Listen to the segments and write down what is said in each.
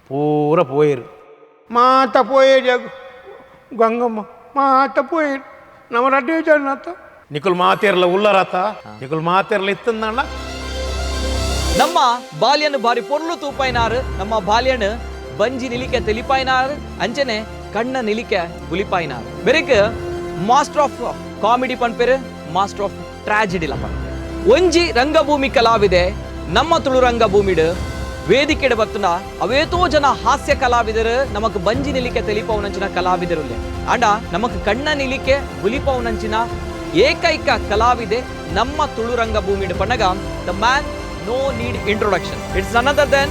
ಪೂರ ಪೋಯೆರ್ ಮಾತ ಪೋಯೆರ್ ಜಾಗ್ ಗಂಗಮ್ಮ ಮಾತ ಪೋಯೆರ್. ನಮ್ಮ ರಡ್ಡೇ ಜನ ಆತ. ನಿಕುಲು ಮಾತೆರ್ಲ ಉಲ್ಲರಾತ, ನಿಕುಲು ಮಾತೆರ್ಲ ಇತ್ತಂದಾಂಡ. ನಮ್ಮ ಬಾಲ್ಯನು ಬಾರಿ ಪೊರ್ಲು ತೂಪಾಯಿನಾರು, ನಮ್ಮ ಬಾಲ್ಯನು ಬಂಜಿ ನಿಲಿಕೆ ತೆಲಿಪಾಯಿನಾರು, ಅಂಚನೆ ಕಣ್ಣ ನಿಲಿಕೆ ಬುಲಿಪಾಯಿನಾರು. ಬೆರಿಕ್ ಮಾಸ್ಟರ್ ಆಫ್ ಕಾಮಿಡಿ ಪನ್ಪೇರು, ಮಾಸ್ಟರ್ ಆಫ್ ಟ್ರಾಜಿಡಿ ಪನ್ಪೇರು. ಒಂಜಿ ರಂಗಭೂಮಿ ಕಲಾವಿದೆ ನಮ್ಮ ತುಳು ರಂಗಭೂಮಿಡ್ ವೇದಿಕೆಡ್ ಬತ್ತುನ ಅವೇತೋ ಜನ ಹಾಸ್ಯ ಕಲಾವಿದರು ನಮಕ್ ಬಂಜಿ ನಿಲಿಕೆ ತೆಲಿಪವನಂಚಿನ ಕಲಾವಿದರುಲ್ಲೆ. ಆಂಡ ನಮಕ್ ಕಣ್ಣ ನಿಲಿಕೆ ಬುಲಿಪವನಂಚಿನ ಏಕೈಕ ಕಲಾವಿದೆ ನಮ್ಮ ತುಳು ರಂಗಭೂಮಿಡ್ ಪನ್ನಗ the man no need introduction, it's none other than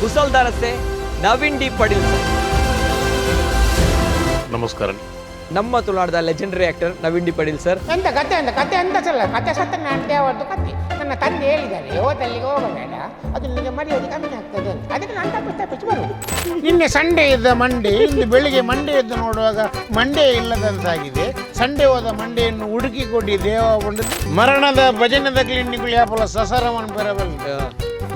ಕುಸಲ್ದಾರಸೆ Naveen D Padil sir. ನಮಸ್ಕಾರ. ನಮ್ಮ ತುಳುನಾಡದ legendary actor Naveen D Padil sir. ಎಂತ ಕತೆ ಅಂತ ಕತೆ ಅಂತ ಸಲ್ಲ, ಕತೆ ಸತ್ಯನಾರಾಯಣ ದೇವರದ್ದು ಕತೆ. ನನ್ನ ತಂದೆ ಹೇಳಿದ್ದಾರೆ, ಹೋದಲ್ಲಿಗೆ ಹೋಗಬೇಡ, ಅದು ನಿನಗೆ ಮರ್ಯಾದೆ ಕಮ್ಮಿ ಆಗ್ತದೆ ಅಂತ. ಅದಕ್ಕೆ ನಾನು ತಪ್ಪಿಸಿ ತಪ್ಪಿಸಿ ಬರುವುದು. ನಿನ್ನೆ ಸಂಡೇ ಇದ್ದ ಮಂಡೆ ಇಂದು ಬೆಳಿಗ್ಗೆ ಮಂಡೆ ಎದ್ದು ನೋಡುವಾಗ ಮಂಡೆ ಇಲ್ಲದಂತಾಗಿದೆ. ಸಂಡೆ ಹೋದ ಮಂಡೆಯನ್ನು ಹುಡುಕಿಕೊಡಿ ದೇವ ಬಂಡದು. ಮರಣದ ಭಜನೆದ ಕ್ಲಿನಿಕ್ಗಳು ಯಾಪಲ ಸಸರವನ್ ಪೆರಬಲ್.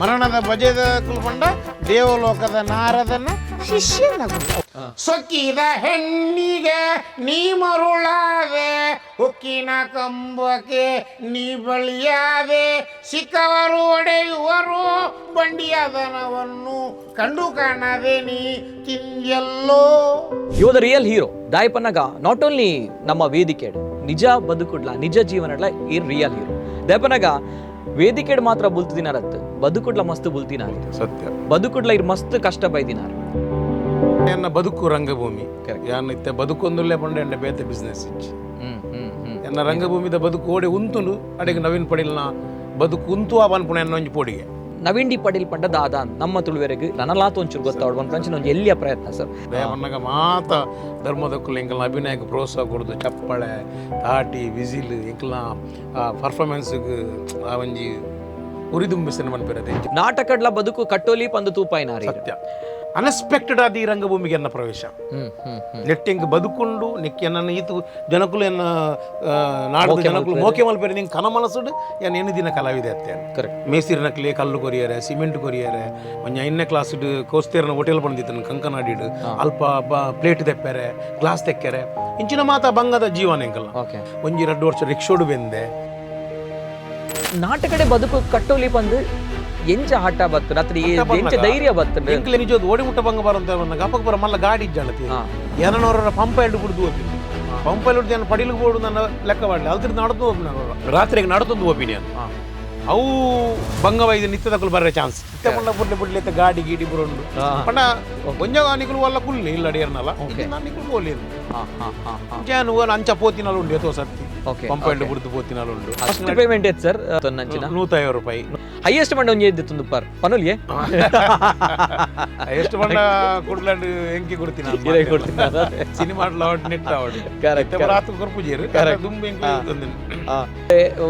ಮರಣದ ಭಜದ ಕುಲ್ಪಂಡ ದೇವಲೋಕದ ನಾರದನ ಶಿಷ್ಯನ. ಸೊಕ್ಕಿದ ಹೆಣ್ಣಿಗೆ ನೀ ಮರುಳಾದೆ, ಹುಕ್ಕಿನ ಕಂಬಕ್ಕೆ ನೀ ಬಳಿಯಾದೆ, ಸಿಕ್ಕವರು ಒಡೆಯುವರು ಬಂಡಿಯಾದನವನ್ನು ಕಂಡು ಕಾಣದೆ ನೀ ತಿಂದ್ಯಲ್ಲೋ. You the real hero ದಾಯ್ Pannaga not only ನಮ್ಮ ವೇದಿಕೆ, ನಿಜ ಬದುಕುಡ್ಲ ನಿಜ ಜೀವನಡ್ಲ ಈ ರಿಯಲ್ ಹೀರೋ. ದಾಯ್ ಪನ್ನಗ ವೇದಿಕೆಡ್ ಮಾತ್ರ ಬುಲ್ತಿನಾರತ್ತು, ಬದುಕುಡ್ಲ ಮಸ್ತ್ ಬುಲ್ತಿನಾರ. ಸತ್ಯ. ಬದುಕುಡ್ಲ ಇರ್ ಮಸ್ತ್ ಕಷ್ಟ ಬೈದಿನಾರ. ಎನ್ನ ಬದುಕು ರಂಗಭೂಮಿ. ಯಾನ್ ಇತ್ತೆ ಬದುಕೊಂದುಲ್ಲೇ ಪಂಡ ಎಂಡ ಬೇತೆ ಬಿಸ್ನೆಸ್ ಇಚ್ಚಿ. ಹ್ಮ್ ಹ್ಮ್ ಹ್ಮ್ ಎನ್ನ ರಂಗಭೂಮಿದ ಬದುಕು ಓಡಿ ಉಂತುಂಡು, ಅಡೆಗೆ ನವೀನ್ ಪಡಿಲ್ನ ಬದುಕು ಉಂತು ಆ ಪನ್ಪುಣ ಎನ್ನ ಒಂಜಿ ಪೋಡಿಗೆ. ನವೀನ್ ಡಿ ಪಡೀಲ್ ಪಂಡ ದಾದ ನಮ್ಮ ತುಳುವೆರೆಗ್ ನನಲಾತ ಒಂಚೂರು ಗೊತ್ತಾವಡ್ ಪಂಚಿನ ಒಂಜಿ ಎಲ್ಲಿಯ ಪ್ರಯತ್ನ ಸರ್. ದಯಪನ್ನಗ ಮಾತ ಧರ್ಮದಕ್ಕುಲು ಎಂಕಲ್ನ ಅಭಿನಯಕ್ಕೆ ಪ್ರೋತ್ಸಾಹ ಕೊಡ್ದು, ಚಪ್ಪಳೆ, ತಾಟಿ, ವಿಸಿಲ್, ಎಂಕಲ್ನ ಪರ್ಫಾರ್ಮೆನ್ಸ್ಗೆ ಆ ಒಂಜಿ ಉರಿದುಂಬಿಸಿನ ಮನ್ಪಿರದೆ. ನಾಟಕಡ್ಲ ಬದುಕು ಕಟ್ಟೋಲಿ ಪಂದು ತೂಪಾಯಿನಾರಿ. ಸತ್ಯ. ಅನ್ಎಕ್ಸ್ಪೆಕ್ಟೆಡ್ ಆದ ಈ ರಂಗಭೂಮಿಗೆ ಎನ್ನ ಪ್ರವೇಶ. ಹ್ಮ್ ಹ್ಮ್ ಹ್ಮ್ ನೆಟ್ಟಿಂಗ್ ಬದುಕುಂಡು ನಿಕ್ ಎನ್ನ ಈತು ಜನಕುಲು ಎನ್ನ ನಾಡದ ಜನಕುಲು ಮೋಕೆ ಮಲ್ಪೆರೆ ನಿಂಗೆ ಕನ ಮನಸ್ಸುಡು ಏನ್ ಎಣ್ಣು ದಿನ ಕಲಾವಿದೆ ಅತ್ತೆ. ಕರೆಕ್ಟ್. ಮೇಸ್ತಿರಿನಕ್ಲೆ ಕಲ್ಲು ಕೊರಿಯರೆ, ಸಿಮೆಂಟ್ ಕೊರಿಯರೆ, ಒಂಜಿ ಐದನೇ ಕ್ಲಾಸ್ ಕೋಸ್ತೇರನ ಹೋಟೆಲ್ ಬಂದಿತ್ತು ಕಂಕನಾಡಿಡು, ಅಲ್ಪ ಪ್ಲೇಟ್ ತೆಪ್ಪೆರೆ, ಗ್ಲಾಸ್ ತೆಕ್ಕೆರೆ, ಇಂಚಿನ ಮಾತ ಬಂಗದ ಜೀವನ ಎಂಕಲ್ಲ. ಒಂಜಿ 2 ವರ್ಷ ರಿಕ್ಷೋಡು ಬೆಂದೆ. ನಾಟಕಡೆ ಬದುಕು ಕಟ್ಟೋಲಿ ಪಂದು ಎಂಚ ಹಠ ಬತ್ತು ರಾತ್ರಿ, ಎಂಚ ಧೈರ್ಯ ಬತ್ತು? ಎಂಕ್ಲೆ ನಿಜೋದು ಓಡಿ ಮುಟ್ಟ ಬಂಗ ಬರಂತ ಬಂದಾಗ ಅಪ್ಪಕ್ಕೆ ಬರ ಮಲ್ಲ ಗಾಡಿ ಇಜ್ಜಾಣತಿ. ಏನನವರ ಪಂಪ ಎಲ್ಡು ಬಿಡ್ದು ಹೋಗಿ, ಪಂಪ ಎಲ್ಡು ನಾನು ಪಡಿಲಿಗೆ ಬೋಡು ನನ್ನ ಲೆಕ್ಕ ಮಾಡಲಿ ಅಲ್ತಿರ್ ನಡ್ದು ಹೋಗಿ, ನಾನು ರಾತ್ರಿಗೆ ನಡ್ತೊಂದು ಹೋಗಿನಿ ನಾನು. ಅವು ಬಂಗವೈದ ನಿತ್ಯದಕ್ಕಲು ಬರ್ರೆ ಚಾನ್ಸ್ ಇತ್ತೆ ಪಂಡ ಬುಡ್ಲೆ ಬುಡ್ಲೆ ಇತ್ತೆ ಗಾಡಿ ಗೀಡಿ ಬರುಂಡು. ಪಂಡ ಒಂಜ ನಿಕುಲು ವಲ್ಲ ಕುಲ್ಲಿ ಇಲ್ಲ ಅಡಿಯರ್ನಲ್ಲ, ನಾನು ನಿಕುಲು ಪೋಲಿ. ಹಾ ಹಾ ಹಾ ಹಾ ಜಾನು ಅಂಚ ಪೋತಿನಾಲು ಉಂಡು ಎತ್ತೋ ಸತ್ತಿ. ಪಂಪ ಎಲ್ಡು ಬುಡ್ದು ಪೋತಿನಾಲು ಉಂಡು. ಫಸ್ಟ್ ಪೇಮೆಂಟ್ ಏತ್ ಸರ್ ತೊನ್ನಂಚಿನ? 150 ರೂಪಾಯಿ. ಹೈಯೆಸ್ಟ್ ಮಂಡ ಒಂಜಿ ಎದ್ದು ತುಂದು ಪರ್ ಪನೊಲಿಯೆ. ಎಷ್ಟು ಬಂಡ ಕುಡ್ಲಂಡು ಎಂಕಿ ಕೊಡ್ತೀನಿ. ಇರೇ ಕೊಡ್ತೀನಿ. ಸಿನಿಮಾ ನೆಟ್ ಆವಡು. ರಾತ್ರಿ ಕೊರ್ಪುಜೇರು ದುಂಬು ಎಂಕಿ ತಂದಿನಿ.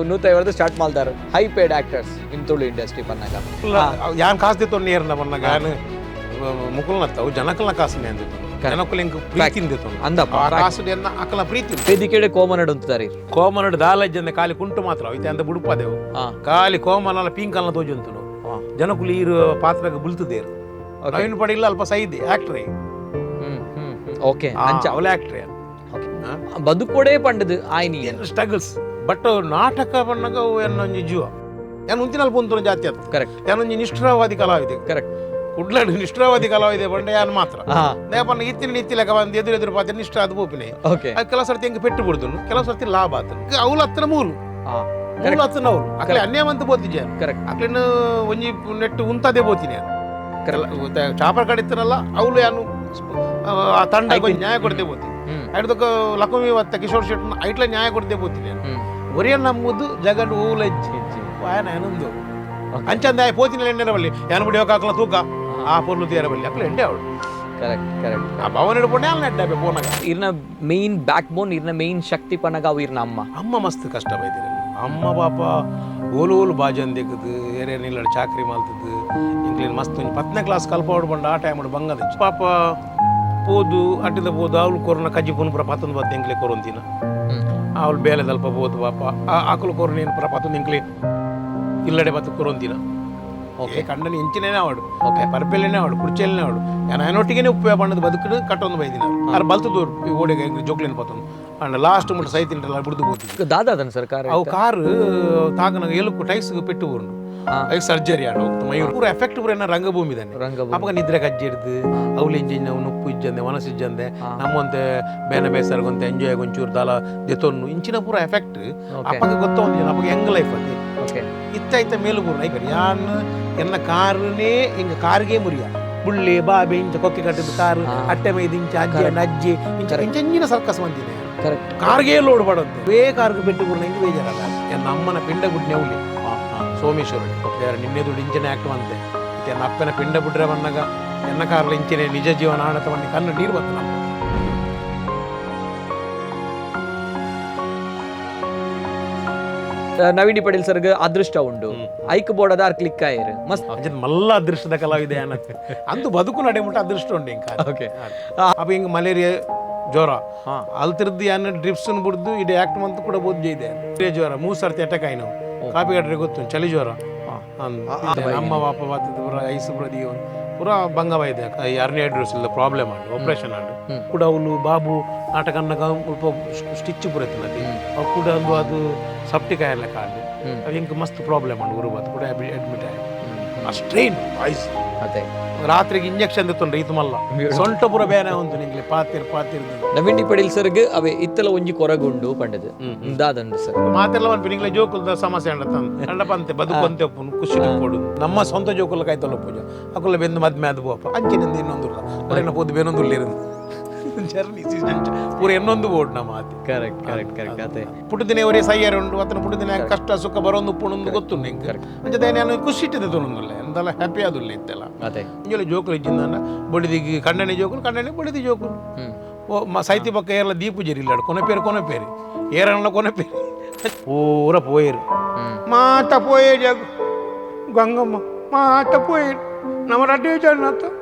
150 ಸ್ಟಾರ್ಟ್ ಮಾಲ್ದಾರ್ high paid actors in Tulu industry ಪನ್ನಾಗ. ಯಾನ್ ಕಾಸು ದಿತ್ತೊಂಡು ನೇರ್ನ ಬನ್ನಗ ಯಾನ್ ಮುಕುಲ್ನತ್ತವು ಜನಕಲ್ನ ಕಾಸು ಅಂದಿತ್ತು, ಜನಕುಲು ಎಂಕ್ ಪ್ರೀತಿ ದಿತ್ತೊಂಡು. ಅಂದಪ್ಪ. ಆ ಕಾಸು ಎನ್ನ ಅಕಲ ಪ್ರೀತಿ. ವೇದಿಕೆಡೆ ಕೋಮನಡ್ ಉಂತುದಾರಿ. ಕೋಮನಡ್ ದಾಲಜ್ಜಂದೆ ಖಾಲಿ ಕುಂಟು ಮಾತ್ರ ಐತೆ ಅಂದ ಬುಡುಪಾದೆವು. ಖಾಲಿ ಕೋಮನಲ್ಲ ಪಿಂಕಲ್ನ ತೋಜುಂತುನು. ಜನಕುಲು ಈರು ಪಾತ್ರಕ್ಕೆ ಬುಲ್ತುದೇರು. ನವೀನ್ ಪಡಿಲ್ಲ ಅಲ್ಪ ಸೈದೆ ಆಕ್ಟ್ರೇ. ಹ್ಮ್ ಹ್ಮ್ ಓಕೆ ಅಂಚ. ಅವಳ ಆಕ್ಟ್ರೇ. ಬದುಕೋಡೆ ಪಂಡದು ಆಯ್ನಿ. ಸ್ಟ್ರಗಲ್ಸ್, ಬಟ್ ನಾಟಕ ಬಣ್ಣಗ ಅವು ಎನ್ನೊಂಜಿ ಜೀವ. ಏನು ಉಂತಿನಲ್ಲಿ ಪುಂತುನ ಜಾತಿ ಅತ್ತು. ಏನೊಂಜಿ ನಿಷ್ಠುರವಾದಿ ಕಲಾವಿದೆ. ಕುಡ್ಲಾಡು ನಿಷ್ಠುರವಾದಿ ಕಲಾವಿದೆ ಬಂಡೆ ಯಾನ್ ಮಾತ್ರ. ನೇಪನ್ನ ಇತ್ತಿನ ನಿತ್ತಿ ಲೆಕ್ಕ ಬಂದು ಎದುರು ಎದುರು ಪಾತ್ರ ನಿಷ್ಠ ಅದು ಪೋಪಿನೆ. ಅದು ಕೆಲವು ಸರ್ತಿ ಹೆಂಗೆ ಪೆಟ್ಟು ಬಿಡ್ದುನು, ಕೆಲವು ಸರ್ತಿ ಲಾಭ ಆತನು. ಅವಳು ಹತ್ತಿರ ಮೂಲು ಮೂಲು ಹತ್ತಿನ ಅವಳು ಅಕ್ಲೆ ಅನ್ಯಾಯವಂತ ಬೋತಿದ್ದೆ. ಅಕ್ಲೇನು ಒಂಜಿ ನೆಟ್ಟು ಉಂತದೇ ಬೋತೀನಿ. ಚಾಪರ್ ಕಡಿತನಲ್ಲ ಅವಳು ಯಾನು ಆ ತಂಡ ನ್ಯಾಯ ಕೊಡ್ತೇ ಬೋತಿ. ಐಡ್ದಕ್ಕ ಲಕ್ಷ್ಮಿ ವತ್ತ ಕಿಶೋರ್ ಶೆಟ್ ಐಟ್ಲ ನ್ಯಾಯ ಕೊಡ್ತೇ ಬೋತೀನಿ. ಒರಿಯನ್ ನಮ್ಮದು ಜಗಡ್ ಊಲಜ್ಜಿ ಆಯನ ಏನೊಂದು ಅಂಚಂದ ಆಯ್ ಪೋತಿನ ಎಣ್ಣೆರ ಬಲ್ಲಿ ಯಾನು ಬಿಡಿ ಹೋಗಾಕಲ ತೂಕ ಆ ಪೊರ್ಲು ತೀರ ಬಲ್ಲಿ ಅಕ್ಲೆ ಎಂಡೆ ಅವಳು. ಕರೆಕ್ಟ್ ಕರೆಕ್ಟ್ ಆ ಭವನ ಹಿಡ್ಕೊಂಡೆ ಅಲ್ಲ ನೆಡ್ಡಾಬೆ ಪೋನಾಗ. ಇರ್ನ ಮೇನ್ ಬ್ಯಾಕ್ ಬೋನ್, ಇರ್ನ ಮೇನ್ ಶಕ್ತಿ ಪನಗ ಅವು ಇರ್ನ ಅಮ್ಮ. ಅಮ್ಮ ಮಸ್ತ್ ಕಷ್ಟ ಬೈದಿರ. ಅಮ್ಮ ಪಾಪ ಓಲು ಓಲು ಬಾಜನ್ ದಿಕ್ಕದು, ಏರೇ ನಿಲ್ಲಡ್ ಚಾಕ್ರಿ ಮಾಲ್ತದ್ದು. ಇಂಕ್ಲೇನು ಮಸ್ತ್ ಒಂಜಿ 10ನೇ ಕ್ಲಾಸ್ ಕಲ್ಪವಾಡು ಬಂಡ ಆ ಟೈಮ್ ಬಂಗದ ಪಾಪ ಪೋದು ಅಟ್ಟಿದ ಪೋದು ಅವಳು ಕೊರೋನ ಕಜ್ಜಿ ಪುನ್ ಪುರ ಪತ್ತೊಂದು ಬತ್ತ ಎಂಕ್ಲೆ ಕೊರೊಂತಿನ. ಅವಳು ಬೇಲೆ ದಲ್ಪ ಪೋದು ಪಾಪ ಆಕಲು ಕೊರೋನ ಏನು ಪುರ ಪತ್ತೊಂದು ಎಂಕ್ಲೆ ಇಲ್ಲಡೆ ಬತ್ತು ಕೊರೊಂತಿನ. ಏ ಕಂಡನಿ ಇಂಚಿನೇ ಅವಡು, ಪರ್ಪೆಲೆನೇ ಅವಡು, ಕುರ್ಚೆಲನೇ ಅವಡು, ಯಾನೊಟ್ಟಿಗೆ ಉಪ್ಪು ಬಣ್ಣದ ಬದುಕು ಕಟ್ಟೊಂದು ಬೈದಿನ ಆರ್ ಬಲ್ತು ದೂರ ಓಡಿಗೆ ಜೋಕ್ಲೇನು ಪತ್ತೊಂದು ಅಂಡ್ ಲಾಸ್ಟ್ ಮುಟ್ಟ ಸೈತಿಂಟಲ್ಲ ಬಿಡ್ದು ಹೋಗ್ತಿದ್ವಿ. ದಾದಾದನ್ ಸರ್ ಕಾರ್? ಅವು ಕಾರ್ ತಾಗನ ಎಲುಕು ಟೈಸ್ ಪೆಟ್ಟು ಊರುಂಡು, ಐಕ್ ಸರ್ಜರಿ ಆಡ ಹೋಗ್ತು ಮಯೂರು ಪೂರ ಎಫೆಕ್ಟ್ ಪೂರ ಏನ ರಂಗಭೂಮಿ ದಾನೆ. ರಂಗಭೂಮಿ. ಅಪಗ ನಿದ್ರೆ ಕಜ್ಜಿ ಹಿಡ್ದು ಅವ್ಲು ಇಂಜಿನ್ ನುಪ್ಪು ಇಜ್ಜಂದೆ ಮನಸ್ಸು ಇಜ್ಜಂದೆ ನಮ್ಮಂತೆ ಬೇನೆ ಬೇಸರಗೊಂತೆ ಎಂಜಾಯ್ ಒಂಚೂರು ದಾಲ ದೆತೊನ್ನು ಇಂಚಿನ ಪೂರ ಎಫೆಕ್ಟ್ ಅಪ್ಪಗ ಗೊತ್ತೊಂದು, ಅಪ್ಪಗ ಹೆಂಗ್ ಲೈಫ್ ಅದು. ಇತ್ತ ಮೇಲು ಪೂರ ಐಕರ್ ಯಾನ್ ಎನ್ನ ಕಾರುನೇ ಹಿಂಗ ಕಾರ್ಗೆ ಮುರಿಯ ಬುಳ್ಳಿ ಬಾಬೆ ಇಂಚ ಕೊಕ್ಕೆ ಕಟ್ಟಿದ ಕಾರು ಅಟ್ಟೆ ಮೈದು ಇಂಚ ಅಜ್ಜಿ ಅಂಡ್ ಅಜ್ಜಿ ಇಂಚ ಇಂಚಿನ ಸರ್ಕಸ್ ಬಂದಿದೆ. ಕಾರ್ಗೆ ಲೋಡ್ ಮಾಡೋದು ಬೇ ಕಾರ್ಗೆ ಪೆಟ್ಟು ಪೂರ್ಣ ಇಂಚ ಬೇಜಾರಲ್ಲ. ಎನ್ನ ಅಮ್ಮನ ಪಿಂಡ ಗುಡ್ನೆ ಉಳಿ ಸೋಮೇಶ್ವರ ಬೇರೆ ನಿನ್ನೆ ದುಡ್ಡು ಇಂಚನೆ ಆಕ್ಟ್ ಬಂತೆ ಇತ್ತೆ ಎನ್ನ ಅಪ್ಪನ ಪಿಂಡ ಬಿಡ್ರೆ ಬಂದಾಗ ಎನ್ನ ಕಾರ್ಲ ಇಂಚಿನ ನಿಜ ಜೀವನ ಆಡತ ಬನ್ನಿ ಕಣ್ಣು ನೀರು ಬಂತು ನಮ್ಮ. ನವೀನ್ ಡಿ ಪಟೇಲ್ ಸರ್ಗ್ ಅದೃಷ್ಟ ಉಂಡು, ಐಕ್ ಬೋರ್ಡ್ ಅದಾರ್ ಕ್ಲಿಕ್ ಆಯರ್ ಮಸ್ತ್. ಅಂಚಿನ ಮಲ್ಲ ಅದೃಷ್ಟದ ಕಲಾವಿದೆ ಅನ್ನತ್ತೆ ಅಂದು ಬದುಕು ನಡೆಮುಟ್ಟ ಅದೃಷ್ಟ ಉಂಡು ಇಂಕ. ಅಪ್ಪ ಹಿಂಗ ಮಲೇರಿಯಾ ಜ್ವರ ಅಲ್ತಿರ್ದು ಯಾನ ಡ್ರಿಪ್ಸ್ ಬಿಡ್ದು ಇಡೀ ಆಕ್ಟ್ ಮಂತ್ ಕೂಡ ಬೋದ್ ಇದೆ. ಮಲೇರಿಯಾ ಜ್ವರ 3 ಸರ್ತಿ ಅಟ್ಯಾಕ್ ಆಯ್ನು ಕಾಪಿ ಕಟ್ರೆ ಗೊತ್ತು ಚಳಿ ಜ್ವರ ಅಂದ್. ನಮ್ಮ ಬಾಪ ಬಾತಿದ್ದು ಪೂರ ಐಸ್ ಪೂರ ದಿಯೋ ಪೂರ ಭಂಗವಾಗಿದೆ. ಈ ಅರ್ನಿಯಾ ಇಲ್ಲ ಪ್ರಾಬ್ಲಮ್ ಆಂಡು ಆಪರೇಷನ್ ಆಂಡು ಕೂಡ ಅವಳು ಬಾಬು ನಾಟಕ ಅನ್ನಗ ಸ್ವಲ್ಪ ಸ್ಟಿಚ್ ಪೂರ ಇತ್ತು ಅವು ಕೂಡ ಒಂದು ಅದು ಸಪ್ಟಿಕ್ ಆಯಲ್ಲ ಕಾಂಡು ಅವು ಹಿಂಗೆ ಮಸ್ತ್ ಪ್ರಾಬ್ಲಮ್ ಆಂಡು ಗುರು ಬಾತು ಕೂಡ ಅಡ್ಮಿಟ್ ಆಯ್ತು. ಆ ಸ್ಟ್ರೈನ್ ವಾಯ್ಸ್ ಅದೇ ರಾತ್ರಿಗೆ ಇಂಜೆಕ್ಷನ್ ತೊಂದ್ರೆ ಇದು ಮಲ್ಲ ಸೊಂಟ ಪೂರ ಬೇನೆ ಉಂಟು ನಿಂಗೆ ಪಾತಿರ್ ಪಾತಿರ್. ನವೀನ್ ಡಿ ಪಟೇಲ್ ಸರ್ಗ್ ಅವೇ ಇತ್ತಲ ಒಂಜಿ ಕೊರಗುಂಡು ಪಂಡದು ದಾದಂಡು ಸರ್? ಮಾತೆಲ್ಲ ಒಂದು ನಿಂಗ್ಲೆ ಜೋಕುಲ್ದ ಸಮಸ್ಯೆ ಅಂಡ ತಂದ ಪಂತೆ ಬದುಕಂತೆ ಒಪ್ಪುನು ಖುಷಿ ಕೊಡು ನಮ್ಮ ಸ್ವಂತ ಜೋಕುಲ ಕಾಯ್ತಲ್ಲ ಪೂಜೆ ಅಕುಲ ಬೆಂದು ಮದ್ಮೆ ಅದು ಬೋಪ ಅಂಚಿನಿಂದ ಇನ್ನೊಂದು ಹೊರಗಿನ ಪೋದು ಬೇನೊಂದು ಇருந்து ಜರ್ನಿ ಸೀಸನ್ ಪೂರ ಇನ್ನೊಂದು ಬೋರ್ಡ್ ನಮ್ಮ ಆತಿ. Correct correct correct ಅದೇ. ಪುಟ್ಟದಿನ ಒರೇ ಸಯ್ಯಾರ ಉಂಡು ಅತನ ಪುಟ್ಟದಿನ ಕಷ್ಟ ಸುಖ ಬರೋಂದು ಪುಣೊಂದು ಗೊತ್ತು ನಿಂಗೆ ಅಂಚೆ ನಾನು ಖುಷಿ ಇಟ್ಟಿದ್ದೆ ತೊಂದಿಲ್ಲ ಎಂತೆಲ್ಲ ಹ್ಯಾಪಿ ಆದುಲ್ಲ ಇತ್ತೆಲ್ಲ. ಅದೇ. ಇಂಜಲ ಜೋಕುಲು ಇಜ್ಜಿಂದ ಬಡಿದಿಗೆ ಕಂಡನೆ ಜೋಕುಲು ಕಂಡನೆ ಬಡಿದಿ ಜೋಕುಲು ಓ ಮ ಸೈತಿ ಪಕ್ಕ ಏರ್ಲ ದೀಪು ಜರಿಲ್ಲಾಡು ಕೊನೆ ಪೇರು ಕೊನೆ ಪೇರು ಏರಣ್ಣ ಕೊನೆ ಪೇರು ಪೂರ ಪೋಯರು ಮಾತ ಪೋಯೇಡು ಗಂಗಮ್ಮ ಮಾತ ಪೋಯೇಡು ನಮ್ಮ ರಡ್ಡೇ ಜನ.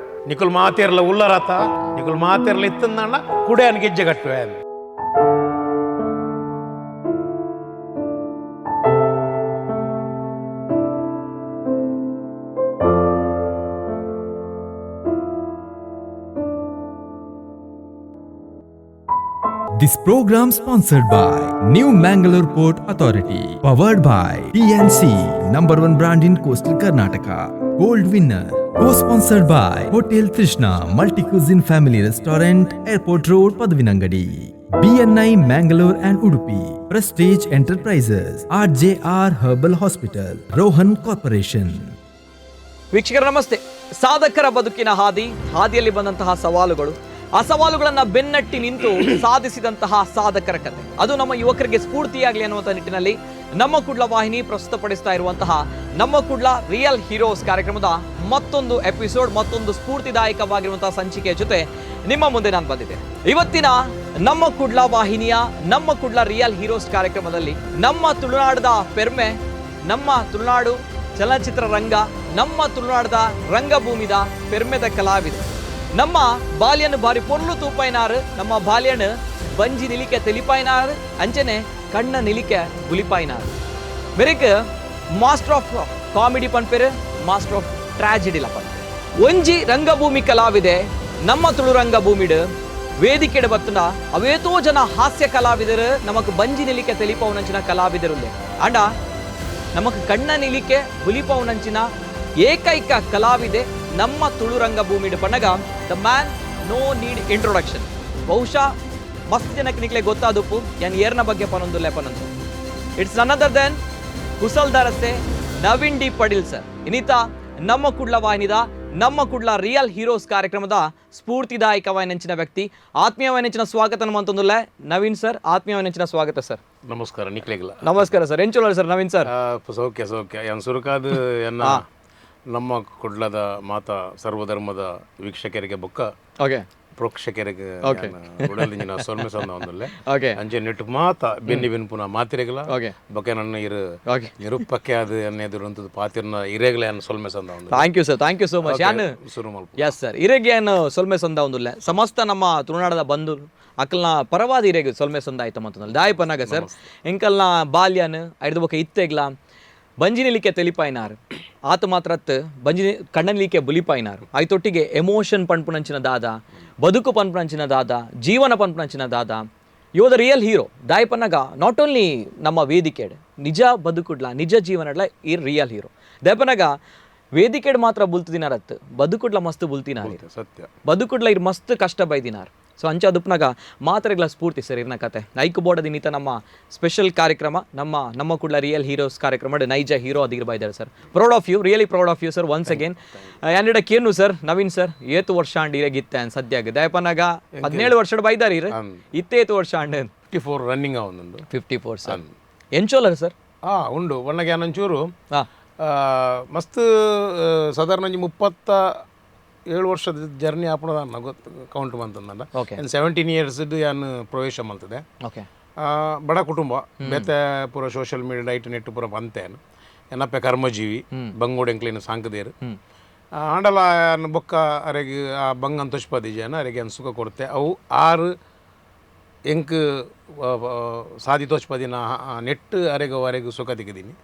ನಿಕುಲ್ ಮಾತೇರ್ಲ ಉಲ್ಲರಾತ ನಿಕುಲ್ ಮಾತೇರ್ಲ ಇತ್ತಂದಣ್ಣ ಕುಡಿಯನ್ ಗೆಜ್ಜೆ ಕಟ್ಟುವೆ. This program sponsored by New Mangalore Port Authority, powered by PNC, number one brand in coastal Karnataka, Gold Winner, co-sponsored by Hotel Trishna Multi-Cuisine Family Restaurant, Airport Road, Padavinangadi, BNI Mangalore and Udupi, Prestige Enterprises, RJR Herbal Hospital, Rohan Corporation. ವೀಕ್ಷಕರ ನಮಸ್ತೆ. ಸಾಧಕರ ಬದುಕಿನ ಹಾದಿ, ಹಾದಿಯಲ್ಲಿ ಬಂದಂತಹ ಸವಾಲುಗಳು, ಆ ಸವಾಲುಗಳನ್ನ ಬೆನ್ನಟ್ಟಿ ನಿಂತು ಸಾಧಿಸಿದಂತಹ ಸಾಧಕರ ಕತೆ ಅದು ನಮ್ಮ ಯುವಕರಿಗೆ ಸ್ಫೂರ್ತಿಯಾಗಲಿ ಅನ್ನುವಂಥ ನಿಟ್ಟಿನಲ್ಲಿ ನಮ್ಮ ಕುಡ್ಲ ವಾಹಿನಿ ಪ್ರಸ್ತುತಪಡಿಸ್ತಾ ಇರುವಂತಹ ನಮ್ಮ ಕುಡ್ಲ ರಿಯಲ್ ಹೀರೋಸ್ ಕಾರ್ಯಕ್ರಮದ ಮತ್ತೊಂದು ಎಪಿಸೋಡ್, ಮತ್ತೊಂದು ಸ್ಫೂರ್ತಿದಾಯಕವಾಗಿರುವಂತಹ ಸಂಚಿಕೆಯ ಜೊತೆ ನಿಮ್ಮ ಮುಂದೆ ನಾನು ಬಂದಿದ್ದೇನೆ. ಇವತ್ತಿನ ನಮ್ಮ ಕುಡ್ಲ ವಾಹಿನಿಯ ನಮ್ಮ ಕುಡ್ಲ ರಿಯಲ್ ಹೀರೋಸ್ ಕಾರ್ಯಕ್ರಮದಲ್ಲಿ ನಮ್ಮ ತುಳುನಾಡದ ಪೆರ್ಮೆ, ನಮ್ಮ ತುಳುನಾಡು ಚಲನಚಿತ್ರ ರಂಗ, ನಮ್ಮ ತುಳುನಾಡದ ರಂಗಭೂಮಿದ ಪೆರ್ಮೆದ ಕಲಾವಿದ, ನಮ್ಮ ಬಾಲ್ಯನು ಬಾರಿ ಪೊರ್ಲು ತೂಪಾಯ್ನಾರು, ನಮ್ಮ ಬಾಲ್ಯನು ಬಂಜಿ ನಿಲಿಕೆ ತೆಲಿಪಾಯ್ನಾರು, ಅಂಚನೆ ಕಣ್ಣ ನಿಲಿಕೆ ಬುಲಿಪಾಯ್ನಾರು. ಮೆರಿಕ್ master of comedy ಪನ್ಪೇರು, master of tragedy ಪನ್ಪೇರು. ಒಂಜಿ ರಂಗಭೂಮಿ ಕಲಾವಿದೆ ನಮ್ಮ ತುಳು ರಂಗಭೂಮಿಡು ವೇದಿಕೆಡು ಬತ್ತುಂಡ ಅವೇತೋ ಜನ ಹಾಸ್ಯ ಕಲಾವಿದರು ನಮಕ್ ಬಂಜಿ ನಿಲಿಕೆ ತೆಲಿಪವನಂಚಿನ ಕಲಾವಿದರುಲ್ಲೆ. ಅಂಡ ನಮಕ್ ಕಣ್ಣ ನಿಲಿಕೆ ಬುಲಿಪವನಂಚಿನ ಏಕೈಕ ಕಲಾವಿದೆ ನಮ್ಮ ತುಳು ರಂಗಭೂಮಿಡು ಪನ್ನಗ the man no need introduction. ಬಹುಶಃ ಮಸ್ತ್ ಜನಕ್ಕೆ ನಿಕ್ಲೆ ಗೊತ್ತಾದುಪ್ಪು ಯಾನ್ ಏರ್ನ ಬಗ್ಗೆ ಪನೊಂದುಲ್ಲೆ ಪನೊಂದು. It's none other then ಕುಸಲ್ದಾರಸೆ Naveen D Padil sir. ಇನ್ನಿತ ನಮ್ಮ ಕುಡ್ಲ ವಾಹಿನಿದ ನಮ್ಮ ಕುಡ್ಲ ರಿಯಲ್ ಹೀರೋಸ್ ಕಾರ್ಯಕ್ರಮದ ಸ್ಫೂರ್ತಿದಾಯಕವಾಯಿನಂಚಿನ ವ್ಯಕ್ತಿ. ಆತ್ಮೀಯವಾಯಿನಂಚಿನ ಸ್ವಾಗತ ನಮ್ಮಂತಂದುಲ್ಲೆ ನವೀನ್ ಸರ್, ಆತ್ಮೀಯವಾಯಿನಂಚಿನ ಸ್ವಾಗತ ಸರ್. ನಮಸ್ಕಾರ ನಿಕ್ಲೆಗ್ಲ. ನಮಸ್ಕಾರ ಸರ್. ಎಂಚೋಲ ಸರ್ ನವೀನ್ ಸರ್? ಸೌಖ್ಯ ಸೌಖ್ಯ. ಎನ್ ಸುರುಕಾದ ಎನ್ನ ನಮ್ಮ ಕುಡ್ಲದ ಮಾತಾ ಸರ್ವಧರ್ಮದ ವೀಕ್ಷಕರಿಗೆ ಬೊಕ್ಕ ಪ್ರೇಕ್ಷಕರಿಗೆ ಉಡಲಿಂಜಿನ ಸೊಲ್ಮೆ ಸಂದ ಒಂದುಲ್ಲೆ. ಅಂಚೆ ನೆಟ್ಟು ಮಾತ ಬೆನ್ನಿ ಬೆನ್ಪುನ ಮಾತಿರೆಗಲ ಬೊಕ್ಕ ನನ್ನ ಇರು ನಿರುಪಕ್ಕೆ ಅದು ಎನ್ನ ಎದುರು ಪಾತಿರ್ನ ಇರೆಗಲ ಎನ್ನ ಸೊಲ್ಮೆ ಸಂದ ಒಂದು. Thank you sir, thank you so much. ಯಾನ್ ಸುರು ಮಲ್ಪ. ಎಸ್ ಸರ್, ಇರೆಗೆ ಏನು ಸೊಲ್ಮೆ ಸಂದ ಒಂದುಲ್ಲೆ. ಸಮಸ್ತ ನಮ್ಮ ತುಳುನಾಡದ ಬಂಧು ಅಕಲ್ನ ಪರವಾದ ಇರೆಗೆ ಸೊಲ್ಮೆ ಸಂದ ಆಯ್ತು ಮತ್ತೊಂದು ದಾಯಿ ಪನ್ನಾಗ ಸರ್. ಎಂಕಲ್ನ ಬಾಲ್ಯನ್ ಐದು ಬೊಕ್ಕ ಇತ್ತೆಗ್ಲ ಬಂಜಿ ನಿಲಿಕೆ ತೆಲಿಪಾಯ್ನಾರ್, ಆತ ಮಾತ್ರ ಬಂಜಿ ಕಣ್ಣನಿಲಿಕೆ ಬುಲಿಪಾಯಿನಾರು. ಆಯ್ತೊಟ್ಟಿಗೆ ಎಮೋಷನ್ ಪನ್ಪುನಂಚಿನ ದಾದ, ಬದುಕು ಪನ್ಪುನಂಚಿನ ದಾದ, ಜೀವನ ಪನ್ಪುನಂಚಿನ ದಾದ, ಯೋ the real hero. ದಾಯಪನ್ನಗ not only ನಮ್ಮ ವೇದಿಕೆಡ್, ನಿಜ ಬದುಕುಡ್ಲ ನಿಜ ಜೀವನಡ್ಲ ಈ ರಿಯಲ್ ಹೀರೋ. ದಾಯಪನ್ನಗ ವೇದಿಕೆಡ್ ಮಾತ್ರ ಬುಲ್ತಿನಾರತ್, ಬದುಕುಡ್ಲ ಮಸ್ತ್ ಬುಲ್ತಿನಾರ. ಸತ್ಯ. ಬದುಕುಡ್ಲ ಇರ್ ಮಸ್ತ್ ಕಷ್ಟ ಬೈದಿನಾರ್. ಸೊ ಅಂಚ ಅದುಪ್ನಾಗ ಮಾತ್ರೆಗಳ ಸ್ಫೂರ್ತಿ ಸರ್ ಇರ್ನ ಕತೆ. ಐಕ್ ಬೋರ್ಡ್ ದಿನಿತ ನಮ್ಮ ಸ್ಪೆಷಲ್ ಕಾರ್ಯಕ್ರಮ, ನಮ್ಮ ನಮ್ಮ ಕುಡ್ಲ ರಿಯಲ್ ಹೀರೋಸ್ ಕಾರ್ಯಕ್ರಮ ನೈಜ hero Adhir ಬೈದಾರೆ sir. Proud of you, really proud of you sir, once again. ಯಾನಿಡ ಕೇನು sir, Naveen sir, ಏತು ವರ್ಷ ಅಂಡ್ ಇರಗಿತ್ತೆ ಅನ್ ಸದ್ಯಾಗ ದಯಪನಾಗ 17 ವರ್ಷಡ್ ಬೈದಾರಿ ಇರ್ ಇತ್ತೇತು ವರ್ಷ ಅಂಡ್? 54 ರನ್ನಿಂಗ್ ಆವೊಂದುಂಡು. 54 ಸರ್. ಎಂಚೋಲರ್ ಸರ್? ಉಂಡು ಒಣ್ಣಗೆ ಒಂಚೂರು ಮಸ್ತ್ ಸಾಧಾರಣ ಒಂಜಿ 37 ವರ್ಷದ ಜರ್ನಿ ಆಪುನದ ಗೊತ್ತು ಕೌಂಟ್ ಬಂತಂದ. 17 ಇಯರ್ಸ್ ಯಾನ್ ಪ್ರವೇಶ ಮಲ್ತದೆ. ಬಡ ಕುಟುಂಬ, ಬೇತೆ ಪೂರ social media diet net ಪೂರ ಬಂತೇನು. ಎನ್ನಪ್ಪೆ ಕರ್ಮಜೀವಿ, ಬಂಗೋಡು ಎಂಕ್ಲಿನ ಸಾಂಕದೇರು. ಆಂಡಲ ಯಾನ್ ಬೊಕ್ಕ ಅರೆಗ್ ಆ ಬಂಗನ್ ತೊಚ್ಪದಿಜೇನ ಅರೆಗೆ ಅನ್ ಸುಖ ಕೊಡ್ತೆ. ಅವು ಆರು ಎಂಕ್ ಸಾದಿ ತೋಚ್ಪದಿನ ನೆಟ್ ಅರೆಗ ಅರೆಗ್ ಸುಖ ತಿಕ್ಕದೀನಿ.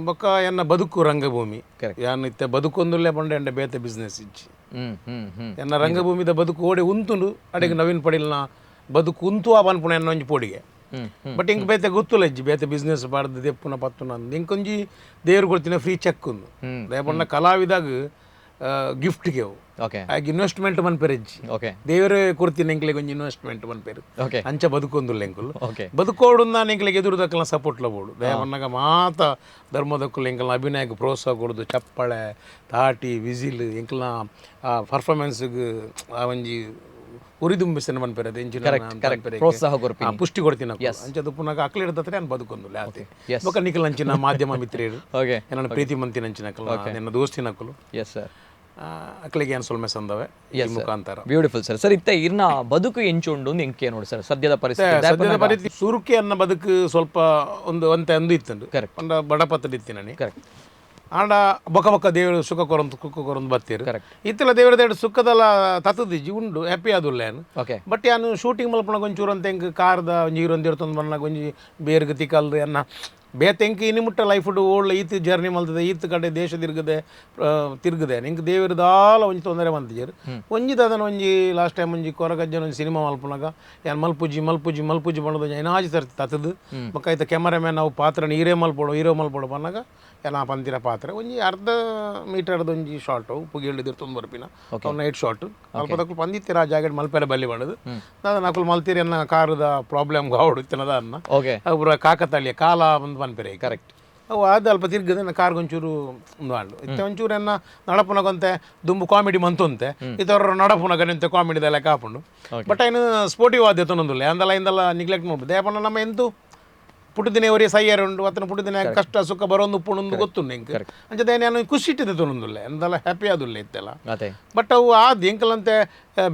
ಬೊಕ್ಕ ಎನ್ನ ಬದುಕು ರಂಗಭೂಮಿ. ಯಾನ್ ಇತ್ತೆ ಬದುಕೊಂದುಲ್ಲೇ ಪಂಡ ಎಂಡ ಬೇತೆ ಬಿಸ್ನೆಸ್ ಇಜ್ಜಿ. ಹ್ಮ್ ಹ್ಮ್ ಹ್ಮ್ ಎನ್ನ ರಂಗಭೂಮಿದ ಬದುಕು ಓಡೆ ಉಂತುಂಡು, ಅಡೆಗೆ ನವೀನ್ ಪಡಿಲ್ನ ಬದುಕು ಉಂತು ಆ ಪನ್ಪುಣ ಎನ್ನ ಒಂಜಿ ಪೋಡಿಗೆ. ಬಟ್ ಇಂಕ್ ಬೇತೆ ಗೊತ್ತುಲ್ಲ ಇಜ್ಜಿ, ಬೇತೆ ಬಿಸ್ನೆಸ್ ಪಾಡ್ದು ದೆಪ್ಪುನ ಪತ್ತುನ ಅಂದ್. ಇಂಕೊಂಜಿ ದೇವ್ರು ಕೊಡ್ತಿನ ಫ್ರೀ ಚೆಕ್ ಉಂದು. ದಯಪಂಡ ಕಲಾವಿದಾಗ ಗಿಫ್ಟ್ ಗೆವು. ಆಗ ಇನ್ವೆಸ್ಟ್ಮೆಂಟ್ ಮನ್ಪೆರ್ ಇಜ್ಜಿ. ದೇವರೇ ಕೊಡ್ತೀನಿ ಎಂಕ್ಲೆಗ್ ಒಂಜಿ ಇನ್ವೆಸ್ಟ್ಮೆಂಟ್ ಮನ್ಪೆರ್. ಅಂಚ ಬದುಕೊಂದುಲ್ಲ ಎಂಕುಲು. ಬದುಕೋಡು ನಾನು ಎಂಕ್ಲೆಗ್ ಎದುರು ದಕ್ಕಲ ಸಪೋರ್ಟ್ ಬೋಡು. ದಯಪನ್ನಗ ಮಾತ ಧರ್ಮದಕ್ಕಲು ಎಂಕಲ್ನ ಅಭಿನಯಕ್ಕೆ ಪ್ರೋತ್ಸಾಹ ಕೊಡುದು, ಚಪ್ಪಳೆ ತಾಟಿ ವಿಸಿಲ್ ಎಂಕಲ್ನ ಪರ್ಫಾರ್ಮೆನ್ಸ್ಗ್ ಆ ಒಂಜಿ ಉರಿದುಂಬಿಸನ ಮನ್ಪೆರ್ ಅದು ಎಂಚಿನ ಮನ್ಪೆರ್. ಪ್ರೋತ್ಸಾಹ ಕೊರ್ಪಿನಿ. ಪುಷ್ಟಿ ಕೊಡ್ತೀನಿ ಅಂಚ ದುಪ್ಪುನಾಗ ಅಕ್ಲೆ ಹಿಡ್ದತ್ರ ನಾನು ಬದುಕೊಂದುಲ್ಲ ಆತೆ. ಬೊಕ್ಕ ನಿಖಲ್ ಅಂಚಿನ ಮಾಧ್ಯಮ ಮಿತ್ರರು, ನನ್ನ ಪ್ರೀತಿ ಮಂತಿನ ಅಂಚಿನ ಅಕುಲು, ನನ್ನ ದೋಸ್ತಿನ ಅಕುಲು. Yes sir. ಅಕ್ಲೆಗೆ ಏನು ಸೊಲ್ಮೆ ಸಂದವೆ ಈ ಮುಖಾಂತರ. Beautiful sir. Sir, ಇತ್ತ ಇರ್ನ ಬದುಕು ಎಂಚುಂಡು ಎಂಕೆ ನೋಡಿ ಸರ್ ಸದ್ಯದ ಪರಿಸ್ಥಿತಿ? ಸದ್ಯದ ಪರಿಸ್ಥಿತಿ ಸುರುಕೆ ಅನ್ನ ಬದುಕು ಸ್ವಲ್ಪ ಒಂದು ಒಂತೆ ಅಂದು ಇತ್ತುಂಡು. ಒಂದ ಬಡಪತ್ತಡಿ ಇತ್ತಿ ನಾನು. ಆಂಡ ಬೊಕ ಬೊಕ್ಕ ದೇವರು ಸುಖ ಕೊರಂದು ಸುಖ ಕೊರಂದು ಬತ್ತೀರು. ಇತ್ತೆಲ್ಲ ದೇವರ ದೇವರು ಸುಖದಲ್ಲ ತತ್ತದಿಜ್ಜಿ ಉಂಡು, ಹ್ಯಾಪಿ ಆದುಲ್ಲ ಏನು. ಬಟ್ ಯಾನು ಶೂಟಿಂಗ್ ಮಲ್ಪುನಗ ಒಂಚೂರು ಅಂತ ಎಂಕ್ ಕಾರ್ದ ಒಂಜಿ ಹೀರೋನ್ ಇರ್ತೊಂದು ಬಣ್ಣಗ ಒಂಜಿ ಬೇರ್ಗ್ ತಿಕಲ್ದು ಎನ್ನ ಬೇತೆ ಎಂಕ್ ಇನಿ ಮುಟ್ಟ ಲೈಫ್ ಓಳ್ಳ ಈತ್ ಜರ್ನಿ ಮಲ್ತದೆ, ಈತ್ ಕಡೆ ದೇಶ ತಿರುಗದೆ ತಿರುಗದೆ ಎಂಕ್ ದೇವರು ದಾಲ ಒಂಜಿ ತೊಂದರೆ ಮಂತಿಜೆರ್. ಒಂಜಿ ದಾದನ ಒಂಜಿ ಲಾಸ್ಟ್ ಟೈಮ್ ಒಂಜಿ ಕೊರಗಜ್ಜನ ಒಂಜಿ ಸಿನಿಮಾ ಮಲ್ಪುನಗ ಯಾನ್ ಮಲ್ಪುಜಿ ಮಲ್ಪುಜಿ ಮಲ್ಪುಜಿ ಬಣ್ಣದ ಒಂಜಿ ಐನಾಜಿ ಸರ್ತಿ ತತ್ತದು. ಬೊಕ್ಕ ಐತ ಕ್ಯಾಮರಾಮ್ಯಾನ್ ಅವು ಪಾತ್ರ ನೀರೇ ಮಲ್ಪೊಡು ಹೀರೋ ಮಲ್ಪೊಡು ಪನ್ನಗ ಯಾನ್ ಆ ಪಂತಿನ ಪಾತ್ರ ಒಂಜಿ ಅರ್ಧ ಮೀಟರ್ದ ಒಂಜಿ ಶಾರ್ಟ್ ಪುಗೆಲ್ಡ್ ತಿರ್ತೊಂದು ಬರ್ಪಿನ ಅವು ನೈಟ್ ಶಾರ್ಟ್. ಅಲ್ಪ ದಕ್ಕುಲು ಪಂದಿತ್ತೀರ ಆ ಜಾಗೆಡ್ ಮಲ್ಪೆರೆ ಬಲ್ಲಿ ಬಣ್ಣದು ದಾದ ನಕುಲು ಮಲ್ತೀರಿ ಎನ್ನ ಕಾರದ ಪ್ರಾಬ್ಲಮ್ ಗಾವಡು ಇತ್ತಿನದ ಅನ್ನ. ಅವು ಪೂರ ಕಾಕತಾಳಿಯ ಕಾಲ ಒಂದು ಪನ್ಪೆರೆ. ಅವು ಆದ ಅಲ್ಪ ತಿರ್ಗದ ನನ್ನ ಕಾರ್ಗೆ ಒಂಚೂರು ಒಂದು ಆಂಡು. ಇತ್ತೆ ಒಂಚೂರು ಎನ್ನ ನಡಪುನಗಂತೆ ದುಂಬು ಕಾಮಿಡಿ ಮಂತುಂತೆ ಇತರ ನಡಪುನಗ ನಿಂತೆ ಕಾಮಿಡಿ ಲೆಕ್ಕ ಹಾಪುಂಡು. ಬಟ್ ಐನು ಸ್ಪೋರ್ಟಿವ್ ಆದ್ಯ ತೊಂದುಲ್ಲ ಅಂದಲ್ಲ ಇಂದಲ್ಲ ನಿಗ್ಲೆಕ್ಟ್ ಮಾಡ್ಬೋದು. ದೇಪಣ್ಣ ನಮ್ಮ ಎಂತು ಪುಟ್ಟದಿನ ಒರೇ ಸೈಯರ್ ಉಂಡು, ಅತನ ಪುಟ್ಟದಿನ ಕಷ್ಟ ಸುಖ ಬರೋಂದು ಉಪ್ಪುಂಡು ಗೊತ್ತುಂಡು ಎಂಕ್. ಅಂಚದ ನಾನು ಖುಷಿ ಇಟ್ಟಿದ್ದೆ ತೊಂದುಲ್ಲ ಎಂದಲ್ಲ ಹ್ಯಾಪಿ ಆದುಲ್ಲ ಇತ್ತೆಲ್ಲ. ಬಟ್ ಅವು ಆದ್ ಎಂಕಲಂತೆ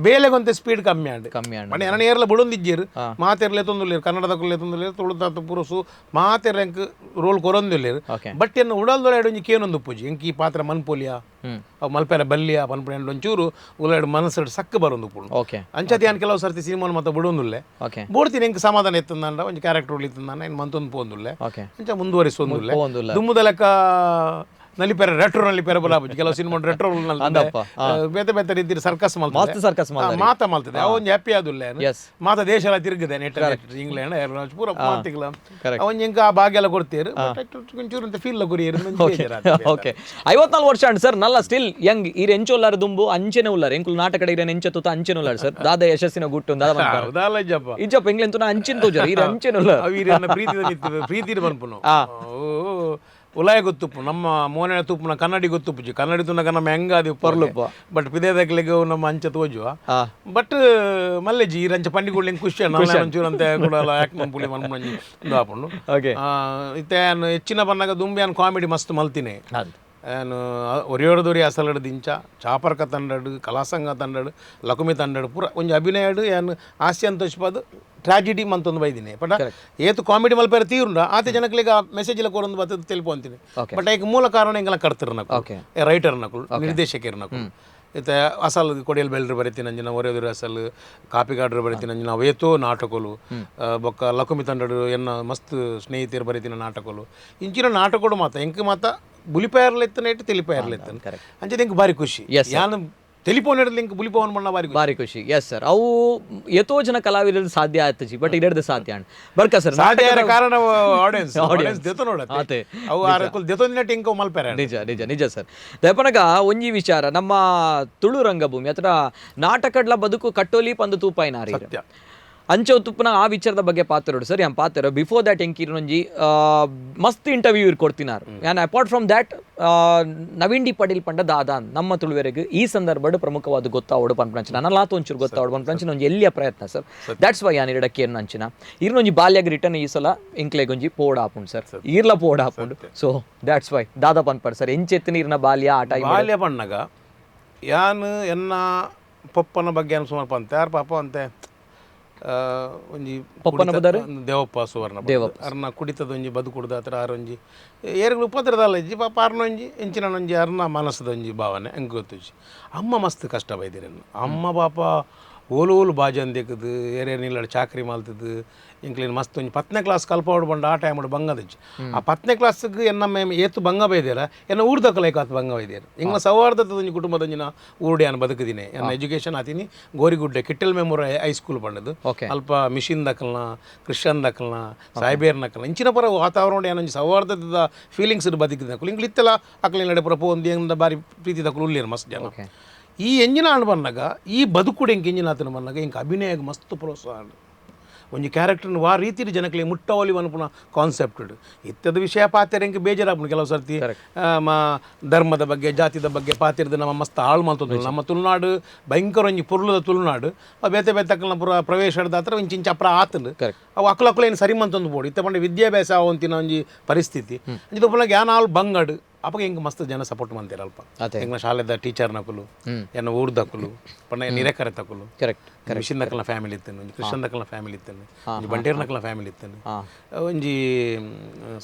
ಬೇಲೆಗೊಂತೆ ಸ್ಪೀಡ್ ಕಮ್ಮಿ ಆಂಡ್. ಕಮ್ಮಿ ಆಂಡ್. ಮನೆ ಎನ್ನ ಏರ್ಲ ಬುಡೊಂದಿಜ್ಜೇರು ಮಾತೆರ್ಲೆ ತೊಂದುಲ್ಲೇರು, ಕನ್ನಡದಕ್ಕುಲ್ಲೆ ತೊಂದುಲ್ಲೇರು, ತುಳುತ ಪುರುಸು ಮಾತೆರ್ಲೆ ಎಂಕ್ ರೋಲ್ ಕೊರೊಂದುಲ್ಲೇರು. ಬಟ್ ಎನ್ನ ಉಡಲ್ದೊಳ ಒಂಜಿ ಕೇನೊಂದು ಪೂಜಿ ಎಂಕ್ ಈ ಪಾತ್ರ ಮನ್ಪೊಲಿಯ ಅವು ಮಲ್ಪೆರ ಬಲ್ಲಿಯ ಪನ್ಪುನ ಒಂಚೂರು ಉಲಾಡ್ ಮನಸ್ಸು ಸಕ್ಕ ಬರೋಂದು ಪುಂಡು. ಅಂಚತೆ ಯಾನ್ ಕೆಲವು ಸರ್ತಿ ಸಿನಿಮಾ ಮತ್ತೆ ಬುಡೊಂದುಲ್ಲೆ. ಬೋಡ್ತೀನಿ ಎಂಕ್ ಸಮಾಧಾನ ಎತ್ತಂದಾಂಡ ಒಂಜಿ ಕ್ಯಾರೆಕ್ಟರ್ ಉಳಿತಂದಾಂಡ ಏನು ಮಂತೊಂದು ಪೋಂದುಲ್ಲೆ. ಅಂಚ ಮುಂದುವರಿಸೊಂದುಲ್ಲೆ. ಪೋವೊಂದುಲ್ಲ. ದುಮ್ಮುದ ಲೆಕ್ಕ ನಲಿಪೆರ ರೆಟ್ರೋ ನಲಿಪೆರ ಬಲಾಪುಜಿ. ಕೆಲವು ಸಿನಿಮಾ ರೆಟ್ರೋ ಅಂದಪ್ಪ, ಬೇತೆ ಬೇತೆ ರೀತಿ ಸರ್ಕಸ್ ಮಲ್ತದೆ. ಮಸ್ತ್ ಸರ್ಕಸ್ ಮಲ್ತಾರೆ. ಮಾತ ಮಲ್ತದೆ ಅವು ಒಂಜಿ ಹ್ಯಾಪಿ ಆದುಲ್ಲೆ. ಮಾತ ದೇಶ ಎಲ್ಲ ತಿರುಗಿದೆ ನೆಟ್ ಇಂಗ್ಲೆಂಡ್ ಏರ್ಲಾಂಡ್ ಪೂರ ಮಾತಿಗ್ಲ. ಒಂಜಿ ಎಂಕ್ ಆ ಭಾಗ್ಯ ಎಲ್ಲ ಕೊಡ್ತೀರು. ಬಟ್ ಒಂಚೂರು ಅಂತ ಫೀಲ್ ಕೊರಿಯರು. 54 ವರ್ಷ ಅಂಡ್ ಸರ್, ನಲ್ಲ ಸ್ಟಿಲ್ ಯಂಗ್. ಈರ್ ಎಂಚೊಲ್ಲಾರ ದುಂಬು ಅಂಚೆನೆ ಉಲ್ಲಾರ. ಎಂಕುಲು ನಾಟಕಡೆ ಇರೇನ್ ಎಂಚ ತೂತ ಅಂಚೆನೆ ಉಲ್ಲಾರ ಸರ್. ದಾದ ಯಶಸ್ಸಿನ ಗುಟ್ಟು ದಾದ ಮನ್ಪಾರ? ಹೌದಲ್ಲ ಇಜ್ಜಪ್ಪ? ಇಜ್ಜಪ್ಪ, ಎಂಗ್ಲೆಂತು ಅಂಚಿನ ತೋಜಾರ ಈರ್ ಅಂಚೆನೆ ಉಲ್ಲಾರ. ಅವು ಈರನ್ನ ಪ್ರೀತಿದ ನಿತ್ತು ಪ್ರೀತಿ ಪನ್ಪುನು ಉಲಾಯ ಗೊತ್ತುಪ್ಪು ನಮ್ಮ ಮೋನೆ ತುಪ್ಪುನ ಕನ್ನಡಿ ಗೊತ್ತುಪ್ಪುಜಿ ಕನ್ನಡಿ ತುನಕ ನಮ್ಮ ಹೆಂಗಾದಿ ಪರ್ಲುಪ್ಪ. ಬಟ್ ಪಿದೇದಕ್ಲೆಗ್ ನಮ್ಮ ಅಂಚ ತೋಜುವ. ಬಟ್ ಮಲ್ಲೆಜಿ ಈರಂಚ ಪಂಡಿಗುಳ್ಳಿ ಖುಷಿ ಒಂಚೂರು ಅಂತ ಕೂಡ ಯಾಕೆ ಮಂಪುಲಿ ಮನ್ಪುಂಜಿ ಒಂದು ಆಪುಂಡು. ಇತ್ತೆ ಯಾನ್ ಹೆಚ್ಚಿನ ಬನ್ನಾಗ ದುಂಬಿ ಯಾನ್ ಕಾಮಿಡಿ ಮಸ್ತ್ ಮಲ್ತಿನಿ. ಯಾನು ಒರಿಯೋಡದೊರಿ ಅಸಲಡು ದಿಂಚ ಚಾಪರ್ಕ ತಂಡಡು ಕಲಾಸಂಘ ತಂಡಡು ಲಕುಮಿ ತಂಡಡು ಪೂರ ಒಂಜಿ ಅಭಿನಯಡು ಯಾನ್ ಹಾಸ್ಯ ಅಂತ ತೋಚ್ಪಾದು ಟ್ರಾಜಿಡಿ ಮಂತೊಂದು ಬೈದಿನಿ. ಬಟ್ ಏತು ಕಾಮಿಡಿ ಮಲ್ಪೆರ ತೀರುಂಡ ಆತೆ ಜನಕ್ಲೆಗ್ ಆ ಮೆಸೇಜ್ ಎಲ್ಲ ಕೊರೊಂದು ಬತ್ತದ ತೆಲ್ಪು ಅಂತೀನಿ. ಬಟ್ ಐಕ್ ಮೂಲ ಕಾರಣ ಎಂಗಲ ಕರ್ತರು ನಕುಲು, ರೈಟರ್ ನಕುಲು, ನಿರ್ದೇಶಕರು ನಕುಲು. ಇತ್ತೆ ಅಸಲ್ ಕೊಡಿಯಲ್ ಬೆಲ್ರು ಬರೀತೀನಿ ಅಂಜಿನ ಒರೆದುರು ಅಸಲ್ ಕಾಪಿಗಾಡ್ರು ಬರೀತೀನಿ ಅಂಜಿನ ಅವೇತೋ ನಾಟಕಲು, ಬೊಕ್ಕ ಲಕುಮಿ ತಂಡಡು ಎನ್ನ ಮಸ್ತ್ ಸ್ನೇಹಿತರು ಬರೀತಿನ ನಾಟಕಲು, ಇಂಚಿನ ನಾಟಕಡು ಮಾತ ಎಂಕ್ ಮಾತ ಬುಲಿಪೇರ್ಲೆತ್ತನ ಇಟ್ಟು ತಿಳಿಪೇರ್ಲೆತ್ತನ ಅಂಚೆ ಎಂಕ್ ಬಾರಿ ಖುಷಿ. ಯಾನು ಟೆಲಿಫೋನ್ ಹಿಡಿದು ಇಂಕ್ ಬುಲಿಪೋನ್ ಬಣ್ಣ ಬಾರಿ ಬಾರಿ ಖುಷಿ. ಎಸ್ ಸರ್, ಅವು ಎತೋ ಜನ ಕಲಾವಿದರು ಸಾಧ್ಯ ಆಯ್ತಜಿ, ಬಟ್ ಇಡರ್ದು ಸಾಧ್ಯ ಅಣ್ಣ ಬರ್ಕ ಸರ್. ಸಾಧ್ಯ ಕಾರಣ ಆಡಿಯನ್ಸ್ ಆಡಿಯನ್ಸ್ ದೆತೊ ನೋಡತ್ತೆ, ಅವು ಆರಕುಲ್ ದೆತೊಂದಿನ ಟಿಂಕ ಮಲ್ಪೆರ. ನಿಜ ನಿಜ ನಿಜ ಸರ್. ದಯಪನಗ ಒಂಜಿ ವಿಚಾರ, ನಮ್ಮ ತುಳು ರಂಗಭೂಮಿ ಅಥವಾ ನಾಟಕಡ್ಲ ಬದುಕು ಕಟ್ಟೋಲಿ ಪಂದು ತೂಪಾಯಿನಾರಿ ಅಂಚೆ ತುಪ್ಪನ ಆ ವಿಚಾರದ ಬಗ್ಗೆ ಪಾತ್ರರು ಸರ್. ಯಾನ್ ಪಾತ್ರ ಬಿಫೋರ್ that ಎಂಕೀರ್ನೊಂಜಿ ಮಸ್ತ್ ಇಂಟರ್ವ್ಯೂ ಇರ್ ಕೊಡ್ತಿನಾರು. ಯಾನ್ apart from that Naveen D Padil ಪಂಡ ದಾದಾನ್ ನಮ್ಮ ತುಳುವೆರೆಗ್ ಈ ಸಂದರ್ಭಡ್ ಪ್ರಮುಖವಾದ ಗೊತ್ತಾವಡು ಪನ್ಪಂಚಿನ ನನ್ನಲಾತ ಒಂಚೂರು ಗೊತ್ತಾವಡು ಪನ್ಪಂಚಿನ ಒಂಜಿ ಎಲ್ಲಿಯ ಪ್ರಯತ್ನ sir. That's why ಯಾನ್ ಇರಡಕ್ಕೆ ಅಂಚಿನ ಇರ್ನೊಂಜಿ ಬಾಲ್ಯಗ್ ರಿಟರ್ನ್ ಈ ಸಲ ಎಂಕ್ಲೆಗೊಂಜಿ ಪೋಡ್ ಆಪುಂಡು ಸರ್, ಈರ್ಲ ಪೋಡ್ ಆಪುಂಡು. So that's why ದಾದಾ ಪನ್ಪರ್ ಸರ್, ಎಂಚೆತ್ತಿನ ಇರ್ನ ಬಾಲ್ಯ ಆ ಟೈಮ್ ಬಾಲ್ಯ ಪಣ್ಣಗ ಯಾನ್ ಎನ್ನ ಪೊಪ್ಪನ ಬಗ್ಗೆ ಅನ್ಸುಮಾರು ಸುಮಾರು ಪಂತೆ ಯಾರು ಪಾಪ ಅಂತೆ ಒಂಜಿ ಪೊಪ್ಪನ ಬುದಾರು? ದೇವಪ್ಪ ಸುವರ್ಣ ಅರ್ನ ಕುಡಿತದ ಒಂಜಿ ಬದುಕುಡ್ದ ಹತ್ರ ಆರೊಂಜಿ ಏರುಗಳು ಉಪದ್ರದಲ್ಲ ಇಜ್ಜಿ ಪಾಪ ಅರ್ನೊಂಜಿ ಇಂಚಿನ ಒಂಜಿ ಅರ್ನ ಮನಸ್ಸದ ಒಂಜಿ ಭಾವನೆ ಹಂಗೆ ಗೊತ್ತುಜ್ಜಿ. ಅಮ್ಮ ಮಸ್ತ್ ಕಷ್ಟ ಬೈದಿರನ್ನು ಅಮ್ಮ ಪಾಪ ಓಲು ಓಲು ಬಾಜನ್ ದೇಕದು ಏರೇರು ನಿಲ್ಲಡ ಚಾಕ್ರಿ ಮಾಲ್ತದು ಇಂಕ್ಲಿನ ಮಸ್ತ್ ಒಂಜಿ 10ನೇ ಕ್ಲಾಸ್ ಕಲ್ಪವಡು ಬಂಡ ಆ ಟೈಮ್ ಬಂಗದಜ್ಜಿ. ಆ 10ನೇ ಕ್ಲಾಸ್ಗೆ ಎನ್ನ ಮೇಮ್ ಏತು ಬಂಗ ಬೈದೇರ ಎನ್ನ ಊರ್ದಕ್ಕಲ ಏಕಾತ್ ಬಂಗ ಬೈದೇರ ಇಂಗ್ಲ ಸೌಹಾರ್ದದ ಒಂಜಿ ಕುಟುಂಬದ ಊರುಡೆ ನಾನು ಬದುಕಿದ್ದೀನಿ. ಎನ್ನ education ಆತೀನಿ ಗೋರಿಗುಡ್ಡೆ Kittel memorial high school ಬಂಡದು. ಅಲ್ಪ ಮಿಷಿನ್ ದಕ್ಕಲ್ನ, ಕ್ರಿಶ್ಚಿಯನ್ ದಕ್ಕಲ್ನ, ಸಾಯ್ಬೇರ್ ನಕ್ಕಲ್ನ ಇಂಚಿನ ಪರ ವಾತಾವರಣ ಏನೊಂಜಿ ಸೌಹಾರ್ದದ ಫೀಲಿಂಗ್ಸ್ ಬದುಕಿದ ಇಂಗ್ಲ ಇತ್ತೆಲ್ಲ ಅಕ್ಕಲಿನ ನಡೆ ಪುರ ಪೋಂದು ಎಂದ ಬಾರಿ ಪ್ರೀತಿ ದಕ್ಕಲು ಉಳ್ಳೇರು ಮಸ್ತ್ ಜನ. ಈ ಎಂಜಿನ ಆಂಡ್ ಬಂದಾಗ ಈ ಬದುಕುಡು ಎಂಕ್ ಎಂಜಿನ ಆತನ ಬಂದಾಗ ಇಂಕ ಅಭಿನಯಗ್ ಮಸ್ತ್ ಪ್ರೋತ್ಸಾಹ ಆಂಡ್. ಒಂಜಿ ಕ್ಯಾರೆಕ್ಟರ್ನ ವಾ ರೀತಿಯ ಜನಕ್ಲೆ ಮುಟ್ಟವಲಿ ಅನ್ಪುನ ಕಾನ್ಸೆಪ್ಟ್ ಇತ್ತದ ವಿಷಯ ಪಾತೆರೆ ಎಂಕ್ ಬೇಜಾರಾಪುಂಡು ಕೆಲವು ಸರ್ತಿ. ಧರ್ಮದ ಬಗ್ಗೆ ಜಾತಿದ ಬಗ್ಗೆ ಪಾತಿರ್ದು ನಮ್ಮ ಮಸ್ತ್ ಹಾಳು ಮಲ್ತೊಂದು ನಮ್ಮ ತುಳುನಾಡು ಭಯಂಕರ ಒಂಜಿ ಪೊರ್ಲುದ ತುಳುನಾಡು ಬೇತೆ ಬೇತೆ ಪುರ ಪ್ರವೇಶ ಹಿಡ್ದಾತ್ರ ಒಂಚಿ ಇಂಚ ಅಪ್ರ ಆತಂಡು ಅವು ಅಕ್ಲು ಅಕ್ಲು ಏನು ಸರಿ ಮಂತೊಂದು ಬೋಡು ಇತ್ತ ಪಂಡ ವಿದ್ಯಾಭ್ಯಾಸ ಅವಂತಿನ ಒಂಜಿ ಪರಿಸ್ಥಿತಿ ಅಂಚಿದ ಯಾನ್ ಆಲ್ ಬಂಗಡು ಅಪಗ ಹಿಂಗೆ ಮಸ್ತ್ ಜನ ಸಪೋರ್ಟ್ ಮಂತೀರ ಅಲ್ಪ. ಎಂಗ್ಲ ಶಾಲೆದ ಟೀಚರ್ ನಕುಲು, ಎನ್ನ ಊರ್ದಕ್ಕಲು, ಪಂಡ ನಿರೆಕರೆ ತಕುಲು, ಕರೆಕ್ಟ್ ಮಿಷಿನ್ ದಕ್ಕಲ್ನ ಫ್ಯಾಮಿಲಿ ಇತ್ತೇನೆ, ಒಂಜಿ ಕ್ರಿಶ್ಚಿಯನ್ ದಕ್ಕಲ್ನ ಫ್ಯಾಮಿಲಿ ಇತ್ತೇನೆ, ಒಂಜಿ ಬಂಟೇರ್ ನಕಲ್ನ ಫ್ಯಾಮಿಲಿ ಇತ್ತೇನೆ, ಒಂಜಿ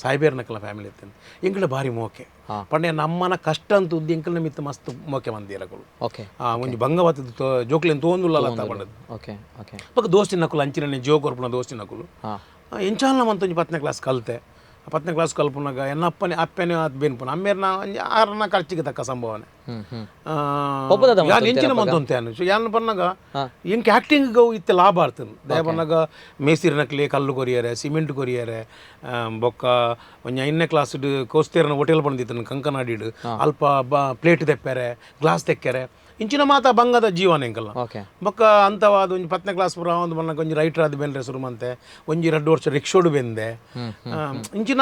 ಸಾಯ್ಬೇರ್ ನಕಲ್ನ ಫ್ಯಾಮಿಲಿ ಇತ್ತೇನೆ. ಎಂಕಲ ಬಾರಿ ಮೋಕೆ ಪಂಡ ನಮ್ಮನ ಕಷ್ಟ ಅಂತ ಉದ್ದಿ ಎಂಕಲ್ನ ಮಿತ್ತ ಮಸ್ತ್ ಮೋಕೆ ಮಂದಿರಕುಲು. ಓಕೆ ಒಂಜಿ ಬಂಗವತ್ತದ ಜೋಕ್ಲೇನು ತೋಂದುಲ್ಲ ಪಂಡದು. ಓಕೆ ಓಕೆ ಬೊಕ್ಕ ದೋಸ್ತಿ ನಕುಲು ಅಂಚಿನ ಜೋ ಕೊರ್ಪುನ ದೋಸ್ತಿ ನಕುಲು ಎಂಚಾಲ ಮಂತ ಒಂಜಿ 10ನೇ ಕ್ಲಾಸ್ ಕಲಿತೆ. 10ನೇ ಕ್ಲಾಸ್ ಕಲ್ಪುನಾಗ ಎನ್ನ ಅಪ್ಪನೆ ಅಪ್ಪನೆ ಆತ್ ಬೇನ್ಪುನ ಅಮ್ಮೇರ್ನ ಆರನ ಖರ್ಚಿಗೆ ತಕ್ಕ ಸಂಭವನೆ ಯಾನ್ ಎಂಚಿನ ಮಂತೊಂತೆ ಅನು ಯಾನ್ ಪನ್ನಾಗ ಎಂಕ್ ಆ್ಯಕ್ಟಿಂಗ್ ಇತ್ತೆ ಲಾಭ ಆರ್ತದೆ. ದಯ ಪನ್ನಾಗ ಮೇಸ್ತಿರಿ ನಕ್ಲೆ ಕಲ್ಲು ಕೊರಿಯರೆ, ಸಿಮೆಂಟ್ ಕೊರಿಯರೆ, ಬೊಕ್ಕ ಒಂಜಿ 5ನೇ ಕ್ಲಾಸ್ ಕೋಸ್ತೇರನ ಹೋಟೆಲ್ ಬಂದಿತ್ತನ ಕಂಕನಾಡಿಡು ಅಲ್ಪ ಪ್ಲೇಟ್ ತೆಪ್ಪೆರೆ, ಗ್ಲಾಸ್ ತೆಕ್ಕೆರೆ, ಇಂಚಿನ ಮಾತ ಬಂಗದ ಜೀವನ ಎಂಕಲ್ಲ. ಬೊಕ್ಕ ಅಂತವಾದ ಒಂಜಿ 10ನೇ ಕ್ಲಾಸ್ ಪುರ ಒಂದು ಬನ್ನಗ ಒಂಜಿ ರೈಟರ್ ಆದ ಬೆನ್ರೆ ಶುರು ಮಂತೆ ಒಂಜಿ 2 ವರ್ಷ ರಿಕ್ಷೋಡು ಬೆಂದೆ ಇಂಚಿನ.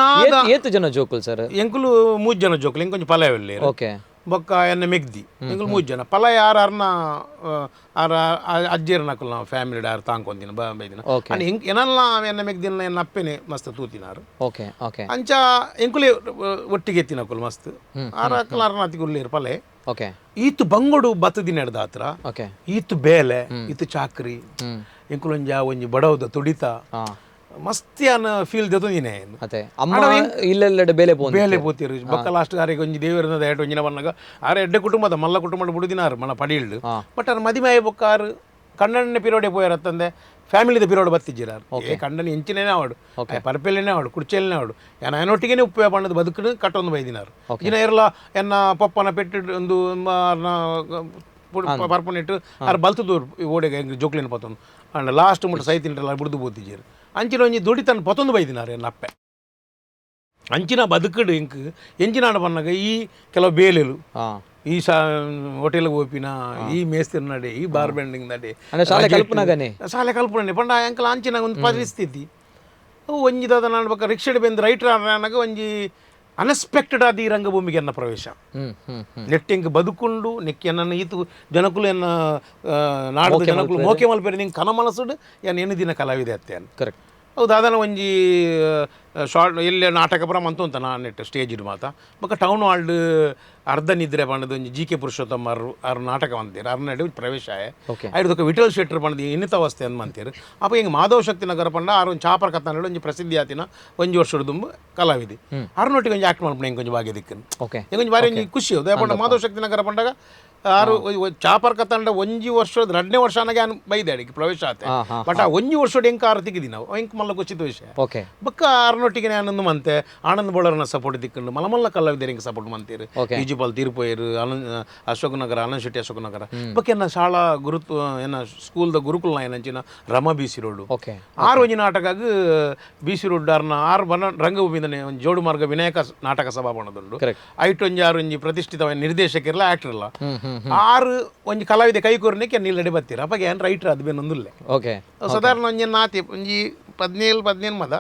ಏತು ಜನ ಜೋಕುಲ್ ಸರ್? ಎಂಕುಲು 3 ಜನ ಜೋಕುಲು, ಎಂಕೊಂಜಿ ಪಲಯವೆಲ್ಲಿ. ಓಕೆ ಬೊಕ್ಕ ಎನ್ನ ಮೆಗ್ದಿ ಎಂಕುಲು 3 ಜನ ಪಲ ಯಾರು ಅರ್ನ ಆರ ಅಜ್ಜಿಯರ್ ನಕುಲ್ ನಾವು ಫ್ಯಾಮಿಲಿ ಆರು ತಾಂಕೊಂದಿನ ಬೈದಿನ ಅಂಡ್ ಎಂಕ್ ಎನಲ್ಲ ಎನ್ನ ಮೆಗ್ದಿನ ಎನ್ನ ಅಪ್ಪೆನೆ ಮಸ್ತ್ ತೂತಿನಾರು. ಓಕೆ ಓಕೆ ಅಂಚ ಎಂಕುಲೆ ಒಟ್ಟಿಗೆ ಎತ್ತಿನಕುಲು ಮಸ್ತ್ ಆರ ಅಕ್ಕಲ ಅರ್ನಾತಿಗೆ ಉಳ್ಳೇರು ಪಲೆ. ಓಕೆ ಈತು ಬಂಗೋಡು ಬತ್ತದಿನ ಹಿಡ್ದ ಹತ್ರ ಓಕೆ ಈತು ಬೇಲೆ ಈತು ಚಾಕ್ರಿ ಎಂಕುಲೊಂಜ ಒಂಜಿ ಬಡವದ ತುಡಿತ ಮಸ್ತಿಯಾನ ಫೀಲ್ ದೆತೊಂದಿನೆ. ಅದೇ ಅಮ್ಮ ಇಲ್ಲೆಲ್ಲೆಡೆ ಬೇಲೆ ಬೇಲೆ ಪೋತಿರು ಬೊಕ್ಕ ಲಾಸ್ಟ್ ಆರಿಗೆ ಒಂಜಿ ದೇವರನ್ನ ದಯಟ್ ಒಂಜಿನ ಬನ್ನಗ ಆರೆ ಎಡ್ಡೆ ಕುಟುಂಬದ ಮಲ್ಲ ಕುಟುಂಬದ ಬುಡುದಿನಾರು ಮನ ಪಡಿಲ್ಡು. ಬಟ್ ಆರ್ ಮದಿಮೆ ಬೊಕ್ಕ ಆರು ಕಣ್ಣಣ್ಣೆ ಪಿರೋಡೆ ಪೋಯರತ್ತಂದೆ ಫ್ಯಾಮಿಲಿದ ಪಿರೋಡ್ ಬತ್ತಿಜ್ಜಿರಾರು. ಏ ಕಣ್ಣని ಎಂಚಿನೇ ಆವಡು, ಪರ್ಪೆಲೆನೇ ಆವಡು, ಕುರ್ಚೆಲನೇ ಆವಡು, ಏನ ಎನ್ನೊಟ್ಟಿಗೆ ಉಪ್ಪು ಬಣ್ಣದ ಬದುಕನ್ನು ಕಟ್ಟೊಂದು ಬೈದಿನಾರು. ಇನ್ನ ಇರಲ ಎನ್ನ ಪಪ್ಪನ ಪೆಟ್ಟು ಒಂದು ಪರ್ಪನಿಟ್ಟು ಆರು ಬಲ್ತದೂರು ಓಡೆಗೆ ಜೋಕ್ಲಿನ ಪತ್ತೊಂದು ಅಂಡ್ ಲಾಸ್ಟ್ ಮುಟ್ಟ ಸೈತಿಂಟ್ರಲ್ಲ ಬುಡ್ದು ಬೋತಿಜ್ಜಿರು. ಅಂಚಿನ ಒಂಜಿ ದುಡಿತನ ಪತ್ತೊಂದು ಬೈದಿನಾರು ಎನ್ನ ಅಪ್ಪೆ. ಅಂಚಿನ ಬದುಕಡು ಇಂಕ್ ಎಂಚಿನಾಡ ಬನ್ನಾಗ ಈ ಕೆಲವು ಬೇಲೆಲು ಈ ಹೋಟೆಲ್ಗೆ ಹೋಪಿನ, ಈ ಮೇಸ್ತಿರ್ ನಡೆ, ಈ ಬಾರ್ ಬೆಂಡಿಂಗ್ ನಡೆ, ಶಾಲೆ ಕಲ್ಪನಾಗನೆ ಶಾಲೆ ಕಲ್ಪನೆ ಪಂಡ ಅಂಕಲ್ ಅಂಚಿನ ಒಂದು ಪರಿಸ್ಥಿತಿ ಒಂಜಿ ದಾದ ನಾನು ಬೊಕ್ಕ ರಿಕ್ಷಡ್ ಬೆಂದು ರೈಟರ್ ಆನಾಗ ಒಂಜಿ ಅನ್ಎಕ್ಸ್ಪೆಕ್ಟೆಡ್ ಆದ ಈ ರಂಗಭೂಮಿಗೆ ಎನ್ನ ಪ್ರವೇಶ. ನೆಟ್ಟಿಂಗ್ ಬದುಕುಂಡು ನೆಕ್ಕಿ ಎನ್ನ ಈತು ಜನಕುಲು ಎನ್ನ ನಾಡದ ಜನಕುಲು ಮೋಕೆ ಮಲ್ಪೆರೆ ನಿಂಗೆ ಕನ ಮನಸ್ಸುಡು ಎನ್ನ ಎನ್ನು ದಿನ ಕಲಾವಿದೆ ಅತ್ತೆ. ಕರೆಕ್ಟ್. ಹೌದು ದಾದನ ಒಂಜಿ ಶಾರ್ಟ್ ಎಲ್ಲಿ ನಾಟಕ ಪುರ ಮಂತುಂತ ನಾನು ನೆಟ್ಟು ಸ್ಟೇಜ್ ಇಡು ಮಾತ ಬೊಕ್ಕ ಟೌನ್ ಹಾಲ್ಡ್ ಅರ್ಧ ನಿದ್ರೆ ಪಂಡದ ಒಂಜಿ ಜಿ ಕೆ ಪುರುಷೋತ್ತಮ ಆರು ನಾಟಕ ಮಂತೀರು ಅರ್ ನಡು ಪ್ರವೇಶ ಆಯೆ. ಐದು ವಿಠಲ್ ಶೆಟ್ಟರ್ ಪಂಡದ ಇನ್ನಿತ ಅವಸ್ಥೆ ಅಂದ್ ಮಂತೀರು. ಅಪ್ಪ ಹಿಂಗೆ ಮಾಧವ ಶಕ್ತಿ ನಗರ ಪಂಡ ಆರು ಒಂದು ಚಾಪರ ಕತ್ತನಡು ಒಂಜಿ ಪ್ರಸಿದ್ಧಿ ಆತಿನ ಒಂಜಿ ವರ್ಷದ ದುಂಬು ಕಲಾವಿದೆ ಅರ್ನೊಟ್ಟಿಗೆ ಒಂಜಿ ಆಕ್ಟ್ ಮಾಡ್ಪುಣ ಹಿಂಗೆ ಕೊಂಚ ಭಾಗ್ಯ ದಿಕ್ಕನ್ನು ಓಕೆ ಹಿಂಗೊಂಜಿ ಬಾರಿ ಒಂಜಿ ಖುಷಿ ಹೌದು. ಪಂಡ ಮಾಧವ ಶಕ್ತಿ ನಗರ ಪಂಡಾಗ ಆರು ಚಾಪರ್ಕ ತಂಡ ಒಂಜಿ ವರ್ಷದ 2ನೇ ವರ್ಷ ಅನಗೆ ಆನ್ ಬೈದೆ ಅಡಿಗೆ ಪ್ರವೇಶ ಆತೆ. ಬಟ್ ಆ ಒಂಜಿ ವರ್ಷ ಎಂಕ ಆರು ತಿಕ್ಕಿದಿ ನಾವು ಎಂಕ್ ಮಲ್ಲ ಖುಷಿದ ವಿಷಯ. ಓಕೆ. ಬೊಕ್ಕ ಆರ್ನೊಟ್ಟಿಗೆ ಆನಂದ್ ಮಂತೆ ಆನಂದ್ ಬೋಳರ್ನ ಸಪೋರ್ಟ್ ತಿಕ್ಕಂಡು ಮಲ್ಲ ಮಲ್ಲ ಕಲಾವಿದರಿಗೆ ಎಂಕ್ ಸಪೋರ್ಟ್ ಮಂತೀರು. ವಿಜಿಪಾಲ್ ತೀರ್ಪೋಯರು, ಆನಂದ್ ಅಶೋಕ್ ನಗರ, ಆನಂದ್ ಶೆಟ್ಟಿ ಅಶೋಕ್ ನಗರ. ಬೊಕ್ಕ ಎನ್ನ ಶಾಲಾ ಗುರುತ್ವ ಎನ್ನ ಸ್ಕೂಲ್ದ ಗುರುಕುಲ್ನ ಏನಂಚಿನ ರಮ B C road. Okay. ಆರು ಒಂಜಿ ನಾಟಕ B C road ಆರ್ನ ಆರು ಬನ ರಂಗಭೂಮಿದನೆ ಒಂಜಿ ಜೋಡು ಮಾರ್ಗ ವಿನಾಯಕ ನಾಟಕ ಸಭಾ ಬಣ್ಣದುಂಡು. ಐಟ್ ಒಂಜಿ ಆರು ಒಂಜಿ ಪ್ರತಿಷ್ಠಿತ ನಿರ್ದೇಶಕಿರಲ್ಲ ಆಕ್ಟರ್ ಇಲ್ಲ ಆರು ಒಂಜಿ ಕಲಾವಿದೆ ಕೈ ಕೊರ್ನಿಕ್ಕೆ ನಿಲ್ಲಡೆ ಬತ್ತೀರ. ಅಪ್ಪ ಏನ್ ರೈಟರ್ ಅದು ಬೇನೊಂದುಲ್ಲೆ. ಓಕೆ. ಸಾಧಾರಣ ಒಂಜಿ ನಾತಿ ಒಂಜಿ 17 15 ಮದ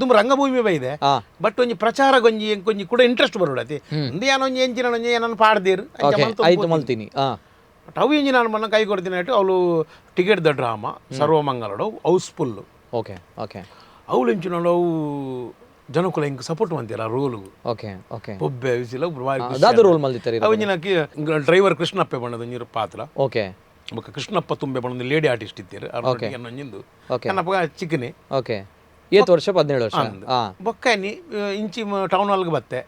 ತುಂಬ ರಂಗಭೂಮಿ ಬೈದೆ. ಬಟ್ ಒಂಜಿ ಪ್ರಚಾರ ಒಂಜಿ ಒಂಜಿ ಕೂಡ ಇಂಟ್ರೆಸ್ಟ್ ಬರೋಡತಿ ಒಂದು ಏನೋ ಒಂಜಿ ಎಂಚಿನ ಒಂಜಿ ಏನನ್ನು ಪಾಡ್ದೀರು. ಆಯ್ತು ಮಲ್ತೀನಿ. ಬಟ್ ಅವು ಇಂಜಿನ ಮನ್ನ ಕೈ ಕೊಡ್ತೀನಿ ಅವಳು ticket the drama ಸರ್ವಮಂಗಲಡು house full. Okay okay. ಅವಳು ಇಂಚಿನ ಅವು ಜನಕುಲ ಹಿಂಗೆ ಸಪೋರ್ಟ್ ಮಂತೀರ roll. Okay okay. ಒಬ್ಬೆ ವಿಸಿಲ ದಾದ ರೋಲ್ ಮಲ್ದಿತ್ತಾರೆ ಅವು ಇಂಜಿನ ಡ್ರೈವರ್ ಕೃಷ್ಣಪ್ಪೆ ಬಣ್ಣದ ಒಂಜಿ ಪಾತ್ರ. ಓಕೆ. ಬೊಕ್ಕ ಕೃಷ್ಣಪ್ಪ ತುಂಬೆ ಬಣ್ಣದ ಲೇಡಿ ಆರ್ಟಿಸ್ಟ್ ಇತ್ತೀರು. ಒಂಜಿಂದು ಕನ್ನಪ್ಪ ಚಿಕ್ಕನೆ. ಓಕೆ. ಏತ್ ವರ್ಷ? 17 ವರ್ಷ. ಬೊಕ್ಕ ಇಂಚಿ ಟೌನ್ ಹಾಲ್ಗೆ ಬತ್ತೆ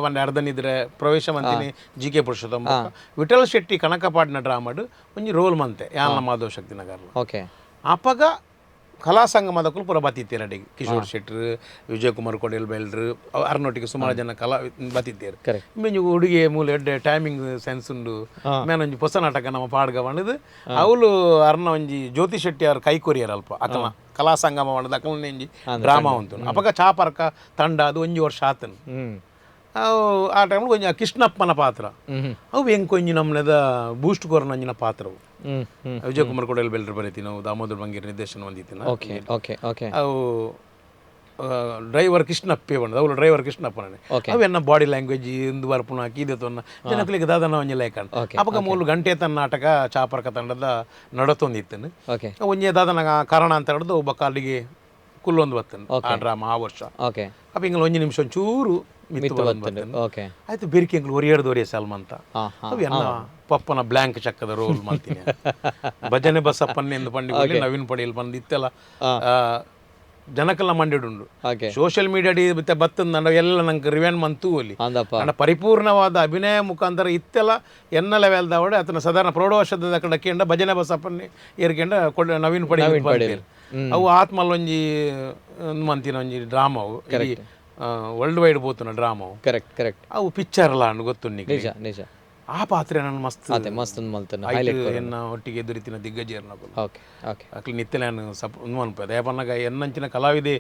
ಒಂದು ಅರ್ಧನಿದ್ರೆ ಪ್ರವೇಶ ಮಂತಿನಿ ಜಿ ಕೆ ಪುರುಷೋತ್ತಮ ವಿಠಲ್ ಶೆಟ್ಟಿ ಕನಕಪಾಡಿನ ಡ್ರಾಮಾಡು ಒಂಜಿ ರೋಲ್ ಮಂತೆ ಯಾನ ಮಾಧವ ಶಕ್ತಿ ನಗರ. ಓಕೆ. ಅಪಗ ಕಲಾ ಸಂಗಮದಕ್ಕೂ ಪೂರ ಬತ್ತಿತ್ತೀರ ಅಡಿಗೆ ಕಿಶೋರ್ ಶೆಟ್ರು, ವಿಜಯಕುಮಾರ್ ಕೊಡೇಲ್ ಬೈಲ್ರು, ಅರ್ನೊಟ್ಟಿಗೆ ಸುಮಾರು ಜನ ಕಲಾ ಬತ್ತಿತ್ತೀರು. ಮೆಂಜು ಹುಡುಗಿ ಮೂಲ ಎಡ್ಡೆ ಟೈಮಿಂಗ್ ಸೆನ್ಸ್ ಉಂಡು ಮೇನೊಂಜಿ ಹೊಸ ನಾಟಕ ನಮ್ಮ ಪಾಡ್ಗ ಬಣ್ಣದು ಅವಳು ಅರ್ನ ಒಂಜಿ ಜ್ಯೋತಿ ಶೆಟ್ಟಿ ಅವ್ರ ಕೈ ಕೊರಿಯರ್ ಅಲ್ಪ ಅಕಲ ಕಲಾ ಸಂಗಮ ಬಣ್ಣದ ಅಕಲ ಒಂಜಿ ಡ್ರಾಮಾ ಉಂಟು. ಅಪಗ ಚಾಪರ್ಕ ತಂಡ ಅದು ಒಂಜಿ ವರ್ಷ ಆತನು. ಆ ಟೈಮ್ ಒಂಜಿ ಕೃಷ್ಣಪ್ಪನ ಪಾತ್ರ ಅವು ಹೆಂಗೆ ನಮ್ಮನೆದ ಬೂಸ್ಟ್ ಕೊರನಂಜಿನ ಪಾತ್ರವು. ವಿಜಯಕುಮಾರ್ ಕೊಡೇಲ್ ಬೆಲ್ರು ಬರೀತೀನಿ ನಾವು, ದಾಮೋದರ್ ಬಂಗೀರ್ ನಿರ್ದೇಶನ ಹೊಂದಿದ್ದೀನಿ. Okay okay okay. ಅವು ಡ್ರೈವರ್ ಕೃಷ್ಣಪ್ಪೆ ಬಂದ ಅವಳು ಡ್ರೈವರ್ ಕೃಷ್ಣಪ್ಪನೇ. ಅವು ಎನ್ನ ಬಾಡಿ ಲ್ಯಾಂಗ್ವೇಜ್ ಇಂದು ಬರ್ಪುಣ ಕೀದೆ ತೊನ್ನ ಜನಗಳಿಗೆ ದಾದನ ಒಂಜಿ ಲೇಖನ. ಅಪಗ 3 ಗಂಟೆ ತನ್ನ ನಾಟಕ ಚಾಪರ್ಕ ತಂಡದ ನಡತೊಂದಿತ್ತನು. ಒಂಜಿ ದಾದನ ಕಾರಣ ಅಂತ ಹಿಡಿದು ಒಬ್ಬ ಕಾಲಿಗೆ ಕುಲ್ಲೊಂದು ಬತ್ತನು ಆ ಡ್ರಾಮಾ ಆ ವರ್ಷ. ಅಪ್ಪ ಇಂಗ್ಲ ಒಂಜಿ ನಿಮಿಷ ಒಂಚೂರು ಓಕೆ. ಆಯ್ತು ಬೆರಿಕೆ ಎಂಗ್ಲು ಒರಿಯರ್ದು ಒರಿಯ ಸಲ್ಮಂತ ಅವು ಎಲ್ಲ ಪಪ್ಪನ ಬ್ಲ್ಯಾಂಕ್ ಚಕ್ಕದ ರೋಲ್ ಮಾಡ್ತೀನಿ. ಭಜನೆ ಬಸಪ್ಪನ್ನೆಂದು ಪಂಡಿ ನವೀನ್ ಪಡೇಲ್ ಬಂದು ಇತ್ತೆಲ್ಲ ಜನಕ್ಕೆಲ್ಲ ಮಂಡಿಡುಂಡು. ಸೋಷಿಯಲ್ ಮೀಡಿಯಾ ಬತ್ತಂದ ಎಲ್ಲ ನಂಗೆ ರಿವೆಂಡ್ ಮಂತು ಒಲಿ ಅಂಡ ಪರಿಪೂರ್ಣವಾದ ಅಭಿನಯ ಮುಖಾಂತರ ಇತ್ತೆಲ್ಲ ಎನ್ನ ಲೆವೆಲ್ದವಡೆ ಆತನ ಸಾಧಾರಣ ಪ್ರೌಢವರ್ಷದ ಕಡೆ ಕೇಂದ್ರ ಭಜನೆ ಬಸಪ್ಪನ್ನೇ ಏರ್ಕೆಂಡ ನವೀನ್ ಪಡೇಲ್ ಅವು ಆತ್ಮಲ್ಲೊಂಜಿ ಮಂತಿನ ಒಂಜಿ ಡ್ರಾಮಾ ಅವು ವರ್ಲ್ಡ್ ವೈಡ್ ಪೋತುನ drama. Correct correct. ಅವು ಪಿಕ್ಚರ್ ಅಲ್ಲ ಅನ್ನು ಗೊತ್ತು ನಿಜ ನಿಜ. ಆ ಪಾತ್ರೆ ನಾನು ಮಸ್ತ್ ಮಸ್ತ್ ಎನ್ನ ಒಟ್ಟಿಗೆ ಎದುರಿತಿನ ದಿಗ್ಗಜರನ್ನ. Okay okay. ಅಕ್ಲಿ ನಿತ್ಯ ನಾನು ಸಪ್ ಅನ್ಪದ ಯಾಪನ್ನಾಗ ಎನ್ನಂಚಿನ ಕಲಾವಿದೆ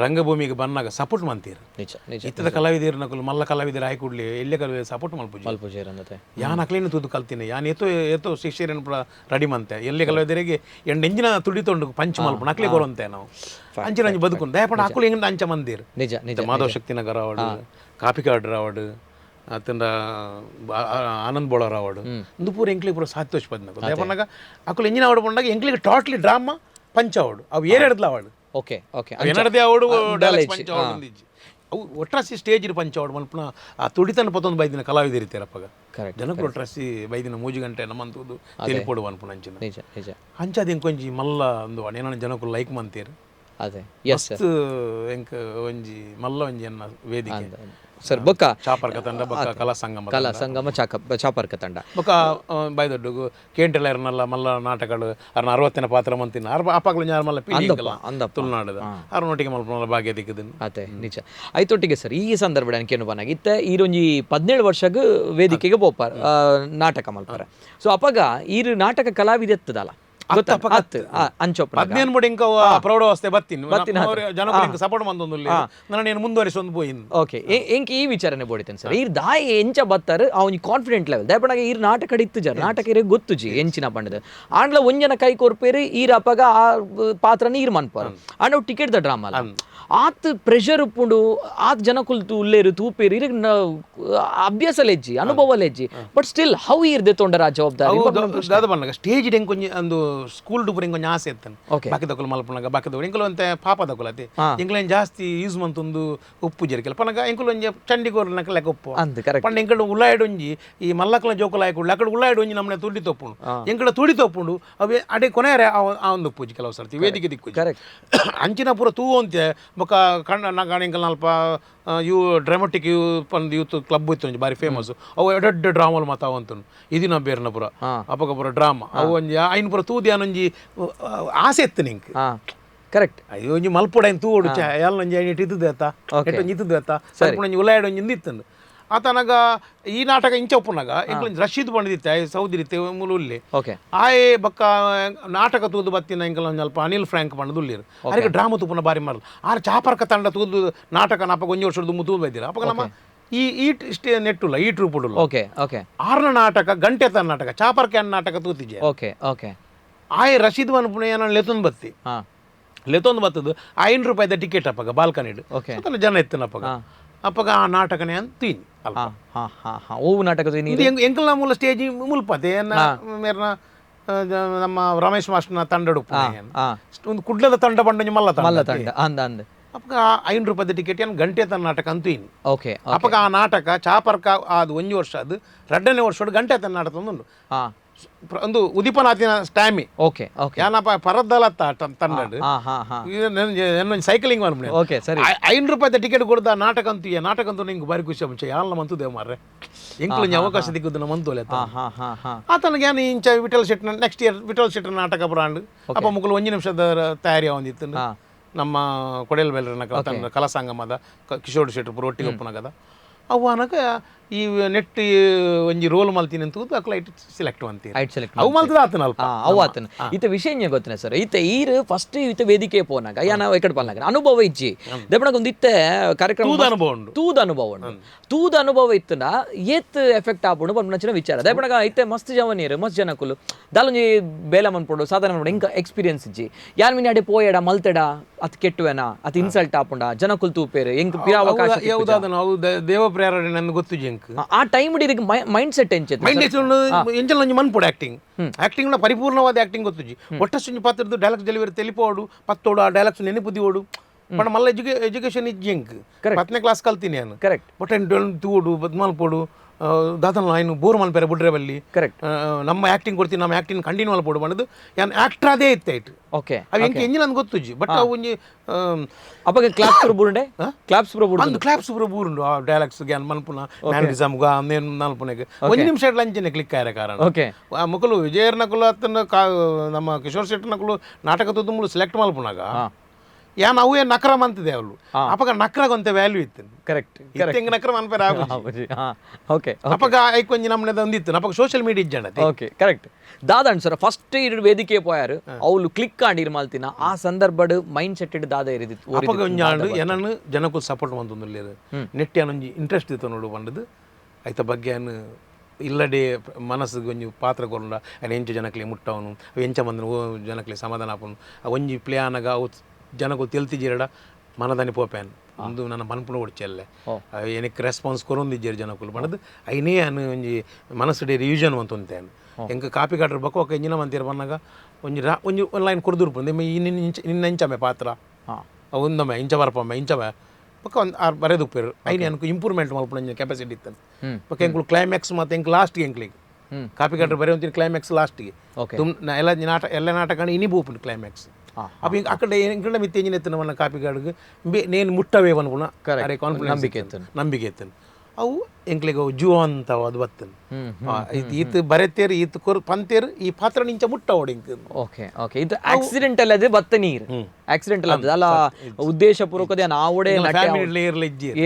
ರಂಗಭೂಮಿಗೆ ಬನ್ನಾಗ ಸಪೋರ್ಟ್ ಮಂತೀರು. ನಿಜ ನಿಜ. ಇತ್ತದ ಕಲಾವಿದರು ನಕಲು ಮಲ್ಲ ಕಲಾವಿದರು ಆಯ್ಕೂಡ್ಲಿ ಎಲ್ಲೇ ಕಲಾವಿದ ಸಪೋರ್ಟ್ ಮಲ್ಪುಜಿ ಮಲ್ಪುಜೇರ್ ಅನ್ನತೆ. ಯಾನ್ ಅಕ್ಲೇನು ತೂದು ಕಲ್ತೀನಿ ಯಾನ್ ಏತೋ ಏತೋ ಶಿಷ್ಯರನ್ನು ಪೂರ ರೆಡಿ ಮಂತೆ ಎಲ್ಲೇ ಕಲಾವಿದರಿಗೆ ಎಂಡ್ ಎಂಜಿನ ತುಡಿತೊಂಡು ಪಂಚ್ ಮಲ್ಪುಣ ಅಕ್ಲೆ ಕೊರಂತೆ ನಾವು ಅಂಚಿನ ಅಂಚಿ ಬದುಕು ದಯಪಣ ಅಕ್ಕಲು ಹೆಂಗ ಅಂಚ ಮಂದಿರ್. ನಿಜ ನಿಜ. ಮಾಧವ ಶಕ್ತಿನಗರ ಅವಾರ್ಡ್, ಕಾಪಿಕಾಡ್ರ ಅವಾರ್ಡ್, ಅತಂಡ ಆನಂದ್ ಬೋಳರ್ ಅವಾರ್ಡ್ ಇಂದು ಪೂರ ಎಂಕ್ಲಿಗೆ ಪೂರ ಸಾತ್ಯೋಶ್ ಪದ್ನಕು ದಯಪನ್ನಾಗ ಅಕ್ಕಲು ಎಂಜಿನ ಅವಾರ್ಡ್ ಬಂದಾಗ ಎಂಕ್ಲಿಗೆ totally drama punch award ಅವು ಏರೆಡ್ದಲ award. Okay okay. ಏನಡದೆ award punch award ಒಂದಿಜ್ಜಿ ಅವು ಒಟ್ರಾಸಿ stage punch award ಮಲ್ಪುನ ಆ ತುಡಿತನ ಪತ್ತೊಂದು ಬೈದಿನ ಕಲಾವಿದರಿರ್ತಾರಪ್ಪಗ. ಕರೆಕ್ಟ್. ಜನಕ್ಕೂ ಒಟ್ರಾಸಿ ಬೈದಿನ 3 ಗಂಟೆ ನಮ್ಮಂತದ್ದು ತೆಲಿಪೋಡು ಅನ್ಪುನ ಅಂಚಿನ. ನಿಜ ನಿಜ. ಅಂಚಾದ ಇಂಕೊಂಜಿ ಮಲ್ಲ ಒಂದು ಏನ ಜನಕ್ಕೂ ಲೈಕ್ ಮಂತೀರು. ಅದೇ ಎಸ್ ಎಂಕ್ ಒಂಜಿ ಮಲ್ಲ ಒಂಜಿ ಎನ್ನ ವೇದಿಕೆ ಸರ್. ಬೊಕ್ಕ ಚಾಪರ್ಕ ತಂಡ ಬೊಕ್ಕ ಕಲಾ ಸಂಗಮ ಕಲಾ ಸಂಗಮ ಚಾಪರ್ಕ ತಂಡ ಬೊಕ್ಕ ಬಾಯ್ದೊಡ್ಡುಗು ಕೇಂಟೆಲ್ಲ ಮಲ್ಲ ನಾಟಕಗಳು ಅರ್ನ 60ನೇ ಪಾತ್ರ ಮಂತಿನ ಅಪ್ಪಗಳು ಯಾರು ಮಲ್ಲ ಪಿಲಿ ತುಳುನಾಡದ ಅರ್ನೊಟ್ಟಿಗೆ ಮಲ್ಪ ಭಾಗ್ಯ ದಿಕ್ಕದನ್ನು. ಅದೇ ನಿಜ. ಆಯ್ತೊಟ್ಟಿಗೆ ಸರ್ ಈ ಸಂದರ್ಭ ನನಗೇನು ಬನ್ನಾಗ ಇತ್ತ ಈರೊಂಜಿ 17 ವರ್ಷಗ್ ವೇದಿಕೆಗೆ ಪೋಪಾರ್ ನಾಟಕ ಮಲ್ಪಾರ. ಸೊ ಅಪಗ ಈರು ನಾಟಕ ಕಲಾವಿದ ಎತ್ತದಲ್ಲ ಪ್ರೌಢಾವಸ್ಥೆ ಬತ್ತೀನಿ ಜನಕ್ಕೆ ಸಪೋರ್ಟ್ ಬಂದೊಂದು ನಾನು ಮುಂದುವರಿಸೊಂದು ಪೋಯಿನ್. ಓಕೆ. ಎಂಕ್ ಈ ವಿಚಾರನೆ ಬೋಡಿತೇನೆ ಸರ್. ಈರ್ ದಾಯಿ ಎಂಚ ಬತ್ತಾರೆ ಅವನಿಗೆ ಕಾನ್ಫಿಡೆಂಟ್ ಲೆವೆಲ್ ದಯಪಣಾಗ ಈರ್ ನಾಟಕ ಇತ್ತು ಜನ ನಾಟಕ ಇರೇ ಗೊತ್ತುಜಿ ಎಂಚಿನ ಪಂಡದ ಆಂಡ್ಲ ಒಂಜನ ಕೈ ಕೊರ್ಪೇರಿ ಈರ್ ಅಪಗ ಆ ಪಾತ್ರನ ಈರ್ ಮನ್ಪಾರ and ಅವು ticket the drama ಆತ್ ಪ್ರೆಷರ್ ಉಪ್ಪುಂಡು ಆತ್ ಜನ ಕುಲ್ತು ಉಲ್ಲೇರು ತೂಪೇರು ಇರಗ್ ಅಭ್ಯಾಸ ಲೆಜ್ಜಿ ಅನುಭವ ಲೆಜ್ಜಿ but still how ಈರ್ ದೆತ್ತೊಂಡರ ಆ ಜವಾಬ್ದಾರಿ ದಾದ ಬಣ್ಣಗ ಸ್ಟೇಜ್ ಎಂಕೊಂಜಿ ಒಂದು ಸ್ಕೂಲ್ ಡುಪುರ ಇಂಕೊಂಜಿ ಆಸೆ ಇತ್ತನು. ಬಾಕಿ ದಕ್ಕಲು ಮಲ್ಪುನಗ ಬಾಕಿ ದಕ್ಕಲು ಎಂಕುಲು ಅಂತೆ ಪಾಪ ದಕ್ಕಲು ಅತೆ ಎಂಕುಲು ಜಾಸ್ತಿ ಯೂಸ್ ಮಂತೊಂದು ಉಪ್ಪು ಜರಿಕೆಲ್ಲ ಪನಗ ಎಂಕುಲು ಒಂಜಿ ಚಂಡಿಗೋರ್ ನಕ ಲೆಕ್ಕ ಉಪ್ಪು ಪಂಡ ಎಂಕಡು ಉಳ್ಳಾಯ್ಡು ಒಂಜಿ ಈ ಮಲ್ಲಕ್ಕಲ ಜೋಕುಲ ಆಯ್ಕುಡ್ಲು ಅಕಡೆ ಉಳ್ಳಾಯ್ಡು ಒಂಜಿ ನಮ್ಮನೆ ತುಡಿ ತಪ್ಪುಂಡು ಎಂಕಡ ತುಡಿ ತಪ್ಪುಂಡು ಅವೆ ಅಡೆ ಕೊನೆಯರೆ ಆ ಒಂದು ಉಪ್ಪುಜಿ ಕೆಲವು ಸರ್ತಿ ವೇದಿಕೆ ದಿಕ್ಕು ಅಂಚಿನ ಪೂರ ತೂ ಅಂತೆ ಬೊಕ ಕಣ್ಣ ಎಂಕಲ್ನ ಅಲ್ಪ you dramatic you ಪಂದ್ ಯೂತ್ ಕ್ಲಬ್ ಇತ್ತು ಒಂಜಿ ಬಾರಿ ಫೇಮಸ್. ಅವು ಎಡ್ಡೆಡ್ಡೆ ಡ್ರಾಮಲ್ ಮಾತ ಅವಂತನು ಇದಿನ ಬೇರ್ನ ಪೂರ ಅಪಗ ಪೂರ ಡ್ರಾಮಾ ಅವು ಒಂಜಿ ಐನ್ ಪೂರ ತೂದು ಒಂಜಿ ಆಸೆ ಇತ್ತು ನಿಂಕ್. ಕರೆಕ್ಟ್. ಅಯ್ಯೋ ಒಂಜಿ ಮಲ್ಪೊಡು ಐನ್ ತೂವೊಡು ಯಾಲ್ ಒಂಜಿ ಐನ್ ಇತ್ತದ ಅತ್ತ ಎಟ್ ಒಂಜಿ ಇತ್ತದ ಅತ್ತ ಸ್ವಲ್ಪ ಒಂಜಿ ಉಲಾಯಡ್ ಒಂಜಿ ಇತ್ತಂದು ಆತನಗ ಈ ನಾಟಕ ಇಂಚ ಉಪ್ಪುನಗ ಎಂಕಲ್ ರಶೀದ್ ಪಂಡಿದಿತ್ತೆ ಸೌದಿ ರೀತಿ ಮೂಲು ಉಲ್ಲಿ. ಆಯೆ ಬೊಕ್ಕ ನಾಟಕ ತೂದು ಬತ್ತಿನ ಎಂಕಲ್ ಒಂಜಿ ಅಲ್ಪ ಅನಿಲ್ ಫ್ರಾಂಕ್ ಪಂಡದು ಉಲ್ಲಿರು ಅರೆಗೆ ಡ್ರಾಮಾ ತೂಪುನ ಬಾರಿ ಮರಲ್ ಆರ್ ಚಾಪರ್ಕ ತಂಡ ತೂದು ನಾಟಕ ಅಪಗ ಒಂಜಿ ವರ್ಷದ ದುಂಬು ತೂದು ಬೈದಿರ ಅಪಗ ನಮ್ಮ ಈ ಈ ಇಷ್ಟೇ ನೆಟ್ಟುಲ್ಲ ಈ ಟ್ರೂಪ್ ಉಡುಲ್ಲ. ಓಕೆ ಓಕೆ ಆರ್ನ ನಾಟಕ ಗಂಟೆ ತನ್ನ ನಾಟಕ ಚಾಪರ್ಕ ನಾಟಕ ತೂತಿಜೆ. ಓಕೆ ಓಕೆ ಆಯೆ ರಶೀದ್ ಮನ್ಪುನ ಏನೋ ಲೆತೊಂದು ಬತ್ತಿ ಲೆತೊಂದು ಬತ್ತದು 5 ರೂಪಾಯಿದ ಟಿಕೆಟ್ ಅಪ್ಪಗ ಬಾಲ್ಕನಿಡ್ ಜನ ಎತ್ತನ ಅಪ್ಪಗ ಅಪ್ಪಗ ಆ ನಾಟಕನೇ ಅಂತ ತೀನಿ ಅಲ್ಪ. ಓವು ನಾಟಕ ಎಂಕಲ್ನ ಮೂಲ ಸ್ಟೇಜ್ ಮುಲ್ಪತೆ ಮೇರ್ನ ನಮ್ಮ ರಮೇಶ್ ಮಾಸ್ಟರ್ನ ತಂಡಡು ಒಂದು ಕುಡ್ಲದ ತಂಡ ಬಂಡ ಮಲ್ಲ ಮಲ್ಲ ತಂಡ ಅಂದ ಅಂದ ಅಪ್ಪಗ 5 ರೂಪಾಯಿದ ಟಿಕೆಟ್ ಏನು ಗಂಟೆ ತನ್ನ ನಾಟಕ ಅಂತೀನಿ. ಓಕೆ ಅಪ್ಪಗ ಆ ನಾಟಕ ಚಾಪರ್ಕ ಅದು ಒಂಜಿ ವರ್ಷ ಅದು ರಡ್ಡನೇ ವರ್ಷ ಗಂಟೆ ತನ್ನ ನಾಟಕ ಉಂಡು ಒಂದು ಉದೀಪನಾಥಿನ ಸ್ಟ್ಯಾಮಿ. ಓಕೆ ಓಕೆ ಯಾನಪ್ಪ ಪರದ್ದಲತ್ತ ತಂಡಡು ಸೈಕ್ಲಿಂಗ್ ಮಾಡ್ಬಿಡಿ. ಓಕೆ ಸರಿ. 5 ರೂಪಾಯಿದ ಟಿಕೆಟ್ ಕೊಡ್ದ ನಾಟಕ ಅಂತೂ ನಾಟಕ ಅಂತೂ ನಿಂಗೆ ಬಾರಿ ಖುಷಿ ಮುಂಚೆ ಯಾಲ ಮಂತು ದೇವ್ ಮಾರ್ರೆ ಎಂಕ್ಲು ಅವಕಾಶ ದಿಕ್ಕದ್ದು ನಮ್ಮ ಅಂತೋಲೆ ಆತನಿಗೆ ಏನು ಇಂಚ ವಿಠಲ್ ಶೆಟ್ನ ನೆಕ್ಸ್ಟ್ ಇಯರ್ ವಿಠಲ್ ಶೆಟ್ಟರ್ ನಾಟಕ ಬ್ರಾಂಡ್ ಅಪ್ಪ ಮುಕ್ಕಲು ಒಂಜಿ ನಿಮಿಷದ ತಯಾರಿ ಒಂದಿತ್ತು ನಮ್ಮ ಕೊಡೆಲ್ ಬೇಲರನ ಕಲಾಸಂಗಮದ ಕಿಶೋರ್ ಶೆಟ್ಟರ್ ಪೂರ ಒಟ್ಟಿಗೆ ಒಪ್ಪುನಗದ ಅವು ಅನಗ ಈ ನೆಟ್ ಒಂಜಿ ರೋಲ್ ಮಲ್ತೀನಿ ಅಂತ ಅಕ್ಲ it select ಅಂತೀರಿ ಐಟ್ ಸೆಲೆಕ್ಟ್ ಅವು ಮಲ್ತದ ಆತನ ಅಲ್ಪ ಅವು ಆತನ ಈತ ವಿಷಯ ಇಂಜ ಗೊತ್ತನೆ ಸರ್ ಈತ ಈರ್ ಫಸ್ಟ್ ಈತ ವೇದಿಕೆ ಪೋನಾಗ ಯಾನ ಎಕಡೆ ಪಲ್ನಾಗ ಅನುಭವ ಇಜ್ಜಿ ದೆಪಣಗ ಒಂದು ಇತ್ತೆ ಕಾರ್ಯಕ್ರಮ ತೂದ ಅನುಭವ ಉಂಡು ತೂದ ಅನುಭವ ಉಂಡು ತೂದ ಅನುಭವ ಇತ್ತನ ಏತ್ ಎಫೆಕ್ಟ್ ಆಪುಂಡು ಪನ್ಪಿನ ವಿಚಾರ ದೆಪಣಗ ಇತ್ತೆ ಮಸ್ತ್ ಜವನೀರು ಮಸ್ತ್ ಜನಕುಲು ದಾಲೊಂಜಿ ಬೇಲ ಮನ್ಪೊಡು ಸಾಧನೆ ಮನ್ಪೊಡು ಇಂಕ ಎಕ್ಸ್ಪೀರಿಯನ್ಸ್ ಇಜ್ಜಿ ಯಾನ್ ಮಿನಿ ಅಡೆ ಪೋಯಡ ಮಲ್ತೆಡ ಅತ್ ಕೆಟ್ಟುವೆನ ಅತ್ ಇನ್ಸಲ್ಟ್ ಆಪುಂಡ ಜನಕುಲು ತೂಪೇರು ಎಂಕ್ ಪಿರಾವಕಾಶ ಅವು ದೇವ ಪ್ರೇರಣೆ ನನ್ಗೆ ಗೊತ್ತು ಜಿಂಕ್ ಆ ಟೈಮ್ ಇದಕ್ಕೆ ಮೈಂಡ್ ಸೆಟ್ ಎಂಚೆ ಮೈಂಡ್ ಸೆಟ್ ಎಂಚಲ್ ಒಂಜಿ ಮನ್ಪೊಡು ಆಕ್ಟಿಂಗ್ ಆಕ್ಟಿಂಗ್ ನ ಪರಿಪೂರ್ಣವಾದ ಆಕ್ಟಿಂಗ್ ಗೊತ್ತುಜಿ ಒಟ್ಟಷ್ಟು ಪಾತ್ರದ ಡೈಲಾಗ್ಸ್ ಡೆಲಿವರಿ ತೆಲಿಪೋಡು ಪತ್ತೋಡು ಆ ಡೈಲಾಗ್ಸ್ ನೆನಪುದಿವೋಡು ಪಂಡ ಮಲ್ಲ ಎಜುಕೇಶನ್ ಇಜ್ಜಿ ಎಂಕ್ 10ನೇ ಕ್ಲಾಸ್ ಕಲ್ತೀನಿ ನಾನು. ಕರೆಕ್ಟ್. ಬಟ್ ತೂಡು ಬದ್ಮಲ್ಪೋಡು ದಾದನ ಐನು ಬೋರ್ ಮಲ್ಪೆರೆ ಬುಡ್ರೆ ಬಲ್ಲಿ. ಕರೆಕ್ಟ್. ನಮ್ಮ ಆಕ್ಟಿಂಗ್ ಕೊಡ್ತೀನಿ ನಮ್ಮ ಆಕ್ಟಿಂಗ್ ಕಂಟಿನ್ಯೂ ಮಲ್ಪೋಡು ಪಂಡದು ಯಾನ್ ಆಕ್ಟರ್ ಅದೇ ಇತ್ತು ಐಟ್. ಓಕೆ. ಅವು ಎಂಕ್ ಎಂಜಿನ್ ಅಂದ್ ಗೊತ್ತುಜಿ ಬಟ್ ಅವು ಒಂಜಿ ಅಪಗ ಕ್ಲಾಪ್ಸ್ ಪೂರ ಬೂರುಂಡೆ ಕ್ಲಾಪ್ಸ್ ಪೂರ ಬೂರುಂಡು ಅಂದು ಕ್ಲಾಪ್ಸ್ ಪೂರ ಬೂರುಂಡು ಆ ಡೈಲಾಗ್ಸ್ ಗ್ಯಾನ್ ಮನ್ಪುನ ಮ್ಯಾನರಿಸಮ್ ಗಾ ನೇನು ಮನ್ಪುನಗೆ ಒಂಜಿ ನಿಮಿಷ ಲಂಚನೆ ಕ್ಲಿಕ್ ಆಯ್ರ ಕಾರಣ. ಓಕೆ. ಆ ಮುಕುಲು ವಿಜಯರ್ನಕುಲು ಅತ್ತನ ನಮ್ಮ ಕಿಶೋರ್ ಶೆಟ್ಟರ್ನಕುಲು ನಾಟಕ ತುಮುಲು ಸೆಲೆಕ್ಟ್ ಮಲ್ಪುನಾಗ ಯಾನ್ ಅವೇ ನಕ್ರ ಮಂತಿದೆ ಅವಳು ಅಪಗ ನಕ್ರಗೊಂತೆ ವ್ಯಾಲ್ಯೂ ಇತ್ತು. ಕರೆಕ್ಟ್. ಹೆಂಗ್ ನಕ್ರ ಮನ್ಪೆರ ಆಗುಜಿ. ಓಕೆ. ಅಪಗ ಐಕ್ ಒಂಜಿ ನಮ್ಮನೆದ ಒಂದಿತ್ತು ಅಪಗ ಸೋಷಿಯಲ್ ಮೀಡಿಯಾ ಇಜ್ಜಂಡ. Okay correct. ದಾದಣ್ಣ ಸರ್ ಫಸ್ಟ್ ಇರು ವೇದಿಕೆ ಪೋಯಾರು ಅವಳು ಕ್ಲಿಕ್ ಆಂಡಿರ್ ಮಲ್ತಿನ ಆ ಸಂದರ್ಭಡ್ ಮೈಂಡ್ ಸೆಟ್ ಇಡ್ ದಾದ ಇರಿದಿತ್ತು ಅಪಗ ಒಂಜಿ ಆಂಡ್ ಏನನ್ನು ಜನಕ್ಕೂ ಸಪೋರ್ಟ್ ಮಂತೊಂದುಲ್ಲೇರು ನೆಟ್ಟಿ ಒಂಜಿ ಇಂಟ್ರೆಸ್ಟ್ ಇತ್ತು ನೋಡು ಪಂಡದು ಐತ ಬಗ್ಗೆ ಅನ್ನು ಇಲ್ಲಡೆ ಮನಸ್ಸಿಗೆ ಒಂಜಿ ಪಾತ್ರ ಕೊರಂಡ ಅಯ್ನ ಎಂಚ ಜನಕ್ಲೆ ಮುಟ್ಟವನು ಅವು ಎಂಚ ಬಂದನು ಜನಕ್ಲೆ ಸಮಾಧಾನ ಆಪನು ಆ ಒಂಜಿ ಪ್ಲೇ ಆನಗ ಅವು ಜನಕ್ಕೂ ತೆಲ್ತಿಜೀರಡ ಮನದಾನಿ ಪೋಪ್ಯಾನ್ ಒಂದು ನನ್ನ ಮನ್ಪುಣ ಒಡ್ಚಲ್ಲೆ ಏನಕ್ಕೆ ರೆಸ್ಪಾನ್ಸ್ ಕೊರೊಂದಿಜ್ಜೇರು ಜನಕ್ಕುಲು ಪಂಡದು ಐನೇ ಅನ್ನು ಒಂಜಿ ಮನಸ್ಸುಡೆ ರಿವಿಷನ್ ಅಂತಂತೇನು ಎಂಕ ಕಾಪಿ ಕಾಟ್ರ ಬೊಕ್ಕ ಒಕ್ಕ ಎಂಜಿನ ಮಂತಿರ ಬನ್ನಾಗ ಒಂಜಿ ಒಂಜಿ ಲೈನ್ ಕೊಡ್ದುರ್ಪು ನಿನ್ನ ಇಂಚಮೆ ಪಾತ್ರ ಒಂದೊಮ್ಮೆ ಇಂಚ ಬರ್ಪಮ್ಮೆ ಇಂಚಮೆ ಬೊಕ್ಕ ಒಂದು ಆರು ಬರೆದುಪ್ಪೇರು ಐನೇ ಅನ್ಕು ಇಂಪ್ರೂವ್ಮೆಂಟ್ ಮಲ್ಪುನ ಕೆಪಾಸಿಟಿ ಇತ್ತು ಬೊಕ್ಕ ಎಂಕುಲು ಕ್ಲೈಮ್ಯಾಕ್ಸ್ ಮತ್ತು ಎಂಕ್ ಲಾಸ್ಟ್ಗೆ ಎಂಕ್ಲಿಗೆ ಕಾಪಿ ಕಾಟ್ರ ಬರೆಯುವಂತೀನಿ ಕ್ಲೈಮ್ಯಾಕ್ಸ್ ಲಾಸ್ಟ್ಗೆ ಎಲ್ಲ ನಾಟಕ ಎಲ್ಲ ನಾಟಕ ಇನಿ ಬೋಪುಂಡು ಕ್ಲೈಮ್ಯಾಕ್ಸ್ ಅಪ್ಪ ಇಂಕ ಅಕ್ಕಡೆ ಎಂಕಡ ಮಿತ್ತ ಎಂಜಿನ ಎತ್ತನ ಮನ್ನ ಕಾಪಿ ಕಾಡುಗೆ ನೇನು ಮುಟ್ಟವೇ ಅನ್ಕುಣ ಅರೆ ಕಾನ್ಫಿಡೆನ್ಸ್ ನಂಬಿಕೆ ಇತ್ತು. ನಂಬಿಕೆ ಇತ್ತು ಅವು ಎಂಕ್ಲಿಗೆ ಅವು ಜೀವ ಅಂತ ಅದು ಬತ್ತನ್ ಈತ ಬರೆತೇರು ಈತ ಕೊರ್ ಪಂತೇರು ಈ ಪಾತ್ರ ನಿಂಚ ಮುಟ್ಟವಡು ಇಂಕ್. ಓಕೆ ಓಕೆ ಇದು ಆಕ್ಸಿಡೆಂಟಲ್ ಅದೇ ಬತ್ತ ನೀರು ಆಕ್ಸಿಡೆಂಟಲ್ ಅದು ಅಲ್ಲ ಉದ್ದೇಶ ಪೂರ್ವಕದೇ ನಾವುಡೆ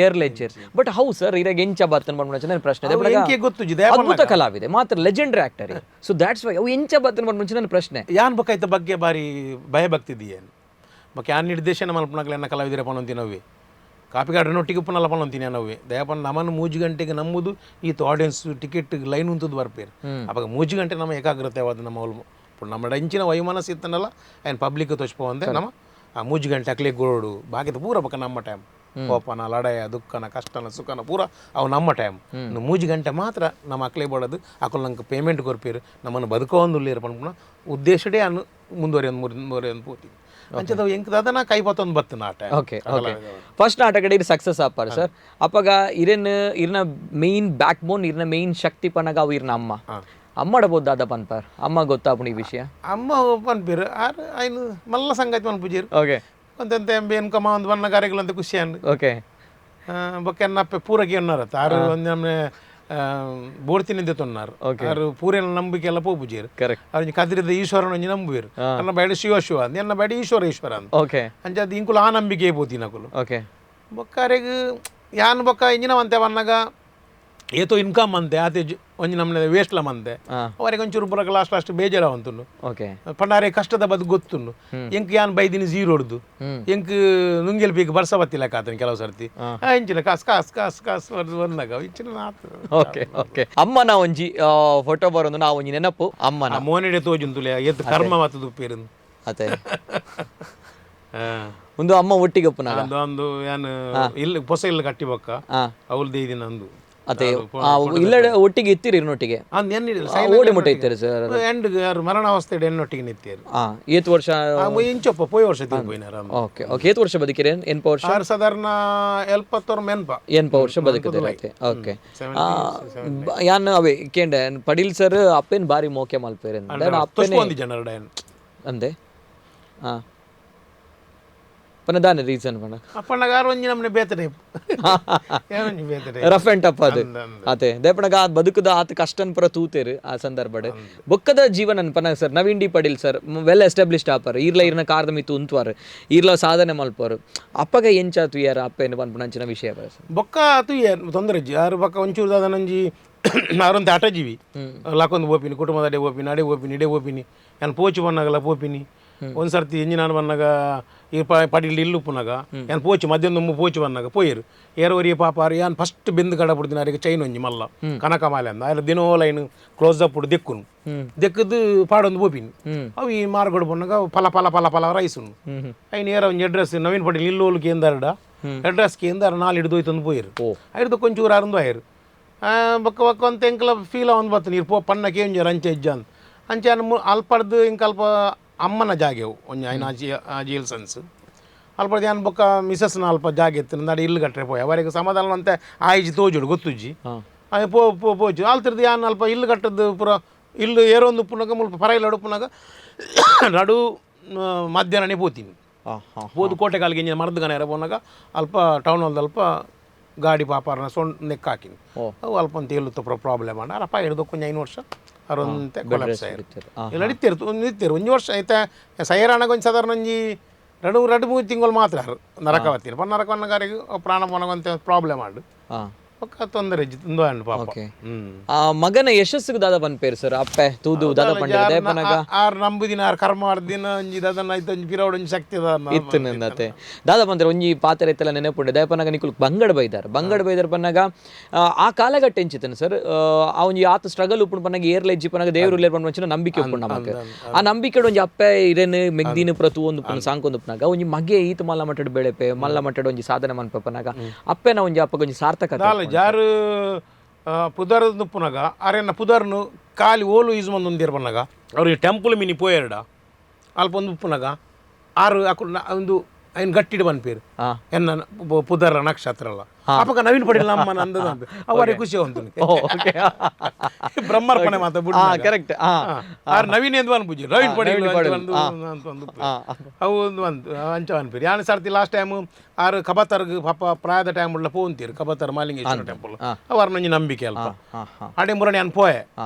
ಏರ್ ಲೆಜ್ಜೇರ್ but how sir ಇರಾಗ ಎಂಚ ಬತ್ತನ್ ಪನ್ಪುನ ಪ್ರಶ್ನೆ ಅವು ಎಂಕೆ ಗೊತ್ತುಜಿ, ದಯಪಾಲ ಅದ್ಭುತ ಕಲಾವಿದೆ ಮಾತ್ರ legendary actor so that's why ಅವು ಎಂಚ ಬತ್ತನ್ ಪನ್ಪುನ ನನ್ನ ಪ್ರಶ್ನೆ. ಯಾನ್ ಬೊಕ್ಕ ಬಗ್ಗೆ ಬಾರಿ ಭಯಭಕ್ತಿ ಇದೆಯೇನು ಬೊಕ್ಕ ಯಾನ್ ನಿರ್ದೇಶನ ಮಲ್ಪುನಾಗಲ ಎನ್ನ ಕಲಾವಿದರ ಪನೊಂತಿನವೇ ಕಾಪಿಗಾಡ್ರನ್ನ ಒಟ್ಟಿಗೆ ಉಪ್ಪನಲ್ಲ ಪನೊಂತೀನಿ ನವ್ವೆ ದಯಪನ್ ನಮ್ಮನ್ನು 3 ಗಂಟೆಗೆ ನಂಬುದು ಈತ audience ticket line ಉಂತದ್ದು ಬರ್ಪೇರು ಅವಾಗ 3 ಗಂಟೆ ನಮ್ಮ ಏಕಾಗ್ರತೆ ಆದ ನಮ್ಮ ಅವ್ಲು ನಮ್ಮ ಇಂಚಿನ ವೈಮನಸ್ಸು ಇತ್ತನಲ್ಲ ಆಯ್ನ ಪಬ್ಲಿಕ್ ತೋಚ್ಪೋ ನಮ್ಮ ಆ 3 ಗಂಟೆ ಅಕ್ಲೆ ಗೋಡು ಬಾಕಿದ ಪೂರ ಬಕ್ಕ ನಮ್ಮ ಟೈಮ್ ಕೋಪನ ಲಡಾಯ ದುಃಖನ ಕಷ್ಟನ ಸುಖನ ಪೂರ ಅವು ನಮ್ಮ ಟೈಮ್. 3 ಗಂಟೆ ಮಾತ್ರ ನಮ್ಮ ಅಕ್ಲೆ ಬೋಡೋದು ಅಕುಲು ನಂಗೆ ಪೇಮೆಂಟ್ ಕೊರ್ಪೇರು ನಮ್ಮನ್ನು ಬದುಕೋ ಒಂದು ಉಳ್ಳೇರು ಪನ್ಪುನ ಉದ್ದೇಶಡೇ ಅನ್ನು ಮುಂದುವರಿಯೊಂದು ಪೋತಿ ಅಂಚದ ಎಂಕದಾದ ನಾ ಕೈ ಪತ್ತೊಂದು ಬತ್ತು ನಾಟ. Okay okay first ನಾಟಕಡೆ ಇರ್ ಸಕ್ಸಸ್ ಆಪಾರ ಸರ್ ಅಪ್ಪಗ ಇರನ್ ಇರ್ನ main back bone ಇರ್ನ ಮೇನ್ ಶಕ್ತಿ ಪನಗ ಅವು ಇರ್ನ ಅಮ್ಮ ಅಮ್ಮಡಬೋದು ದಾದ ಪನ್ಪಾರ್ ಅಮ್ಮ ಗೊತ್ತಾಪುಣ ಈ ವಿಷಯ ಅಮ್ಮ ಪನ್ಪೇರು ಆರ್ ಐನು ಮಲ್ಲ ಸಂಗತಿ ಪನ್ಪುಜೇರು. ಓಕೆ. ಒಂತೆಂತ ಇನ್ಕಮ್ ಒಂದು ಬಣ್ಣ ಕಾರ್ಯಗಳು ಖುಷಿ ಅಂಡ್. ಓಕೆ. ಬೊಕ್ಕ ಎನ್ನಪ್ಪೆ ಪೂರಕ್ಕೆ ಉನ್ನಾರ ಆರು ಒಂದು ನಮ್ಮನೆ ಬೋಡ್ತಿನಿಂದ ತೊನ್ನಾರು ಆರು ಪೂರೆನ ನಂಬಿಕೆ ಎಲ್ಲ ಪೋಪುಜೇರು. ಕರೆಕ್ಟ್. ಅವ್ರು ಕದ್ರಿದ ಈಶ್ವರನ ಒಂಜಿ ನಂಬುವೇರು, ಅನ್ನ ಬೇಡ ಶಿವ ಶಿವ ಅಂದ್, ಎನ್ನ ಬೇಡ ಈಶ್ವರ ಈಶ್ವರ ಅಂದ್. ಓಕೆ. ಅಂಚ ಅದು ಇಂಕುಲು ಆ ನಂಬಿಕೆ ಪೋತಿನಕುಲು. ಓಕೆ. ಬೊಕ್ಕಾರೆಗ್ ಯಾನ್ ಬೊಕ್ಕ ಇಂಜಿನ ಅಂತೆ ಬನ್ನಗ ಏತೋ ಇನ್ಕಮ್ ಅಂತೆ ಆತೆ ಒಂಜಿ ನಮ್ಮನೆ ವೇಸ್ಟ್ಲ ಮಂತೆ ಅವರಿಗೆ ಒಂಚೂರು ಬುರಕ ಲಾಸ್ಟ್ ಲಾಸ್ಟ್ ಬೇಜಾರ ಅಂತುಂಡು. ಓಕೆ. ಪಂಡಾರೆ ಕಷ್ಟದ ಬದು ಗೊತ್ತುಂಡು ಎಂಕ್ ಯಾನ್ ಬೈದಿನಿ ಜೀರೋಡ್ದು ಎಂಕ್ ನುಂಗೆಲ್ ಪೀಕ್ ಬರ್ಸ ಬತ್ತಿಲ್ಲ ಕಾತನ ಕೆಲವು ಸರ್ತಿ ಇಂಚಿನ ಕಾಸ್ ಕಾಸ್ ಕಾಸ್ ಕಾಸ್ ಬಂದಾಗ ಇಂಚಿನ ಆತು. ಓಕೆ ಓಕೆ ಅಮ್ಮನ ಒಂಜಿ ಫೋಟೋ ಬರೋದು ನಾ ಒಂಜಿ ನೆನಪು ಅಮ್ಮನ. ಆ ಮೋನಿಡೆ ತೋಜುಂತುಲೆ ಏತ್ ಕರ್ಮ ಮತ್ತು ದುಪ್ಪೇರು. ಅದೇ ಒಂದು ಅಮ್ಮ ಒಟ್ಟಿಗೆ ಒಪ್ಪುನಾಗ ಅಂದು ಅಂದು ಯಾನ್ ಇಲ್ಲಿ ಪೊಸ ಇಲ್ಲ ಕಟ್ಟಿ ಬೊಕ್ಕ ಅವಳು ದೇದಿನ ಅಂದು. ಅದೇ ಇಲ್ಲ ಒಟ್ಟಿಗೆ ಇತ್ತೀರಿ ಇನ್ನೊಟ್ಟಿಗೆ ಅಂದ್ ಎನ್ನಿಡಿಲ್ಲ. ಓಡಿ ಮುಟ್ಟ ಇತ್ತೀರಿ ಸರ್. ಎಂಡ್ ಯಾರು ಮರಣಾವಸ್ಥೆ ಎಣ್ಣೊಟ್ಟಿಗೆ ನಿತ್ಯರು. ಏತ್ ವರ್ಷ? ಇಂಚೊಪ್ಪ ಪೋಯ್ ವರ್ಷ ತಿರುಪೋಯಿನಾರ. ಓಕೆ ಓಕೆ ಏತ್ ವರ್ಷ ಬದುಕಿರಿ? ಎನ್ಪ ವರ್ಷ? ಆರು ಸಾಧಾರಣ ಎಲ್ಪತ್ತೋರ್ ಮೆನ್ಪ. ಎನ್ಪ ವರ್ಷ ಬದುಕಿದೆ. ಓಕೆ. ಯಾನ್ ಅವೇ ಕೇಂಡೆ ಪಡೀಲ್ ಸರ್ ಅಪ್ಪೇನ್ ಬಾರಿ ಮೋಕೆ ಮಲ್ಪೇರೆ ಅಪ್ಪೇನೆ ಒಂದು ಜನರ ಡಯನ್ ಅಂದೆ ಪನ ದಾನೆ ರೀಸನ್ ಪನ ಅಪ್ಪಣ್ಣಗಾರ ಒಂಜಿ ನಮ್ಮನೆ ಬೇತಡೆ ಒಂಜಿ ಬೇತಡೆ rough and tough ಅದು ಅದೇ ದೇಪಣಗ ಆ ಬದುಕುದ ಆತ ಕಷ್ಟನ್ ಪುರ ತೂತೇರು ಆ ಸಂದರ್ಭಡ್ ಬೊಕ್ಕದ ಜೀವನ ಪನ sir Naveen D Padil sir well established ಆಪರ್ ಈರ್ಲ ಇರ್ನ ಕಾರ್ದ ಮಿತ್ತು ಉಂತುವಾರು ಈರ್ಲ ಸಾಧನೆ ಮಲ್ಪರು ಅಪ್ಪಗ ಎಂಚ ತುಯ್ಯಾರ ಅಪ್ಪ ಏನು ಪನ್ಪುನಂಚಿನ ವಿಷಯ ಸರ್. ಬೊಕ್ಕ ತುಯ್ಯ ತೊಂದರೆ ಇಜ್ಜಿ ಆರು ಬೊಕ್ಕ ಒಂಚೂರು ದಾದ ನಂಜಿ ಆರೊಂತೆ ಆಟಜೀವಿ ಲಾಕೊಂದು ಪೋಪಿನಿ ಕುಟುಂಬದ ಅಡೆ ಪೋಪಿನಿ ಅಡೆ ಪೋಪಿನಿ ಇಡೆ ಪೋಪಿನಿ ಯಾನ್ ಪೋಚು ಬನ್ನಾಗಲ ಪೋಪಿನಿ ಒಂದು ಸರ್ತಿ ಇಂಜಿನಾನ್ ಬನ್ನಾಗ ಈ ಪಡಿಲ್ ಇಲ್ಲು ಉಪ್ಪುನಾಗ ಯಾನ್ ಪೋಚು ಮಧ್ಯಾಹ್ನ ಪೋಚು ಬನ್ನಾಗ ಪೋಯರು ಏರೋರಿ ಪಾಪ ಆರು ಯಾನ್ ಫಸ್ಟ್ ಬೆಂದು ಕಡ ಪುಡ್ದಿನ ಅರಿಗೆ ಚೈನ್ ಒಂಜಿ ಮಲ್ಲ ಕನಕ ಮಾಲೆ ಅಂದ ಆಯ್ರ ದಿನೋ line close up ದೆಕ್ಕುನು ದೆಕ್ಕದು ಪಾಡೊಂದು ಪೋಪಿನಿ ಅವು ಈ ಮಾರ್ಗಡು ಪೊನ್ನಾಗ ಫಲ ಫಲ ಫಲ ಫಲ ರೈಸುನು ಐನ್ ಏರ ಒಂಜಿ ಅಡ್ರೆಸ್ ನವೀನ್ ಪಟೇಲ್ ಇಲ್ಲೋಲು ಕೇಂದಾರಡ ಅಡ್ರೆಸ್ ಕೇಂದಾರ ನಾಲ್ ಹಿಡಿದು ಹೋಯ್ತಂದು ಪೋಯರು ಐದು ಕೊಂಚೂರು ಅರಂದು ಆಯರು ಬೊಕ್ಕ ಬೊಕ್ಕ ಅಂತ ಎಂಕಲ ಫೀಲ್ ಒಂದು ಬತ್ತು ನೀರು ಪೋ ಪಣ್ಣ ಕೇಂಜರ್ ಅಂಚೆ ಇಜ್ಜ ಅಂದ್ ಅಂಚೆ ಅಲ್ಪಡ್ದು ಇಂಕ ಅಲ್ಪ ಅಮ್ಮನ ಜಾಗೆವು ಒಂಜಿ ಐನ ಆಜಿ ಸನ್ಸ್ ಅಲ್ಪಡ್ದು ಯಾನ್ ಬೊಕ್ಕ ಮಿಸಸ್ನ ಅಲ್ಪ ಜಾಗೆ ಇತ್ತು ನಡಿ ಇಲ್ಲು ಕಟ್ಟರೆ ಪೋಯ್ ಅವರಿಗೆ ಸಮಾಧಾನ ಅಂತೆ ಆಯ್ಜಿ ತೋಜುಡು ಗೊತ್ತುಜ್ಜಿ ಆಯ್ ಪೋ ಪೋ ಪೋಜು ಆಲ್ತಿರ್ದು ಯಾನ್ ಅಲ್ಪ ಇಲ್ಲು ಕಟ್ಟದ್ದು ಪೂರ ಇಲ್ಲು ಏರೊಂದು ಉಪ್ಪುನಾಗ ಮುಲ್ಪ ಪರ ಇಲ್ಲ ಉಪ್ಪುನಾಗ ನಡು ಮಧ್ಯಾಹ್ನನೇ ಪೋತೀನಿ ಪೋದು ಕೋಟೆಕಾಲಿಗೆ ಇಂಜಿನ ಮರದು ಗಣ ಪೋನಾಗ ಅಲ್ಪ ಟೌನ್ ಹಾಲ್ದ ಅಲ್ಪ ಗಾಡಿ ಪಾಪಾರನ ಸೊಂಡ್ ನೆಕ್ ಹಾಕಿನಿ ಅವು ಅಲ್ಪ ಅಂತ ಹೇಳುತ್ತ ಪ್ರಾಬ್ಲಮ್ ಅಣ್ಣ ಅಪ್ಪ ಹಿಡಿದು ಕೊಂಚ 5 ವರ್ಷ ಅರೊಂತೆ ಕೊಲಾಪ್ಸ್ ಆಯ್ತು ಇಲ್ಲ ಇತ್ತಿರು ನಿಂತಿರು ಒಂಜಿ ವರ್ಷ ಐತೆ ಸೈರಾಣಗ ಒಂಜಿ ಸಾಧಾರಣ ಒಂಜಿ ರಡು ರಡು ಮೂರು ತಿಂಗಳು ಮಾತ್ರ ನರಕವತ್ತೀನಿ ಪನ್ನ ನರಕವನ್ನಗಾರಿಗೆ ಪ್ರಾಣ ಪೋನಗಂತೆ ಪ್ರಾಬ್ಲಮ್ ಆಡು ಪಕ್ಕ ತೊಂದರೆ ಇಜ್ಜಿ ಅಂಡು ಪಾಪ. ಮಗನ ಯಶಸ್ಸಿಗೆ ದಾದ ಪನ್ಪೇರು ಸರ್ ಅಪ್ಪೆ ತೂದು ದಾದ ಪಂಡೇರು ದೇಪನಗ ಆರು ನಂಬುದಿನ ಆರು ಕರ್ಮ ಆರ್ದಿನ ಒಂಜಿ ದಾದನ ಐತೆ ಒಂಜಿ ಪಿರವಡ ಒಂಜಿ ಶಕ್ತಿ ಇತ್ತು ನಂದತೆ ದಾದ ಪಂದ್ರೆ ಒಂಜಿ ಪಾತ್ರ ಇತ್ತೆಲ್ಲ ನೆನಪುಂಡೆ ದೇಪನಗ ನಿಕುಲು ಬಂಗಡ ಬೈದಾರ್ ಬಂಗಡ ಬೈದಾರ್ ಪನ್ನಾಗ ಆ ಕಾಲಘಟ್ಟ ಎಂಚಿತ್ತನ ಸರ್ ಆ ಒಂಜಿ ಆತ ಸ್ಟ್ರಗಲ್ ಉಪ್ಪುಂಡು ಪನ್ನಾಗ ಏರ್ಲ ಇಜ್ಜಿ ಪನ್ನಾಗ ದೇವರು ಉಲ್ಲೇರ್ ಪನ್ಪಂಚಿನ ನಂಬಿಕೆ ಉಪ್ಪುಂಡು ನಮಕ್ ಆ ನಂಬಿಕೆ ಒಂಜಿ ಅಪ್ಪೆ ಇರೇನು ಮೆಗ್ದಿನ ಪ್ರತು ಒಂದು ಪುನ ಸಾಂಕ್ ಒಂದು ಪುನಾಗ ಒಂಜಿ ಮಗೆ ಈತ ಮಲ್ಲ ಮಟ್ಟಡ್ ಬೆಳೆಪೆ ಮಲ್ಲ ಮಟ್ಟಡ್ ಒಂಜಿ ಸಾಧನೆ ಮನ್ಪೆ ಪನ್ನಾಗ ಅಪ್ಪೆನ ಒಂಜಿ ಅಪ್ಪಗೆ ಒಂಜಿ ಸಾರ್ಥಕ ಜಾರು ಪುದರ್ ನುಪ್ಪುನಾಗ ಅರೆನ ಪುದರ್ನು ಖಾಲಿ ಓಲು ಯೂಸ್ ಮಂದೊಂದಿರ ಪನ್ನಾಗ ಅವ್ರಿಗೆ ಟೆಂಪಲ್ ಮಿನಿ ಪೋಯರ್ಡ ಅಲ್ಪ ಒಂದು ಉಪ್ಪುನಾಗ ಆರು ಅಕು ಒಂದು ಐನ್ ಗಟ್ಟಿಡು ಪನ್ಪೇರು ಎನ್ನ ಪುದರ ನಕ್ಷತ್ರ ಅಲ್ಲ ಅಪಕ ನವೀನ್ ಪಡಿಲ್ಲ ನಮ್ಮ ನಂದದ ಅವರಿಗೆ ಖುಷಿ ಉಂಟು ಬ್ರಹ್ಮಾರ್ಪಣೆ ಮಾತ ಕರೆಕ್ಟ್. ಆರು ನವೀನ್ ಎಂದು ಅನ್ಪುಜಿ ನವೀನ್ ಪಡೀಲ್ ಅವು ಒಂದು ಒಂದು ಅಂಚ ಅನ್ಪೇರು ಯಾನ್ ಸರ್ತಿ ಲಾಸ್ಟ್ ಟೈಮ್ ಆರು ಕಬತರ್ಗ್ ಪಾಪ ಪ್ರಾಯದ ಟೈಮ್ ಉಳ್ಳ ಪೋಂತೀರು ಕಬತರ್ ಮಾಲಿಂಗೇಶ್ವರ ಟೆಂಪಲ್ ಅವರ ನಂಜಿ ನಂಬಿಕೆ ಅಲ್ಪ ಅಡೆ ಮುರಣಿ ಅನ್ ಪೋಯೆ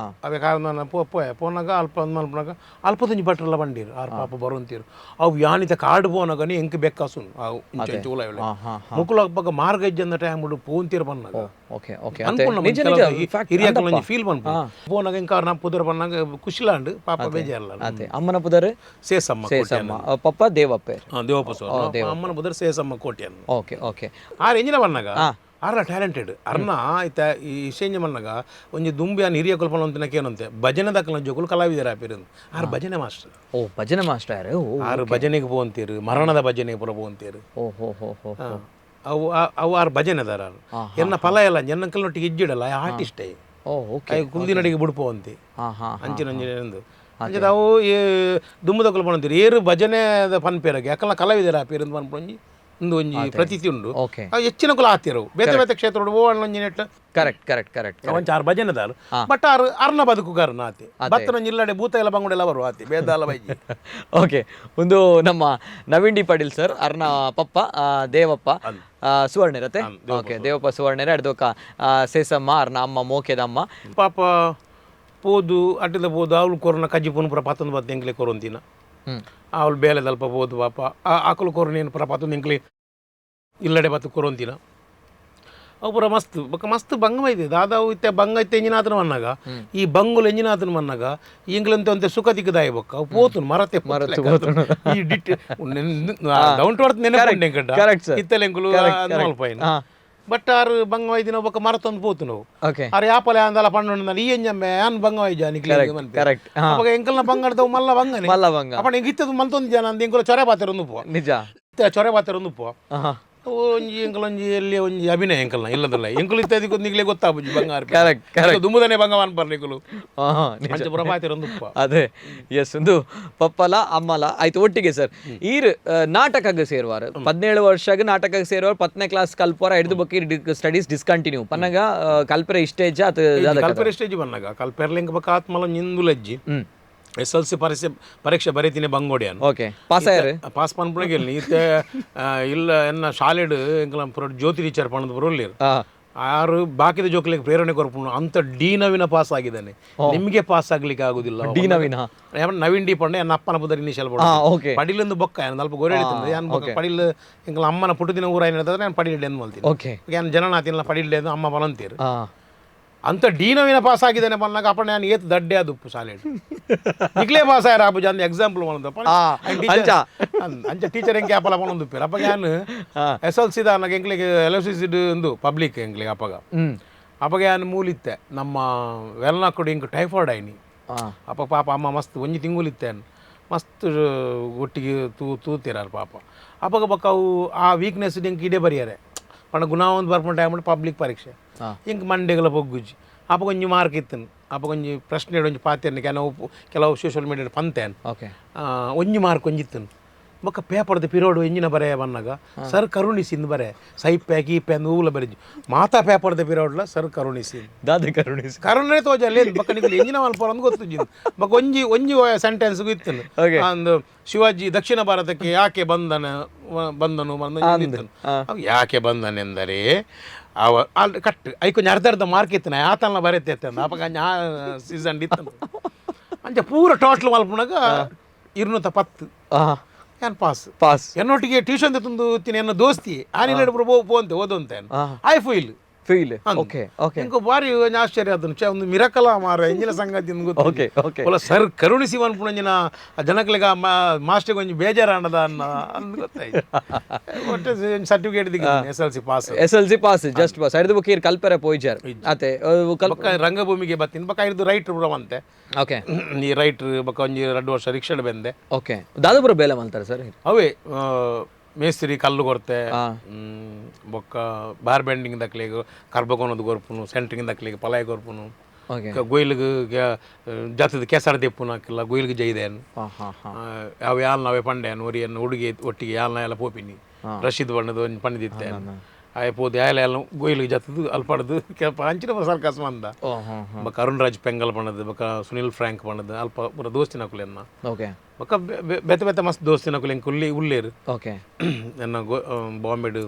ಅವೇ ಕಾರಣ ಪೋಯೆ ಪೋನಾಗ ಅಲ್ಪ ಒಂದು ಮಲ್ಪನಾಗ ಅಲ್ಪದೊಂಜಿ ಭಟ್ರೆಲ್ಲ ಬಂಡೀರು ಆರು ಪಾಪ ಬರೋಂತೀರು ಅವು ಯಾನಿತ ಕಾಡು ಪೋನಾಗನಿ ಎಂಕ್ ಬೆಕ್ಕಾಸುನು ಅವು ಇಂಚ ಇಂಚ ಉಲ ಮುಕುಲ ಪಕ್ಕ ಮಾರ್ಗ ಇಜ್ಜಂದ ಟೈಮ್ ಉಡು ಪೋಂತೀರು ಬನ್ನಾಗ ಓಕೆ ಓಕೆ ಹಿರಿಯ ಫೀಲ್ ಪನ್ಪು ಪೋನಾಗ ಇಂಕ ನಾ ಪುದರ್ ಬನ್ನಾಗ ಖುಷಿಲಾಂಡು ಪಾಪ ಬೇಜಾರಲ್ಲ. ಅಮ್ಮನ ಪುದರ್ ಸೇಸಮ್ಮ ಸೇಸಮ್ಮ ಪಪ್ಪ ದೇವಪ್ಪ ದೇವಪ್ಪ ಸರ್ ಅಮ್ಮನ ಪುದರ್ ಸೇಸಮ್ಮ ಕೋಟ್ಯನ್. ಓಕೆ ಓಕೆ ಆರ್ ಎಂಜಿನ ಬನ್ನಾಗ ಆರ್ಲ ಟ್ಯಾಲೆಂಟೆಡ್ ಅರ್ನ ಆಯ್ತಾ ಈ ಇಶೇಂಜ ಮನ್ನಾಗ ಒಂಜಿ ದುಂಬಿ ಆನ್ ಹಿರಿಯ ಕೊಲ್ಪನ ಅಂತಿನಕೇನಂತೆ ಭಜನೆ ದಕ್ಕಲ ಜೋಕುಲು ಕಲಾವಿದರ ಆಪಿರು ಆರ್ ಭಜನೆ ಮಾಸ್ಟರ್. ಓ ಭಜನೆ ಮಾಸ್ಟರ್. ಆರು ಭಜನೆಗೆ ಪೋಂತೀರು ಮರಣದ ಭಜನೆಗೆ ಪೂರ ಪೋಂತೀರು. ಓ ಹೋ ಹೋ ಹೋ ಅವು ಅವು ಆರು ಭಜನೆ ದಾರ ಎನ್ನ ಫಲ ಎಲ್ಲ ಎನ್ನಕಲ್ನೊಟ್ಟಿಗೆ ಇಜ್ಜಿಡಲ್ಲ ಆರ್ಟಿಸ್ಟೇ ಕುಂದಿನಡಿಗೆ ಬುಡ್ಪೋ ಅಂತಿ ಅಂಚಿನ ಅಂಚಿನ ಅಂಚಿದ ಅವು ಈ ದುಂಬುದಕ್ಕಲು ಪಣಂತೀರಿ ಏರು ಭಜನೆ ಪನ್ಪೇರಗೆ ಯಾಕಲ್ಲ ಕಲಾವಿದರ ಆಪೇರು ಪನ್ಪೊಂಜಿ ಒಂದು ಒಂಜಿ ಪ್ರತೀತಿ ಉಂಡು. ಓಕೆ. ಅವು ಹೆಚ್ಚಿನಕುಲು ಆತಿರು ಬೇತೆ ಬೇತೆ ಕ್ಷೇತ್ರಡು ಓವಣ್ಣ ಒಂಜಿ ನೆಟ್. Correct correct correct. ಒಂಚ ಆರು ಭಜನೆದಾರು, ಬಟ್ ಆರು ಅರ್ನ ಬದುಕುಗಾರನ ಆತಿ ಬತ್ತನ ಇಲ್ಲಡೆ ಭೂತ ಎಲ್ಲ ಬಂಗುಡೆಲ್ಲ ಬರುವ ಆತಿ ಬೇದಾಲ ಬೈಜಿ. ಓಕೆ, ಒಂದು ನಮ್ಮ ನವೀನ್ ಡಿ ಪಾಟೀಲ್ ಸರ್ ಅರ್ನ ಪಪ್ಪ ದೇವಪ್ಪ ಸುವರ್ಣಿರತೆ. ಓಕೆ, ದೇವಪ್ಪ ಸುವರ್ಣಿರ ಅಡ್ದೋಕ ಸೇಸಮ್ಮ ಅರ್ನ ಅಮ್ಮ ಮೋಕೆದಮ್ಮ. ಪಾಪ ಪೋದು ಅಟ್ಟಿದ ಪೋದು ಅವಳು ಕೊರೋನ ಕಜ್ಜಿ ಪುನ ಪುರ ಪತ್ತೊಂದು ಬತ್ತು ಎಂಕ್ಲೆ ಕೊರೊಂತಿನ. ಅವಳು ಬೇಲೆ ದಲ್ಪ ಪೋದು ಪಾಪ ಆಕಳು ಕೊರೋನೇನು ಪುರ ಪತ್ತೊಂದು ಎಂಕ್ಲೆ ಇಲ್ಲಡೆ ಬತ್ತು ಕೊರೊಂತಿನ. ಅವು ಪೂರ ಮಸ್ತ್ ಬೊಕ್ಕ ಮಸ್ತ್ ಬಂಗ ಇದೆ ದಾದಾವು ಇತ್ತೆ ಬಂಗ ಇತ್ತೆ ಎಂಜಿನಾತನ ಮನ್ನಾಗ ಈ ಬಂಗುಲು ಎಂಜಿನಾತನ ಮನ್ನಾಗ ಎಂಕ್ಲಂತೆ ಒಂತೆ ಸುಖ ತಿಕ್ಕದಾಯ ಬೊಕ್ಕ ಅವು ಪೋತುನು ಮರತೆ ಮರತು. ಈ ಡಿಟ್ down to earth ನೆನಪುಂಡು. Correct sir. ಇತ್ತಲೆಂಕುಲು Correct, correct. But ಆರು ಬಂಗ ವೈದಿನ ಬೊಕ್ಕ ಮರತೊಂದು ಪೋತುನು. ಓಕೆ. ಆರು ಯಾಪಲೆ ಅಂದಲ ಪಣ್ಣು ಈ ಎಂಜಮ್ಮೆ ಅನ್ ಬಂಗ ವೈಜ ನಿಕ್ಲೆ. ಕರೆಕ್ಟ್. ಅವಾಗ ಎಂಕಲ್ನ ಬಂಗಾರದವು ಮಲ್ಲ ಬಂಗನೆ. ಮಲ್ಲ ಬಂಗ. ಅಪ್ಪ ಎಂಕ್ ಇತ್ತದು ಮಲ್ತೊಂದು ಜನ ಅಂದ್ ಎಂಕುಲ ಚೊರೆ ಪಾತೆರೊಂದು ಪೋ. ನಿಜ. ಇತ್ತೆ ಚೊರೆ ಪಾತೆರೊಂದು ಪೋ. ಒಂಜಿ ಎಂಕಲೊಂಜಿ ಎಲ್ಲಿ ಒಂಜಿ ಅಭಿನಯ ಎಂಕಲ್ನ ಇಲ್ಲದಲ್ಲ ಎಂಕುಲು ಇತ್ಯಾದಿ ನಿಗ್ಲೆ ಗೊತ್ತಾಪುಜಿ ಬಂಗಾರ. Correct correct. ದುಂಬುದನೆ ಬಂಗವಾನ್ ಬರ್ಲಿಕ್ಕಲು ನಿಜ. ಅಂಚ ಪುರ ಪಾತೆರೊಂದು ಪೋ. ಅದೇ, ಎಸ್, ಒಂದು ಪಪ್ಪಲ ಅಮ್ಮಲ ಆಯ್ತು ಒಟ್ಟಿಗೆ ಸರ್. ಈರ್ ನಾಟಕಕ್ಕೆ ಸೇರುವಾರು 17 ವರ್ಷಗೆ ನಾಟಕಕ್ಕೆ ಸೇರುವಾರು. 10ನೇ ಕ್ಲಾಸ್ ಕಲ್ಪೋರ ಹಿಡಿದು ಬೊಕ್ಕ ಸ್ಟಡೀಸ್ ಡಿಸ್ಕಂಟಿನ್ಯೂ ಪನ್ನಗ ಕಲ್ಪರೆ ಇಷ್ಟೇಜ್ ಅದು. ಕಲ್ಪೆರೆ ಸ್ಟೇಜ್ ಬಂದಾಗ ಕಲ್ಪೆರ್ಲಿಂಗ್ ಬಕ್ಕ ಆತ್ಮಲ ನಿಂದುಲಜ್ಜಿ. SLC ಪರೀಕ್ಷೆ ಪರೀಕ್ಷೆ ಬರೀತೀನಿ ಬಂಗೋಡಿಯಾನು. ಓಕೆ, ಪಾಸ್ ಆಯರು? ಪಾಸ್ ಪನ್ಪುಣಗೆ ಇತ್ತೆ ಇಲ್ಲ ಎನ್ನ ಶಾಲೆಡ್ ಎಂಕಲ ಪುರ ಜ್ಯೋತಿ ಟೀಚರ್ ಪಣದ ಬರೋಲ್ಲಿರು. ಆರು ಬಾಕಿದ ಜೋಕ್ಲಿಗೆ ಪ್ರೇರಣೆ ಕೊರ್ಪುಂಡು ಅಂತ ಡಿ ನವೀನ ಪಾಸ್ ಆಗಿದ್ದಾನೆ, ನಿಮಗೆ ಪಾಸ್ ಆಗ್ಲಿಕ್ಕೆ ಆಗುದಿಲ್ಲ. ಡಿ ನವೀನ? ನವೀನ್ ಡಿ ಪಂಡೆ ನನ್ನ ಅಪ್ಪನ ಪುದರ್ ಇನಿಷಿಯಲ್. ಓಕೆ. ಪಡಿಲೊಂದು ಬೊಕ್ಕ ಏನು ಅಲ್ಪ ಗೊರೆ ಹೇಳ್ತೀನಿ ಯಾನ್ ಬೊಕ್ಕ ಪಡಿಲ್ ಎಂಕಲ ಅಮ್ಮನ ಪುಟ್ಟದಿನ ಊರ ಏನು ಹೇಳ್ತಾರೆ, ನಾನು ಪಡಿಲ್ ಎಂದು ಮಲ್ತೀನಿ. ಓಕೆ. ಯಾನ್ ಜನನಾತಿನ ಪಡಿಲ್ ಎಂದು ಅಮ್ಮ ಬಲಂತೀರು. ಅಂತ ಡಿ ನವೀನ ಪಾಸ್ ಆಗಿದ್ದಾನೆ ಬಂದಾಗ ಅಪ್ಪ ನಾನು ಏತ್ ದಡ್ಡೆ ಅದು ಉಪ್ಪು ಶಾಲೆ ನಿಕ್ಲೇ ಪಾಸ್ ಆಯ್ರ ಆಪುಜ ಅಂದ ಎಕ್ಸಾಂಪಲ್ ಮಲಂದಪ್ಪ. ಅಂಚ. ಅಂಚ ಟೀಚರ್ ಎಂಕೆ ಅಪ್ಪಲ ಪನೊಂದು ಅಪ್ಪ ಯಾನ್ SLC ದಾನಗ ಎಂಕ್ಲಿಗೆ LFC ಒಂದು ಪಬ್ಲಿಕ್ ಎಂಕ್ಲಿಗೆ ಅಪ್ಪಗ. ಅಪ್ಪಗ ಯಾನ್ ಮೂಲಿತ್ತೆ ನಮ್ಮ ವೆಲ್ನಾಕುಡು ಇಂಕ್ ಟೈಫಾಯ್ಡ್ ಆಯ್ನಿ. ಅಪ್ಪ ಪಾಪ ಅಮ್ಮ ಮಸ್ತ್ ಒಂಜಿ ತಿಂಗುಲಿತ್ತೆ ಮಸ್ತ್ ಒಟ್ಟಿಗೆ ತೂತಿರಾರು ಪಾಪ. ಅಪ್ಪಗ ಬೊಕ್ಕ ಅವು ಆ ವೀಕ್ನೆಸ್ ಇಂಕ್ ಇಡೇ ಬರಿಯಾರೆ ಪಂಡ ಗುಣ ಒಂದು ಬರ್ಪುನ ಟೈಮ್ ಪಬ್ಲಿಕ್ ಪರೀಕ್ಷೆ ಇಂಕ್ ಮಂಡೆಗಳ ಬೊಗ್ಗುಜಿ. ಅಪ್ಪ ಒಂಜಿ ಮಾರ್ಕ್ ಇತ್ತನು ಅಪ್ಪ ಒಂಜಿ ಪ್ರಶ್ನೆ ಒಂಜಿ ಪಾತೆರ್ನ ಕೆಲವು ಕೆಲವು ಸೋಷಿಯಲ್ ಮೀಡಿಯಾ ಪಂತೇನು. ಓಕೆ. ಒಂಜಿ ಮಾರ್ಕ್ ಒಂಜಿ ಇತ್ತನು ಬೊಕ್ಕ ಪೇಪರ್ದ ಪಿರೋಡು ಎಂಜಿನ ಬರೆಯ ಬನ್ನಾಗ ಸರ್ ಕರುಣಿಸಿಂದು ಬರೆ ಸೈಪೆ ಗೀಪೆ ಅಂದು ಹೂಲ ಬರೆಜು ಮಾತಾ ಪೇಪರ್ದ ಪಿರೋಡ್ಲ ಸರ್ ಕರುಣಿಸಿ. ದಾದ ಕರುಣಿಸಿ? ಕರುಣೆ ತೋಜಲ್ಲ ಬೊಕ್ಕ ನಿಕುಲು ಎಂಜಿನ ಮಲ್ಪೋರ ಅಂದ್ ಗೊತ್ತುಜ್ಜಿ ಬೊಕ್ಕ ಒಂಜಿ ಒಂಜಿ ಸೆಂಟೆನ್ಸ್ ಇತ್ತನು. ಓಕೆ. ಅಂದು ಶಿವಾಜಿ ದಕ್ಷಿಣ ಭಾರತಕ್ಕೆ ಯಾಕೆ ಬಂದನು ಇತ್ತನು. ಅವ್ ಯಾಕೆ ಬಂದನೆಂದರೆ ಅವ ಅಲ್ಲಿ ಕಟ್ ಐಕೊಂಜ ಅರ್ಧ ಅರ್ಧ ಮಾರ್ಕ್ ಇತ್ತನ ಆತನ ಬರೆತೆ ಅಪ್ಪಗ ಆ ಸೀಸನ್ ಇತ್ತನು. ಅಂಚ ಪೂರ ಟೋಟಲ್ ಮಲ್ಪುನಾಗ 210 ಯಾನ್ ಪಾಸ್. ಪಾಸ್. ಎನ್ನೊಟ್ಟಿಗೆ ಟ್ಯೂಷನ್ ತಂದು ತಿನ್ನ ಎನ್ನ ದೋಸ್ತಿ ಆನಿಲ್ ಪೂರ ಪೋ ಅಂತೆ ಓದಂತೆ I feel. Feel, okay okay. Ink ಭಾರಿ ಒಂಜಿ ಆಶ್ಚರ್ಯ ಆತನು ಛೆ, ಒಂದು ಮಿರಕಲ ಮಾರ ಎಂಜಿನ ಸಂಗತಿ ಅಂದ್ ಗೊತ್ತು. Okay okay. ಒಲ sir ಕರುಣಿಸಿ ಪನ್ಪುನಂಜಿನ ಜನಕ್ಲೆಗ ಮಾಸ್ಟರ್ಗೆ ಒಂಜಿ ಬೇಜಾರಾಂಡದ ಅನ್ನ ಅಂದ್ ಗೊತ್ತಾಯ್ತು. ಒಟ್ಟೆ certificate ದಿಕ್ಕ SLC pass. SLC pass, just pass. ಹಿಡಿದು ಬೊಕ್ಕ ಈರ್ ಕಲ್ಪರೆ ಪೋಯ್ಜಾರ್ ಅತೆ ಕಲ್ಪ ಬೊಕ್ಕ ರಂಗಭೂಮಿಗೆ ಬತ್ತೀನಿ ಬೊಕ್ಕ ಇರ್ದು ರೈಟ್ರ್ ಪೂರ ಬಂತೆ. ಓಕೆ. ಈ ರೈಟ್ರ್ ಬೊಕ್ಕ ಒಂಜಿ 2 ವರ್ಷ ರಿಕ್ಷಾಡ್ ಬೆಂದೆ. ಓಕೆ, ದಾದಾಪುರ ಬೇಲೆ ಮಲ್ತಾರೆ ಸರ್? ಅವೇ ಮೇಸ್ತ್ರಿ ಕಲ್ಲು ಕೊರ್ತೆ, ಬೊಕ್ಕ ಬಾರ್ ಬೆಂಡಿಂಗ್ ದಕ್ಲೆಗ್ ಕರ್ಬಕೊನದು ಕೊರ್ಪುನು, ಸೆಂಟ್ರಿಂಗ್ ದಕ್ಲೆಗ್ ಪಲಾಯ ಕೊರ್ಪುನು. ಓಕೆ. ಗೊಯ್ಲಿಗ್ ಜಾತದ ಕೆಸರ ದೆಪ್ಪುನು ಹಾಕಿಲ್ಲ ಗೊಯ್ಲಿಗ್ ಜೈದೇನು. ಹಾ ಹಾ ಹಾ. ಅವು ಯಾಲ್ನ ಅವೇ ಪಂಡೆ ಒರಿಯನ್ನು ಹುಡುಗಿ ಒಟ್ಟಿಗೆ ಯಾಲ್ನ ಎಲ್ಲ ಪೋಪಿನಿ ರಶೀದ್ ಬಣ್ಣದ ಒಂಜಿ ಪಂಡಿದಿತ್ತೆ ಆಯ್ ಪೋದು ಯಾಲ ಎಲ್ಲ ಗೊಯ್ಲಿಗೆ ಜತ್ತದು ಅಲ್ಪಡ್ದು ಕೆಲ್ಪ ಅಂಚಿನ ಸರ್ಕಸ್ ಮಂದ. ಓ ಹಾ ಹಾ. ಬೊಕ್ಕ ಅರುಣ್ ರಾಜ್ ಪೆಂಗಲ್ ಬಣ್ಣದ ಬೊಕ್ಕ ಸುನಿಲ್ ಫ್ರಾಂಕ್ ಬಣ್ಣದ ಅಲ್ಪ ಪೂರ ದೋಸ್ತಿನಕುಲೆನ್ನ. ಓಕೆ. ಬೊಕ್ಕ ಬೇತೆ ಬೇತೆ ಮಸ್ತ್ ದೋಸ್ತಿನಕುಲು ಎಂಕ್ ಉಲ್ಲಿ ಉಲ್ಲೇರು. ಓಕೆ. ನನ್ನ ಬಾಂಬೆಡ್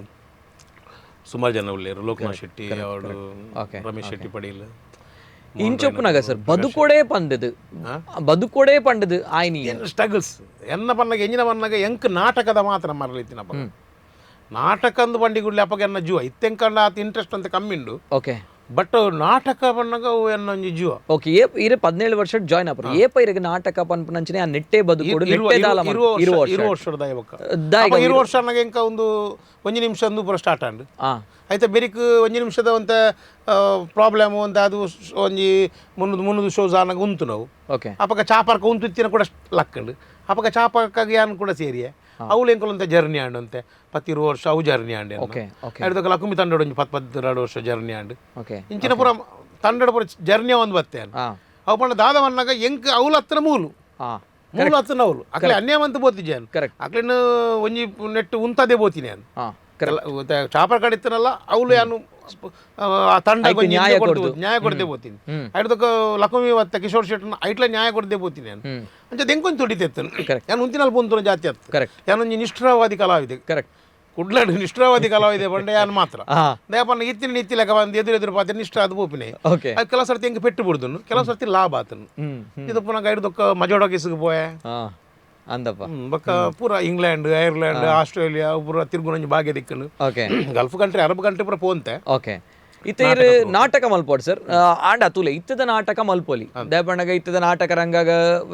ಸುಮಾರು ಜನ ಉಲ್ಲೇರು, ಲೋಕನಾಥ್ ಶೆಟ್ಟಿ ಅವರು, ಓಕೆ, ರಮೇಶ್ ಶೆಟ್ಟಿ ಪಡೀಲ್. ಇಂಚೊಪ್ಪುನಾಗ ಸರ್ ಬದುಕೋಡೆ ಪಂದದು ಬದುಕೋಡೆ ಪಂಡದು ಆಯ್ನಿ. ಸ್ಟ್ರಗಲ್ಸ್ ಎನ್ನ ಪನ್ನಗ ಎಂಜಿನ ಪನ್ನಗ ಎಂಕ್ ನಾಟಕದ ಮಾತ್ರ ಮರಲಿತ್ತಿನ ಅಪ್ಪಗ ನಾಟಕ ಅಂದು ಬಂಡಿಗುಡ್ಲಿ ಅಪ್ಪಗ ಎನ್ನ ಜೀವ ಇತ್ತೆಂಕಂಡ ಆತ ಇಂಟ್ರೆಸ್ಟ್ ಅಂತ ಕಮ್ಮಿ ಉಂಡು. ಓಕೆ. ಬಟ್ ನಾಟಕ ಪನ್ನಗ ಅವು ಎನ್ನ ಒಂಜಿ ಜೀವ. ಓಕೆ, ಏ ಇರೆ 17 ವರ್ಷ ಜಾಯ್ನ್ ಆಪರು ಏ ಪೈರಗ ನಾಟಕ ಪನ್ಪುನಂಚನೆ ಆ ನೆಟ್ಟೆ ಬದುಕೋಡು ನೆಟ್ಟೆ ದಾಲ ಇರುವ ವರ್ಷ ವರ್ಷದ ಬೊಕ್ಕ ದಾಯಿಗ ಇರು ವರ್ಷ ಅನ್ನಗ ಎಂಕ ಒಂದು ಒಂಜಿ ನಿಮಿಷ ಅಂದು ಪೂರ ಸ್ಟಾರ್ಟ್ ಆಂಡ್. ಐತೆ ಬೆರಿಕ್ ಒಂಜಿ ನಿಮಿಷದ ಒಂತೆ ಪ್ರಾಬ್ಲಮ್ ಒಂತೆ ಅದು ಒಂಜಿ 300 ಶೋಸ್ ಆನಗ ಉಂತು ನಾವು. ಓಕೆ. ಅಪಗ ಚಾಪರ್ಕ ಉಂತು ಇತ್ತಿನ ಕೂಡ ಲಕ್ಕಂಡು ಅಪಗ ಚಾಪರ್ಕಾಗ ಯಾನ್ ಕೂಡ ಸೇರಿಯೆ ಅವುಲು ಎಂಕುಲಂತೆ ಜರ್ನಿ ಆಂಡ್ ಅಂತೆ 10 ವರ್ಷ ಅವು ಜರ್ನಿ ಆಂಡ್. Okay okay. ಹಿಡ್ದಕ್ಕೆ ಲಕುಮಿ ತಂಡೋಡು ಒಂಜಿ 10 ವರ್ಷ ಜರ್ನಿ ಆಂಡ್. ಓಕೆ. ಇಂಚಿನ ಪೂರ ತಂಡೋಡು ಪೂರ ಜರ್ನಿ ಒಂದು ಬತ್ತೆ. ಅವು ಪಂಡ ದಾದ ಬನ್ನಾಗ ಎಂಕ್ ಅವುಲ ಹತ್ರ ಮೂಲು. ಮೂಲ ಹತ್ತನ ಅವ್ರು ಅಕ್ಲೆ ಅನ್ಯಾಯ ಅಂತ ಬೋತಿದ್ದೆ. ಕರೆಕ್ಟ್. ಅಕ್ಲೇನು ಒಂಜಿ ನೆಟ್ಟು ಉಂತದೇ ಬೋತೀನಿ ನಾನು. ಚಾಪರ್ ಕಡಿತನಲ್ಲ ಅವಳು ಯಾನು ಆ ತಂಡ ನ್ಯಾಯ ಕೊಡ್ದು. ನ್ಯಾಯ ಕೊಡದೆ పోತೀನಿ. ಐಡ್ದೊಕ್ಕ ಲಕ್ಷ್ಮಿ ವತ್ತ ಕಿಶೋರ್ ಶೆಟ್ಟನ ಐಟ್ಲ ನ್ಯಾಯ ಕೊಡದೆ పోತೀನಿ ನಾನು. ಅಂಚೆ ದೆಂಕೊಂದು ತುಡಿತೆತ್ತನು ಯಾನು ಉಂತಿನಲ್ಲಿ ಪೊಂತುನ ಜಾತಿ ಅತ್ತು. ಕರೆಕ್ಟ್. ಯಾನೊಂಜಿ ನಿಷ್ಠುರವಾದಿ ಕಲಾವಿದೆ. ಕರೆಕ್ಟ್. ಕುಡ್ಲಾಡು ನಿಷ್ಠುರವಾದಿ ಕಲಾವಿದೆ ಬಂಡೆ ಯಾನು ಮಾತ್ರ ದಯಪನ್ನ ಇತ್ತಿನ ಇತ್ತಿ ಲೆಕ್ಕ ಬಂದು ಎದುರು ಎದುರು ಪಾತ್ರ ನಿಷ್ಠ ಅದು ಪೋಪಿನೆ. ಓಕೆ. ಅದು ಕೆಲವು ಸರ್ತಿ ಹೆಂಗೆ ಪೆಟ್ಟು ಬಿಡ್ದನು, ಕೆಲವು ಸರ್ತಿ ಲಾಭ ಆತನು. ಇದು ಪುನಃ ಐಡ್ದೊಕ್ಕ ಮಜೋಡೋಗಿಸಿಗೆ ಪೋಯೆ ಅಂದಪ್ಪ. ಬೊಕ್ಕ ಪೂರ England, Ireland, Australia ಪೂರ ತಿರುಗುನೊಂಜಿ ಭಾಗ್ಯ ದಿಕ್ಕನು. Okay. Gulf country, Arab country ಪೂರ ಪೋಂತೆ. ಓಕೆ. ಇತ್ತ ಇರು ನಾಟಕ ಮಲ್ಪೋಡ್ ಸರ್ ಆಂಡ ತುಲೆ ಇತ್ತದ ನಾಟಕ ಮಲ್ಪೊಲಿ ದೇಪಣ್ಣಗ ಇತ್ತದ ನಾಟಕ ರಂಗಗ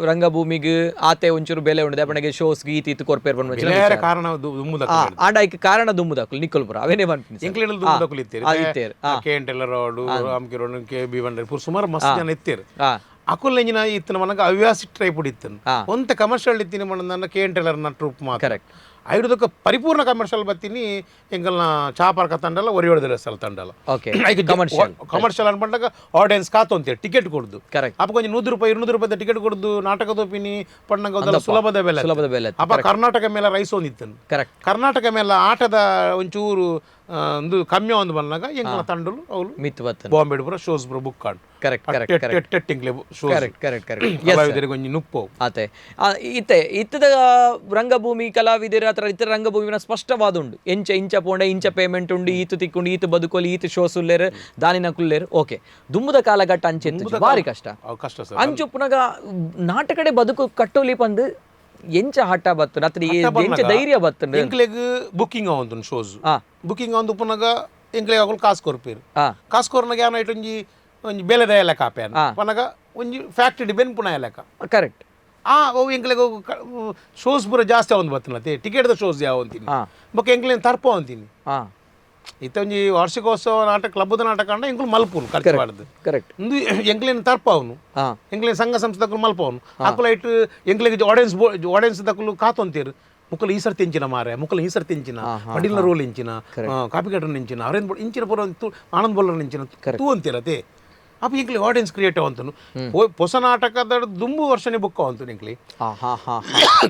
ರಂಗಭೂಮಿಗ್ ಆತೆ ಒಂಚೂರು ಬೆಲೆ ಉಂಡು ದೇಪಣ್ಣಗೆ ಶೋಸ್ ಗೀತ ಇತ್ತು ಕೊರ್ಪೇರ್ ಬಂದು ಬೇರೆ ಕಾರಣ ದುಮ್ಮುದಕ್ಕಲು. ಆಂಡ ಐಕ್ ಕಾರಣ ದುಮ್ಮುದಕ್ಕಲು ನಿಕ್ಕಲ್ಪುರ ಅವೇನೇ ಪನ್ಪಿನಿ ಸರ್. ಎಂಕ್ಲೆಡ್ ದುಮ್ಮುದಕ್ಕಲು ಇತ್ತೇರು. ಇತ್ತೇರು. K N teller road, ರಾಮಕಿರಣ್, K B ಬಂಡರ್ ಪೂರ ಸುಮಾರು ಮಸ್ತ್ ಜನ ಇತ್ತೇರು. ಅಕುಲ್ ಎಂಜಿನ ಇತ್ತಿನ ಮನಗ ಹವ್ಯಾಸಿ ಟೈಪ್ ಇತ್ತನು. ಒಂತೆ ಕಮರ್ಷಿಯಲ್ ಇತ್ತಿನ ಮನ K N teller ನ ಟ್ರೂಪ್ ಮಾತ್ರ. ಕರೆಕ್ಟ್. ಐಡುದಕ್ಕ ಪರಿಪೂರ್ಣ ಕಮರ್ಷಿಯಲ್ ಬತ್ತೀನಿ ಎಂಕಲ್ನ ಚಾಪರ್ಕ ತಂಡಲ್ಲ, ಒರಿಯೋಡದ ಸಲ ತಂಡಲ್ಲ. Okay. Commercial. Commercial ಅನ್ಕೊಂಡಾಗ ಆಡಿಯನ್ಸ್ ಕಾತು ಅಂತೇಳಿ ಟಿಕೆಟ್ ಕೊಡುದು. ಕರೆಕ್ಟ್. ಅಪ್ಪ ಕೊಂಚ 100 ರೂಪಾಯಿ 200 ರೂಪಾಯಿ ಟಿಕೆಟ್ ಕೊಡುದು ನಾಟಕ ತೋಪಿನಿ ಪಣ್ಣಂಗ ಅದೆಲ್ಲ ಸುಲಭದ ಬೆಲೆ. ಸುಲಭದ ಬೆಲೆ. ಅಪ್ಪ ಕರ್ನಾಟಕ ಮೇಲೆ ರೈಸ್ ಒಂದಿತ್ತನು. ಕರೆಕ್ಟ್. ಕರ್ನಾಟಕ ಮೇಲೆ ಆಟದ ಒಂಚೂರು ಒಂದು ಕಮ್ಮಿ ಒಂದು ಬಂದಾಗ ಎಂಕಲ್ನ ತಂಡಲು ಅವಳು ಮಿತ್ ಬತ್ತನ. ಬಾಂಬೆ ಪೂರ ಶೋಸ್ ಪೂರ ಬುಕ್ ಆಂಡ್. Correct correct correct. ಟೆಟ್ಟಿಂಗ್ಲೆ shows. Correct correct correct. ಕಲಾವಿದರಿಗೆ ಒಂಜಿ ನುಪ್ಪು. ಆತೆ ಇತ್ತೆ ಇತ್ತದ ರಂಗಭೂಮಿ ಕಲಾವಿದರ ಹತ್ರ ಇತರ ರಂಗಭೂಮಿನ ಸ್ಪಷ್ಟವಾದ ಉಂಡು. ಎಂಚ ಇಂಚ ಪೋಂಡೆ ಇಂಚ ಪೇಮೆಂಟ್ ಉಂಡು, ಈತು ತಿಕ್ಕೊಂಡು ಈತು ಬದುಕೋಲಿ, ಈತು ಶೋಸ್ ಉಲ್ಲೇರು ದಾನಿನ ಕುಲ್ಲೇರು. ಓಕೆ. ದುಮ್ಮದ ಕಾಲಘಟ್ಟ ಅಂಚೆ ಇತ್ತು, ಭಾರಿ ಕಷ್ಟ. ಅವು ಕಷ್ಟ ಸರ್. ಅಂಚು ಪುನಗ ನಾಟಕಡೆ ಬದುಕು ಕಟ್ಟೋಲಿ ಪಂದು ಎಂಚ ಹಠ ಬತ್ತು ಅತ್ರ ಎಂಚ ಧೈರ್ಯ ಬತ್ತು. ಎಂಕ್ಲೆಗ್ ಬುಕ್ಕಿಂಗ್ ಅವಂತು ಶೋಸ್. ಬುಕ್ಕಿಂಗ್ ಅವಂದು ಪುನಗ ಎಂಕ್ಲೆಗ್ ಅಕುಲು ಕಾಸು ಕೊರ್ಪೇರು. ಕಾಸು ಕೊರ್ನಾಗ ಏನ ಒಂಜಿ ಒಂಜಿ ಬೇಲೆ ದಯ ಲೆಕ್ಕ ಆಪೇನ ಪನಗ ಒಂಜಿ ಫ್ಯಾಕ್ಟ್ರಿ ಬೆನ್ಪುನ ಲೆಕ್ಕ. ಕರೆಕ್ಟ್. ಅವು ಎಂಕ್ಲೆಗ್ ಶೋಸ್ ಪೂರ ಜಾಸ್ತಿ ಅವಂದು ಬತ್ತನತೆ ಟಿಕೆಟ್ದ ಶೋಸ್ ಯಾವ ಅಂತೀನಿ. ಬೊಕ್ಕ ಎಂಕ್ಲೇನ್ ತರ್ಪ ಅಂತೀನಿ. ಇತ್ತ ಒಂಜಿ ವಾರ್ಷಿಕೋತ್ಸವ ನಾಟಕ ಕ್ಲಬ್ದ ನಾಟಕ ಅಂಡ ಎಂಕುಲು ಮಲ್ಪುನು ಖರ್ಚು ಮಾಡುದು. ಕರೆಕ್ಟ್. ಇಂದು ಎಂಕ್ಲೇನ್ ತರ್ಪ ಅವನು. ಎಂಕ್ಲೇನ್ ಸಂಘ ಸಂಸ್ಥೆ ದಕ್ಕಲು ಮಲ್ಪವನು ಅಕುಲ ಇಟ್ಟು ಎಂಕ್ಲೆಗ್ ಆಡಿಯನ್ಸ್ ಆಡಿಯನ್ಸ್ ದಕ್ಕಲು ಕಾತೊಂತೀರು. ಮುಕ್ಕಲು ಈ ಸರ್ತಿ ಎಂಚಿನ ಮಾರೆ, ಮುಕ್ಕಲು ಈ ಸರ್ತಿ ಎಂಚಿನ ಪಡಿಲ ರೋಲ್ ಎಂಚಿನ ಕಾಪಿಕಟನ್ ಎಂಚಿನ ಅರೇಂದ್ ಇಂಚಿನ ಪೂರ ಆನಂದ್ ಬೊಲ್ಲರ್ ಎಂಚಿನ ತೂ ಅಂತೀರತೆ. ಅಪ್ಪ ಎಂಕ್ಲಿ ಆಡಿಯನ್ಸ್ ಕ್ರಿಯೇಟ್ ಅವಂತನು. ಹೊಸ ನಾಟಕದ ದುಂಬು ವರ್ಷನೇ ಬುಕ್ ಅವಂತು ಎಂಕ್ಲಿ.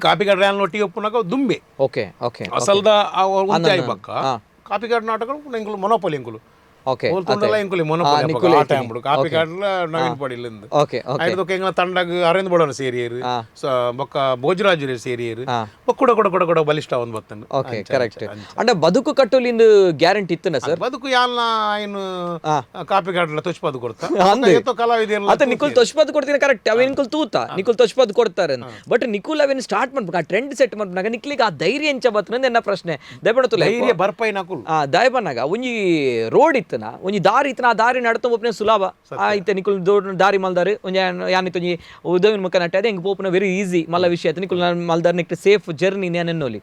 ಕಾಪಿಕಾಡ್ ಒಟ್ಟಿಗೆ ಒಪ್ಪುನಾಗ ದುಂಬೆ. Okay okay. ಅಸಲ್ದ ಬಕ್ಕ ಕಾಪಿಕಾಡ್ ನಾಟಕ ಎಂಕುಲು ಮೊನೋಪಲಿ ಎಂಕುಲು. ಓಕೆ. ತುಂಡಲ್ಲ ಎಂಕುಲಿ ಮೊನೋಪಲಿ ಆ ಟೈಮ್ ಬಿಡು ಕಾಪಿಕಾಡ್ಲ ನವೀನ್ ಪಡಿಲಿಂದ. Okay okay. ಐದಕ್ಕೆ ಎಂಗಳ ತಂಡಗ್ ಅರೇಂದ್ ಬಡೋನ ಸೇರಿಯರು, ಬೊಕ್ಕ ಭೋಜರಾಜರು ಸೇರಿಯರು, ಕೂಡ ಕೂಡ ಕೂಡ ಕೂಡ ಬಲಿಷ್ಠ ಒಂದು ಬತ್ತನು. Okay correct. ಅಂಡ ಬದುಕು ಕಟ್ಟೋಲಿಂದ ಗ್ಯಾರಂಟಿ ಇತ್ತನ ಸರ್? ಬದುಕು ಯಾಲ್ನ ಏನು ಕಾಪಿಕಾಡ್ಲ ತೊಚ್ಪದು ಕೊಡ್ತಾ ಕಲಾವಿದೆಲ್ಲ. ಆತ ನಿಕುಲ್ ತೊಚ್ಪದ್ ಕೊಡ್ತೀನಿ ಕರೆಕ್ಟ್. ಅವ ನಿಕುಲ್ ತೂತ ನಿಕುಲ್ ತೊಚ್ಪದ್ ಕೊಡ್ತಾರೆ. ಬಟ್ ನಿಕುಲ್ ಅವೇನು ಸ್ಟಾರ್ಟ್ ಮಾಡ್ಬೇಕು, ಆ ಟ್ರೆಂಡ್ ಸೆಟ್ ಮಾಡ್ಬೇಕು. ನಿಕ್ಲಿಗೆ ಆ ಧೈರ್ಯ ಎಂಚ ಬತ್ತನ ಎನ್ನ ಪ್ರಶ್ನೆ. ದಯಪಣ ತುಲೆ ಧೈರ್ಯ ಬರ್ಪೈ ನಕುಲ್. ದಯಪನ್ನಾಗ ಒಂಜಿ ರೋಡ್ ಇತ್ತನ, ಒಂಜಿ ದಾರಿ ಇತ್ತನ, ಆ ದಾರಿ ನಡ್ತ ಒಪ್ಪನೆ ಸುಲಭ ಆಯ್ತು. ನಿಕುಲ್ ದೊಡ್ಡ ದಾರಿ ಮಲ್ದಾರು ಒಂಜಿ ಯಾನಿತ್ತು ಒಂಜಿ ಉದವಿನ ಮುಖ ನಟ್ಟೆ ಅದೇ ಹೆಂಗೆ ಪೋಪುನ ವೆರಿ ಈಸಿ ಮಲ್ಲ ವಿಷಯ ಆಯ್ತು. ನಿಕುಲ್ ಮಲ್ದಾರ್ ನಿಕ್ ಸೇಫ್ ಜರ್ನಿ ನೆನ್ನೋಲಿ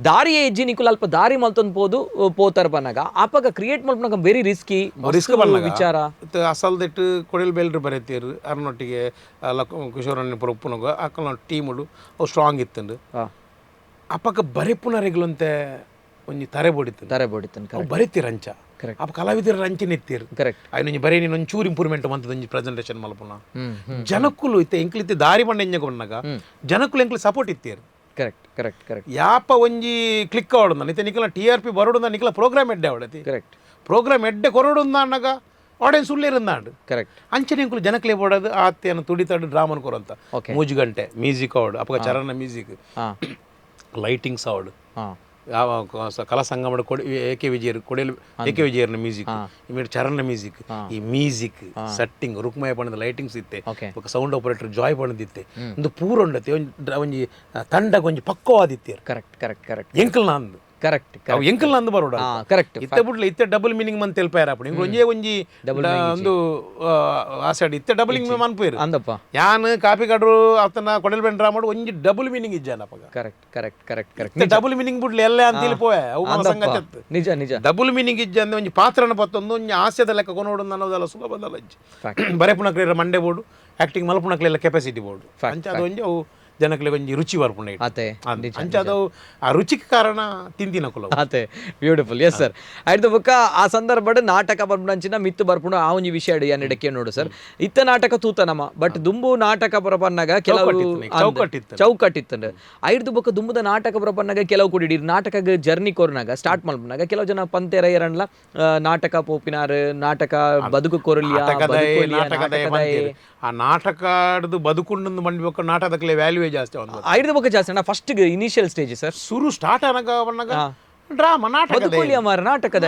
ದಾರಿ ಹೆಜ್ಜಿ ನಿಕುಲ್ ಅಲ್ಪ ದಾರಿ ಮಲ್ತೊಂದು ಪೋದು ಪೋತಾರ ಪನ್ನಾಗ ಆಪಗ ಕ್ರಿಯೇಟ್ ಮಲ್ಪನಾಗ very risky risk ಬನ್ನಗ ವಿಚಾರ. ಅಸಲ್ದಿಟ್ಟು ಕೊಡಿಲ್ ಬೇಲ್ರು ಬರೀತೀರು ಅರ್ನೊಟ್ಟಿಗೆ ಕಿಶೋರಣ್ಣ ಪುರ ಉಪ್ಪುನಗ ಅಕ್ಕನ ಟೀಮುಡು ಅವು ಸ್ಟ್ರಾಂಗ್ ಇತ್ತಂಡು. ಅಪ್ಪಕ್ಕ ಬರೆಪುನರೆಗ್ಲಂತೆ ಒಂಜಿ ತರೆ ಬೊಡಿತು. ತರೆ ಬೊಡಿತನ್. ಅವು ಬರೀತೀರ ಅಂಚ. ಅಪ್ಪ ಕಲಾವಿದರ ಅಂಚನೆ ಇತ್ತೀರು. ಕರೆಕ್ಟ್. ಐನೊಂಜಿ ಬರೀ ನೀನು ಒಂಚೂರು ಇಂಪ್ರೂವ್ಮೆಂಟ್ ಮಂತದ ಒಂಜಿ ಪ್ರೆಸೆಂಟೇಷನ್ ಮಲ್ಪುನ ಜನಕ್ಕುಲು ಇತ್ತೆ ಎಂಕ್ಲಿತ್ತೆ ದಾರಿ ಬಂಡ ಎಂಜ ಕೊಣ್ಣಗ ಜನಕ್ಕುಲು ಎಂಕ್ಲು ಸಪೋರ್ಟ್ ಇತ್ತೀರು. Correct correct correct. ಯಾಪ ಒಂಜಿ ಕ್ಲಿಕ್ ಆವಡುಂದ ಇತ್ತೆ ನಿಕಲ TRP ಬರೋಡುಂದ ನಿಕಲ ಪ್ರೋಗ್ರಾಮ್ ಎಡ್ಡೆ ಆವಡತಿ. ಕರೆಕ್ಟ್. ಪ್ರೋಗ್ರಾಮ್ ಎಡ್ಡೆ ಕೊರಡುಂದ ಅನ್ನಾಗ ಆಡಿಯನ್ಸ್ ಉಳ್ಳೇರಿಂದಾಂಡು. ಕರೆಕ್ಟ್. ಅಂಚನೆ ಎಂಕುಲು ಜನಕ್ಲೆ ಬೋಡದು ಆತ್ಯನ ತುಡಿತಾಡು ಡ್ರಾಮನ್ ಕೊರಂತ. ಮೂಜು ಗಂಟೆ ಮ್ಯೂಸಿಕ್ ಆವಡು, ಅಪ್ಪಗ ಚರಣ ಮ್ಯೂಸಿಕ್, ಲೈಟಿಂಗ್ಸ್ ಆವಡು, ಯಾವ ಕಲಾ ಸಂಗಮದ ಕೊಡಿ ಎ ಕೆ ವಿಜಯರ್ ಕೊಡೆಲ್ ಎ ಕೆ ವಿಜಯರ್ನ ಮ್ಯೂಸಿಕ್, ಇಮೇಟ್ ಚರಣ ಮ್ಯೂಸಿಕ್, ಈ ಮ್ಯೂಸಿಕ್ ಸೆಟ್ಟಿಂಗ್ ರುಕ್ಮಯ ಪಣದ ಲೈಟಿಂಗ್ಸ್ ಇತ್ತೆ, ಬೊಕ್ಕ ಸೌಂಡ್ ಆಪರೇಟರ್ ಜಾಯ್ ಪಣದಿತ್ತೆ. ಒಂದು ಪೂರ ಉಂಡತೆ ಒಂಜಿ ಒಂಜಿ ತಂಡಗ್ ಒಂಜಿ ಪಕ್ವವಾದಿತ್ತೇರು. Correct correct correct. ಎಂಕಲ್ ನಂದು ಕರೆಕ್ಟ್. ಅವು ಎಂಕಲ್ ನಂದು ಬರೋಡ. ಕರೆಕ್ಟ್. ಇತ್ತೆ ಬುಡ್ಲೆ ಇತ್ತೆ ಡಬಲ್ ಮೀನಿಂಗ್ ಮಂತ್ ತೆಲ್ಪಾಯರ ಅಪ್ಪು ಇಂಗ್ಲು ಒಂಜೇ ಒಂಜಿ ಒಂದು ಆಸೆಡ್ ಇತ್ತೆ ಡಬಲಿಂಗ್ ಮನ್ಪೇರು ಅಂದಪ್ಪ. ಯಾನ್ ಕಾಪಿ ಕಡ್ರು ಆತನ ಕೊಡಲ್ ಬೆಂಡ್ರ ಮಾಡು ಒಂಜಿ ಡಬಲ್ ಮೀನಿಂಗ್ ಇಜ್ಜಾನ ಅಪ್ಪಗ. Correct correct correct correct. Double meaning ಬುಡ್ಲೆ ಎಲ್ಲ ಅಂತ ಹೇಳಿ ಪೋಯೆ ಅವು ಮನ ಸಂಗತಿ ಅತ್ತು. ನಿಜ ನಿಜ. ಡಬಲ್ ಮೀನಿಂಗ್ ಇಜ್ಜ ಅಂದ್ರೆ ಒಂಜಿ ಪಾತ್ರನ ಪತ್ತೊಂದು ಒಂಜಿ ಆಸ್ಯದ ಲೆಕ್ಕ ಕೊನೋಡು ಅನ್ನೋದೆಲ್ಲ ಸುಲಭದಲ್ಲ ಇಜ್ಜಿ. ಬರೆಪುಣಕ್ಲೇರ ಮಂಡೆ ಬೋರ್ಡು, ಆಕ್ಟಿಂಗ್ ಮಲ್ಪುಣಕ್ಲೆಲ್ಲ ಕೆಪಾಸಿಟಿ ಬೋರ್ಡು. ಅಂಚ ಅದು ಒಂಜಿ ಅವು ಜನಕ್ಲೆ ಒಂಜಿ ರುಚಿ ಬರ್ಪುಂಡು. ಅತೆ. ಅಂಚ ಅದು ಆ ರುಚಿಗೆ ಕಾರಣ ತಿಂದಿನಕುಲು. ಅತೆ, beautiful. Yes sir. ಆಯ್ತು, ಬೊಕ್ಕ ಆ ಸಂದರ್ಭಡ್ ನಾಟಕ ಬರ್ಪುನಂಚಿನ ಮಿತ್ತು ಬರ್ಪುಂಡು. ಆ ಒಂಜಿ ವಿಷಯ ಎನ್ನಡ ನೋಡು ಸರ್. ಇತ್ತ ನಾಟಕ ತೂತ ನಮ, ಬಟ್ ದುಂಬು ನಾಟಕ ಬರಪನ್ನಾಗ ಕೆಲವು ಚೌಕಟ್ಟಿತ್ತು. ಚೌಕಟ್ಟಿತ್ತು. ಐರ್ದು ಬೊಕ್ಕ ದುಂಬುದ ನಾಟಕ ಬರಪನ್ನಾಗ ಕೆಲವು ಕೂಡಿ ನಾಟಕ ಜರ್ನಿ ಕೊರ್ನಾಗ ಸ್ಟಾರ್ಟ್ ಮಲ್ಪನಾಗ ಕೆಲವು ಜನ ಪಂತೇರ ಎರನ್ಲ ನಾಟಕ ಪೋಪಿನಾರ್, ನಾಟಕ ಬದುಕು ಕೊರಲಿಯ. ಆ ನಾಟಕದ ಬದುಕುಂಡು ಬಂದ್ಬೇಕು. ನಾಟಕದಕ್ಕೆ ವ್ಯಾಲ್ಯೂ ಜಾಸ್ತಿ. ಒಂದು ಐದು ಬೊಕ್ಕ ಜಾಸ್ತಿ ಅಣ್ಣ. First initial stage sir. ಸುರು ಸ್ಟಾರ್ಟ್ ಅನಗ ಬಣ್ಣಗ ಡ್ರಾಮಾ ನಾಟಕ. ಬದುಕುಲಿಯ ಮಾರ, ನಾಟಕದ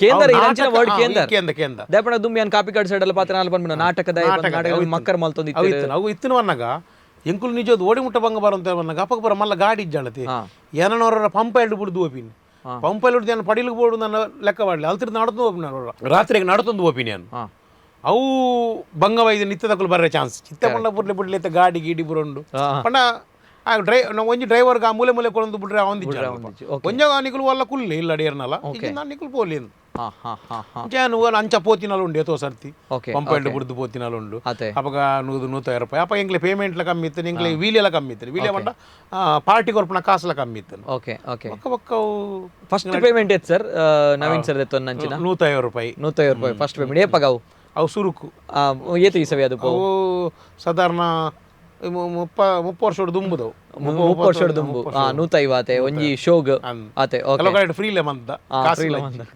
ಕೇಂದ್ರ ವರ್ಡ್ ಕೇಂದ್ರ. ಕೇಂದ್ರ ಕೇಂದ್ರ. ದೇಪಣ ದುಂಬಿ ಕಾಪಿ ಕಾಡ್ ಸೈಡ್ ಅಲ್ಲಿ ಪಾತ್ರ ನಾಲ್ ಬಂದ್ಬಿಡ ನಾಟಕದ ನಾಟಕ ಮಕ್ಕರ್ ಮಲ್ತೊಂದಿತ್ತು. ಅವು ಇತ್ತಿನ ವನ್ನಗ ಎಂಕುಲು ನಿಜದ ಓಡಿ ಮುಟ್ಟ ಬಂಗ ಬರಂತ ವನ್ನಗ ಅಪ್ಪಗ ಬರ ಮಲ್ಲ ಗಾಡಿ ಇಜ್ಜಾಣತಿ. ಏನನವರ ಪಂಪ ಎರಡು ಬಿಡ್ದು ಓಪಿನಿ. ಪಂಪ ಎರಡು ನಾನು ಪಡಿಲಿಗೆ ಬೋಡು ನನ್ನ ಲೆಕ್ಕ ಮಾಡಲಿ ಅಲ್ತಿರ್ ನಡ್ದು ಓಪಿನ ರಾತ್ರಿಗೆ ನಡ್ತೊಂದು ಓಪಿನಿ ನಾನು. ಅವು ಬಂಗವೈದ ನಿತ್ಯದಕ್ಕಲು ಬರ್ರೆ ಚಾನ್ಸ್ ಚಿತ್ತ ಪಂಡ ಬುಡ್ಲೆ ಬುಡ್ಲೆ ಗಾಡಿ ಗೀಡಿ ಬುರಂಡು ಪಂಡ ಆ ಡ್ರೈ ಒಂಜಿ ಡ್ರೈವರ್ಗೆ ಆ ಮೂಲೆ ಮೂಲೆ ಕೊಡೊಂದು ಬಿಟ್ರೆ ಅವಂದಿಜ್ಜ. ಒಂಜ ನಿಕುಲು ವಲ್ಲ ಕುಲ್ಲೆ ಇಲ್ಲ ಅಡಿಯರ್ನಲ್ಲ ನಾನು ನಿಕುಲು ಪೋಲಿ. ಅಂಚ ಅಂಚ ಪೋತಿನಾಲು ಉಂಡು ಏತೋ ಸರ್ತಿ ಪಂಪೆಂಡು ಬುಡ್ದು ಪೋತಿನಾಲು ಉಂಡು. ಅಪಗ 100 150 ರೂಪಾಯಿ. ಅಪ್ಪ ಎಂಕ್ಲೆ ಪೇಮೆಂಟ್ಲ ಕಮ್ಮಿ ಇತ್ತು, ಎಂಕ್ಲೆ ವೀಲೆಲ್ಲ ಕಮ್ಮಿ ಇತ್ತು. ವೀಲೆ ಪಂಡ ಪಾರ್ಟಿ ಕೊರ್ಪುನ ಕಾಸುಲ ಕಮ್ಮಿ ಇತ್ತು. ಓಕೆ ಓಕೆ ಒಕ್ಕ ಒಕ್ಕ. ಫಸ್ಟ್ ಪೇಮೆಂಟ್ ಏತ್ ಸರ್, ನವೀನ್ ಸರ್ ದೆತ್ತೊಂದು? 150 ರೂಪಾಯಿ. 150 ರೂಪಾಯಿ ಫಸ್ಟ್ ಪೇಮೆಂಟ್ ಏಪಗಾವು? ಅವು ಸುರುಕು. ಏತು ಇಸವಿ ಅದು? ಅವು ಸಾಧಾರಣ 30 ವರ್ಷದ ದುಂಬುದವು. 30 ವರ್ಷದ ದುಂಬು 150 ಆತೆ ಒಂಜಿ ಶೋಗ್ ಆತೆ. ಓಕೆ, ಫ್ರೀಲೆ ಮಂತ.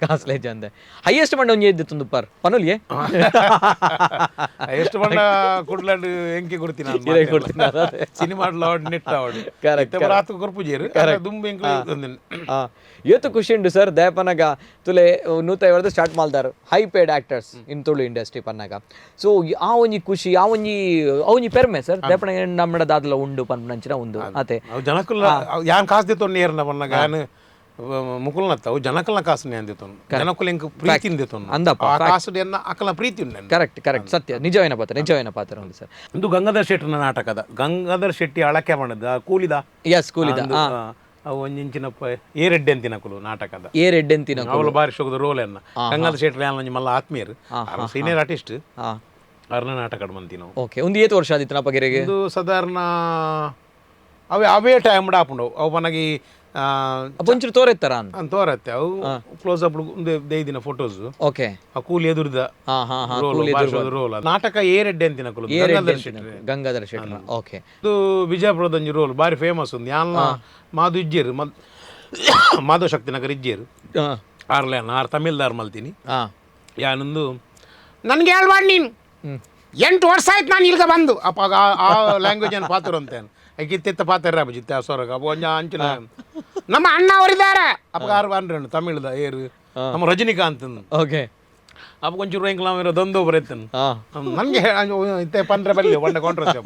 ಕಾಸ್ಲೇಜ್ ಅಂದೆ. ಹೈಯೆಸ್ಟ್ ಮಂಡ ಒಂಜಿ ಎದ್ದು ತುಂದು ಪರ್ ಪನುಲಿಯೇ? ಹೈಯೆಸ್ಟ್ ಮಂಡ ಕುಡ್ಲಾಡ್ ಎಂಕೆ ಕೊಡ್ತೀನಿ. ಸಿನಿಮಾ ನೆಟ್ ಆವಡು ರಾತ್ರಿ ಕೊರ್ಪುಜೇರು ದುಂಬು ಎಂಕೆ. ಏತು ಖುಷಿ ಉಂಡು ಸರ್ ದಯಪನಗ ತುಲೆ 150 ಸ್ಟಾರ್ಟ್ ಮಾಲ್ದಾರ್ high paid actors in Tulu industry ಪನ್ನಾಗ. So ಆ ಒಂಜಿ ಖುಷಿ, ಆ ಒಂಜಿ ಆ ಒಂಜಿ ಪೆರ್ಮೆ ಸರ್. ದಯಪನ ನಮ್ಮಡ ದಾದಲ ಉಂಡು ಪನ್ಪುನಂಚಿನ ಉಂದು ಅತೆ. ಜನಕುಲ ಯಾನ್ ಕಾಸು ದಿತ್ತೊಂಡು ನೇರ್ನ ಪನ್ನಾಗ ಯಾನ್ ಮುಕುಲ್ನತ್ತ ಅವು ಜನಕಲ್ನ ಕಾಸು ನೇನ್ ದಿತ್ತೊಂಡು, ಜನಕುಲ ಎಂಕ್ ಪ್ರೀತಿ ದಿತ್ತೊಂಡು. ಅಂದಪ್ಪ. ಆ ಕಾಸು ಎನ್ನ ಅಕಲ್ನ ಪ್ರೀತಿ ಉಂಡು. ಕರೆಕ್ಟ್ ಕರೆಕ್ಟ್, ಸತ್ಯ, ನಿಜವೇನ ಪಾತ್ರ, ನಿಜವೇನ ಪಾತ್ರ ಉಂಡು ಸರ್. ಇಂದು ಗಂಗಾಧರ್ ಶೆಟ್ಟಿನ ನಾಟಕದ ಗಂಗಾಧರ್ ಶೆಟ್ಟಿ ಅಳಕೆ ಮಾಡದ ಕೂಲಿದ. ಎಸ್, ಕೂಲಿದ. ಅವು ಒಂಜಿಂಚಿನಪ್ಪ ಏ ರೆಡ್ಡಿ ಅಂತಿನಕುಲು ನಾಟಕದ. ಏ ರೆಡ್ಡಿ ಅಂತಿನ. ಅವಳು ಬಾರಿ ಶೋಕದ ರೋಲ್ ಎನ್ನ. ಗಂಗಾಧರ್ ಶೆಟ್ಟಿ ಒಂಜಿ ಮಲ್ಲ ಆತ್ಮೀಯರು, ಸೀನಿಯರ್ ಆರ್ಟಿಸ್ಟ್. ಅರ್ನ ನಾಟಕ ಮಂತಿ ನಾವು. ಓಕೆ, ಒಂದು ಏತು ವರ್ಷ ಆದಿತ್ತು ನಪ್ಪಗೆರೆಗೆ? ಇದು ಸಾಧಾರಣ ಅವೇ ಅವೇ ಟೈಮ್ ಆಪುಂಡು ಅವು ಪನಗಿ. ಒಂಚೂರು ತೋರೆತ್ತಾರ? ಅಂತ ತೋರತ್ತೆ. ಅವು ಕ್ಲೋಸ್ ಅಪ್ ಒಂದು ದೈದಿನ ಫೋಟೋಸ್. ಓಕೆ. ಆ ಕೂಲಿ ಎದುರ್ದ ರೋಲ್ ನಾಟಕ ಏ ರೆಡ್ಡಿ ಅಂತಿನಕುಲು ಗಂಗಾಧರ್ ಶೆಟ್ಟಿ. ಗಂಗಾಧರ ಶೆಟ್ಟಿ, ಓಕೆ. ಇದು ವಿಜಯಪುರದ ಒಂಜಿ ರೋಲ್ ಬಾರಿ ಫೇಮಸ್ ಉಂದು. ಯಾನ್ಲ ಮಾದು ಇಜ್ಜೇರು, ಮಾಧವ ಶಕ್ತಿ ನಗರ ಇಜ್ಜೇರು. ಆರ್ಲೆ ಆರ್ ತಮಿಳ್ದಾರ್ ಮಲ್ತೀನಿ. ಯಾನೊಂದು ನನಗೆ ಹೇಳ್ಬಾರ್ದು ನೀನು. 8 ವರ್ಷ ಆಯ್ತು ನಾನು ಇಲ್ಲಿಗೆ ಬಂದು. ಅಪ್ಪ ಆ ಲ್ಯಾಂಗ್ವೇಜ್ ಅನ್ನು ಪಾತ್ರ ಅಂತ ಗಿತ್ತಿತ್ತ ಪಾತ್ರ ಜಿತ್ತ ಸೊರಗ ಅಪ್ಪ ಒಂಜ ಅಂಚಿನ. ನಮ್ಮ ಅಣ್ಣ ಅವರಿದ್ದಾರೆ. ಅಪ್ಪ ಆರು ಅನ್ರೇನು ತಮಿಳ್ದ ಏರು ನಮ್ಮ ರಜನಿಕಾಂತ್. ಓಕೆ. ಅಪ್ಪ ಕೊಂಚೂರು ಎಂಕ್ಲ ದೊಂದು ಬರೈತನ್ ನನಗೆ ಇತ್ತೆ ಪಂದ್ರೆ ಬರಲಿ ಒಳ್ಳೆ ಕಾಂಟ್ರವರ್ಸಿ.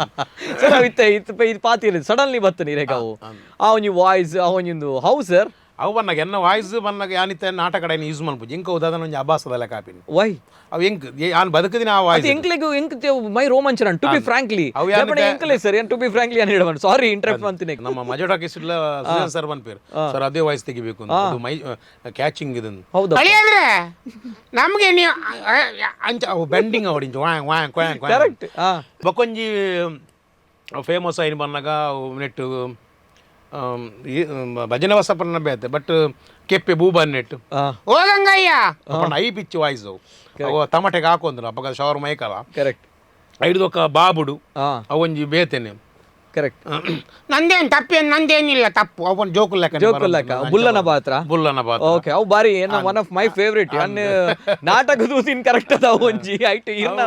ಸರ್, ಇತ್ತೆ ಇತ್ತು ಇದು ಪಾತಿರ ಸಡನ್ಲಿ ಬತ್ತು ನೀರೇಗಾವು ಆ ಒಂಜಿ ವಾಯ್ಸ್ ಆ ಒಂಜೊಂದು how sir? ಅವು ಬನ್ನಾಗ ಎನ್ನ ವಾಯ್ಸ್ ಬನ್ನಾಗ ಯಾನಿತ್ತೆ ನಾಟಕ ಯೂಸ್ ಮನ್ಪುಜಿ ಇಂಕ ಉದಾದ ಒಂಜಿ ಅಬ್ಬಾಸದ ಲೆಕ್ಕ ಆಪಿನಿ. ವೈ? ಅವು ಎಂಕ್ ಯಾನ್ ಬದುಕದಿನ ಆ ವಾಯ್ಸ್. ಎಂಕ್ಲೆಗ್ ಎಂಕ್ ಮೈ ರೋಮಾಂಚನ to B frankly. ಎಂಕ್ಲೆ sir, ಏನ್ to B frankly అని ಹೇಳವನ್, ಸಾರಿ ಇಂಟರಪ್ಟ್ ಅಂತೀನಿ. ನಮ್ಮ ಮಜೋ ಟಾಕೀಸ್ ಇಲ್ಲ ಸುಜನ್ ಸರ್ ಬಂದ್ಪೇರು ಸರ್, ಅದೇ ವಾಯ್ಸ್ ತೆಗಿಬೇಕು ಅಂತ. ಅದು ಮೈ ಕ್ಯಾಚಿಂಗ್ ಇದನ್ನು. ಹೌದು. ಅಳಿಯಂದ್ರೆ ನಮಗೆ ನೀವು ಅಂಚ ಅವು ಬೆಂಡಿಂಗ್ ಅವಡಿ ವಾಂಗ್ ವಾಂಗ್ ಕ್ವಾಂಗ್. ಕರೆಕ್ಟ್. ಬೊಕೊಂಜಿ ಫೇಮಸ್ అయిన ಬನ್ನಾಗ ನೆಟ್ಟು ಭಜನೆ ವಸಪನ್ನ ಬೇತೆ ಬಟ್ ಕೆಪ್ಪೆ ಬೂಬನ್ ನೆಟ್ಟು. ಓ ಗಂಗಯ್ಯ. I pitch voice ಅವು ಅವು ತಮಟೆಗೆ ಹಾಕೊಂದ್ರು ಅಪ್ಪಗ ಶವರ್ ಮೈಕಲ. ಕರೆಕ್ಟ್. ಐದು ಬಾಬುಡು ಅವೊಂಜಿ ಬೇತೇನೆ. ಕರೆಕ್ಟ್. ನಂದೇನು ತಪ್ಪೇನು, ನಂದೇನಿಲ್ಲ ತಪ್ಪು. ಅವನ್ ಜೋಕುಲ್ ಲೆಕ್ಕ. ಜೋಕುಲ್ ಲೆಕ್ಕ ಬುಲ್ಲನ ಪಾತ್ರ. ಬುಲ್ಲನ ಪಾತ್ರ. ಓಕೆ, ಅವು ಬಾರಿ ಏನ one of my favourite ನಾಟಕದ ತಿನ್ ಕರೆಕ್ಟ್ ಅದ ಒಂಜಿ ಐಟ್ ಇರ್ನ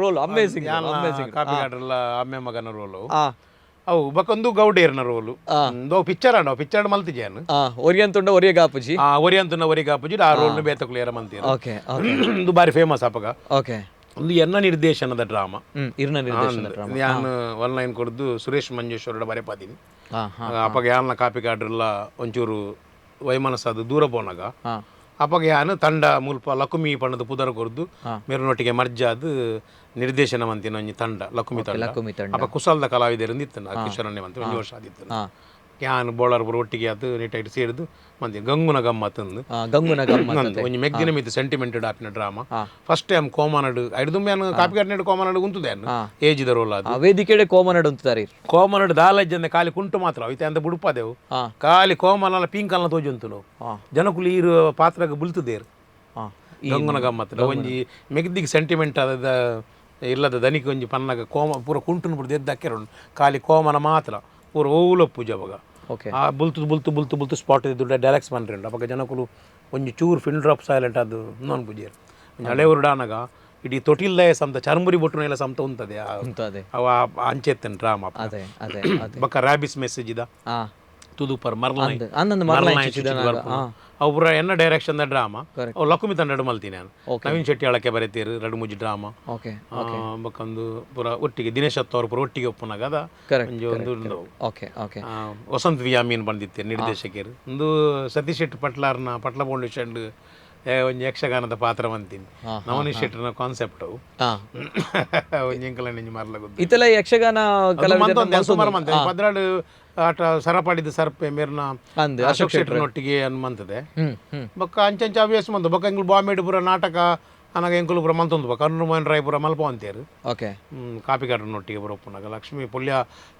roll amazing amazing. Copy ಕಾಡ್ರಲ್ಲ ಅಮ್ಮೆ ಮಗನ ರೋಲು ಅವು ಬಕೊಂದು ಗೌಡೇರ್ನ ರೋಲು ಪಿಕ್ಚರ್ ಅಂಡ ಪಿಕ್ಚರ್ ಮಲ್ತಿಜೇನು. ಒರಿಯಂತುಂಡ ಒರಿಯ ಗಾಪುಜಿ. ಒರಿಯಂತುಂಡ ಒರಿಯ ಗಾಪುಜಿ ಆ ರೋಲ್ ಬೇತಕುಲು ಮಲ್ತೀರ. ಓಕೆ. ಇದು ಬಾರಿ ಫೇಮಸ್ ಅಪಗ. ಓಕೆ. ಒಂದು ಎನ್ನ ನಿರ್ದೇಶನದ ಡ್ರಾಮಾ. ಇರ್ನ ನಿರ್ದೇಶನದ ಡ್ರಾಮಾ. ಯಾನ್ ಆನ್ಲೈನ್ ಕೊಡ್ದು ಸುರೇಶ್ ಮಂಜೇಶ್ವರ ಬರೆಪಾದೀನಿ. ಅಪಗ ಯಾನ್ನ ಕಾಪಿ ಕಾಡ್ರಲ್ಲ ಒಂಚೂರು ವೈಮನಸ್ಸಾದ ದೂರ ಪೋನಾಗ ಅಪಗ ಯಾನ್ ತಂಡ ಮುಲ್ಪ ಲಕುಮಿ ಪಣ್ಣದ ಪುದರ ಕೊರ್ದು ಮೇರನೊಟ್ಟಿಗೆ ಮರ್ಜಾದ್ ನಿರ್ದೇಶನ ಮಂತಿನ ಒಂಜಿ ತಂಡ ಲಕುಮಿ ತಂಡ. ಲಕುಮಿ ತಂಡ. ಅಪ ಕುಶಾಲದ ಕಲಾವಿದರಿಂದ ಇತ್ತು ಕಿಶೋರಣ್ಣೆ ಮಂತಿ ಒಂಜಿ ವರ್ಷ ಆದಿತ್ತು. ಯಾನ್ ಬೋಳಾರ್ ಪೂರ ಒಟ್ಟಿಗೆ ಆತು ನೀಟಾಗಿ ಸೇರಿದು ಮಂದಿ ಗಂಗುನ ಗಮ್ಮತ್ತಂದು. ಗಂಗುನ ಗಮ್ಮತ್. ಒಂಜಿ ಮೆಗ್ದಿನ ಮಿತ್ತು ಸೆಂಟಿಮೆಂಟೆಡ್ ಆಪಿನ drama. First time ಕೋಮನಡು ಐದು ಯಾನ್ ಕಾಪಿಕಾಡ್ ಕೋಮನಡು ಉಂತುದೆ ಏಜಿದ ರೋಲ್ ಅದು. ವೇದಿಕೆಡೆ ಕೋಮನಡು ಉಂತುದಾರಿ. ಕೋಮನಡು ದಾಲಜ್ಜಂದೆ ಖಾಲಿ ಕುಂಟು ಮಾತ್ರ ಐತೆ ಅಂತ ಬುಡುಪಾದೆವು. ಖಾಲಿ ಕೋಮನಲ ಪಿಂಕಲ್ನ ತೋಜುಂತು ಜನಕುಲು ಈರು ಪಾತ್ರಗ್ ಬುಲ್ತುದೇರು. ಗಂಗುನ ಗಮ್ಮತ್ ಒಂಜಿ ಮೆಗ್ದಿಗೆ ಸೆಂಟಿಮೆಂಟ್ ಆದ ಇಲ್ಲದ ದನಿಗೆ ಒಂಜಿ ಪನ್ನಗ ಕೋಮ ಪೂರ ಕುಂಟುನು ಪೂರ ದೆದ್ದಾಕೆರುಂಡು ಖಾಲಿ ಕೋಮನ ಮಾತ್ರ ಪೂರ ಓಲೊಪ್ಪು ಜಬಗ. ಆ ಬುಲ್ತು ಬುಲ್ತು ಬುಲ್ತು ಬುಲ್ತು ಸ್ಪಾಟ್ ಇದ್ದು ಡೈರೆಕ್ಸ್ ಪನ್ರೆಂಡು. ಅಪಗ ಜನಕುಲು ಒಂಜಿ ಚೂರು fin drop silent ಅದು ನೋನ್ ಪೂಜೆರ್. ಒಂಜಿ ಹಳೆ ಊರುಡಾನಗ ಇಡೀ ತೊಟಿಲ್ದಯ ಸಮತ ಚರ್ಮುರಿ ಬೊಟ್ಟುನೆಲ್ಲ ಸಮತ ಉಂತದೆ ಅವ ಅಂಚೆತ್ತನ್ ಡ್ರಾಮಾ. ಬೊಕ್ಕ ರ್ಯಾಬಿಸ್ ಮೆಸೇಜ್ ಇದ ತುದುಪರ್ ಮರ್ಲಾಯ್ ಅವು ಪೂರ ಎನ್ನ direction the drama. ಅವು ಲಕುಮಿ ತಂಡ ಮಲ್ತೀನಿ ನಾನು. ನವೀನ್ ಶೆಟ್ಟಿ ಅಳಕೆ ಬರೀತೀರು ರಡು ಮುಜಿ ಡ್ರಾಮಾ. ಬೊಕ್ಕೊಂದು ಪೂರ ಒಟ್ಟಿಗೆ ದಿನೇಶ್ ಅವರು ಪೂರ ಒಟ್ಟಿಗೆ ಒಪ್ಪುನಾಗ ಅದ ಒಂಜಿ ಒಂದು. ವಸಂತ್ ವಿ ಅಮೀನ್ ಬಂದಿತ್ತೇನೆ ನಿರ್ದೇಶಕರು. ಒಂದು ಸತೀಶ್ ಶೆಟ್ಟಿ ಪಟ್ಲಾರ್ನ ಪಟ್ಲ ಫೌಂಡೇಶನ್ ಒಂಜಿ ಯಕ್ಷಗಾನದ ಪಾತ್ರ ಅಂತೀನಿ. ನವನೀಶ್ ಶೆಟ್ಟರ್ನ ಕಾನ್ಸೆಪ್ಟ್ ಅವು ಒಂಜಿ ಎಂಕಲ ನೆಂಜಿ ಮರ್ಲ ಇತೆಲ್ಲ ಯಕ್ಷಗಾನ ಸುಮಾರು ಮಂತೆ ಪದ್ರಾಡು ಆಟ ಸರಪಾಡಿದ ಸರ್ಪೆ ಮೇರ್ನ ಅಶೋಕ್ ಶೆಟ್ಟರ್ನೊಟ್ಟಿಗೆ ಅನ್ಮಂತದೆ. ಬೊಕ್ಕ ಅಂಚಂಚ ಹವ್ಯಾಸ ಮಂತು. ಬೊಕ್ಕ ಎಂಕುಲು ಬಾಂಬೆಡ್ ಪೂರ ನಾಟಕ ಅನಗ ಎಂಕುಲು ಪೂರ ಮಂತೊಂದು ಬೊಕ್ಕ ಅರುಣ್ ಮೋಹನ್ ರಾಯ್ ಪೂರ ಮಲ್ಪ ಅಂತೇರು. ಕಾಪಿಕಾಡ್ರನೊಟ್ಟಿಗೆ ಪೂರ ಒಪ್ಪುನಾಗ ಲಕ್ಷ್ಮೀ ಪುಲ್ಯ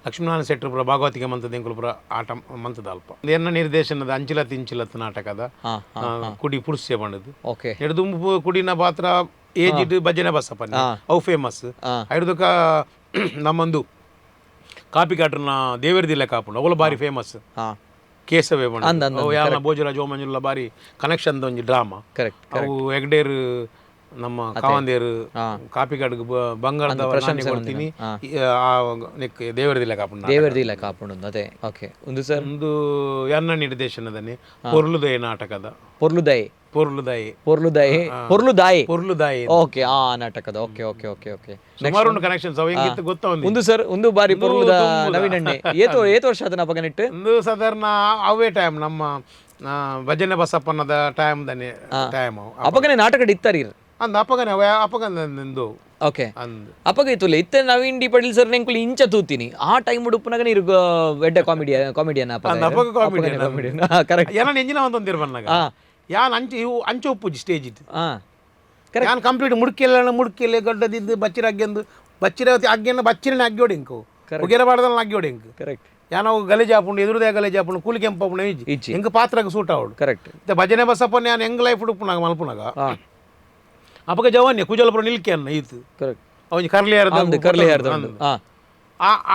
ಲಕ್ಷ್ಮೀನಾರಾಯಣ ಶೆಟ್ಟರು ಪೂರ ಭಾಗವತಿಗೆ ಮಂತದ ಎಂಕುಲು ಪೂರ ಆಟ ಮಂತದ ಅಲ್ಪ. ಎನ್ನ ನಿರ್ದೇಶನದ ಅಂಚಿಲತ್ ಇಂಚಿಲತ್ ನಾಟಕದ ಕುಡಿ ಪುರುಷೆ ಬಂಡದು. ಎಡ್ದುಂಬು ಕುಡಿನ ಪಾತ್ರ ಏಜಿಡ್ ಭಜನೆ ಬಸಪ್ಪ ಅವು ಫೇಮಸ್. ಐಡ್ದಕ್ಕ ನಮ್ಮೊಂದು ಕಾಪಿಕಾಡ್ರನ ದೇವರದಿಲ್ಲ ಕಾಪುಂಡು ಅವಳು ಬಾರಿ ಫೇಮಸ್. ಕೇಸವೇ ಬಂಡ ಯಾರ ಭೋಜರಾಜ್ ಓಮಂಜುಲ್ಲ ಬಾರಿ ಕನೆಕ್ಷನ್ ಒಂಜಿ ಡ್ರಾಮಾ. ಅವು ಹೆಗ್ಡೇರು ನಮ್ಮ ಕಾವಂದೇರು ಕಾಪಿಕಾಡ್ಗ್ ಬಂಗಾರದ ಕೊಡ್ತೀನಿ ದೇವರದಿಲ್ಲ ಕಾಪುಂಡು. ದೇವರದಿಲ್ಲ ಕಾಪುಂಡು ಅದೇ. ಓಕೆ ಒಂದು ಸರ್ ಒಂದು ಎನ್ನ ನಿರ್ದೇಶನದಲ್ಲಿ ಪೊರ್ಲುದಯ ನಾಟಕದ ಪೊರ್ಲುದಯೆ ಪೊರ್ಲುದಾಯಿ ಪೊರ್ಲುದಾಯಿ ಪೊರ್ಲುದಾಯಿ ಪೊರ್ಲುದಾಯಿ ಓಕೆ ಆ ನಾಟಕದ okay okay okay okay ಸುಮಾರು ಉಂಟು ಕನೆಕ್ಷನ್ಸ್ ಅವು ಹೆಂಗಿತ್ತು ಗೊತ್ತಾ ಒಂದು ಸರ್ ಒಂದು ಬಾರಿ ಪೊರ್ಲುದ ನವೀನಣ್ಣೆ ಏತು ಏತು ವರ್ಷ ಅದನ್ನ ಅಪಗನಿಟ್ಟು ಒಂದು ಸಾಧಾರಣ ಅವೇ ಟೈಮ್ ನಮ್ಮ ಭಜನೆ ಬಸಪ್ಪನದ ಟೈಮ್ ದನೆ ಟೈಮ್ ಅಪಗನೆ ನಾಟಕ ಇತ್ತಾರಿ ಅಂದ್ ಅಪಗನೆ ಅಪಗನೆ ಓಕೆ ಅಪಗ ಇತ್ತುಲ್ಲ ಇತ್ತೆ ನವೀನ್ ಡಿ ಪಟೇಲ್ ಸರ್ ನೆಂಕುಲು ಇಂಚ ತೂತೀನಿ ಆ ಟೈಮ್ ಉಡುಪುನಗ ನೀರು ಎಡ್ಡೆ ಕಾಮಿಡಿಯನ್ ಅಪಗ ಕಾಮಿಡಿಯನ್ ಕರೆಕ್ಟ್ ಏನ ಎಂಜಿನ ಒಂದೊಂದಿರ ಯಾನ್ ಅಂಚೆ ಇವು ಅಂಚೆ ಒಪ್ಪುಜಿ ಸ್ಟೇಜ್ ಇತ್ತು. ಯಾನ್ ಕಂಪ್ಲೀಟ್ ಮುಡ್ಕೆಲ್ಲ ಮುಡ್ಕೆಲ್ಲ ಗಡ್ಡದಿದ್ದು ಬಚ್ಚಿರ ಅಗ್ಗೆಂದು ಬಚ್ಚಿರ ಅಗ್ಗೆನ ಬಚ್ಚಿರನೆ ಅಗ್ಗೋಡು ಇಂಕು ಉಗೆರ ಬಾಡದಲ್ಲ ಅಗ್ಗೋಡು ಇಂಕು. ಕರೆಕ್ಟ್. ಯಾನವು ಗಲೀಜ್ ಆಪುಂಡು ಎದುರುದೇ ಗಲೀಜ್ ಆಪುಂಡು ಕೂಲಿ ಕೆಂಪು ಇಜ್ಜಿ ಎಂಕ್ ಪಾತ್ರಕ್ಕೆ ಸೂಟ್ ಆವಡು. ಕರೆಕ್ಟ್. ಭಜನೆ ಬಸಪ್ಪನ ಯಾನ್ ಹೆಂಗ್ ಲೈಫ್ ಉಡುಪುನಾಗ ಮಲ್ಪುನಾಗ ಅಪಗ ಜವಾನ್ಯ ಕುಜಲಪುರ ನಿಲ್ಕೆ ಅನ್ನ ಈತು. ಕರೆಕ್ಟ್. ಅವನ್ ಕರ್ಲಿ ಕರ್ಲಿ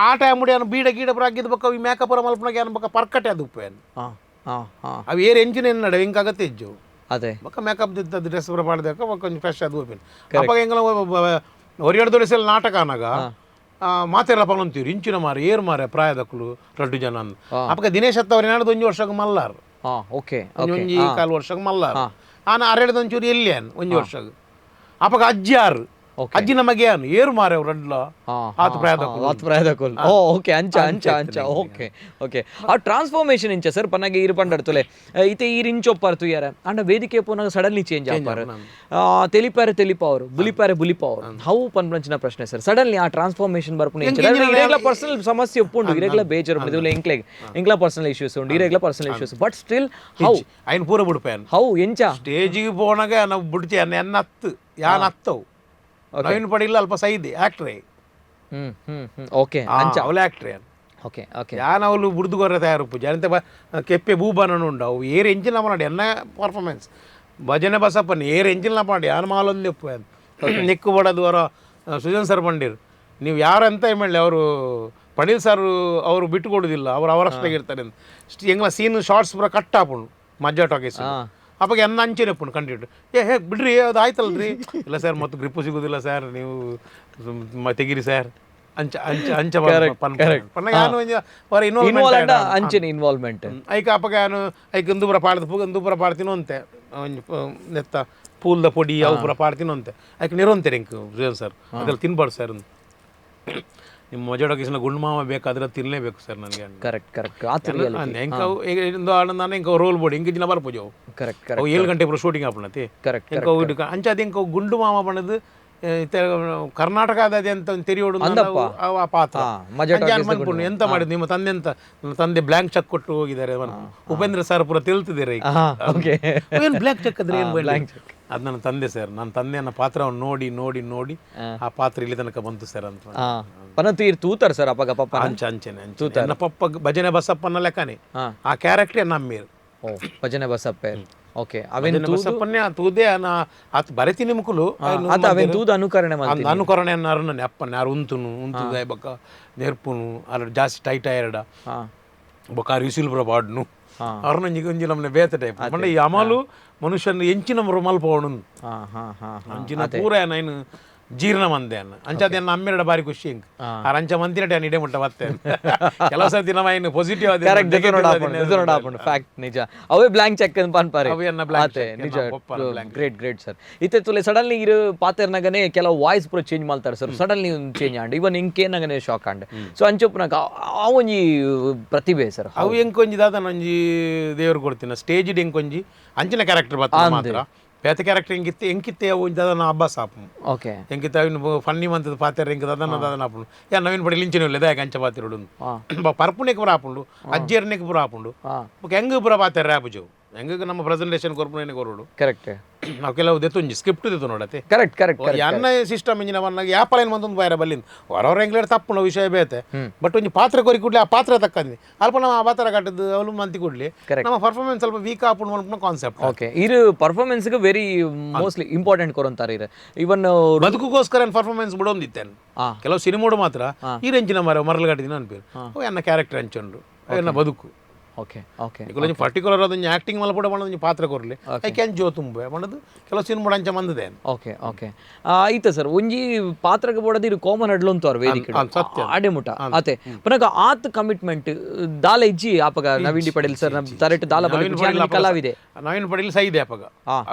ಆ ಟೈಮ್ ಯಾನ್ ಬೀಡ ಗೀಡ ಪುರ ಅಗ್ಗಿದ ಬೊಕ್ಕ ಈ ಮೇಕಪ್ ಪುರ ಮಲ್ಪುನಾಗ ಯಾನ್ ಬೊಕ್ಕ ಪರ್ಕಟೆ ಅದು ಉಪ್ಪು ಯಾನ್ ಅವು ಏರ್ ಎಂಜಿನ್ ಏನು ನಡೆ ಹಿಂಗೆ ಆಗತ್ತೆ ಇಜ್ಜು ಅದೇ ಬೊಕ್ಕ ಮೇಕಪ್ ದಿತ್ತದ ಡ್ರೆಸ್ ಪುರ ಪಾಡ್ದಕ್ಕ ಬೊಕ್ಕ ಒಂಜಿ ಫ್ರೆಶ್ ಅದು ಓಪನ್ ಅಪಗ ಎಂಕಲ ಒರಿಯಡ್ ದೊರೆಸಲ್ ನಾಟಕ ಅನಾಗ ಮಾತೆಲ್ಲ ಪನೊಂತೀರು ಇಂಚಿನ ಮಾರೆ ಏರು ಮಾರೆ ಪ್ರಾಯದಕ್ಕಲು ರಡ್ಡು ಜನ ಅಪಗ ದಿನೇಶ್ ಅತ್ತವ್ರು ಏನಾದ್ರು ಒಂಜಿ ವರ್ಷಕ್ಕೆ ಮಲ್ಲಾರು. ಓಕೆ ಒಂಜಿ ಕಾಲು ವರ್ಷಕ್ಕೆ ಮಲ್ಲಾರು ಆನ ಅರೆಡ್ದ ಒಂಚೂರು ಎಲ್ಲಿ ಅನ್ ಒಂಜಿ ವರ್ಷಕ್ಕೆ ಅಪಗ ಅಜ್ಜಿ ಆರು ಅಜ್ಜಿ ನಮಗೆ ಏನು ಏರು ಮಾರೆ ಅವ್ರು ರಡ್ಲ ಆತ ಪ್ರಾಯದಕ್ಕಲು ಆತ ಪ್ರಾಯದಕ್ಕಲು. ಓ ಓಕೆ ಅಂಚ ಅಂಚ ಅಂಚ ಓಕೆ ಓಕೆ ಆ ಟ್ರಾನ್ಸ್ಫಾರ್ಮೇಷನ್ ಇಂಚ ಸರ್ ಪನ್ನಗೆ ಈರು ಪಂಡರ್ತುಲೆ ಇತ್ತೆ ಈರು ಇಂಚೊಪ್ಪಾರು ತುಯ್ಯಾರ ಅಂಡ ವೇದಿಕೆ ಪೋನಾಗ ಸಡನ್ಲಿ ಚೇಂಜ್ ಆಪಾರು ತೆಲಿಪಾರೆ ತೆಲಿಪಾವರು ಬುಲಿಪಾರೆ ಬುಲಿಪಾವರು how ಪನ್ಪಂಚಿನ ಪ್ರಶ್ನೆ ಸರ್ ಸಡನ್ಲಿ ಆ ಟ್ರಾನ್ಸ್ಫಾರ್ಮೇಷನ್ ಬರ್ಪುನ ಇಂಚ ಇರೆಗ್ಲ ಪರ್ಸನಲ್ ಸಮಸ್ಯೆ ಉಪ್ಪುಂಡು ಇರೆಗ್ಲ ಬೇಜಾರು ಉಂಡು ಎಂಕ್ಲೆಗ್ ಎಂಕ್ಲ ಪರ್ಸನಲ್ ಇಶ್ಯೂಸ್ ಉಂಡು ಇರೆಗ್ಲ personal issues but still how ಐನ್ ಪೂರ ಬುಡ್ಪೇನ್ how ಎಂಚ ಸ್ಟೇಜಿಗೆ ಪೋನಾಗ ನಾವು ಬುಡ್ಚೆ ಎನ್ನ ಹತ್ತು ಯಾನ್ ಹತ್ತವು ನವೀನ್ ಪಡಿಲ್ಲ ಅಲ್ಪ ಸೈದೆ ಆಕ್ಟ್ರೇ. ಓಕೆ ಅಂಚ ಅವಳು ಆಕ್ಟ್ರೇ. ಓಕೆ ಓಕೆ ಯಾನ್ ಅವಳು ಬುಡ್ದುಗೊರ್ರೆ ತಯಾರು ಜನತೆ ಕೆಪ್ಪೆ ಭೂಬಾನನು ಉಂಡು ಅವು ಏರ್ ಎಂಜಿನ ಮಾಡಿ ಎನ್ನ ಪರ್ಫಾರ್ಮೆನ್ಸ್ ಭಜನೆ ಬಸಪ್ಪನ ಏರ್ ಎಂಜಿನ ಮಾಡಿ ಯಾನ್ ಮಾಲೊಂದು ಎಪ್ಪು ನಿಕ್ಕು ಬಡದು ಅವರ ಸುಜನ್ ಸರ್ ಬಂಡೀರು ನೀವು ಯಾರು ಅಂತ ಹೇಳಿ ಅವರು ಪಡೀಲ್ ಸರ್ ಅವರು ಬಿಟ್ಟು ಕೊಡೋದಿಲ್ಲ ಅವರು ಅವರಷ್ಟಾಗಿ ಇರ್ತಾರೆ ಅಂತ ಎಂಗ್ಲ ಸೀನ್ ಶಾರ್ಟ್ಸ್ ಪೂರ ಕಟ್ ಆಪುಂಡು ಮಜ್ಜಾ ಟಾಕೀಸ್ ಅವಾಗ ಎನ್ನ ಅಂಚೆನೆ ಪುಣ್ ಕಂಡಿಟ್ಟು ಏ ಹೇ ಬಿಡ್ರಿ ಅದು ಆಯ್ತಲ್ರಿ ಇಲ್ಲ ಸರ್ ಮತ್ತು ಗ್ರಿಪ್ಪು ಸಿಗೋದಿಲ್ಲ ಸರ್ ನೀವು ತೆಗೀರಿ ಸರ್ ಅಂಚ ಅಂಚ ಅಂಚ ಅಂಚನೆ ಇನ್ವಾಲ್ವ್ಮೆಂಟ್ ಐಕ ಅಪ್ಪಗ ಯಾನು ಐಕ್ ಇಂದುಪುರ ಪಾಡ್ದು ಪೂ ಇಂದುಪುರ ಪಾಡ್ತೀನೋ ಅಂತೆ ಒಂಜಿ ನೆತ್ತ ಪೂಲ್ದ ಪೊಡಿ ಅವು ಪೂರ ಪಾಡ್ತೀನೋ ಅಂತೆ ಐಕ್ ನಿರೋಂತಾರೆ ಇಂಕ್ ಸರ್ ಅದೆಲ್ಲ ತಿನ್ಬಾರ್ದು ಸರ್ ನಿಮ್ಮ ಮಜಾಡೋಕಿಸ್ನ ಗುಂಡು ಮಾವ ಬೇಕಾದ್ರೆ ತಿನ್ನಲೇಬೇಕು ಸರ್ ನನಗೆ. Correct correct. ನಾನು ಇಂಕ ರೋಲ್ ಬೋಡಿ ಇಂಕ ದಿನ ಬರ್ಪುಜವು ಕರೆಕ್ಟ್ ಕರೆಕ್ಟ್. ಅವು 7 ಗಂಟೆ ಪೂರ ಶೂಟಿಂಗ್ ಆಪಣತಿ ಕರೆಕ್ಟ್. ಇಂಕ ಅಂಚಾದ ಇಂಕ ಗುಂಡು ಮಾಮ ಬಣ್ಣದು ಕರ್ನಾಟಕದಾದ್ಯಂತ ತೆರಿಯೋಡು ಆ ಪಾತ್ರ ಮನ್ಪುಂಡು. ಎಂತ ಮಾಡಿದ್ ನಿಮ್ಮ ತಂದೆ ಅಂತ, ನನ್ನ ತಂದೆ ಬ್ಲಾಂಕ್ ಚೆಕ್ ಕೊಟ್ಟು ಹೋಗಿದ್ದಾರೆ. ಉಪೇಂದ್ರ ಸರ್ ಪೂರ ತಿಳ್ತಿದ್ದಾರೆ. ಏನು ಬ್ಲಾಂಕ್ ಚೆಕ್ ಅಂದ್ರೆ ಏನು? ಬ್ಲಾಂಕ್ ಚೆಕ್ ಅದು ನನ್ನ ತಂದೆ ಸರ್. ನನ್ನ ತಂದೆಯನ್ನ ಪಾತ್ರವನ್ನು ನೋಡಿ ನೋಡಿ ನೋಡಿ ಆ ಪಾತ್ರ ಇಲ್ಲಿ ತನಕ ಬಂತು ಸರ್ ಅಂತ. ಪನತು ಇರ್ ತೂತಾರ ಸರ್ ಅಪ್ಪಗ ಪಪ್ಪ? ಅಂಚ ಅಂಚನೆ ಅಂಚೆ ನನ್ನ ಪಪ್ಪ ಭಜನೆ ಬಸಪ್ಪನ ಲೆಕ್ಕನೆ ಆ ಕ್ಯಾರೆಕ್ಟರ್ ನಮ್ಮೀರ್. ಓ, ಭಜನೆ ಬಸಪ್ಪೆ, ಓಕೆ. ಅವೇನ್ ಬಸಪ್ಪನ್ನೇ ತೂದೆ ಆತ ಬರೆತಿ ನಿಮ್ಕುಲು ಆತ ಅವೇನ್ ತೂದು ಅನುಕರಣೆ ಮಾಡ್ತೀನಿ. ಅನುಕರಣೆ ನನ್ನ ಅಪ್ಪನ ಯಾರು ಉಂತುನು ಉಂತುದ ಬೊಕ್ಕ ನೆರ್ಪುನು ಅಲ್ಲ ಜಾಸ್ತಿ ಟೈಟ್ ಆಯರಡ ಬೊಕ್ಕ ರಿಸಿಲ್ ಬ್ರ ಬಾಡ್ನು ಅವ್ರನ್ನ ಒಂಜಿ ನಮ್ಮನೆ ಬೇತೆ ಟೈಪ್ ಪಂಡ ಈ ಅಮಲು ಮನುಷ್ಯನ ಎಂಚಿನ ಮಲ್ಪವಣು ಅಂಚಿನ ಪೂರ ನೈನ್ ಜೀರ್ಣ ಮಂದೆ ಅನ್ನ ಅಂಚ ಅನ್ನ ಅಮ್ಮೆರಡ ಬಾರಿ ಖುಷಿ ಇಂಕ್ ಆ ರಂಚ ಮಂತಿರಡೆ ಅನ್ನ ಇಡೆ ಮುಟ್ಟ ಬತ್ತೆ ಕೆಲವು ಸರ್ತಿ ನಮ್ಮ ಇನ್ನು ಪಾಸಿಟಿವ್ ಕರೆಕ್ಟ್ ಫ್ಯಾಕ್ಟ್ ನಿಜ. ಅವೇ ಬ್ಲಾಂಕ್ ಚೆಕ್ ಅಂತ ಪನ್ಪಾರೆ ಅವೇ ಅನ್ನ ಬ್ಲಾಂಕ್ ನಿಜ. Great great sir. ಇತ್ತೆ ತುಲೆ ಸಡನ್ಲಿ ಇರು ಪಾತೆರ್ನಗನೆ ಕೆಲವು ವಾಯ್ಸ್ ಪೂರ ಚೇಂಜ್ ಮಾಡ್ತಾರೆ sir. Suddenly change and even ಇಂಕೇನಗನೆ shock and so ಅಂಚೊಪ್ಪುನಗ ಆ ಒಂಜಿ ಪ್ರತಿಭೆ ಸರ್. ಅವು ಎಂಕೊಂಜಿ ದಾದ ಒಂಜಿ ದೇವರು ಕೊಡ್ತೀನಿ ಸ್ಟೇಜ್ ಎಂಕೊಂಜಿ ಅಂಚಿನ ಕ್ಯಾರೆಕ್ಟರ್ ಬರ್ತದೆ ಮಾತ್ರ. ಬೇತೆ ಕ್ಯಾರೆಕ್ಟರ್ ಎಂಕಿತ್ತೆ ಎಂಕಿತ್ತೆ ಅವು ದಾದನ ಅಬ್ಬಾಸ್ ಆಪು. ಓಕೆ. ಎಂಕಿತ್ತ ಅವಿನ ಫನ್ನಿ ಮಂತದ ಪಾತೆರ್ ಎಂಕ ದಾದನ ದಾದನ ಆಪುಂಡು. ಯಾ ನವೀನ್ ಪಡಿ ಲಿಂಚಿನ ಇಲ್ಲ ದಾಯಕ ಅಂಚ ಪಾತಿರುಡು ಪರ್ಪುನೆಕ್ ಪೂರ ಆಪುಂಡು, ಅಜ್ಜಿಯರ್ನೆಕ್ ಪೂರ ಆಪುಂಡು. ಬೊಕ ಹೆಂಗ್ ಪೂರ ಪಾತೆರ್ ಆಪುಜು ಹೆಂಗ್ ನಮ್ಮ ಪ್ರೆಸೆಂಟೇಷನ್ ಕೊರ್ಪುನೆ ಕೊರಡು. ಕರೆಕ್ಟ್. ನಾವು ಕೆಲವು ದೆತ್ತುಂಜಿ ಸ್ಕ್ರಿಪ್ಟ್ ದೆತ್ತು ನೋಡತ್ತೆ. Correct correct. ಅನ್ನ ಸಿಸ್ಟಮ್ ಇಂಜಿನ ವನ್ನಾಗ ಯಾಪಲೈನ್ ಬಂದೊಂದು ಬಾಯರ ಬಲ್ಲಿಂದ ಹೊರವರ ಎಂಗ್ಲೇಡ್ ತಪ್ಪು ವಿಷಯ ಬೇತೆ. ಬಟ್ ಒಂಜಿ ಪಾತ್ರ ಕೊರಿ ಕೂಡಲೇ ಆ ಪಾತ್ರ ತಕ್ಕಂದಿ ಅಲ್ಪ ನಮ್ಮ ಆ ಪಾತ್ರ ಕಟ್ಟದ್ದು ಅವಳು ಮಂತಿ ಕೂಡಲಿ ನಮ್ಮ ಪರ್ಫಾರ್ಮೆನ್ಸ್ ಸ್ವಲ್ಪ ವೀಕ್ ಆಪುಂಡು ಮನ್ಪುನ ಕಾನ್ಸೆಪ್ಟ್. ಓಕೆ, ಇರು ಪರ್ಫಾರ್ಮೆನ್ಸ್ಗೆ very mostly important ಕೊರಂತಾರೆ ಇರು ಇವನ್ ಬದುಕುಗೋಸ್ಕರ ಪರ್ಫಾರ್ಮೆನ್ಸ್ ಬಿಡೊಂದಿತ್ತೇನೆ ಕೆಲವು ಸಿನಿಮೋಡು ಮಾತ್ರ ಈ ರೆಂಚಿನ ಮರ ಮರಳು ಕಟ್ಟಿದಿನ ಅನ್ಪೇರು ಅವು ಎನ್ನ ಕ್ಯಾರೆಕ್ಟರ್ ಅಂಚುಂಡು ಎನ್ನ ಬದುಕು. Okay okay. ಒಂಜಿ ಪರ್ಟಿಕ್ಯುಲರ್ ಅದೊಂಜಿ ಆಕ್ಟಿಂಗ್ ಮಲ್ಪ ಕೂಡ ಒಂಜಿ ಪಾತ್ರ ಕೊರ್ಲಿ I can ಜೋ ತುಂಬ ಪಂಡದು ಕೆಲವು ಸಿನಿಮಾ ಅಂಚ ಮಂದದೆ. ಓಕೆ ಓಕೆ ಆಯ್ತು ಸರ್. ಒಂಜಿ ಪಾತ್ರಕ್ಕೆ ಬೋಡದಿರು ಕಾಮನ್ ಅಡ್ಲೊಂತವ್ರು ವೇದಿಕೆ ಆಡೆ ಮುಟ ಅತೆ ಪುನಗ ಆತ್ ಕಮಿಟ್ಮೆಂಟ್ ದಾಲ ಇಜ್ಜಿ ಆಪಗ ನವೀನ್ ಡಿ ಪಡೇಲ್ ಸರ್ ತರೆಟ್ ದಾಲ ಬಲಿ ಕಲಾವಿದೆ ನವೀನ್ ಪಡೇಲ್ ಸೈದೆ ಅಪಗ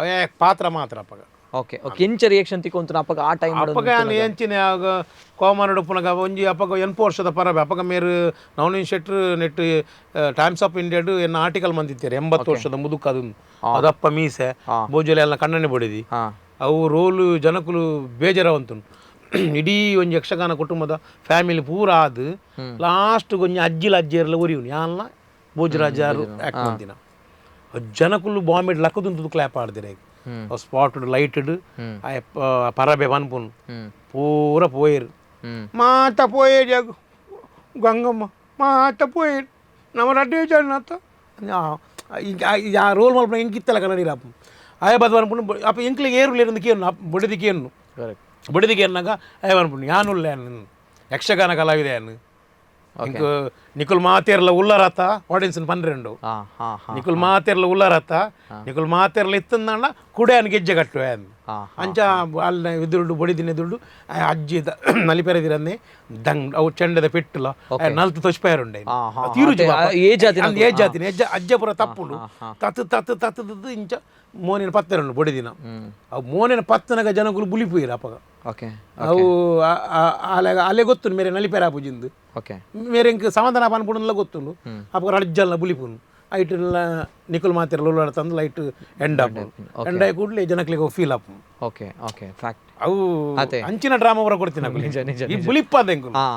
ಅವೇ ಪಾತ್ರ ಮಾತ್ರ ಅಪಗ. Okay okay. ಎಂಚ ರಿಯಾಕ್ಷನ್ ತಿಕೊಂತ ಅಪಗ ಆ ಟೈಮ್ ಅಪಗ ಎಂಚಿನ ಆಗ ಕೋಮನಡು ಪುನಗ ಒಂಜಿ ಅಪಗ 80 ವರ್ಷದ ಪರಬೆ ಅಪಗ ಮೇರು ನವನೀನ್ ಶೆಟ್ರು net times of ಇಂಡಿಯಾಡು ಎನ್ನ ಆರ್ಟಿಕಲ್ ಮಂದಿತ್ತಾರೆ 80 ವರ್ಷದ ಮುದುಕ ಅದು ಅದಪ್ಪ ಮೀಸೆ ಬೋಜಲೆ ಎಲ್ಲ ಕಣ್ಣನೆ ಬಡಿದಿ ಅವು ರೋಲು ಜನಕುಲು ಬೇಜಾರವಂತು ಇಡೀ ಒಂಜಿ ಯಕ್ಷಗಾನ ಕುಟುಂಬದ ಫ್ಯಾಮಿಲಿ ಪೂರ ಅದು ಲಾಸ್ಟ್ ಒಂಜಿ ಅಜ್ಜಿಲ ಅಜ್ಜಿಯರ್ಲ ಒರಿಯುನು ಯಾನ್ಲ ಭೋಜರಾಜಾರು ಆ್ಯಕ್ಟ್ ಮಂತಿನ ಜನಕುಲು ಬಾಂಬೆ ಲಕ್ಕದುಂತದ್ದು ಕ್ಲಾಪ್ ಆಡ್ದಿರ ಸ್ಪಾಟೆಡ್ ಲೈಟೆಡ್ ಪರಬೆ ಪನ್ಪುನು ಪೂರ ಪೋಯರು ಮಾತ ಪೋಯೇರು ಜಾಗು ಗಂಗಮ್ಮ ಮಾತ ಪೋಯೇರು ನಮ್ಮ ರಡ್ಡೆ ಜನ ಆ ರೋಲ್ ಮಲ್ಪ ಎಂಕಿತ್ತಲ್ಲ ಕನ್ನಡಿರ ಅಪ್ಪ ಆಯ ಬದ್ ಅನ್ಪುಂಡು ಅಪ್ಪ ಎಂಕ್ಲಿಗೆ ಏರುಲ್ಲ ಇರಂದು ಕೇನು ಬಡಿದಿ ಕೇನು ಬಡಿದಿ ಕೇನ್ನಾಗ ಆಯ ಅನ್ಪುಂಡು ಯಾನುಲ್ಲ ಯಕ್ಷಗಾನ ಕಲಾವಿದೆ ಅನ್ನು ಇಂಕ್ ನಿಕುಲ್ ಮಾತೇರ್ಲ ಉಲ್ಲರತ್ತ ಆಡಿಯನ್ಸ್ ಪನ್ರೆಂಡು ನಿಕುಲ್ ಮಾತೇರ್ಲ ಉಲ್ಲರತ್ತ ನಿಕುಲ್ ಮಾತೇರ್ಲ ಇತ್ತಂದಾಂಡ ಕುಡೆ ಅನ್ ಗೆಜ್ಜೆ ಕಟ್ಟುವೆ ಅನ್ ಅಂಚ ಅಲ್ಲ ಎದುರುಡು ಬಡಿದಿನ ಎದುರುಡು ಅಜ್ಜಿ ನಲಿಪೆರೆದಿರನ್ನೇ ದಂಗ್ ಅವು ಚೆಂಡದ ಪೆಟ್ಟುಲ ನಲ್ತು ತೊಚ್ಪೇರುಂಡೆ ತೀರು ಏ ಜಾತಿನ ಅಜ್ಜ ಪೂರ ತಪ್ಪುಂಡು ತತ್ ತತ್ ತತ್ ಇಂಚ ಮೋನಿನ ಪತ್ತೆರುಂಡು ಬಡಿದಿನ ಅವು ಮೋನಿನ ಪತ್ತನಗ ಜನಗಳು ಬುಲಿಪುಯಿರ ಅಪಗ. ಓಕೆ. ಅವು ಅಲೆ ಅಲೆ ಗೊತ್ತುಂಡು ಮೇರೆ ನಲಿಪೆರ ಪೂಜಿಂದು. ಓಕೆ. ಮೇರೆ ಇಂಕ್ ಸಮಾಧಾನ ಪನ್ಪುಂಡುಲ ಗೊತ್ತುಂಡು ಅಪಗ ರಡ್ಜಲ್ಲ ಬುಲಿಪುನು ಐಟ್ ನಿಕುಲ್ ಮಾತಿರಲ್ಲ ಉಳ್ಳಾಡ ತಂದು light end up end ಆಗಿ ಕೂಡಲೇ ಜನಕ್ಲಿಗೆ ಫೀಲ್ ಆಪು. Okay okay fact. ಅವು ಅಂಚಿನ ಡ್ರಾಮಾ ಪೂರ ಕೊಡ್ತೀನಿ ಈ ಬುಲಿಪ್ಪಾದ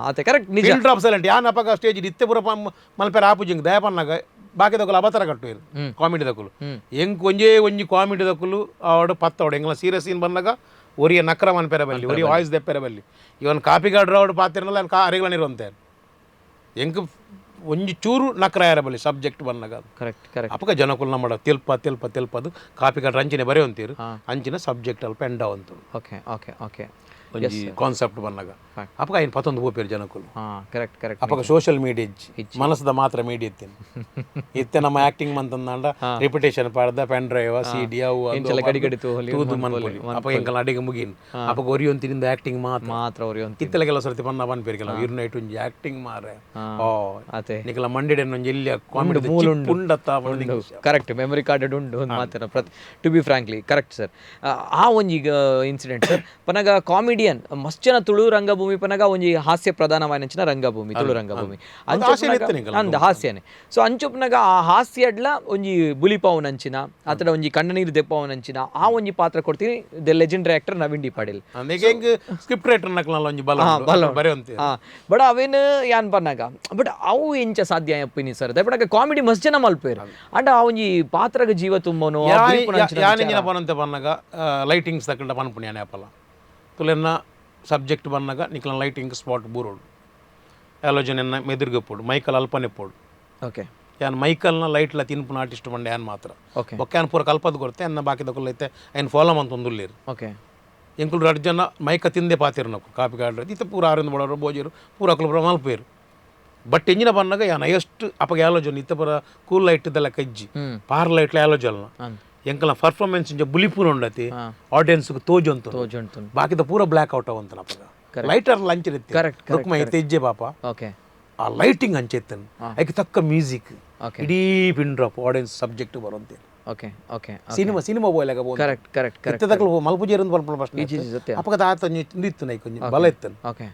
ಅತೆ ಕರೆಕ್ಟ್ ನಿಜ. ಡ್ರಾಪ್ಸ್ ಅಲ್ಲ ಯಾನ್ ಅಪಗ ಸ್ಟೇಜ್ ಇತ್ತೆ ಪೂರ ಮಲ್ಪೆರ ಆಪುಜಿಂಗ್ ದಯಪನ್ನಾಗ ಬಾಕಿ ದಕ್ಕಲು ಅಬತರ ಕಟ್ಟು ಕಾಮಿಡಿ ದಕ್ಕಲು ಎಂಕ್ ಒಂಜೇ ಒಂಜಿ ಕಾಮಿಡಿ ದಕ್ಕಲು ಅವಡು ಪತ್ತವಡು ಎಂಗ್ಲ ಸೀರಿಯಸ್ ಸೀನ್ ಬಂದಾಗ ಒರಿಯ ನಕ್ರ ಮನ್ಪೆರ ಬಲ್ಲಿ ಒರಿಯ ವಾಯ್ಸ್ ದೆಪ್ಪೆರ ಬಲ್ಲಿ ಇವನ್ ಕಾಪಿ ಗಾಡ್ರ ಅವಡು ಪಾತಿರನಲ್ಲ ಕಾ ಅರೆಗಳ ನಿರುವಂತೆ ಎಂಕ್ ಒಂಜಿ ಚೂರು ನಕ್ರ ಯಾರ ಬಲ್ಲಿ ಸಬ್ಜೆಕ್ಟ್ ಬಂದಾಗ ಕರೆಕ್ಟ್ ಕರೆಕ್ಟ್. ಅಪಗ ಜನಕುಲ್ ನಮ್ಮ ತಿಲ್ಪ ತಿಲ್ಪ ತಿಲ್ಪದು ಕಾಪಿ ಗಾಡ್ರ ಅಂಚಿನ ಬರೆಯುವಂತೀರು ಅಂಚಿನ ಸಬ್ಜೆಕ್ಟ್ ಅಲ್ಪ ಎಂಡ ಅಂತು. Okay okay okay. ಒಂಜಿ ಕಾನ್ಸೆಪ್ಟ್ ಬಂದಾಗ ಅಪಗ ಐನ್ ಪತ್ತೊಂದು ಪೋಪೇರು ಜನಕುಲು. Correct correct. ಅಪಗ ಸೋಷಿಯಲ್ ಮೀಡಿಯಾ ಇಜ್ಜಿ ಮನಸ್ಸದ ಮಾತ್ರ ಮೀಡಿಯಾ ಇತ್ತೇನೆ ಇತ್ತೆ ನಮ್ಮ ಆಕ್ಟಿಂಗ್ ಮಂತಂದಾಂಡ ರಿಪಿಟೇಷನ್ ಪಾಡ್ದ pen drive C D ಅವು ತೂದು ಮನ್ಪೊಲಿ ಅಪಗ ಎಂಕಲ್ ಅಡಿಗೆ ಮುಗಿನ್ ಅಪಗ ಒರಿಯೊಂದು ತಿಂದ ಆಕ್ಟಿಂಗ್ ಮಾತ್ರ ಮಾತ್ರ ಒರಿಯೊಂದು ಇತ್ತೆಲ್ಲ ಕೆಲವು ಸರ್ತಿ ಪನ್ನ ಪನ್ಪೇರು ಕೆಲವು ಇರು ನೈಟ್ ಒಂಜಿ ಆಕ್ಟಿಂಗ್ ಮಾರೆ ಓ ನಿಕಲ ಮಂಡಿಡೆ ಒಂಜಿ ಎಲ್ಲಿ ಕಾಮಿಡಿ ಉಂಡತ್ತ correct memory card ಉಂಡು ಒಂದು ಮಾತ್ರ ಪ್ರತಿ to be frankly correct sir. ಆ ಒಂಜಿ ಇನ್ಸಿಡೆಂಟ್ ಸರ್ ಪನಗ ಕಾಮಿಡಿಯನ್ ಮಸ್ತ್ ಜನ ತುಳು ರಂಗಭೂಮಿ ರಂಗಭೂಮಿ ಪನಗ ಒಂಜಿ ಹಾಸ್ಯ ಪ್ರಧಾನವಾಯಿನಂಚಿನ ರಂಗಭೂಮಿ, ತುಳು ರಂಗಭೂಮಿ ಅಂದ ಹಾಸ್ಯನೇ. ಸೊ ಅಂಚುಪ್ನಗ ಆ ಹಾಸ್ಯಡ್ಲ ಒಂಜಿ ಬುಲಿಪಾವುನಂಚಿನ ಅತಡ ಒಂಜಿ ಕಣ್ಣ ನೀರು ದೆಪ್ಪಾವುನಂಚಿನ ಆ ಒಂಜಿ ಪಾತ್ರ ಕೊಡ್ತೀನಿ the legendary actor Naveen D Patil. Script writer ಒಂಜಿ ಬಲ ಬರೆಯುವಂತೆ. ಬಟ್ ಅವೇನು ಯಾನ್ ಪನ್ನಾಗ ಬಟ್ ಅವು ಎಂಚ ಸಾಧ್ಯ ಅಪ್ಪಿನಿ ಸರ್, ದಯಪಡಕ ಕಾಮಿಡಿ ಮಸ್ತ್ ಜನ ಮಲ್ಪೇರು ಅಂಡ ಆ ಒಂಜಿ ಪಾತ್ರಗ ಜೀವ ತುಂಬನು. ಯಾನಿಂಜಿನ ಪನಂತೆ ಪನ್ನಗ ಲೈಟಿಂಗ್ಸ್ ತಕ್ಕಂಡ ಪನ್ಪುಣಿ ಯಾನೆ ಅಪ್ಪಲ ತುಲೆನ್ನ ಸಬ್ಜೆಕ್ಟ್ ಬನ್ನಾಗ ನಿಕ್ಲ ಲೈಟಿಂಗ್ ಸ್ಪಾಟ್ ಬೂರೋಡು ಆಲೋಚನೆ ಮೆದುರ್ಗಪ್ಪೋಡು ಮೈಕಲ್ ಅಲ್ಪನೆಪ್ಪೋಡು. ಓಕೆ, ಯಾನ್ ಮೈಕಲ್ನ ಲೈಟ್ಲ ತಿನ್ಪುನ ಆರ್ಟಿಸ್ಟ್ ಬಂಡೆ ಯಾನ್ ಮಾತ್ರ. ಬೊಕ್ಕ ಪೂರ ಕಲ್ಪದ ಕೊರತೆ ಅನ್ನ ಬಾಕಿದ ಐತೆ ಐನ್ ಫಾಲೋ ಮಂತೊಂದುಲ್ಲೇರು. ಓಕೆ, ಎಂಕುಲು ರಡ್ಡು ಜನ ಮೈಕ ತಿಂದೆ ಪಾತಿರು ನಕ್ಕು ಕಾಪಿ ಕಾಡ್ರೆ ಇತ್ತ ಪೂರ ಆರಿಂದ ಬಡವರು ಬೋಜರು ಪೂರ ಅಕುಲು ಪೂರ ಮಲ್ಪೇರು. ಬಟ್ ಎಂಜಿನ ಬನ್ನಾಗ ಯಾನ್ ಹೈಯೆಸ್ಟ್ ಅಪ್ಪಗೆ ಆಲೋಚನೆ ಇತ್ತ ಪೂರ ಕೂಲ್ ಲೈಟ್ ದೆಲ್ಲ ಕಜ್ಜಿ ಪಾರ್ ಲೈಟ್ಲ ಆಲೋಚನೆ ಎಂಕಲ್ನ ಪರ್ಫಾರ್ಮೆನ್ಸ್ ಇಂಚ ಬುಲಿಪುನ ಉಂಡತಿ ಆಡಿಯನ್ಸ್ ತೋಜಂತು ಬಾಕಿದ ಪೂರ ಬ್ಲ್ಯಾಕ್ ಔಟ್ ಅವಂತನ ಅಪ್ಪಗ ಲೈಟರ್ ಲಂಚ್ ಇರುತ್ತೆ ರುಕ್ಮ ಇತ್ತೆ ಇಜ್ಜೆ ಪಾಪ. ಓಕೆ, ಆ ಲೈಟಿಂಗ್ ಅಂಚೆತ್ತನ್ ಐಕ್ ತಕ್ಕ ಮ್ಯೂಸಿಕ್ ಇಡೀ pin drop audience subject ಬರುವಂತೆ. Okay okay, cinema cinema ಬೋಯ್ಲಾಗ correct correct correct. ಇತ್ತದಕ್ಲು ಮಲ್ಪುಜೇರಂದು ಪಲ್ಪುನ ಪ್ರಶ್ನೆ ಅಪ್ಪಗ ತಾತ ಇತ್ತು ನೈಕ್ ಒಂಜಿ ಬಲ ಇತ್ತನು. ಓಕೆ,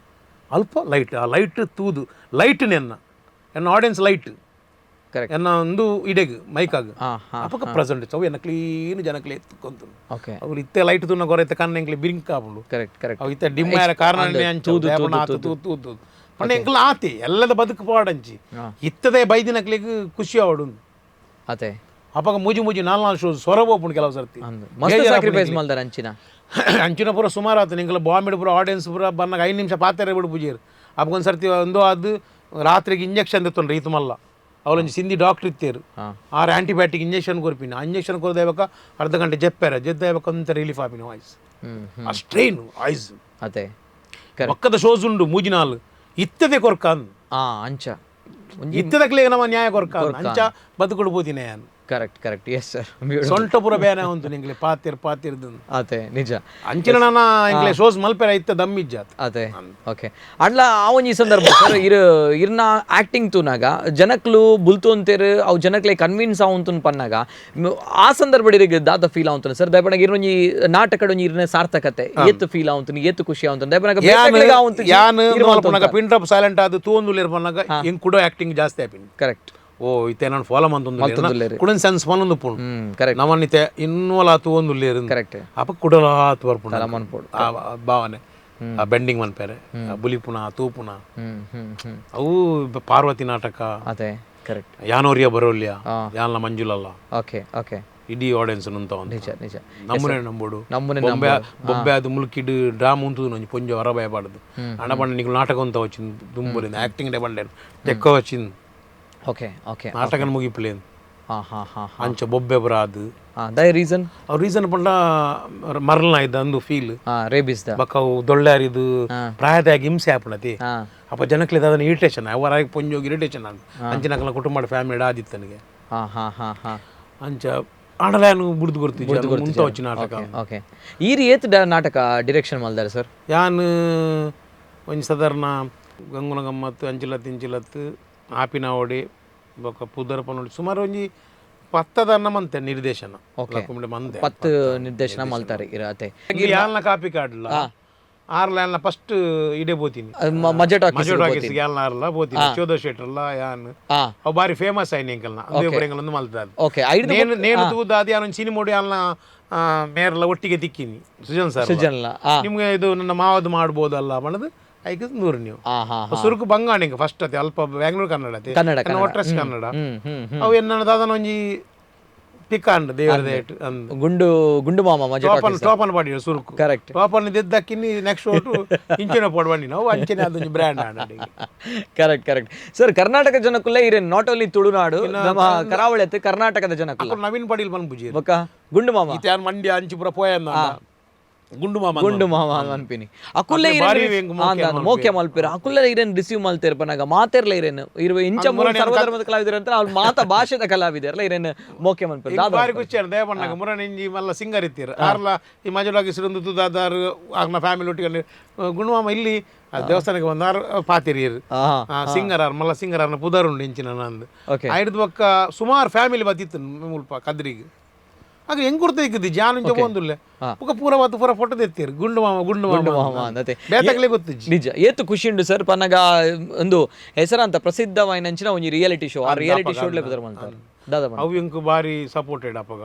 ಅಲ್ಪ ಲೈಟ್ ಆ ಲೈಟ್ ತೂದು ಲೈಟ್ ನೆನ್ನ ಎನ್ನ audience light correct ಎನ್ನ ಒಂದು ಇಡೆಗ್ ಮೈಕಾಗ್ ಅಪಕ ಪ್ರೆಸೆಂಟ್ ಅವು ಎನ್ನ ಕ್ಲೀನ್ ಜನಕ್ಲೆ ಎತ್ತುಕೊಂತು. ಓಕೆ, ಅವ್ರು ಇತ್ತೆ ಲೈಟ್ ತುನ್ನ ಕೊರೈತೆ ಕಣ್ಣ ಎಂಕ್ಲೆ ಬಿರಿಂಕ್ ಆಪುಂಡು. Correct correct. ಅವು ಇತ್ತೆ ಡಿಮ್ ಆಯರ ಕಾರಣ ತೂದು ತೂದು ಪಂಡ ಎಂಕ್ಲ ಆತಿ ಎಲ್ಲದ ಬದುಕು ಪಾಡಂಚಿ ಇತ್ತದೇ ಬೈದಿನಕ್ಲೆಗ್ ಖುಷಿ ಆವಡು. ಅದೇ ಅಪಗ ಮುಜಿ ಮುಜಿ ನಾಲ್ ನಾಲ್ ಶೋಸ್ ಸ್ವರ ಹೋಪುಂಡು ಕೆಲವು ಸರ್ತಿ ಮಸ್ತ್ ಸ್ಯಾಕ್ರಿಫೈಸ್ ಮಲ್ದಾರ ಅಂಚಿನ ಅಂಚಿನ ಪೂರ ಸುಮಾರು ಆತು ನಿಂಕಲ ಬಾಂಬೆ ಪೂರ ಆಡಿಯನ್ಸ್ ಪೂರ ಬನ್ನಾಗ 5 ನಿಮಿಷ ಪಾತೆರೆ ಬಿಡು ಪೂಜೆರು. ಅಪ್ಪಗೊಂದು ಸರ್ತಿ ಒಂದು ಅದು ರಾತ್ರಿಗೆ ಇಂಜೆಕ್ಷನ್ ತೆತ್ತೊಂಡ್ರಿ ಈತು ಮಲ್ಲ ಅವಳೊಂಜಿ ಸಿಂಧಿ ಡಾಕ್ಟ್ರ್ ಇತ್ತೇರು ಆರು ಆಂಟಿಬಯೋಟಿಕ್ ಇಂಜೆಕ್ಷನ್ ಕೊರ್ಪಿನ ಆ ಇಂಜೆಕ್ಷನ್ ಕೊರದೇವಕ ಅರ್ಧ ಗಂಟೆ ಜೆಪ್ಪೆರ ಜೆದ್ದೇವಕ ಅಂತ ರಿಲೀಫ್ ಆಪಿನ ವಾಯ್ಸ್ ಆ ಸ್ಟ್ರೈನ್ ಐಸ್ ಅದೇ ಪಕ್ಕದ ಶೋಸ್ ಉಂಡು ಮೂಜಿನಾಲ್ ಇತ್ತದೆ ಕೊರ್ಕ ಅಂಚ ಇತ್ತದಕ್ಲೆ ನಮ್ಮ ನ್ಯಾಯ ಕೊರ್ಕ ಅಂಚ ಬದುಕುಡು ಪೋತಿನ ಯಾನ್. Correct correct, yes sir. ಸೊಂಟ ಪೂರ ಬೇನೆ ಉಂಟು ನಿಂಗ್ಲೆ ಪಾತಿರ್ ಪಾತಿರ್ದು ಅದೇ ನಿಜ ಅಂಚಿನ ನಾನ ಇಂಗ್ಲೆ ಶೋಸ್ ಮಲ್ಪೆರ ಇತ್ತ ದಮ್ಮಿಜ್ಜಾತ್. ಅದೇ ಓಕೆ ಅಡ್ಲ ಆ ಒಂಜಿ ಸಂದರ್ಭ ಸರ್ ಇರ್ ಇರ್ನ ಆಕ್ಟಿಂಗ್ ತೂನಾಗ ಜನಕ್ಲು ಬುಲ್ತು ಅಂತೇರು ಅವು ಜನಕ್ಲೆ ಕನ್ವಿನ್ಸ್ ಆವಂತುನ್ ಪನ್ನಾಗ ಆ ಸಂದರ್ಭ ಇರಿಗೆ ದಾದ ಫೀಲ್ ಆವಂತುನ ಸರ್. ದಯಪಣಗ ಇರ್ನೊಂಜಿ ನಾಟಕಡ್ ಒಂಜಿ ಇರ್ನ ಸಾರ್ಥಕತೆ ಏತ್ ಫೀಲ್ ಆವಂತುನಿ ಏತ್ ಖುಷಿ ಆವಂತುನಿ ದಯಪಣಗ ಯಾನ್ ಮಲ್ಪನಾಗ pin drop silent ಆದ್ ತೂವೊಂದುಲ್ಲೆರ್ ಪನ್ನಾಗ ಎಂಕ್ ಕುಡ ಆಕ್ಟಿಂಗ್ ಜಾಸ್ತಿ ಆಪಿನಿ. ಕರೆಕ್ಟ್. ಓ ಇತ್ತೆ ನಾನು ಫಾಲೋ ಮಂತೊಂದುಲ್ಲೆರ್ ಕುಡನ್ ಸೆನ್ಸ್ ಪನೊಂದು ಪುಂಡು ಕರೆಕ್ಟ್. ನಮನ್ನಿತೆ ಇನ್ನೂಲ ತೂವೊಂದುಲ್ಲೆರ್ ಕರೆಕ್ಟ್. ಅಪ ಕುಡಲ ಬರ್ಪುಂಡು ಆ ಭಾವನೆ ಆ ಬೆಂಡಿಂಗ್ ಮನ್ಪೆರೆ ಆ ಬುಲಿಪುನ ತೂಪುನ ಅವು ಪಾರ್ವತಿ ನಾಟಕ. ಅದೇ ಕರೆಕ್ಟ್. ಯಾನೋರಿಯ ಬರೋಲ್ಯ ಯಾನ್ಲ ಮಂಜುಲಲ್ಲ. ಓಕೆ ಓಕೆ, ಇಡೀ ಆಡಿಯನ್ಸ್ నుంತ ನಿಜ ನಿಜ. ನಮ್ಮನೆ ನಂಬೋಡು ನಮ್ಮನೆ ಬೊಂಬೆ ಬೊಬ್ಬೆ ಅದು ಮುಲ್ಕಿಡು ಡ್ರಾಮ್ ಉಂಟು ಒಂಜಿ ಪೊಂಜ ಹೊರ ಭಯಪಡದು ಅಣ್ಣ ಬಂಡ ನಿಕ್ಲು ನಾಟಕ ಅಂತ వచ్చింది ದುಂಬುಲಿಂದ ಆಕ್ಟಿಂಗ್ ಡೆ ಬಂಡೆ ತೆಕ್ಕ వచ్చిಂది. ಓಕೆ ಓಕೆ, ನಾಟಕನ ಮುಗಿಪ್ಲೇನು ಹಾ ಹಾ ಹಾ ಅಂಚ ಬೊಬ್ಬೆ ಬರಾದು ದೈ ರೀಸನ್ ಅವ್ರ ರೀಸನ್ ಪಂಡ ಮರಲ್ನ ಇದ್ದ ಅಂದು ಫೀಲ್ ರೇಬಿಸ್ the ಬಕ್ಕ ಅವು ದೊಳ್ಳ್ಯಾರಿದು ಪ್ರಾಯದಾಗಿ ಹಿಂಸೆ ಆಪುಣತಿ ಅಪ್ಪ ಜನಕ್ಲೆ ಅದನ್ನ ಇರಿಟೇಷನ್ ಅವರ ಪೊಂಜೋಗಿ ಇರಿಟೇಷನ್ ಆಗ ಅಂಚಿನಕಲ ಕುಟುಂಬ ಫ್ಯಾಮಿಲಿ ಆದಿತ್ತು ನನಗೆ. ಹಾ ಹಾ ಹಾ ಹಾ ಅಂಚ ಆಡಲಾನು ಬುಡ್ದು ಕೊಡ್ತಿದ್ದೆ ಮುಂತ వచ్చి ನಾಟಕ. ಓಕೆ, ಈ ಏತ್ ನಾಟಕ ಡಿರೆಕ್ಷನ್ ಮಲ್ದಾರೆ ಸರ್? ಯಾನ್ ಒಂಜಿ ಸಾಧಾರಣ ಗಂಗುನ ಗಮ್ಮತ್ತು ಅಂಚಿಲತ್ತು ಇಂಚಿಲತ್ತು ಆಪಿನ ಓಡಿ ಬೊಕ್ಕ ಪುದರ್ ಪನೋಡಿ ಸುಮಾರು ಒಂಜಿ ಪತ್ತದ ಮಂತೆ ನಿರ್ದೇಶನ ಮಂತೆ 10 ನಿರ್ದೇಶನ ಮಲ್ತಾರೆ ಇರತ್ತೆ. ಯಾಲ್ನ ಕಾಪಿ ಕಾಡ್ಲ ಆರ್ಲ ಯಾಲ್ನ ಫಸ್ಟ್ ಇಡೆ ಪೋತೀನಿ ಮಜೆ ಟಾಕೀಸ್ ಮಜೆ ಟಾಕೀಸ್ ಯಾಲ್ನ ಆರ್ಲ ಪೋತೀನಿ ಚೋದ ಶೆಟ್ರಲ್ಲ ಯಾನ್ ಅವು ಬಾರಿ ಫೇಮಸ್ ಆಯ್ನ ಎಂಕಲ್ನ ಅಂದೇ ಎಂಕಲ್ ಮಲ್ತಾದ. ಓಕೆ, ನೇನು ನೇನು ತೂದಾದಿ ಯಾನ್ ಸಿನಿಮೋಡಿ ಯಾಲ್ನ ಮೇರ್ಲ ಒಟ್ಟಿಗೆ ತಿಕ್ಕಿನಿ ಸುಜನ್ ಸರ್ ಸುಜನ್ ನಿಮ್ಗೆ ಇದು ನನ್ನ ಮಾವದು ಮಾಡ್ಬೋದಲ್ಲ ಅನ್ನೋದು ಐಕ್ ನೂರು ನೀವು ಸುರುಕು ಬಂಗಾಣಿಂಗ ಫಸ್ಟ್ ಅತಿ ಅಲ್ಪ ಬ್ಯಾಂಗ್ಳೂರ್ ಕನ್ನಡ ಕನ್ನಡ ಒಟ್ರಸ್ ಕನ್ನಡ ಅವು ಎನ್ನ ದಾದನ ಒಂಜಿ ಪಿಕಾಂಡ್ ದೇವರ ದೇಟ್ ಅಂದ್ ಗುಂಡು ಗುಂಡು ಮಾಮ ಮಜೆ ಟೋಪನ್ ಟೋಪನ್ ಪಾಡಿ ಸುರುಕು ಕರೆಕ್ಟ್. ಟೋಪನ್ ದಿದ್ದಕ್ಕಿನಿ ನೆಕ್ಸ್ಟ್ ಓಟು ಇಂಚಿನ ಪೋಡ್ ನಾವು ಅಂಚಿನ ಅದೊಂಜಿ brand correct correct sir. Karnataka ಜನಕ್ಕುಲ್ಲ ಇರೆ not only Tulunadu ನಮ್ಮ ಕರಾವಳಿ ಅತ್ತೆ ಕರ್ನಾಟಕದ ಜನಕ್ಕುಲ್ಲ ನವೀನ್ ಪಾಟೀಲ್ ಪನ್ಪುಜಿ ಬೊಕ್ಕ ಗುಂಡು ಮಾಮ ಇತ್ತೆ ಯಾನ್ ಮಂಡ್ಯ ಅಂಚಿಪುರ ಪೋಯಂದ ಗುಂಡು ಮಾಮ ಗುಂಡು ಮಾಮ ಅನ್ಪಿನಿ ಅಕುಲ್ಲ ಇರೇನ್ ಮೋಕೆ ಮಲ್ಪಿರ ಅಕುಲ್ಲ ಇರೇನ್ ರಿಸೀವ್ ಮಲ್ತೇರ್ ಪನಾಗ ಮಾತೇರ್ಲ ಇರೇನ್ ಇರುವ ಇಂಚ ಮೂರು ಸರ್ವಧರ್ಮದ ಕಲಾವಿದರ ಅಂತ ಅವ್ರು ಮಾತ ಭಾಷೆದ ಕಲಾವಿದರ್ಲ ಇರೇನ್ ಮೋಕೆ ಮಲ್ಪಿರ ಬಾರಿ ಖುಷಿ ಅಣ್ಣ ದೇವಣ್ಣಗ ಮುರಣಿಂಜಿ ಮಲ್ಲ ಸಿಂಗರ್ ಇತ್ತೀರ ಆರ್ಲ ಈ ಮಜಲಾಗಿ ಸಿರಂದು ತುದಾದಾರು ಆಗ್ನ ಫ್ಯಾಮಿಲಿ ಒಟ್ಟಿಗೆ ಗುಂಡು ಮಾಮ ಇಲ್ಲಿ ದೇವಸ್ಥಾನಕ್ಕೆ ಬಂದಾರ ಪಾತಿರಿಯರು ಸಿಂಗರ್ ಆರ್ ಮಲ್ಲ ಸಿಂಗರ್ ಆರ್ನ ಪುದರ್ ಉಂಡು ಇಂಚಿನ ನಂದು ಐದು ಪಕ್ಕ ಸುಮಾರು ಫ್ಯಾಮಿಲಿ ಬತ್ತಿತ್ತು ಮುಲ್ಪ ಕದ್ರಿಗೆ ಆಗ ಹೆಂಗ್ ಗುರ್ತ ಇಕ್ಕದಿ ಜಾನ ಒಂದುಲ್ಲೆ ಬೊಕ ಪೂರ ಬತ್ತು ಪೂರ ಫೋಟೋ ತೆತ್ತೀರು, ಗುಂಡು ಮಾಮ, ಗುಂಡು ಗುಂಡು ಮಾಮ. ಮಾಮ ಅಂದತೆ. ಬೇತಕ್ಲೆ ಗೊತ್ತಿಜ್ಜಿ. ನಿಜ, ಏತು ಖುಷಿ ಉಂಡು ಸರ್ ಪನ್ನಗ ಒಂದು ಹೆಸರಾಂತ ಪ್ರಸಿದ್ಧವಾಯಿನಂಚಿನ ಒಂಜಿ ರಿಯಾಲಿಟಿ ಶೋ, ಆ ರಿಯಾಲಿಟಿ ಶೋ ಪುದರ್ ಮಲ್ತಾರೆ ದಾದಾ ಪಂಡ. ಅವು ಎಂಕ್ ಬಾರಿ ಸಪೋರ್ಟೆಡ್ ಅಪಗ.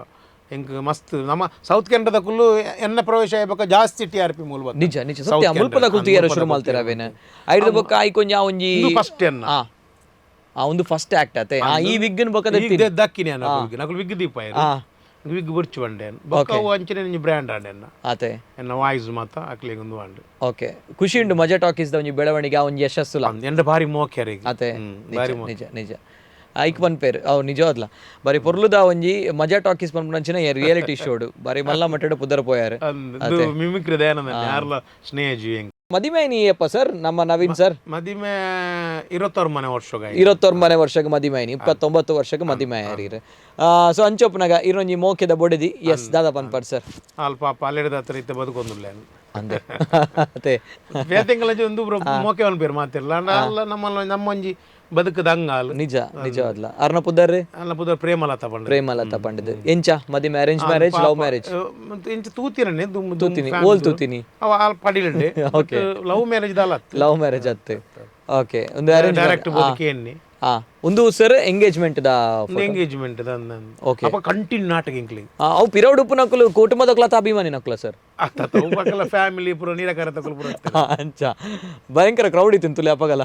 ಎಂಕ್ ಮಸ್ತ್ ನಮ್ಮ ಸೌತ್ ಕೆನಡದ ಕುಲ್ಲು ಎನ್ನ ಪ್ರವೇಶ ಆಯ್ಬಕ ಜಾಸ್ತಿ T R P ಮೂಲ ಬತ್ತು. ನಿಜ ನಿಜ ಸತ್ಯ. ಮುಲ್ಪದ ಕುಲ್ತು ಶುರು ಮಲ್ತಾರ ಅವೇನು ಐಡ್ದ ಬೊಕ್ಕ ಐಕೊಂಜ ಒಂಜಿ ಇದು ಫಸ್ಟ್ ಎನ್ನ. ಆ ಆ ಒಂದು ಫಸ್ಟ್ ಆಕ್ಟ್ ಆತೆ ಆ ಈ ವಿಗ್ಗನ್ ಬೊಕ್ಕ ಈಗ ದಕ್ಕಿನಿ ನಕುಲು ವಿಗ್ ದೀಪ ವಿಗ್ ಬುರ್ಚು ಬಂಡೆ ಬೊಕ್ಕ ಅವು ಅಂಚಿನ ಒಂಜಿ ಬ್ರ್ಯಾಂಡ್ ಆಂಡ್ ಎನ್ನ. ಆತೆ. ಎನ್ನ ವಾಯ್ಸ್ ಮಾತ ಅಕ್ಲೆಗ್ ಒಂದು ಆಂಡ್. ಓಕೆ, ಖುಷಿ ಉಂಡು ಮಜಾ ಟಾಕೀಸ್ ದ ಒಂಜಿ ಬೆಳವಣಿಗೆ, ಆ ಒಂಜಿ ಯಶಸ್ಸುಲ. ಎಂಡ ಬಾರಿ ಮೋಕ್ಯಾರ ಈಗ. ಆತೆ. ಬಾರಿ. ನಿಜ ನಿಜ, ಐಕ್ ಪನ್ಪೇರ್ ಅವು ನಿಜವಾದ್ಲ ಬಾರಿ ಪೊರ್ಲುದ ಒಂಜಿ ಮಜಾ ಟಾಕೀಸ್ ಪನ್ಪುನಂಚಿನ ರಿಯಾಲಿಟಿ ಶೋಡು ಬಾರಿ ಮಲ್ಲ ಮಟ್ಟಡ್ ಪುದರ್ ಪೋಯಾರ್. ಮಿಮಿಕ್ರಿ ದಯಾನಂದ ಯಾರ್ಲ ಸ್ನೇಹ ಜೀವಿ ಎಂಕ್. ಮದಿಮೆ ನೀಯಪ್ಪ ಸರ್ ನಮ್ಮ ನವೀನ್ ಸರ್? ಮದಿಮೆ 29 ವರ್ಷಗ. 29 ವರ್ಷಕ್ಕೆ ಮದಿಮೆ, 29 ವರ್ಷಕ್ಕೆ ಮದಿಮೆ ಯಾರೀರ್. ಸೊ ಅಂಚೊಪ್ಪನಾಗ ಇರೊಂಜಿ ಮೋಕೆದ ಬೊಡೆದಿ. ಎಸ್, ದಾದಾ ಪನ್ಪರ್ ಸರ್? ಅಲ್ಪ ಪಾಪ ಅಲ್ಲೆಡ್ದ ಹತ್ರ ಇತ್ತೆ ಬದುಕೊಂದುಲ್ಲ. ಅಂದೆ ಅತೆ. ಬೇತೆಂಗಲ ಒಂದು ಮೋಕೆ ಪೇರು ಮಾತಿರ್ಲ ಅಲ್ಲ ನಮ್ಮಲ್ಲ ನಮ್ಮೊಂಜಿ ಬದುಕದ ಅಂಗಾಲ್. ನಿಜ, ನಿಜವಾದ್ಲ. ಅರ್ನ ಪುದರ್? ಅಲ್ಲ ಪುದರ್ ಪ್ರೇಮಲತಾ ಪಂಡ. ಪ್ರೇಮಲತಾ ಪಂಡದ್. ಎಂಚ ಮದಿಮೆ, arrange marriage, love marriage? ಇಂಚ ತೂತಿರನೆ. ತೂತಿನಿ, ಓಲ್ ತೂತಿನಿ? ಅವ ಅಲ್ಪ ಪಡಿಲಂಡೆ. ಲವ್ ಮ್ಯಾರೇಜ್ ದಾಲ. ಲವ್ ಮ್ಯಾರೇಜ್ ಅತ್ತೆ. ಓಕೆ, ಒಂದು ಅರೇಂಜ್ ಡೈರೆಕ್ಟ್ ಬದುಕೇನಿ. ಆ ಒಂದು sir engagement the? Engagement. Okay. ಅಪ್ಪ ಕಂಟಿನ್ಯೂ ನಾಟಕ ಇಂಕ್ಲಿ. ಅವು ಪಿರೌಡ್ ಉಪ್ಪು ನಕುಲು ಕುಟುಂಬದಕ್ಲಾತ ಅಭಿಮಾನಿ ನಕುಲ ಸರ್. ಅತ್ತ ಪಕ್ಕಲ ಫ್ಯಾಮಿಲಿ ಪೂರ ನೀರಕರ ತಕುಲು ಪೂರ. ಅಂಚ ಭಯಂಕರ ಕ್ರೌಡ್ ಇತ್ತು ತುಲೆ ಅಪ್ಪಗಲ.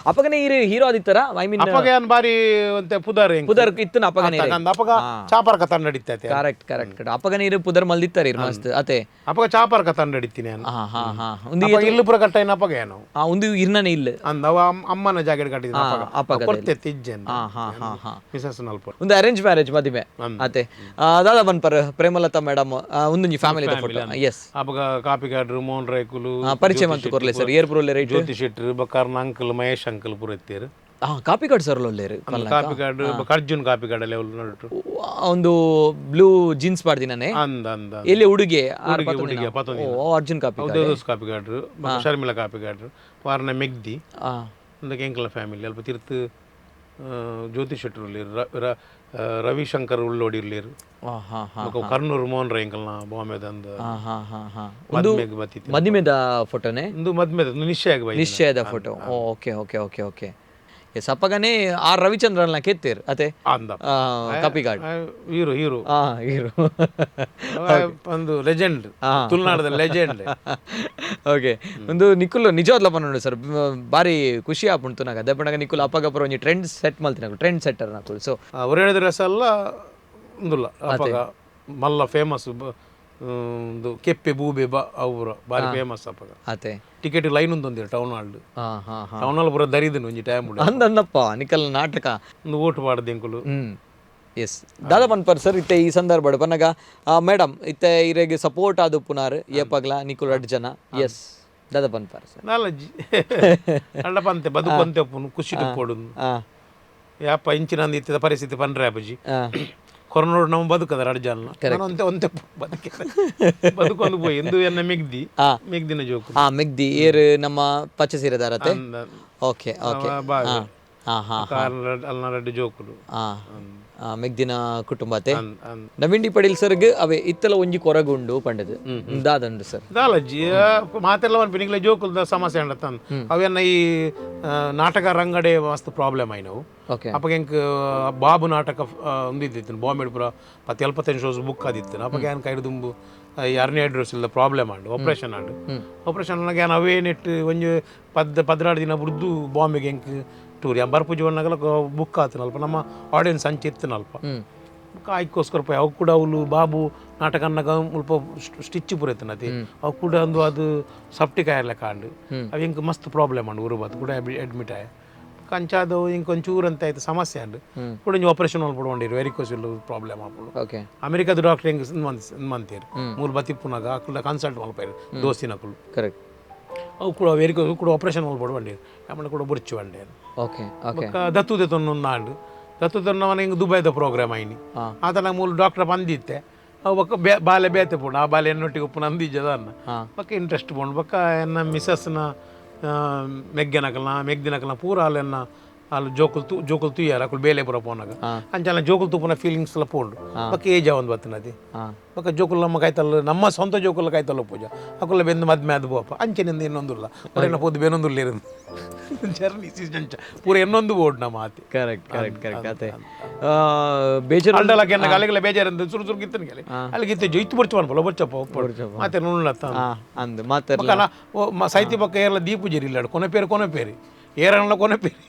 ಅಪ್ಪಗನೆ ಈ ಹೀರೋ ಆದಿತ್ತಾರ, I mean? ಅಪ್ಪಗ ಏನ್ ಬಾರಿ ಒಂತೆ ಪುದರ್ ಎಂಕ್. ಪುದರ್ ಇತ್ತು ಅಪ್ಪಗನೆ. ಅಪ್ಪಗ ಚಾಪರ್ಕ ತಂಡ ನಡೀತೈತೆ. Correct correct correct. ಅಪ್ಪಗನೆ ಇರು ಪುದರ್ ಮಲ್ದಿತ್ತಾರೆ ಇರು ಮಸ್ತ್ ಅತೆ. ಅಪ್ಪಗ ಚಾಪರ್ಕ ತಂಡ ನಡೀತೀನಿ ನಾನು. ಹಾ ಹಾ ಹಾ ಒಂದು ಅಪ್ಪಗ ಇಲ್ಲು ಪೂರ ಕಟ್ಟ ಅಪ್ಪಗ ಏನು. ಆ ಒಂದು ಇರ್ನನೆ ಇಲ್ಲ. ಅಂದ ಅವ ಅಮ್ಮನ ಜಾಕೆಟ್ ಕಟ್ಟಿದ ಅಪ್ಪಗ. ಅಪ್ಪಗದ. ಕೊಡ್ತೆ ತಿಜ್ಜೆನ್. ಹಾ ಹಾ ಹಾ ಹಾ ಮಿಸಸ್ ನಲ್ಪ. ಒಂದು ಅರೇಂಜ್ ಮ್ಯಾರೇಜ್ ಮದಿಮೆ ಅತೆ. ದಾದಾ ಬನ್ಪರ್ ಪ್ರೇಮಲತಾ ಮೇಡಮ್ ಒಂದು family photo? S. ಅಪ್ಪಗ ಕಾಪಿಕಾಡ್ರು ಮೋಹನ್ ರೈಕುಲು. ಪರಿಚಯ ಮಂತು ಕೊರ್ಲೆ ಸರ್, ಏರ್ ಪುರೋಲೆ ರೈಟ್? ಜ್ಯೋತಿ ಶೆಟ್ಟರು ಬೊಕ್ಕ ಅಂಕಲ್ ಮಹೇಶ್ ಅಂಕಲ್ ಪೂರ ಇತ್ತೇರು. ಹಾ, ಕಾಪಿಕಾಡ್ ಸರ್ ಒಲ್ಲೇರು? ಕಾಪಿಕಾಡ್ ಬೊಕ್ಕ ಅರ್ಜುನ್ ಕಾಪಿಕಾಡ್ ಲೆವೆಲ್ ನಡುಟು. ಒಂದು ಬ್ಲೂ ಜೀನ್ಸ್ ಪಾಡ್ದಿನಾನೆ. ಅಂದ ಅಂದ. ಎಲ್ಲಿ ಉಡುಗೆ? ಉಡುಗೆ ಪತ್ತೊಂದಿನ. ಓ, ಅರ್ಜುನ್ ಕಾಪಿಕಾಡ್. ದೇವದಾಸ್ ಕಾಪಿಕಾಡ್ರು ಬೊಕ್ಕ ಶರ್ಮಿಳಾ ಕಾಪಿಕಾಡ್ರು ವಾರನ ಮೆಗ್ದಿ. ಅಂದಕ್ಕೆ ಎಂಕಲ ಫ್ಯಾಮಿಲಿ ಅಲ್ಪ ತಿರ್ತು ಜ್ಯೋತಿ ಶೆಟ್ಟರು ಉಳ್ಳೇರು, ರವಿಶಂಕರ್ ಉಳ್ಳೋಡಿ ಉಳ್ಳೇರು. ಹಾ ಹಾ ಹಾ ಬೊಕ್ಕ ಕರ್ನೂರು ಮೋಹನ್ ರೈ ಎಂಕಲ್ನ ಬಾಂಬೆದಂದ. ಹಾ ಹಾ ಹಾ ಹಾ ಒಂದು ಮದ್ಮೆಗ್ ಬತ್ತಿತ್ತು. ಮದಿಮೆದ ಫೋಟೋನೆ? ಒಂದು ಮದ್ಮೆದ ನಿಶ್ಚಯ ಆಗಿ ಬೈದಿನ. ನಿಶ್ಚಯದ photo. Okay okay okay okay. Yes, ಅಪ್ಪಗನೆ R Ravichandran ಕೆತ್ತೇರ್ ಅತೆ. ಅಂದ. ಕಾಪಿಗಾಡ್. Hero hero. ಹಾ, ಹೀರೋ. ಒಂದು ಲೆಜೆಂಡ್, ತುಳುನಾಡದ ಲೆಜೆಂಡ್. ಓಕೆ, ಒಂದು ನಿಖುಲ್ ನಿಜವಾದ್ಲ ಪನ್ನೊಂಡು ಸರ್, ಬಾರಿ ಖುಷಿ ಆಪುಂಟು ನಾಗ ಅದೇ ಪಂಡಗ ನಿಖುಲ್ ಅಪ್ಪಗಪ್ಪರ ಒಂಜಿ ಟ್ರೆಂಡ್ ಸೆಟ್ ಮಲ್ತಿನ, ಟ್ರೆಂಡ್ ಸೆಟ್ಟರ್ ನಕುಲ್ ಸೊ. ಒರೇಳಿದ ರಸ ಎಲ್ಲ ಉಂದುಲ್ಲ ಅಪ್ಪಗ ಮಲ್ಲ ಫೇಮಸ್ ಒಂದು ಕೆಪ್ಪೆ ಬೂಬೆ ಬ ಅವ್ರ ಬಾರಿ ಫೇಮಸ್ ಅಪ್ಪಗ. ಅತೆ. ಟಿಕೆಟ್ ಲೈನ್ ಉಂದೊಂದಿರ ಟೌನ್ ಹಾಲ್. ಹಾ ಹಾ ಹಾ ಟೌನ್ ಹಾಲ್ ಪೂರ ದರಿದನು ಒಂಜಿ ಟೈಮ್. ಅಂದನ್ನಪ್ಪ ನಿಖಲ್ ನಾಟಕ. ಒಂದು ಓಟು ಪಾಡ್ದು ಎಂಕುಲು. ಎಸ್, ದಾದಾ ಪನ್ಪರ್ ಸರ್ ಇತ್ತೆ ಈ ಸಂದರ್ಭಡ್ ಪನ್ನಗ ಮೇಡಮ್ ಇತ್ತೆ ಇರೆಗ್ ಸಪೋರ್ಟ್ ಆದು ಪುನಾರ್ ಏಪಗ್ಲ ನಿಕುಲ್ ರಡ್ಡ್ ಜನ. ಎಸ್, ದಾದಾ ಪನ್ಪರ್ ಸರ್? ನಾಲಜ್ಜಿ ಅಳ್ಳ ಪಂತೆ ಬದುಕಂತೆ ಉಪ್ಪುನು ಖುಷಿ ಪೋಡು. ಯಾಪ ಇಂಚಿನ ಇತ್ತದ ಪರಿಸ್ಥಿತಿ ಪನ್ರೆ ಅಪ್ಪಜಿ. ಕೊರೋನಾ ನಮ್ಮ ಬದುಕದ ರಡ್ಡ್ ಜನ ಒಂತೆ ಒಂತೆ ಬದುಕೆ ಬದುಕೊಂದು ಪೋಯಿ ಎಂದು ಎನ್ನ ಮೆಗ್ದಿ ಮೆಗ್ದಿನ ಜೋಕು. ಆ ಮೆಗ್ದಿ ಏರ್ ನಮ್ಮ ಪಚ್ಚೆ ಸೀರೆದಾರತೆ? ಓಕೆ ಓಕೆ ಬಾವೆ. ಹಾ ಹಾ ಅಲ್ನ ರಡ್ಡ್ ಜೋಕುಲು. ಆ ಮೆಗ್ದಿನ ಕುಟುಂಬತೆ. ಅಂದ್ ಅಂದ್. ನವೀನ್ ಡಿ ಪಡೀಲ್ ಸರ್ಗ್ ಅವೇ ಇತ್ತಲ ಒಂಜಿ ಕೊರಗುಂಡು ಪಂಡದು ದಾದಂಡು ಸರ್? ದಾಲಜ್ಜಿ ಮಾತೆಲ್ಲ ಪನ್ಪಿನಿಗ್ಲೆ ಜೋಕುಲ್ದ ಸಮಸ್ಯೆ ಅಂಡತ್ತಂದ್ ಅವೆನ್ನ ಈ ನಾಟಕ ರಂಗಡೆ ಮಸ್ತ್ ಪ್ರಾಬ್ಲಮ್ ಆಯ್ನವು. ಅಪ್ಪಗ ಎಂಕ್ ಬಾಬು ನಾಟಕ ಒಂದು ಬಾಂಬೆ ಪೂರ 10 75 ಶೋಸ್ ಬುಕ್ ಆದಿತ್ತು. ಅಪ್ಪಗ ಏನ್ ಕೈಡ್ ದುಂಬು ಈ ಅರ್ನಿ ಅಡ್ರೆಸ್ ಇಲ್ಲ ಪ್ರಾಬ್ಲಮ್ ಆಂಡು ಆಪರೇಷನ್ ಆಂಡು. ಆಪರೇಷನ್ ಆಗ ಏನ್ ಅವೇ ನೆಟ್ ಒಂಜಿ 10 12 ದಿನ ಬುಡ್ದು ಬಾಂಬೆಗೆ ಎಂಕ್ ಟೂರ್ ಯಾ ಬರ್ಪುಜಿ ಒನ್ನಗಲ ಬುಕ್ ಆತನಲ್ಪ ನಮ್ಮ ಆಡಿಯನ್ಸ್ ಅಂಚೆ ಇತ್ತನಲ್ಪ. ಆಯ್ಕೋಸ್ಕರ ಪೋಯ್ ಅವು ಕೂಡ ಅವಳು ಬಾಬು ನಾಟಕ ಅನ್ನಗ ಮುಲ್ಪ ಸ್ಟಿಚ್ ಪೂರ ಇತ್ತನತಿ ಅವು ಕೂಡ ಅಂದು ಅದು ಸಪ್ಟಿಕ್ ಆಯರ್ಲೆ ಕಾಂಡು ಅವು ಎಂಕ್ ಮಸ್ತ್ ಪ್ರಾಬ್ಲಮ್ ಅಂಡು ಊರು ಬಾತ್ ಕೂಡ ಅಡ್ಮಿಟ್ ಆಯ ಕಂಚಾದವು ಇಂಕ್ ಒಂಚೂರು ಅಂತ ಆಯ್ತು ಸಮಸ್ಯೆ ಅಂಡು ಕೂಡ ಒಂಜಿ ಆಪರೇಷನ್ ಮಲ್ಪಡು ವೆರಿಕೋಸ್ ಪ್ರಾಬ್ಲಮ್ ಆಪುಂಡು. ಅಮೆರಿಕದ ಡಾಕ್ಟರ್ ಹೆಂಗ್ ಮಂತೇರು ಮೂರು ಬತ್ತಿಪ್ಪುನಾಗ ಅಕುಲ ಕನ್ಸಲ್ಟ್ ಮಲ್ಪೇರು ದೋಸ್ತಿನಕುಲು. ಅವು ಕೂಡ ವೆರಿಕೋಸ್ ಕೂಡ ಆಪರೇಷನ್ ಮಲ್ಪಡು ಬಂಡೇರು ಆಮೇಲೆ ಕೂಡ ಬುರ್ಚು ಬಂಡೇರು. ಓಕೆ ಓಕೆ ಬೊಕ್ಕ ದತ್ತು ದೆತ್ತೊಂದು ಆಂಡ್ ದತ್ತು ತೊನ್ನವನ ಹಿಂಗೆ ದುಬೈದ ಪ್ರೋಗ್ರಾಮ್ ಆಯ್ನಿ. ಆತನ ಮೂಲ ಡಾಕ್ಟರ್ ಬಂದಿತ್ತೆ ಅವು ಬೊಕ್ಕ ಬಾಲೆ ಬೇತೆ ಪೋಂಡು ಆ ಬಾಲೆ ಎನ್ನೊಟ್ಟಿಗೆ ಉಪ್ಪು ನಂದಿಜ್ಜದ ಅನ್ನ ಬೊಕ್ಕ ಇಂಟ್ರೆಸ್ಟ್ ಪೋಂಡು ಬೊಕ್ಕ ಎನ್ನ ಮಿಸಸ್ನ ಮೆಗ್ಗೆನಕಲ್ನ ಮೆಗ್ದಿನಕಲ್ನ ಪೂರ ಅಲ್ಲೆನ್ನ ಅಲ್ಲಿ ಜೋಕುಲ್ ತು ಜೋಕುಲ್ ತುಯ್ಯಾರ ಅಕುಲು ಬೇಲೆ ಪೂರ ಪೋನಾಗ ಅಂಚನ ಜೋಕುಲ್ ತೂಪುನ ಫೀಲಿಂಗ್ಸ್ ಎಲ್ಲ ಪೋಂಡು ಬೊಕ್ಕ ಏಜ್ ಒಂದು ಬತ್ತಿನದಿ ಬೊಕ್ಕ ಜೋಕುಲ್ ನಮ್ಮ ಕಾಯ್ತಲ್ಲ ನಮ್ಮ ಸ್ವಂತ ಜೋಕುಲ ಕಾಯ್ತಲ್ಲ ಪೂಜೆ ಅಕುಲ ಬೆಂದು ಮದ್ಮೆ ಅದು ಬೋಪ ಅಂಚೆನಿಂದ ಇನ್ನೊಂದುಲ್ಲ ಹೊರೆನ ಪೋದು ಬೇನೊಂದುಲ್ಲ ಜರ್ನಿ ಅಂಚ ಪೂರ ಇನ್ನೊಂದು ಬೋರ್ಡ್ ನಮ್ಮ ಆತಿ. Correct correct correct ಅದೇ ಬೇಜಾರು ಅಲ್ಡಲಕ್ಕೆ ಎನ್ನ ಅಲ್ಲಿಗೆಲ್ಲ ಬೇಜಾರಂತ ಸುರು ಸುರು ಗಿತ್ತನ ಗೆಲೆ ಅಲ್ಲಿಗೆ ಇತ್ತು ಇತ್ತು ಬೊರ್ಚು ಅನ್ಪಲ್ಲ ಬೊರ್ಚಪ್ಪ ಮಾತೆ ನುಣ್ಣತ್ತ ಅಂದ್ ಮಾತಾಡ್ಲ ಬೊಕ್ಕನ ಓ ಸೈತಿ ಪಕ್ಕ ಏರ್ಲ ದೀಪು ಜರಿ ಇಲ್ಲ ಕೊನೆ ಪೇರು ಕೊನೆ ಪೇರಿ ಏರಣ್ಣ ಕೊನೆ ಪೇರಿ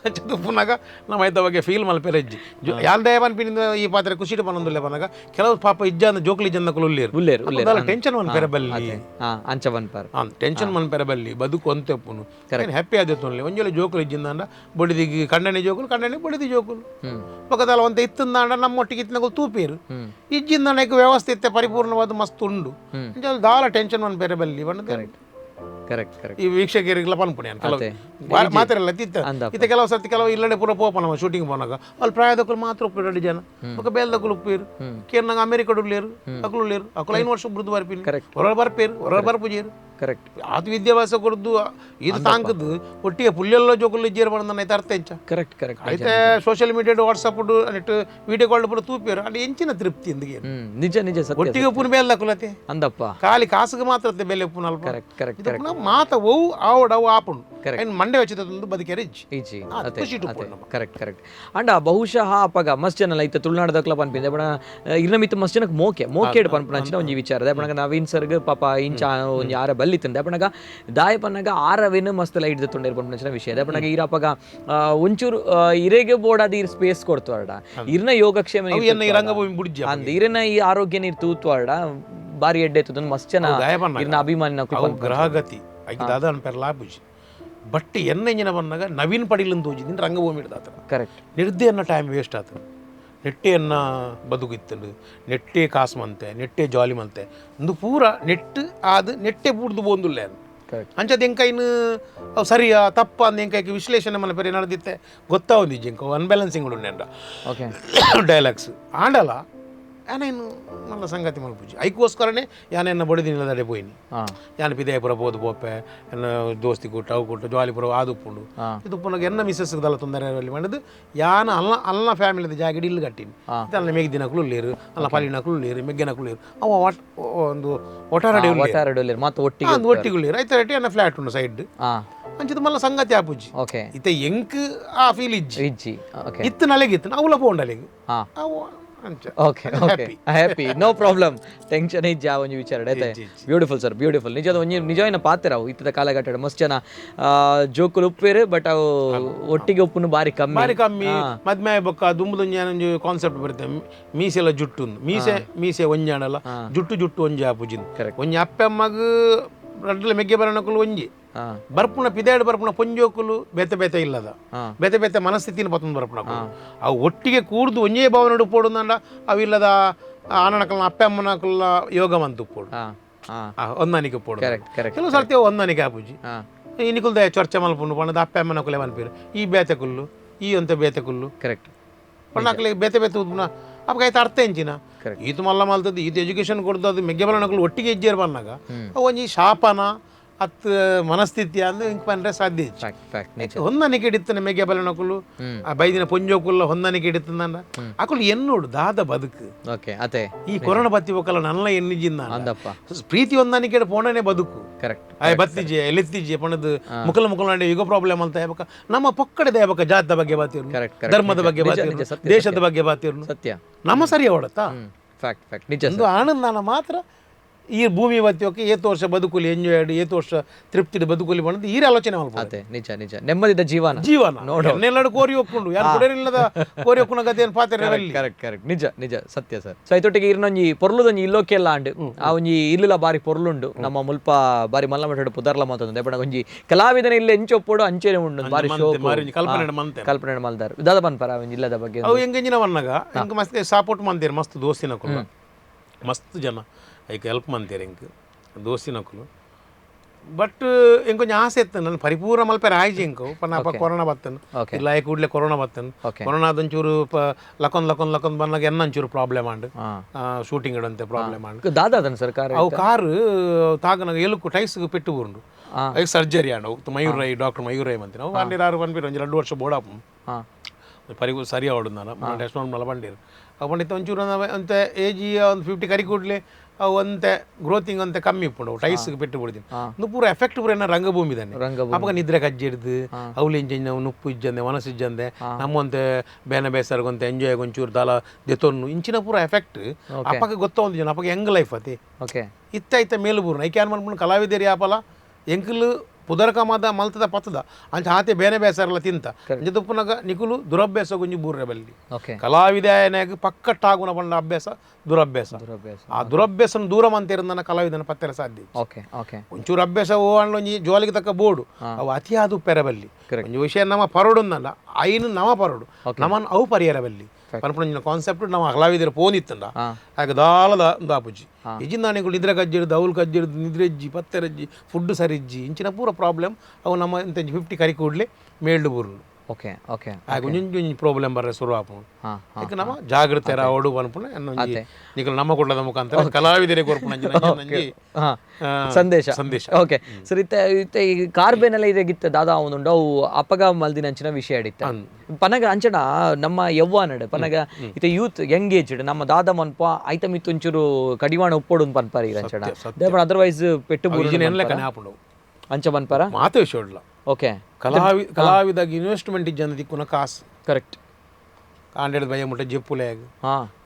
ಅಂಚ ಪುನಗ ನಮ್ಮ ಐತ ಬಗ್ಗೆ ಫೀಲ್ ಮಲ್ಪೆರೆ ಇಜ್ಜಿ ಯಾಲ್ದೇ ಪನ್ಪಿನಿಂದ ಈ ಪಾತ್ರೆ ಖುಷಿಟ್ ಪನೊಂದುಲ್ಲೆ ಪನಗ ಕೆಲವು ಪಾಪ ಇಜ್ಜಾಂದ ಜೋಕ್ಲಿ ಇಜ್ಜಂದ ಉಲ್ಲೇರು ಉಲ್ಲೇರು, ಉಲ್ಲೇರು. ಟೆನ್ಷನ್ ಮನ್ಪೆರೆ ಬಲ್ಲಿ. ಅಂಚ ಪನ್ಪಾರ್. ಟೆನ್ಷನ್ ಮನ್ಪೆರೆ ಬಲ್ಲಿ ಬದುಕು ಅಂತೆಪ್ಪುನು ಹ್ಯಾಪಿ ಆದಿತ್ತು ಒಂಜೊಲೆ ಜೋಕುಲು ಇಜ್ಜಿಂದಾಂಡ ಬೊಡಿದಿಗೆ ಕಂಡನೆ ಜೋಕುಲು ಕಂಡನೆ ಬೊಡಿದಿ ಜೋಕುಲು ಪಕ್ಕದಲ್ಲ ಒಂತ ಇತ್ತಂದಾಂಡ ನಮ್ಮೊಟ್ಟಿಗೆ ಇತ್ತಿನಗಳು ತೂಪೇರು ಇಜ್ಜಿಂದಾಂಡ ವ್ಯವಸ್ಥೆ ಇತ್ತೆ ಪರಿಪೂರ್ಣವಾದ ಮಸ್ತ್ ಉಂಡು ಅಂಚ ದಾಲ ಟೆನ್ಷನ್ ಮನ್ಪೆರೆ ಬಲ್ಲಿ ಬಣ್ಣ. Correct correct. ಈ ವೀಕ್ಷಕರಿಗೆಲ್ಲ ಪನ್ಪುಣಿ ಕೆಲವು ಮಾತಾಡಲ್ಲ ತಿತ್ತ ಇತ್ತ ಕೆಲವು ಸರ್ತಿ ಕೆಲವು ಇಲ್ಲಡೆ ಪೂರ ಪೋಪ ನಮ್ಮ ಶೂಟಿಂಗ್ ಪೋನಾಗ ಅಲ್ಲಿ ಪ್ರಾಯದಕ್ಕಲು ಮಾತ್ರ ಉಪ್ಪಿರು ಎರಡು ಜನ ಬೊಕ್ಕ ಬೇಲ್ದಕ್ಕಲು ಉಪ್ಪಿರು ಕೇರ್ನಾಗ ಅಮೆರಿಕಡ್ ಉಳ್ಳೇರು ಅಕುಲು ಉಳ್ಳೇರು ಅಕುಲು 5 ವರ್ಷ ಒಬ್ರದ್ದು ಬರ್ಪಿನಿ ಹೊರ ಬರ್ಪೇರು ಹೊರ ಬರ್ಪುಜೇರು. ಕರೆಕ್ಟ್. ಆತ ವಿದ್ಯಾಭ್ಯಾಸ ಕೊಡ್ದು ಇದು ತಾಂಕದು ಒಟ್ಟಿಗೆ ಪುಲ್ಲೆಲ್ಲ ಜೋಕುಲು ಇಜ್ಜೇರು ಬಂದ ಅರ್ಥ ಎಂಚ. Correct correct. అయితే social media WhatsApp net video call ಪೂರ ತೂಪೇರು ಅಲ್ಲಿ ಎಂಚಿನ ತೃಪ್ತಿ ಇಂದಿಗೆ. ನಿಜ ನಿಜ ಸತ್ಯ. ಒಟ್ಟಿಗೆ ಪುನ ಬೇಲ್ದಕ್ಕುಲತೆ ಅಂದಪ್ಪ ಖಾಲಿ ಕಾಸುಗೆ ಮಾತ್ರ ಬೆಲೆ ಉಪ್ಪುನ ಅಲ್ಪ. Correct correct correct. ಮಾತ ಒವು ಆವಡ ಅವು ಆಪುಂಡು ಐನ್ ಮಂಡೆ ವಚ್ಚಿದ ಬದುಕೇರೆ ಇಜ್ಜಿ. ಈಜಿ ಖುಷಿ ಉಪ್ಪುಂಡು ನಮ್ಮ. Correct correct. ಅಂಡ ಬಹುಶಃ ಅಪಗ ಮಸ್ತ್ ಜನ ಇತ್ತ ತುಳುನಾಡದಕ್ಲ ಪನ್ಪಿಂದೆ ಬಣ ಇರ್ನ ಮಿತ್ತ ಮಸ್ತ್ ಜನಕ್ಕೆ ಮೋಕೆ ಮೋಕೆಡ್ ಪನ್ಪುನಂಚಿನ ಒಂಜಿ ವಿಚಾರ ಪಣಗ ನವೀನ್ ಸರ್ಗ್ ಪಾಪ ಇಂಚ ಒಂಜಿ ಆರ ಬಲ್ಲಿತ್ತಂದೆ ಪಣಗ ದಾಯ ಪನ್ನಗ ಆರವಿನ ಮಸ್ತ್ ಲೈಟ್ ದತ್ತುಂಡೇರು ಪನ್ಪುನಂಚಿನ ವಿಷಯ ಪಣಗ ಈರಪಗ ಒಂಚೂರು ಇರೆಗೆ ಬೋಡಾದ ಇರ್ ಸ್ಪೇಸ್ ಕೊಡ್ತವಾಡ ಇರ್ನ ಯೋಗಕ್ಷೇಮ ಅವು ಎನ್ನ ಈ ರಂಗಭೂಮಿ ಬುಡ್ಜಿ ಅಂದ್ ಇರನ ಈ ಆರೋಗ್ಯ ನೀರು ತೂತ್ವಾಡ ಬಾರಿ ಎಡ್ಡೆ ಇತ್ತು ಮಸ್ತ್ ಜನ ಇರ್ನ ಅಭಿಮಾನಿ ಅವು ಗ್ರಹಗತಿ ಐಕ್ ದಾದ ಅನ್ಪೆರ್ ಲಾಬುಜಿ ಬಟ್ ಎನ್ನ ಇಂಜಿನ ಬಂದಾಗ ನವೀನ್ ಪಡಿಲಂದು ತೋಜಿದ್ದೀನಿ ರಂಗಭೂಮಿ ಹಿಡ್ದಾತ. ಕರೆಕ್ಟ್. ನಿರ್ದೆ ಅನ್ನ ಟೈಮ್ ವೇಸ್ಟ್ ಆತ ನೆಟ್ಟೆ ಅನ್ನ ಬದುಕಿತ್ತಂಡು ನೆಟ್ಟೆ ಕಾಸು ಮಂತೆ ನೆಟ್ಟೆ ಜಾಲಿ ಮಂತೆ ಒಂದು ಪೂರ ನೆಟ್ಟು ಆದ ನೆಟ್ಟೆ ಪೂರ್ದು ಬೋಂದುಲ್ಲೆ ಕರೆಕ್ಟ್. ಅಂಚದ ಎಂಕೈನು ಅವು ಸರಿಯಾ ತಪ್ಪ ಅಂದ ಎಂಕೈకి ವಿಶ್ಲೇಷಣೆ ಮನೆ ಪರಿ ನಡೆದಿತ್ತೆ ಗೊತ್ತಾವಂದು ಜಿಂಕ ಅನ್ಬ್ಯಾಲೆನ್ಸಿಂಗ್ ಉಂಡೆ ಓಕೆ ಡೈಲಾಗ್ಸ್ ಆಂಡಲ ಯಾನೇನು ಮಲ್ಲ ಸಂಗತಿ ಮಲ್ಪುಜಿ ಐಕೋಸ್ಕರನೇ ಯಾನೆನ್ನ ಬಡಿದಿನ ಪೋಯಿನಿ ಯಾನ ಪಿದಾಯಪುರ ಪೋದು ಪೋಪೆ ಎನ್ನ ದೋಸ್ತಿ ಕೂಟ ಅವು ಕೂಟ ಜಾಲಿಪುರ ಆದುಪ್ಪುಂಡು ಇದು ಪುನಗ ಎನ್ನ ಮಿಸ್ಸಸ್ ದಲ್ಲ ತೊಂದರೆ ಅಲ್ಲಿ ಮಾಡಿದ್ದು ಯಾನ ಅಲ್ಲ ಅಲ್ಲ ಫ್ಯಾಮಿಲಿದ ಜಾಗಡಿ ಇಲ್ಲಿ ಕಟ್ಟಿನಿ ಅಲ್ಲ ಮೆಗ್ದಿನಕುಲು ಉಳ್ಳೇರು ಅಲ್ಲ ಪಾಲಿನಕುಲು ಉಳ್ಳೇರು ಮೆಗ್ಗೆನಕುಲು ಉಳ್ಳೇರು ಅವ ಒಟ್ ಒಂದು ಒಟಾರಡಿ ಒಟ್ಟಾರೆ ಮಾತು ಒಟ್ಟಿಗೆ ಒಂದು ಒಟ್ಟಿಗೆ ಉಳ್ಳೇರು ಐತೆ ರೆಟಿ ಅನ್ನ ಫ್ಲಾಟ್ ಉಂಡು ಸೈಡ್ ಅಂಚಿದ ಮಲ್ಲ ಸಂಗತಿ ಆಪುಜಿ ಓಕೆ ಇತ್ತೆ ಎಂಕ್ ಆ ಫೀಲ್ ಇಜ್ಜಿ ಇಜ್ಜಿ ಓಕೆ ಇತ್ತು ನಲೆಗಿತ್ತು ಅವಲ ಪೋಂಡಲೆಗ್ ಅವು ಅಂಚ okay okay happy no problem tension ಇಜ್ಜಿ ಆ ಒಂಜಿ ವಿಚಾರ ಐತೆ. Beautiful sir beautiful. ನಿಜದ ಒಂಜಿ ನಿಜವಾಯಿನ ಪಾತ್ರ ಅವು ಇತ್ತದ ಕಾಲಘಟ್ಟಡ್ ಮಸ್ತ್ ಜನ ಜೋಕುಲು ಉಪ್ಪೇರು ಬಟ್ ಅವು ಒಟ್ಟಿಗೆ ಉಪ್ಪುನು ಬಾರಿ ಕಮ್ಮಿ ಬಾರಿ ಕಮ್ಮಿ. ಮದ್ಮೆ ಬೊಕ್ಕ ದುಂಬುದೊಂಜಿ ಒಂಜಿ ಕಾನ್ಸೆಪ್ಟ್ ಬರುತ್ತೆ ಮೀಸೆಲ್ಲ ಜುಟ್ಟು ಮೀಸೆ ಮೀಸೆ ಒಂಜಾಣಲ್ಲ ಜುಟ್ಟು ಜುಟ್ಟು ಒಂಜಿ ಆಪುಜಿಂದು ಒಂಜಿ ಅಪ್ಪೆ ಅಮ್ಮಗ್ ರಡ್ಡಲ ಮೆಗ್ಗೆ ಬರಣಕುಲು ಒಂಜಿ ಬರ್ಪುಣ ಪಿದಾಡ್ ಬರ್ಪುಣ ಪೊಂಜೋಕುಲು ಬೇತೆ ಬೇತೆ ಇಲ್ಲದ ಬೇತೆ ಬೇತೆ ಮನಸ್ಥಿತಿನ ಪತ್ತೊಂದು ಬರ್ಪುಣ ಅವು ಒಟ್ಟಿಗೆ ಕೂರ್ದು ಒಂಜೇ ಭಾವನೆ ಉಪ್ಪೋಡು ಅವು ಇಲ್ಲದ ಆನನಕಲ್ನ ಅಪ್ಪೆ ಅಮ್ಮನಕಲ್ನ ಯೋಗ ಮಂತು ಉಪ್ಪೋಡು ಹೊಂದಾಣಿಕೆ ಉಪ್ಪೋಡು. ಕೆಲವು ಸರ್ತಿ ಹೊಂದಾಣಿಕೆ ಆಪುಜಿ ಇನಿಕುಲ್ದ ಚರ್ಚೆ ಮಲ್ಪುಂಡು ಪಂಡದ ಅಪ್ಪೆ ಅಮ್ಮನಕುಲೆ ಮನ್ಪೇರು ಈ ಬೇತೆ ಕುಲ್ಲು ಈ ಅಂತ ಬೇತೆ ಕುಲ್ಲು ಕರೆಕ್ಟ್ ಪಣ್ಣಾಕಲೆ ಬೇತೆ ಬೇತೆ ಉದ್ಪುನ ಅಪ್ಪಗೆ ಅರ್ಥ ಎಂಚಿನ ಈತು ಮಲ್ಲ ಮಲ್ತದ್ದು ಈತ ಎಜುಕೇಶನ್ ಕೊಡ್ದು ಅದು ಮೆಗ್ಗೆ ಬಲನಕುಲು ಒಟ್ಟಿಗೆ ಇಜ್ಜೇರು ಬಂದಾಗ ಒಂಜಿ ಶಾಪನ ಅತ್ ಮನಸ್ಥಿತಿ ಅಂದ್ರೆ ಇಂಕ್ ಪಂಡ್ರೆ ಸಾಧ್ಯ ಇಜ್ಜಿ. ಹೊಂದಾಣಿಕೆ ಹಿಡಿತಾನೆ ಮೆಗ್ಗೆ ಬಲನಕುಲು ಆ ಬೈದಿನ ಪೊಂಜೋಕುಲ್ಲ ಹೊಂದಾಣಿಕೆ ಹಿಡಿತಂದ ಅಕುಲು ಎನ್ನೋಡು ದಾದ ಬದುಕು ಓಕೆ ಅದೇ ಈ ಕೊರೋನಾ ಬತ್ತಿ ಒಕ್ಕಲ ನನ್ನ ಎನ್ನಿಜಿಂದ ಪ್ರೀತಿ ಹೊಂದಾಣಿಕೆ ಪೋಣನೆ ಬದುಕು ಕರೆಕ್ಟ್ ಆಯ್ ಬತ್ತಿಜೆ ಎಲೆತ್ತಿಜೆ ಪಣದು ಮುಕಲ ಮುಕಲ ನಡೆ ಯುಗ ಪ್ರಾಬ್ಲಮ್ ಅಂತ ಹೇಳ್ಬೇಕ ನಮ್ಮ ಪಕ್ಕಡೆ ದೇವಕ ಜಾತದ ಬಗ್ಗೆ ಬಾತಿರು ಧರ್ಮದ ಬಗ್ಗೆ ಬಾತಿರು ದೇಶದ ಬಗ್ಗೆ ಬಾತಿರು ಸತ್ಯ ನಮ್ಮ ಸರಿ ಅವಡತ್ತಾ ಫ್ಯಾಕ್ಟ್ ಫ್ಯಾಕ್ಟ್ ನಿಜ ಒಂದು ಆನಂದನ ಮಾತ್ರ ಈ ಭೂಮಿ ಬತ್ತಿಯೋಕೆ ಏತು ವರ್ಷ ಬದುಕುಲಿ ಎಂಜಾಯ್ ಆಡಿ ಏತು ವರ್ಷ ತೃಪ್ತಿ ಬದುಕುಲಿ ಬಂದು ಈ ಆಲೋಚನೆ ಮಲ್ಪ ಅದೇ ನಿಜ ನಿಜ ನೆಮ್ಮದಿದ ಜೀವನ ಜೀವನ ನೋಡು ಕೋರಿ ಒಕ್ಕೊಂಡು ಯಾರು ಕೊಡರಿಲ್ಲದ ಕೋರಿ ಒಕ್ಕುನ ಗತಿ ಏನು ಪಾತ್ರೆ ಕರೆಕ್ಟ್ ಕರೆಕ್ಟ್ ನಿಜ ನಿಜ ಸತ್ಯ ಸರ್. ಸೊ ಐತೊಟ್ಟಿಗೆ ಇರ್ನೊಂಜಿ ಪೊರ್ಲುದೊಂಜಿ ಇಲ್ಲೋಕೆಲ್ಲ ಅಂಡ್ ಆ ಒಂಜಿ ಇಲ್ಲುಲ ಬಾರಿ ಪೊರ್ಲುಂಡು ನಮ್ಮ ಮುಲ್ಪ ಬಾರಿ ಮಲ್ಲ ಮಠ ಪುದರ್ಲ ಮಾತೊಂದು ಬಣ ಒಂಜಿ ಕಲಾವಿದನ ಇಲ್ಲಿ ಎಂಚೊಪ್ಪೋಡು ಅಂಚೆನೆ ಉಂಡು ಬಾರಿ ಶೋಕು ಕಲ್ಪನೆ ಮಂತೆ ಕಲ್ಪನೆ ಮಲ್ದಾರ್ ದಾದ ಪನ್ಪರ ಒಂಜಿ ಇಲ್ಲದ ಬಗ್ಗೆ ಅವು ಎಂಗಂಜಿನ ವನ್ನಾಗ ಎಂಕ್ ಮಸ್ತ್ ಸಪೋರ್ಟ್ ಮಂತೇರು ಮಸ್ತ್ ದೋಸ್ತಿನಕುಲು ಮಸ್ತ್ ಜನ ಐಕ್ ಹೆಲ್ಪ್ ಮಂತೇರು ಎಂಕ್ ದೋಸ್ತಿನಕುಲು But ಇಂಕೊಂಚ ಆಸೆ ಇತ್ತು ನನ್ನ ಪರಿಪೂರ್ಣ ಮಲ್ಪೆರ ಆಯ್ಜಿ ಇಂಕು ಪನ್ನ ಕೊರೋನಾ ಬತ್ತನು ಇಲ್ಲ ಕೂಡಲೇ ಕೊರೋನಾ ಬತ್ತನು. ಕೊರೋನಾದೊಂಚೂರು ಲಕೊಂದ್ ಲಕೊಂದ್ ಲಕೊಂದ್ ಬಂದಾಗ ಎನ್ನೊಂಚೂರು ಪ್ರಾಬ್ಲಮ್ ಆಂಡ್ ಶೂಟಿಂಗ್ ಇಡಂತೆ ಪ್ರಾಬ್ಲಮ್ ಆಂಡ್. ದಾದಾದನ್ ಸರ್ ಕಾರ್? ಅವು ಕಾರ್ ತಾಗನಾಗ ಎಲುಕು ಟೈಸ್ಗೆ ಪೆಟ್ಟು ಬೂರುಂಡು, ಐಕ್ ಸರ್ಜರಿ ಆಂಡ್. ಮಯೂರ್ ರೈ, ಡಾಕ್ಟರ್ ಮಯೂರ್ ರೈ ಮಂತಿನ ಅವು ಬಂದಿರ ಆರು ಬಂದ್ಬಿರು ಒಂಜಿ 2 ವರ್ಷ ಬೋಡಾಪು ಪರಿ ಸರಿ ಆವಡು ನಾನು ಟೆಸ್ಟ್ ಮಲ್ಲ ಬಂದಿರು. ಅವು ಬಂಡಿತ್ತು ಒಂಚೂರು ಅಂತೆ ಏಜಿ ಒಂದು 50 ಕರಿ ಕೂಡಲೇ ಅವು ಅಂತೆ ಗ್ರೋತಿಂಗ್ ಅಂತೆ ಕಮ್ಮಿ ಇಪ್ಪುಂಡು, ಟೈಸ್ಗೆ ಪೆಟ್ಟು ಬಿಡ್ತೀನಿ. ಒಂದು ಪೂರ ಎಫೆಕ್ಟ್ ಪೂರ ಏನ ರಂಗಭೂಮಿ ತಾನೆ. ಅಪ್ಪಗ ನಿದ್ರೆ ಕಜ್ಜಿ ಹಿಡ್ದು ಅವ್ಲು ಇಂಚ ನುಪ್ಪು ಇಜ್ಜಂದೆ ಮನಸ್ಸು ಇಜ್ಜಂದೆ ನಮ್ಮಂತೆ ಬೇನೆ ಬೇಸರಗೊಂತೆ ಎಂಜಾಯ್ ಒಂಚೂರು ದಾಲ ದೆತೊನ್ನು ಇಂಚಿನ ಪೂರ ಎಫೆಕ್ಟ್ ಅಪ್ಪಗೆ ಗೊತ್ತ ಒಂದು ಜನ ಅಪ್ಪಗೆ ಹೆಂಗ್ ಲೈಫ್ ಅತಿ ಇತ್ತ ಇತ್ತ ಮೇಲು ಬೂರ್ನ ಐಕೆ ಏನ್ ಮನ್ಪುಂಡು ಕಲಾವಿದೇರಿ ಆಪಲ ಎಂಕುಲು ಪುದರ್ಕ ಮಾದ ಮಲ್ತದ ಪತ್ತದ ಅಂಚ ಆತೆ ಬೇನೆ ಬೇಸರಲ್ಲ ತಿಂತ ಅಂಚ ತುಪ್ಪುನಗ ನಿಕುಲು ದುರಭ್ಯಾಸ ಗುಂಜಿ ಬೂರ್ರೆ ಬಲ್ಲಿ. ಕಲಾವಿದನಾಗ ಪಕ್ಕಟ್ಟಾಗುನ ಬಣ್ಣ ಅಭ್ಯಾಸ ದುರಭ್ಯಾಸ, ಆ ದುರಭ್ಯಾಸನ ದೂರ ಮಂತಿರಂದನ ಕಲಾವಿದನ ಪತ್ತೆರ ಸಾಧ್ಯ. ಒಂಚೂರು ಅಭ್ಯಾಸ ಓ ಒಂಜಿ ಜೋಲಿಗೆ ತಕ್ಕ ಬೋಡು ಅವು ಅತಿಯಾದ ಪೆರಬಲ್ಲಿ ಒಂಜಿ ವಿಷಯ ನಮ್ಮ ಪರೋಡು ಅಂದಲ್ಲ ಐನು ನಮ ಪರೋಡು ನಮನ್ ಅವು ಪರಿಯರಬಲ್ಲಿ ಪನ್ಪುನ ಕಾನ್ಸೆಪ್ಟ್ ನಮ್ಮ ಕಲಾವಿದರ ಪೋನಿತ್ತಂಡ ಆಗ ದಾಲದ ದಾಪುಜಿ ಇಜಿಂದಾಣಿಗಳು ನಿದ್ರೆ ಕಜ್ಜಿಡ್ದು ಅವ್ಲು ಕಜ್ಜಿಡ್ದು ನಿದ್ರೆಜ್ಜಿ ಪತ್ತೆರಜ್ಜಿ ಫುಡ್ ಸರಿಜ್ಜಿ ಇಂಚಿನ ಪೂರ ಪ್ರಾಬ್ಲಮ್ ಅವು ನಮ್ಮ ಇಂತ 50 ಕರಿ ಕೂಡಲೇ ಮೇಲ್ಡು ಬೂರುಂಡು. ಓಕೆ ಓಕೆ ಆಗ ಒಂಜೊಂಜಿ ಪ್ರಾಬ್ಲಮ್ ಬರ್ರೆ ಶುರು ಆಪುಂಡು. ಇಕ ನಮ್ಮ ಜಾಗೃತೆ ರಾವಡು ಪನ್ಪುನ ನಿಕಲ್ ನಮ್ಮ ಕೂಡಲದ ಮುಖಾಂತರ ಕಲಾವಿದರಿಗೆ ಕೊರ್ಪುನ ಸಂದೇಶ ಸಂದೇಶ. ಓಕೆ ಸರ್, ಇತ್ತೆ ಇತ್ತೆ ಈ ಕಾರ್ಬೇನೆಲ್ಲ ಇದಾಗಿತ್ತು ದಾದಾ ಅವನುಂಡು ಅವು ಅಪಗ ಮಲ್ದಿನ ಅಂಚಿನ ವಿಷಯ ಅಡಿತ್ತ ಪನಗ ಅಂಚನ ನಮ್ಮ ಯವ್ವನಡು ಪನಗ ಇತ್ತೆ youth Young aged ನಮ್ಮ ದಾದ ಮನ್ಪ ಐತ ಮಿತ್ತು ಒಂಚೂರು ಕಡಿವಾಣ ಉಪ್ಪೋಡು ಪನ್ಪಾರ ಈಗ ಅಂಚನ ಅದರ್ವೈಸ್ ಪೆಟ್ಟು ಆಪುಂಡು ಅಂಚ ಮನ್ಪಾರ ಮಾತು ವಿಷಯ ಉಡ್ಲ. ಓಕೆ ಕಲಾವಿದಾಗ ಇನ್ವೆಸ್ಟ್ಮೆಂಟ್ ಇಜ್ಜಂದ ದಿಕ್ಕುನ ಕಾಸು. ಕರೆಕ್ಟ್. ಕಾಂಡೆಡ್ ಭಯ ಮುಟ್ಟ ಜೆಪ್ಪುಲೆಯಾಗ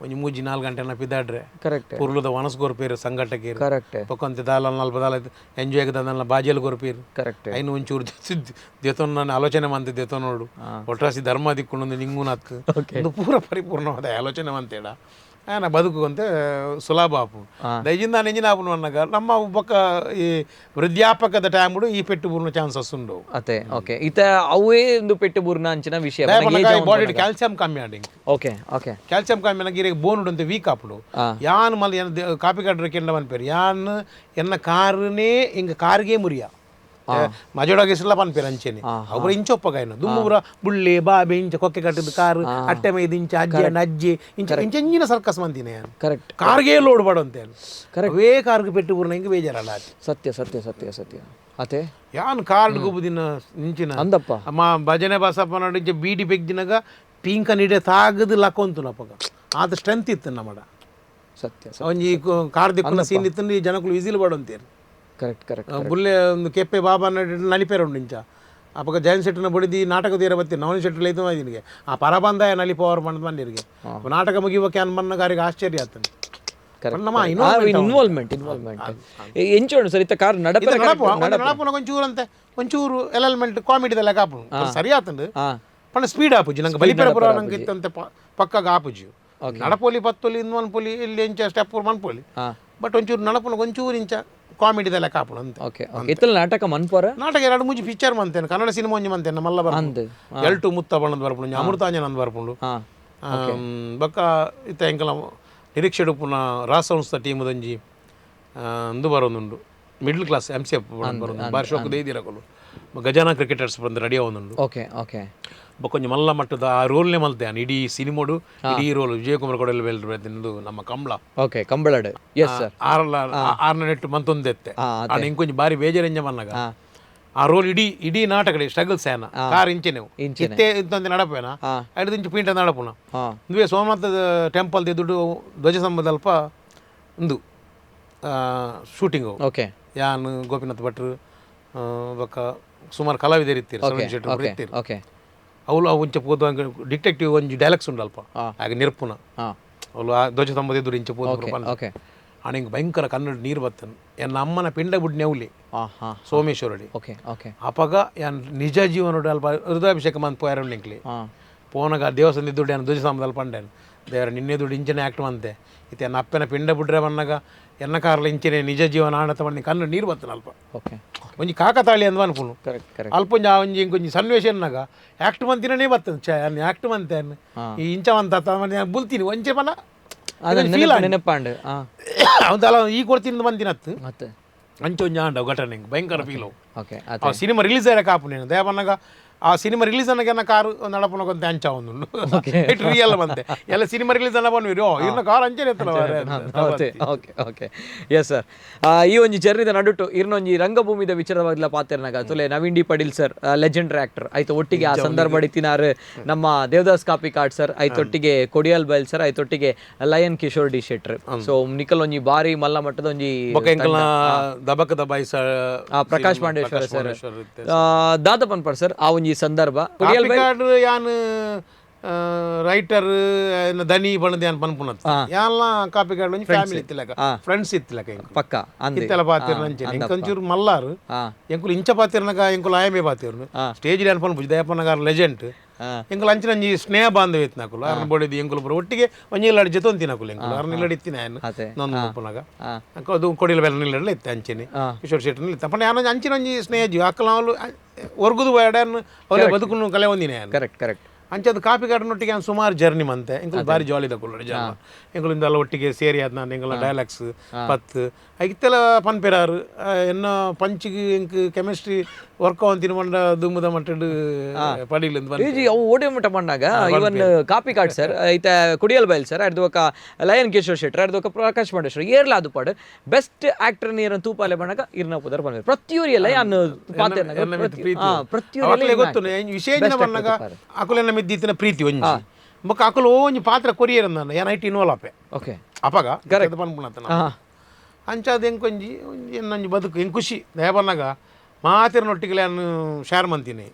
ಒಂಜಿ 3 4 ಗಂಟೆನ ಪಿದಾಡ್ರೆ ಕರೆಕ್ಟ್. ಪುರ್ಲುದ ವನಸ್ ಕೊರ್ಪೇರು ಸಂಘಟಕೇರು. ಕರೆಕ್ಟ್. ಪೊಕ್ಕಂತೆ ದಾಲ ನಲ್ಪ ದಾಲ ಎಂಜಾಯ್ ದಾಲ ಬಾಜಿಯಲ್ಲಿ ಕೊರ್ಪೇರು. ಕರೆಕ್ಟ್. ಐನು ಒಂಚೂರು ದೇತೊನ್ನ ಆಲೋಚನೆ ಮಂತೆ ದೇತೊನೋಡು ಒಟ್ರಾಸಿ ಧರ್ಮ ದಿಕ್ಕೊಂಡು ನಿಂಗುನತ್ ಒಂದು ಪೂರ ಪರಿಪೂರ್ಣವಾದ ಆಲೋಚನೆ ಮಂತೇಡ ಆನ ಬದುಕುವಂತೆ ಸುಲಭ ಆಪು ದೈಜಿಂದ ನೆಂಜಿನ ಆಪುನು ಅನ್ನಾಗ ನಮ್ಮ ಬೊಕ್ಕ ಈ ವೃದ್ಧಾಪಕದ ಟೈಮುಡು ಈ ಪೆಟ್ಟು ಬೂರ್ನ ಚಾನ್ಸಸ್ ಉಂಡು. ಅತೆ ಓಕೆ ಇತ ಅವೇ ಒಂದು ಪೆಟ್ಟು ಬೂರ್ನ ಅಂಚಿನ ವಿಷಯ ಬಾಡಿ ಕ್ಯಾಲ್ಸಿಯಂ ಕಮ್ಮಿ ಆಂಡ್. Okay okay. Calcium ಕಮ್ಮಿ ಆನಗ ಇರೆಗ್ ಬೋನ್ ಉಂಡು ವೀಕ್ ಆಪುಂಡು. ಯಾನ್ ಮಲ್ಲ ಏನ್ ಕಾಪಿ ಕಡ್ರೆ ಕೆಂಡ ಪನ್ಪೇರು ಯಾನ್ ಎನ್ನ ಕಾರುನೇ ಇಂಗ ಕಾರ್ಗೆ ಮುರಿಯ ಮಜೋಡಾಗಿಸಲ ಪನ್ಪೇರು ಅಂಚೆನೆ ಅವ್ರ ಇಂಚೊಪ್ಪಗಾಯನ ದುಮ್ಮುರ ಬುಳ್ಳೆ ಬಾಬೆ ಇಂಚ ಕೊಕ್ಕೆ ಕಟ್ಟಿದ ಕಾರು ಅಟ್ಟೆ ಮೈದು ಇಂಚ ಅಜ್ಜಿ ಅಣ್ಣ ಅಜ್ಜಿ ಇಂಚ ಇಂಚೆಂಜಿನ ಸರ್ಕಸ್ ಮಂದಿನ ಕರೆಕ್ಟ್. ಕಾರ್ಗೆ ಲೋಡ್ ಪಡಂತೆ ಅವೇ ಕಾರ್ಗೆ ಪೆಟ್ಟು ಬೂರ್ನ ಹಿಂಗೆ ಬೇಜಾರಲ್ಲ. ಸತ್ಯ ಸತ್ಯ ಸತ್ಯ ಸತ್ಯ ಅತೆ ಯಾನ್ ಕಾರ್ಡ್ ಗುಬುದಿನ ನಿಂಚಿನ ಅಂದಪ್ಪ ಅಮ್ಮ ಭಜನೆ ಬಸಪ್ಪ ಇಂಚ ಬೀಡಿ ಬೆಗ್ದಿನಾಗ ಪೀಂಕ ನೀಡೆ ತಾಗದು ಲಕೊಂತು ನಪ್ಪಗ ಆತ ಸ್ಟ್ರೆಂತ್ ಇತ್ತು ನಮ್ಮಡ. ಸತ್ಯ. ಒಂಜಿ ಕಾರ್ ದಿಕ್ಕುನ ಸೀನ್ ಇತ್ತು ಈ ಜನಕುಲು ವಿಸಿಲ್ ಪಡಂತೀರು. Correct correct. ಬುಲ್ಲೆ ಒಂದು ಕೆಪ್ಪೆ ಬಾಬಾ ನಲಿಪೇರು ಇಂಚ ಅಪ್ಪಗ ಜಯನ್ ಶೆಟ್ಟಿನ ಬಡಿದಿ ನಾಟಕ ತೀರ ಬತ್ತಿ ನವನಿ ಶೆಟ್ಟಿ ಲೈತು ನಿನಗೆ ಆ ಪರಬಂದಾಯ ನಲಿಪವರ್ ಬಂದು ಬಂದಿರಿಗೆ ನಾಟಕ ಮುಗಿಯುವಕ್ಕೆ ಅನ್ಬನ್ನ ಗಾರಿಗೆ ಆಶ್ಚರ್ಯ ಆತನು. ನಮ್ಮ ಇನ್ವಾಲ್ವ್ಮೆಂಟ್ ಇನ್ವಾಲ್ವ್ಮೆಂಟ್ ಎಂಚೋಣ ಸರ್ ಇತ್ತ ಕಾರ್ ನಡಪ ನಡಪುನ ಒಂಚೂರು ಅಂತೆ ಒಂಚೂರು ಎಲೆಲ್ಮೆಂಟ್ ಕಾಮಿಡಿದೆಲ್ಲ ಕಾಪು ಸರಿ ಆತಂಡು ಪಂಡ ಸ್ಪೀಡ್ ಆಪುಜಿ ನಂಗೆ ಬಲಿಪೆರ ಪುರ ನಂಗೆ ಇತ್ತಂತೆ ಪಕ್ಕಗೆ ಆಪುಜಿ ನಡಪೋಲಿ ಪತ್ತೊಲಿ ಇನ್ನು ಮನ್ಪೊಲಿ ಇಲ್ಲಿ ಎಂಚ ಸ್ಟೆಪ್ ಮನ್ಪೊಲಿ ಬಟ್ ಒಂಚೂರು ನಡಪುನ ಒಂಚೂರು ಇಂಚ ಕಾಮಿಡಿದೆಲ್ಲ ಕಾಪುಣ ಅಂತ. Okay okay. ಇತ್ತಲ ನಾಟಕ ಮನ್ಪೋರ ನಾಟಕ ಎರಡು ಮುಂಚೆ ಪಿಕ್ಚರ್ ಮಂತೇನೆ ಕನ್ನಡ ಸಿನಿಮಾ ಒಂಜಿ ಮಂತೇನೆ ಮಲ್ಲ ಬರ್ಪುಂಡು ಎಲ್ಟು ಮುತ್ತ ಬಣ್ಣದ ಬರ್ಪುಂಡು ಅಮೃತಾಂಜನ ಅಂದ್ ಬರ್ಪುಂಡು ಬೊಕ್ಕ ಇತ್ತ ಎಂಕಲ ನಿರೀಕ್ಷೆ ಉಪ್ಪುನ ರಾಸಂಸ್ಥಾ ಟೀಮುದಂಜಿ ಅಂದು ಬರೋದುಂಡು middle class M C F ಬರೋದು ಬಾರಿ ಶೋಕು ದೇದಿರಕಲು ಗಜಾನ ಕ್ರಿಕೆಟರ್ಸ್ ಬಂದು ರೆಡಿ ಆವೊಂದುಂಡು. Okay okay. ಬೊಕ್ಕೊಂಜಿ ಮಲ್ಲ ಮಟ್ಟದ ಆ ರೋಲ್ನೇ ಮಲ್ತೆ ಇಡೀ ಸಿನಿಮೋಡು ಇಡೀ ರೋಲ್ ವಿಜಯಕುಮಾರ್ ಕೊಡಲ್ ಬೆಲ್ ನಮ್ಮ ಕಂಬಳ. ಓಕೆ ಕಂಬಳಡ್. Yes sir. ಆರಲ್ಲ ಆರ್ನ ನೆಟ್ಟು ಮಂತೊಂದೆತ್ತೆ ಆಣ ಇಂಕೊಂಜಿ ಬಾರಿ ಬೇಜಾರೆಂಜ ಮನ್ನಗ ಆ ರೋಲ್ ಇಡೀ ಇಡೀ ನಾಟಕಡೆ ಸ್ಟ್ರಗಲ್ಸ್ ಏನ ಕಾರ್ ಇಂಚೆನೆ ಇತ್ತೆ ಇಂತೊಂದು ನಡಪೇನ 5 ಇಂಚು ಪೀಂಟ ನಡಪುನ ಇಂದುವೆ ಸೋಮನಾಥ ಟೆಂಪಲ್ ದುಡ್ಡು ಧ್ವಜಸ್ತಂಭದಲ್ಪ ಇಂದು ಶೂಟಿಂಗು. ಓಕೆ. ಯಾನ್ ಗೋಪಿನಾಥ್ ಭಟ್ರು ಬೊಕ್ಕ ಸುಮಾರು ಕಲಾವಿದರು ಇತ್ತೀರು ಶೆಟ್ಟರು ಇತ್ತೀರು. ಓಕೆ. ಅವಳು ಒಂಚ ಪೋದು ಡಿಟೆಕ್ಟಿವ್ ಒಂಜಿ ಡೈಲಾಗ್ಸ್ ಉಂಡು ಅಲ್ಪ ಆಗ ನಿರ್ಪುನ ಅವಳು ಆ ಧ್ವಜಸ್ತಂಭದ ಎದುರು ಇಂಚ ಪೋದು ಓಕೆ. ಆಣ ಹಿಂಗೆ ಭಯಂಕರ ಕನ್ನಡ ನೀರು ಬತ್ತನು ಎನ್ನ ಅಮ್ಮನ ಪಿಂಡ ಬುಡ್ನೆ ಅವಲಿ ಸೋಮೇಶ್ವರಡಿ. Okay okay. ಅಪಗ ಯಾನ್ ನಿಜ ಜೀವನೋಡು ಅಲ್ಪ ಹೃದಯಾಭಿಷೇಕ ಮಂತ್ ಪೋಯಾರು ನಿಂಕ್ಲಿ ಪೋನಗ ದೇವಸ್ಥಾನ ದುಡ್ಡು ಯಾನ್ ಧ್ವಜಸ್ತಂಭದಲ್ಲಿ ಪಂಡೇನು ದೇವರ ನಿನ್ನೆ ದುಡ್ಡು ಇಂಚನೆ ಆ್ಯಕ್ಟ್ ಮಂತೆ ಇತ್ತೆ ಎನ್ನ ಅಪ್ಪನ ಪಿಂಡ ಬುಡ್ರೆ ಬನ್ನಾಗ ಎನ್ನ ಕಾರ್ಲ ಇಂಚನೆ ನಿಜ ಜೀವನ ಆಣತ ಬನ್ನಿ ಕಣ್ಣು ನೀರು ಬತ್ತನ ಅಲ್ಪ. ಓಕೆ. ಒಂಜಿ ಕಾಕತಾಳಿ ಅಂದ್ ಅನ್ಪುನು ಕರೆಕ್ಟ್ ಕರೆಕ್ಟ್. ಅಲ್ಪ ಒಂಜಿ ಆ ಒಂಜಿ ಇಂಕೊಂಜಿ ಸನ್ನಿವೇಶ ಎನ್ನಾಗ ಆ್ಯಕ್ಟ್ ಮಂತಿನೇ ಬತ್ತನ ಛೇ ಆ್ಯಕ್ಟ್ ಮಂತೆ ಈ ಇಂಚ ಮಂತ ಬುಲ್ತೀನಿ ಒಂಚೆ ಮನ ನೆನಪಾಂಡ್ ಅವನ್ ಈ ಕೊಡ್ತೀನಿ ಮಂತಿನತ್ತು ಮತ್ತೆ ಅಂಚ ಒಂಜಿ ಆಂಡ ಘಟನೆ ಭಯಂಕರ ಫೀಲ್. ಓಕೆ. ಆ ಸಿನಿಮಾ ರಿಲೀಸ್ ಆಯ್ರ ಕಾಪು నేను ದಯಪನ್ನಗ ಆ ಸಿನಿಮಾ ರಿಲೀಸ್ ಅನ್ನಕ್ಕೆ ಕಾರು ನಡಪನಕೊಂತೆ ಅಂಚ ಒಂದು it real ಬಂತೆ ಎಲ್ಲ ಸಿನಿಮಾ ರಿಲೀಸ್ ಅನ್ನ ಬಂದ್ವಿ ಇನ್ನ ಕಾರ್ ಅಂಚನೆ ಇತ್ತಲ್ಲ. Okay okay okay yes sir. ಈ ಒಂಜಿ ಜರ್ನಿದ ನಡುಟು ಇರ್ನೊಂಜಿ ರಂಗಭೂಮಿದ ವಿಚಾರವಾಗ್ಲ ಪಾತೆರ್ನಾಗ ತುಲೆ Naveen D Padil sir, legendary actor ಆಯ್ತು. ಒಟ್ಟಿಗೆ ಆ ಸಂದರ್ಭ ತಿನಾರು ನಮ್ಮ ದೇವದಾಸ್ ಕಾಪಿಕಾಡ್ ಸರ್ ಆಯ್ತೊಟ್ಟಿಗೆ ಕೊಡಿಯಲ್ ಬೈಲ್ sir ಆಯ್ತೊಟ್ಟಿಗೆ lion Kishore D Shettar. So ನಿಕಲ್ ಒಂಜಿ ಬಾರಿ ಮಲ್ಲ ಮಟ್ಟದ ಒಂಜಿ ಬೊಕ್ಕ ಎಂಕಲ್ನ ದಬಕ ದಬಾಯಿ ಸರ್, ಪ್ರಕಾಶ್ ಪಾಂಡೇಶ್ವರ ಸರ್, ದಾದ ಪನ್ಪರ್ ಸರ್ ಆ ಒಂಜಿ ಸಂದರ್ಭ ಕೊಡಿಯಲ್ ಬೈಲ್. ಕಾಪಿಕಾಡ್ ಯಾನ್ ರೈಟರ್ ದನಿ ಬಣ್ಣದ ಯಾನ್ ಪನ್ಪುನತ್ ಯಾನ್ಲ ಕಾಪಿಕಾಡ್ ಒಂಜಿ ಫ್ಯಾಮಿಲಿ ಇತ್ತಿಲಕ, ಫ್ರೆಂಡ್ಸ್ ಇತ್ತಿಲಕ ಎಂಕುಲು. ಪಕ್ಕ ಅಂದೆ. ಇತ್ತೆಲ ಪಾತಿರ್ನ ಅಂಚೆನೆ ಎಂಕೊಂಚೂರು ಮಲ್ಲಾರು ಎಂಕುಲು ಇಂಚ ಪಾತಿರ್ನಗ ಎಂಕುಲು ಆಯಮೆ ಪಾತಿರ್ನು ಸ್ಟೇಜ್ ಯಾನ್ ಪನ್ಪುಜಿ ದಯಪನಗಾರ ಲೆಜೆಂಡ್. ಎಂಕುಲು ಅಂಚಿನ ಒಂಜಿ ಸ್ನೇಹ ಬಾಂಧವ್ಯ ಇತ್ತು ನಕುಲು ಅರ್ನ ಬೊಳಿದು ಎಂಕುಲು ಪೂರ ಒಟ್ಟಿಗೆ ಒಂಜಿ ಇಲ್ಲಡಿ ಜೊತೆ ತಿನಕುಲು ಎಂಕುಲು ಅರ್ನ ಇಲ್ಲಡಿ ಇತ್ತಿನ ಯಾನ್ ನಂದು ಮುಪ್ಪುನಗ ಅದು ಕೊಡಿಲ ಬೆಲ್ಲ ನಿಲ್ಲಡಲ ಇತ್ತು ಅಂಚೆನೆ ಕಿಶೋರ್ ಶೆಟ್ಟರ್ ಇತ್ತು. ಅಪ್ಪ ಯಾನ್ ಅಂಚಿನ ಒಂಜಿ ಸ್ನೇಹ ಜೀವ ಅಕ್ಕಲ ಅವಳು ಒರ್ಗುದು ಬೇಡ ಅವಳೆ ಬದುಕುನು ಕಲೆ ಒಂದಿನ ಯಾನ್. Correct correct. ಅಂಚದು ಕಾಪಿ ಕಾಡಿನೊಟ್ಟಿಗೆ ಅವ್ನು ಸುಮಾರು ಜರ್ನಿ ಮಂತೆ ಎಂಕುಲು ಬಾರಿ ಜಾಲಿ ತಕೊಳ್ಳಿ ಜನ ಎಂಕುಲು ಇಂದೆಲ್ಲ ಒಟ್ಟಿಗೆ ಸೇರಿ ಆದ್ ನಾನು ಎಂಕುಲ ಡೈಲಾಗ್ಸ್ ಪತ್ತು ಐತ್ತೆಲ್ಲ ಪನ್ಪೆರಾರು ಎನ್ನ ಪಂಚಿಗೆ ಎಂಕ್ ಕೆಮಿಸ್ಟ್ರಿ ವರ್ಕ್ ಅವಂತಿನ ಮಂಡ ದುಮ್ಮದ ಮಟ್ಟಡ್ ಪಡಿಲ್ ಅಂತ. ಈಜಿ ಅವು ಓಡಿ ಮಟ್ಟ பண்ணಾಗ ಇವನ್ ಕಾಪಿ ಕಾಡ್ ಸರ್ ಐತ ಕುಡಿಯಲ್ ಬೈಲ್ ಸರ್ ಅರ್ಧ ఒక ಲಯನ್ ಕಿಶೋರ್ ಶೆಟ್ಟರ್ ಅರ್ಧ ఒక ಪ್ರಕಾಶ್ ಪಾಂಡೇಶ್ವರ ಏರ್ಲ ಅದು ಪಾಡು ಬೆಸ್ಟ್ ಆಕ್ಟರ್ ನೀರನ್ನು ತೂಪಾಲೆ ಬಣ್ಣಗ ಇರ್ನ ಪುದರ್ ಬಂದ ಪ್ರತಿಯೊರಿ ಎಲ್ಲ ಯಾನ್ ಎನ್ನ ಮಿತ್ತ್ ಪ್ರೀತಿ. ಪ್ರತಿಯೊರಿ ಅಕ್ಲೆ ಗೊತ್ತು ವಿಶೇಷ ಬಣ್ಣಗ ಅಕುಲೆನ ಮಿದ್ದಿತ್ತಿನ ಪ್ರೀತಿ ಒಂಜಿ ಬೊಕ್ಕ ಅಕುಲು ಒಂಜಿ ಪಾತ್ರ ಕೊರಿಯರ್ ನಾನು ಏನ್ IT involve ಆಪೆ. Okay. ಅಪಗ ಪನ್ಪುಣತ್ತ ಅಂಚಾದ ಎಂಕೊಂಜಿ ಒಂಜಿ ಎನ್ನೊಂಜಿ ಬದುಕು ಎಂಕ್ ಖುಷಿ ದಯಬನ್ನಾಗ ಮಾತಿರನೊಟ್ಟಿಗೆ ನಾನು ಶೇರ್ ಮಂತೀನಿ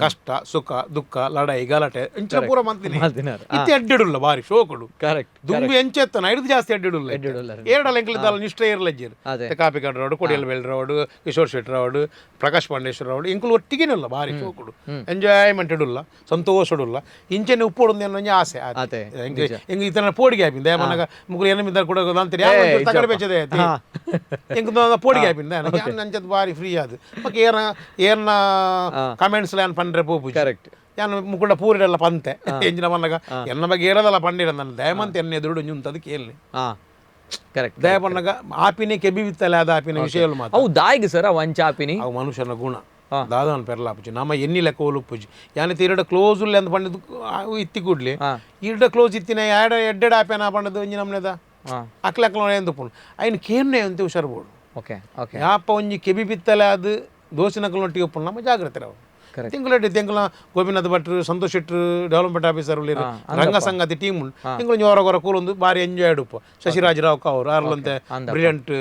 ಕಷ್ಟ ಸುಖ ದುಃಖ ಲಡಾಯಿ ಗಲಾಟೆ ಇಂಚಿನ ಪೂರ ಮಂತೀನಿ. ಮಲ್ತಿನಾರ್. ಇತ್ತೆ ಅಡ್ಡಿಡುಲ್ಲ ಬಾರಿ ಶೋಕುಡು. ಕರೆಕ್ಟ್. ದುಂಬು ಎಂಚೆತ್ತನ ಐದು ಜಾಸ್ತಿ ಅಡ್ಡಿಡುಲ್ಲ. ಎಡ್ಡಿಡುಲ್ಲ. ಏರಡಲ್ಲ ಎಂಕ್ಲಿದ್ದಾಲ ನಿಷ್ಠ ಏರ್ಲಜ್ಜೇರು. ಅದೇ. Kapikad road Kodial bell road Kishore Shetty road Prakash Pandeshwara road ಎಂಕುಲು ಒಟ್ಟಿಗೆನಲ್ಲ ಬಾರಿ ಶೋಕುಡು ಎಂಜಾಯ್ಮೆಂಟ್ ಇಡುಲ್ಲ ಸಂತೋಷಡುಲ್ಲ ಇಂಚೆನೆ ಉಪ್ಪೋಡು ಒಂಜಿ ಆಸೆ. ಅದೇ, ಎಂಕ್ ಇತನ ಪೋಡಿಗೆ ಆಪಿಂದ ದಯಮನಗ ಮುಗುರು ಎನಮಿದ ಕೂಡ ಅಂತೀರಿ ತಗಡೆ ಬೆಚ್ಚದೆ ಎಂಕ್ ಪೋಡಿಗೆ ಆಪಿಂದ ಅಂಚದ ಬಾರಿ ಫ್ರೀ ಅದು ಬೊಕ್ಕ ಏರ್ನ ಏರ್ನ ಕಮೆಂಟ್ಸ್ ಯಾನ್ ಪಂಡ್ರೆ ಪೋಪು. ಕರೆಕ್ಟ್. ಯಾನ್ ಮುಕುಂಡ ಪೂರಿಡೆಲ್ಲ ಪಂತೆ ಎಂಜಿನ ಮನ್ನಗ ಎನ್ನ ಬಗ್ಗೆ ಏರದಲ್ಲ ಪಂಡಿರ ನನ್ನ ದಯಮಂತ ಎನ್ನ ಎದುರುಡು ಒಂಜಿ ಕೇಳಿ. ಕರೆಕ್ಟ್. ದಯಪನ್ನಗ ಆಪಿನೇ ಕೆಬಿ ವಿತ್ತಲೆ ಅದ ಆಪಿನ ವಿಷಯಗಳು ಮಾತ್ರ. ಅವು ದಾಯಿಗ್ ಸರ್ ಅವು ಅಂಚ ಆಪಿನಿ. ಅವು ಮನುಷ್ಯನ ಗುಣ ದಾದಾನ ಪೆರ್ಲಾಪುಜಿ ನಮ್ಮ ಎನ್ನಿ ಲೆಕ್ಕ ಒಲುಪ್ಪುಜಿ ಯಾನ್ ಈರಡ ಕ್ಲೋಸ್ ಉಲ್ಲೆ ಅಂತ ಪಂಡದು ಇತ್ತಿ ಕೂಡ್ಲಿ ಈರಡ ಕ್ಲೋಸ್ ಇತ್ತಿನ ಎಡ ಎಡ್ಡೆಡ ಆಪೇನ ಪಂಡದು ಒಂಜಿ ನಮ್ನೆದ ಅಕ್ಲೆ ಅಕ್ಲ ಎಂದ ಪುಂಡು ಐನ್ ಕೇನ್ನೆ ಅಂತ ಹುಷಾರು ಬೋಡು. Okay okay. ಯಾಪ ಒಂಜಿ ಕೆಬಿ ಬಿತ್ತಲೆ ಅದು ದೋಸಿನಕಲ್ನೊಟ್ಟಿಗೆ ಉಪ್ಪುಂಡು ನಮ್ಮ ಜಾಗ್ರತೆ ಅವು. Correct. ತಿಂಗಳಡ್ಡಿ ತಿಂಗಳ ಗೋಪಿನಾಥ್ ಭಟ್ರು ಸಂತೋಷ್ ಶೆಟ್ರು ಡೆವಲಪ್ಮೆಂಟ್ ಆಫೀಸರ್ ಉಳ್ಳೇರು ರಂಗ ಸಂಗತಿ ಟೀಮ್ ಉಂಡು ತಿಂಗಳು ಒಂಜಿ ಹೊರ ಹೊರ ಕೂಲೊಂದು ಬಾರಿ ಎಂಜಾಯ್ ಉಪ್ಪು ಶಶಿರಾಜ್ ರಾವ್ ಅವರು ಅರ್ಲಂತೆ ಬ್ರಿಲಿಯಂಟ್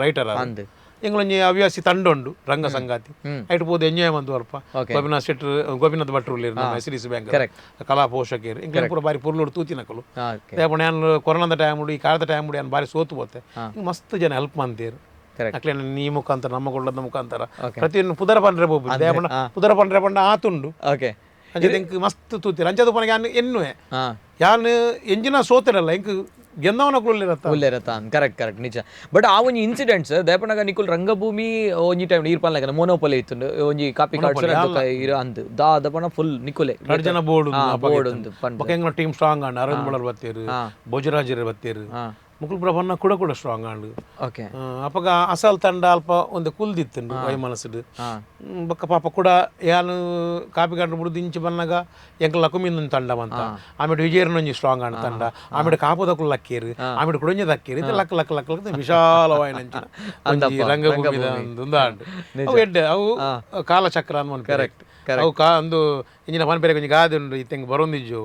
ರೈಟರ್ ಅಂದ್. ತಿಂಗಳೊಂಜಿ ಹವ್ಯಾಸಿ ತಂಡ ಉಂಡು ರಂಗ ಸಂಗಾತಿ ಐಟ್ ಪೋದು ಎಂಜಾಯ್ ಮಂತು ಅಲ್ಪ ಗೋಪಿನಾಥ್ ಶೆಟ್ರು ಗೋಪಿನಾಥ್ ಭಟ್ರು ಉಳ್ಳೇರು ನಮ್ಮ S D C bank Correct. ಕಲಾ ಪೋಷಕರು ಇಂಗ್ಲೆಂಡ್ ಪೂರ ಬಾರಿ ಪುರ್ಲುಡು ತೂತಿನಕಲು. ಓಕೆ. ದೇಪಣ ಯಾನ್ ಕೊರೋನಾದ ಟೈಮ್ ಉಂಡು ಈ ಕಾಲದ ಟೈಮ್ ಉಂಡು ಯಾನ್ ಬಾರಿ ಸೋತು ಪೋತೆ ಹಿಂಗ್ ಮಸ್ತ್ ಜನ ಹೆಲ್ಪ್ ಮಂತೇರು. ಕರೆಕ್ಟ್. ಅಕ್ಲೆ ನೀ ಮುಖಾಂತರ ನಮ್ಮ ಕೊಳ್ಳದ ಮುಖಾಂತರ ಪ್ರತಿಯೊಂದು ಪುದರ ಪಂಡ್ರೆ ಪೋಪು ದೇಪಣ ಪುದರ ಪಂಡ್ರೆ ಪಂಡ ಆತುಂಡು. ಓಕೆ. ಅಂಚದ ಎಂಕ್ ಮಸ್ತ್ ತೂತಿರ ಅಂಚದ ಪನಗ ಯಾನ್ ಎನ್ನುವೆ ಯಾನ್ ಎಂಜಿನ ಸೋತಿರಲ್ಲ ಎಂಕ್ ಗೆಂದವನ ಕುಳ್ಳಿರತ್ತ. ಉಲ್ಲೇರತ್ತ ಕರೆಕ್ಟ್ ಕರೆಕ್ಟ್ ನಿಜ. ಬಟ್ ಆ ಒಂಜಿ ಇನ್ಸಿಡೆಂಟ್ಸ್ ದಯಪಣಗ ನಿಕುಲ್ ರಂಗಭೂಮಿ ಒಂಜಿ ಟೈಮ್ ಈರ್ ಪನ್ಲಕನ ಮೋನೋಪೊಲಿ ಇತ್ತುಂಡು ಒಂಜಿ ಕಾಪಿ ಕಾರ್ಡ್ಸ್ ಇರ ಅಂದ್ ದಾ ದಪಣ ಫುಲ್ ನಿಕುಲೆ ರಡ್ ಜನ ಬೋರ್ಡ್ ಬೋರ್ಡ್ ಉಂದು ಪಂಡ್. ಬೊಕ್ಕ ಎಂಗ್ಲ ಟೀಮ್ ಸ್ಟ್ರಾಂಗ್ ಆಂಡ್ ಅರವಿಂದ್ ಬಳ್ಳರ್ ಬತ್ತೇರು ಭೋಜರಾಜರ್ ಬತ್ತೇರು ಮುಕುಲ್ ಪ್ರಭನ್ನ ಕೂಡ ಕೂಡ ಸ್ಟ್ರಾಂಗ್ ಆಂಡ್. ಓಕೆ. ಅಪಗ ಅಸಲ್ ತಂಡ ಅಲ್ಪ ಒಂದು ಕುಲ್ದಿತ್ತುಂಡು ವೈ ಮನಸ್ಸುಡು ಬೊಕ್ಕ ಪಾಪ ಕೂಡ ಯಾನು ಕಾಪಿ ಕಾಡು ಬಿಡುದು ಇಂಚಿ ಬನ್ನಗ ಎಂಕಲ್ ಲಕುಮಿಂದ ತಂಡ ಬಂತ ಆಮೇಲೆ ವಿಜಯರನೊಂಜಿ ಸ್ಟ್ರಾಂಗ್ ಆಂಡ್ ತಂಡ ಆಮೇಲೆ ಕಾಪುದಕುಲು ಲಕ್ಕೇರು ಆಮೇಲೆ ಕುಡೊಂಜಿ ದಕ್ಕೇರು ಇದು luck luck luck luck ವಿಶಾಲವಾಯಿನ ಅಂಚಿನ ಒಂಜಿ ರಂಗಭೂಮಿದ ಒಂದು ಉಂದಾಂಡ್ ಅವು ಎಡ್ಡೆ ಅವು ಕಾಲಚಕ್ರ ಅನ್ಮನ್ ಕರೆಕ್ಟ್ ಅವು ಕಾ ಒಂದು ಇಂಜಿನ ಪನ್ಪೆರೆ ಒಂಜಿ ಗಾದೆ ಉಂಡು ಇತ್ತೆಂಗ್ ಬರೊಂದಿಜ್ಜು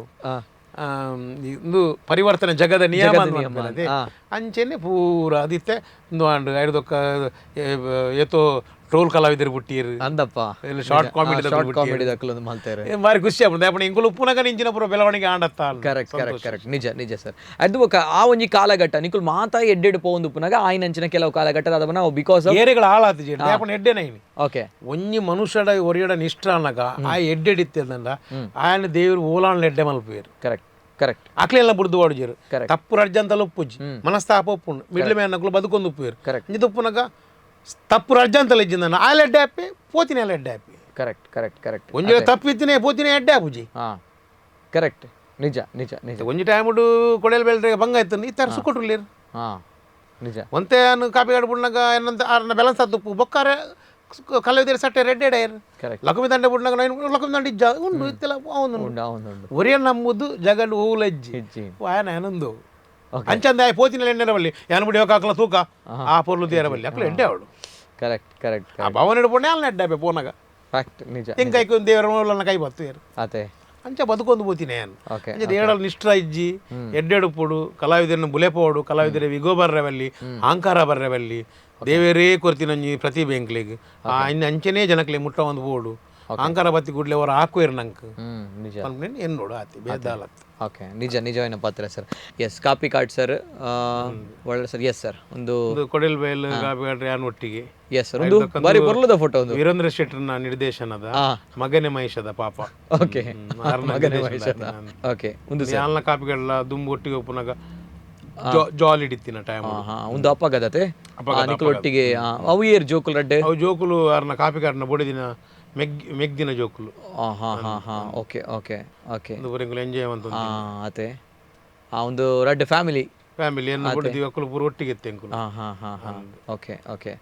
ಇಂದು ಪರಿವರ್ತನೆ ಜಗದ ನಿಯಮ ಅಂದ್ ಅಂಚೆನೆ ಪೂರ ಅದಿತ್ತೆ ಇಂದು ಆಂಡ್ ಐಡ್ದೊಕ್ಕ ಏತೋ ಟ್ರೋಲ್ ಕಲಾವಿದರು ಬುಟ್ಟಿಯರು Andappa short comedy short comedy ದಕ್ಕಲೊಂದು ಮಲ್ತೇರು. ಬಾರಿ ಖುಷಿ ಆಪುಂಡು ಅಪ್ಪಣ ಇಂಕುಲು ಉಪ್ಪುನಗ ಇಂಚಿನ ಪೂರ ಬೆಳವಣಿಗೆ ಆಂಡತ್ತ. Correct correct correct ನಿಜ ನಿಜ ಸರ್. ಅದು ಬೊಕ್ಕ ಆ ಒಂಜಿ ಕಾಲಘಟ್ಟ ನಿಕುಲ್ ಮಾತಾ ಎಡ್ಡೆಡ್ ಪೋವೊಂದು ಉಪ್ಪುನಗ ಆಯ್ನಂಚಿನ ಕೆಲವು ಕಾಲಘಟ್ಟದ ಅದನ್ನ because of ಏರೆಗಳ ಹಾಳಾತು ಜೇಡ್ ಅಪ್ಪಣ ಎಡ್ಡೆನ ಇನಿ ಓಕೆ. ಒಂಜಿ ಮನುಷ್ಯಡ ಒರಿಯಡ ನಿಷ್ಠ ಅನ್ನಗ ಆ ಎಡ್ಡೆಡಿತ್ತಂಡ ఆయన దేవుడు ಓಲಾನ್ ಎಡ್ಡೆ ಮಲ್ಪುವೇರು. Correct correct. ಅಕ್ಲೆಲ್ಲ ಬುಡ್ದು ವಾಡುಜೇರು Correct. ತಪ್ಪು ರಜ್ಜಂತಲ ಉಪ್ಪುಜಿ ಮನಸ್ತಾಪ ಉಪ್ಪುಂಡು ಮಿಡ್ಲ್ ಮ್ಯಾನ್ ನಕುಲು ಬದುಕೊಂದು ಉಪ್ಪುವೇರು. Correct. ಇಂಜಿ ತುಪ್ಪುನಗ ತಪ್ಪು ರಜ್ಜಂತಲ ಇಜ್ಜಿಂದನ ಆ ಎಡ್ಡೆ ಆಪಿ ಪೋತಿನ ಎಡ್ಡೆ ಆಪಿ. Correct correct correct. ಒಂಜಿ ತಪ್ಪು ಇತ್ತಿನೇ ಪೋತಿನ ಎಡ್ಡೆ ಆಪುಜಿ. ಕರೆಕ್ಟ್ ನಿಜ ನಿಜ ನಿಜ. ಒಂಜಿ ಟೈಮ್ ಕೊಡೆಲ್ ಬೆಲ್ರೆ ಬಂಗ ಆಯ್ತು ಈ ತರ ಸುಕೊಟ್ಟುಲ್ಲೇರು. ನಿಜ. ಒಂತೆ ಕಾಪಿಗಾಡು ಬುಡ್ನಾಗ ಏನಂತ ಆರ್ನ ಬ್ಯಾಲೆನ್ಸ್ ಆದ ಬೊಕ್ಕಾರೆ ಕಲ್ಲವಿದೇರು ಸಟ್ಟೆ ರೆಡ್ ಎಡೈರ್. ಕರೆಕ್ಟ್. ಲಕುಮಿ ದಂಡೆ ಬುಡ್ನಾಗ ನೈನ್ ಲಕುಮಿ ದಂಡೆ ಇಜ್ಜ ಉಂಡು ಇತ್ತೆಲ್ಲ ಅವನು ಉಂಡು ಅವನು ಒರಿಯ ನಂಬುದು ಜಗಡ್ ಹೂಲಜ್ಜಿ ಇಜ್ಜಿ. ಆಯನ ಆನಂದು ಅಂಚಂದ ಆಯ್ ಪೋತಿನ ಎಣ್ಣೆರವಲ್ಲಿ ಯಾನು ಬಿಡಿ ಹೋಗಾಕಲ ತೂಕ ಆ ಪೊರ್ಲು ದೇರವಲ್ಲಿ ಅಕ್ಲು ಎಡ್ಡೆ ಅವಳು. Correct correct. ಆ ಭವನ ಹಿಡ್ಕೊಂಡೆ ಅಲ್ಲ ಎಡ್ಡೆ ಪೋನಾಗ ಫ್ಯಾಕ್ಟ್ ನಿಜ. ತೆಂಕಾಯ್ಕು ದೇವರ ಮೂಲನ್ನ ಕೈ ಬತ್ತು ಏರು. ಅದೇ ಅಂಚ ಬದುಕೊಂದು ಪೋತಿನ ಏನು ಓಕೆ. ಅಂಚ ದೇಡಲ್ ನಿಷ್ಠ ಇಜ್ಜಿ ಎಡ್ಡೆಡುಪುಡು ಕಲಾವಿದರನ್ನು ಬುಲೆಪೋಡು ಕಲಾವಿದರ ವಿಗೋ ಬರ್ರವಲ್ಲಿ ಅಹಂಕಾರ ಬರ್ರವಲ್ಲಿ ದೇವರೇ ಕೊರ್ತಿನಂಜಿ ಪ್ರತಿಭೆ ಎಂಕ್ಲೆಗ್ ಆ ಇನ್ನು ಅಂಚನೇ ಜನಕ್ಲೆ ಮುಟ್ಟ ಒಂದು ಬೋಡು ಅಹಂಕಾರ ಬತ್ತಿ ಗುಡ್ಲೆ ಅವರ ಹಾಕುವೇರು ನಂಗೆ ನಿಜ ಎನ್ನೋಡು ಆತಿ ಬೇದಾಲತ್ತು. ಓಕೆ ನಿಜ ನಿಜವಾದ ಪಾತ್ರ sir. S Kapikad sir ಒಳ್ಳೆ sir. Yes sir ಒಂದು ಒಂದು ಕೊಡಿಲ್ಬೇಲ್ ಕಾಪಿಕಾಡ್ ಯಾನ್ ಒಟ್ಟಿಗೆ. ಎಸ್ ಸರ್ ಒಂದು ಬಾರಿ ಪೊರ್ಲುದ ಫೋಟೋ ಒಂದು ವೀರೇಂದ್ರ ಶೆಟ್ಟರ್ನ ನಿರ್ದೇಶನದ ಮಗನೇ ಮಹೇಶದ ಪಾಪ. ಓಕೆ ಮಗನೇ ಮಹೇಶದ. ಓಕೆ ಒಂದು ಯಾನ್ಲ ಕಾಪಿಗಡ್ಲ ದುಂಬು ಒಟ್ಟಿಗೆ ಒಪ್ಪುನಾಗ ಜಾಲಿ ಹಿಡಿತಿನ ಟೈಮ್. ಒಂದು ಅಪ್ಪಗದತೆ ನಿಕ್ಲು ಒಟ್ಟಿಗೆ ಅವು ಏರ್ ಜೋಕುಲ್ ರಡ್ಡೆ ಅವು ಜೋಕುಲು ಅರ್ನ ಕಾಪಿಕಾಡ್ನ ಬೊಡಿದಿನ ಮೆಗ್ದಿನ ಜೋಕುಲು. ಹಾ ಹಾ ಹಾ okay okay okay ಒಂದು ಪೂರ ಎಂಜಾಯ್ ಅಂತ ಅತೆ ಒಂದು ರಡ್ಡೆ ಫ್ಯಾಮಿಲಿ ಫ್ಯಾಮಿಲಿ ಎನ್ನ ಬೊಡಿದಿ ಅಕ್ಕಲು ಪೂರ ಒಟ್ಟಿಗೆ ಇತ್ತೆ ಅಂಕುಲು. ಹಾ ಹಾ ಹಾ ಹಾ ಓಕೆ ಓಕೆ.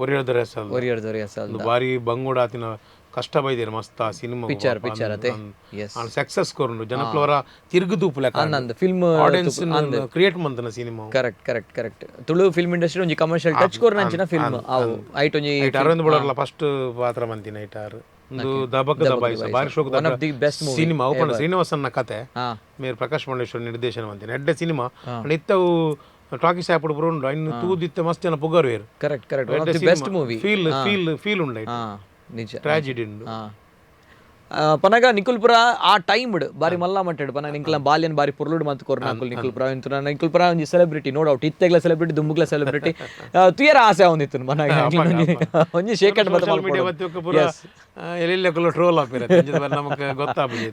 ಒರಿಯರ್ ದೊರೆ ಒರಿಯರ್ ದೊರೆ ಒಂದು ಬಾರಿ ಬಂಗುಡಾತಿನ ಕಷ್ಟ ಬೈದೇರು ಮಸ್ತ್ ಆ cinema picture picture ಅತೆ. S success ಕೊರುಂಡು ಜನಕ್ಲವರ ತಿರುಗು ತೂಪುಲೆ ಅಂದ್ film audience create ಮಂತನ cinema. Correct correct correct. Tulu film industry ಒಂಜಿ ಕಮರ್ಷಿಯಲ್ ಟಚ್ ಕೊರ್ನಂಚಿನ ಫಿಲ್ಮ್ ಅವು ಐಟ್ ಒಂಜಿ ಐಟ್ ಅರವಿಂದ್ ಬೊಳರ್ಲ ಫಸ್ಟ್ ಪಾತ್ರ ಮಂತಿನ ಐಟ್ ಆರು ಒಂದು ದಬಕ ದಬಾಯಿಸ ಬಾರಿ ಶೋಕ್ one of the best movie cinema open ಶ್ರೀನಿವಾಸನ್ನ ಕತೆ ಮೇರ್ ಪ್ರಕಾಶ್ ಮಂಡೇಶ್ವರ ನಿರ್ದೇಶನ ಮಂತಿನ ಎಡ್ಡೆ ಸಿನಿಮಾ. ಇತ್ತವು ಟಾಕೀಸ್ ಆಪುಡು ಪೂರ ಉಂಡು ಇನ್ನು ತೂದಿತ್ತೆ ಮಸ್ತ್ ಜನ ಪುಗರ್ವೇರು. Correct correct one of the best movie. Feel feel feel ಉಂಡು ನಿಜ ಟ್ರಾಜಿಡಿ ಉಂಡು. ಪನಗ ನಿಕುಲ್ಪುರ ಆ ಟೈಮ್ ಬಾರಿ ಮಲ್ಲ ಮಟ್ಟೆಡ್ ಪನಗ ನಿಂಕ್ಲ ಬಾಲ್ಯನ್ ಬಾರಿ ಪೊರ್ಲುಡು ಮಂತ್ ಕೊರ್ನ ಅಂಕುಲ್ ನಿಕುಲ್ಪುರ ಇಂತು ನಿಕುಲ್ಪುರ ಒಂಜಿ celebrity no doubt ಇತ್ತೆಗ್ಲ celebrity ದುಂಬುಗ್ಲ celebrity ತುಯರ ಆಸೆ ಅವನಿತ್ತು ಮನಗ ಒಂಜಿ ಶೇಕ್ ಹ್ಯಾಂಡ್ ಬತ್ತ ಮೀಡಿಯಾ ಬತ್ತಿ ಪೂರ ಎಲ್ಲೆಲ್ಲ ಟ್ರೋಲ್ ಆಪಿರ ನಮಕ್ ಗೊತ್ತಾಪುಜಿ.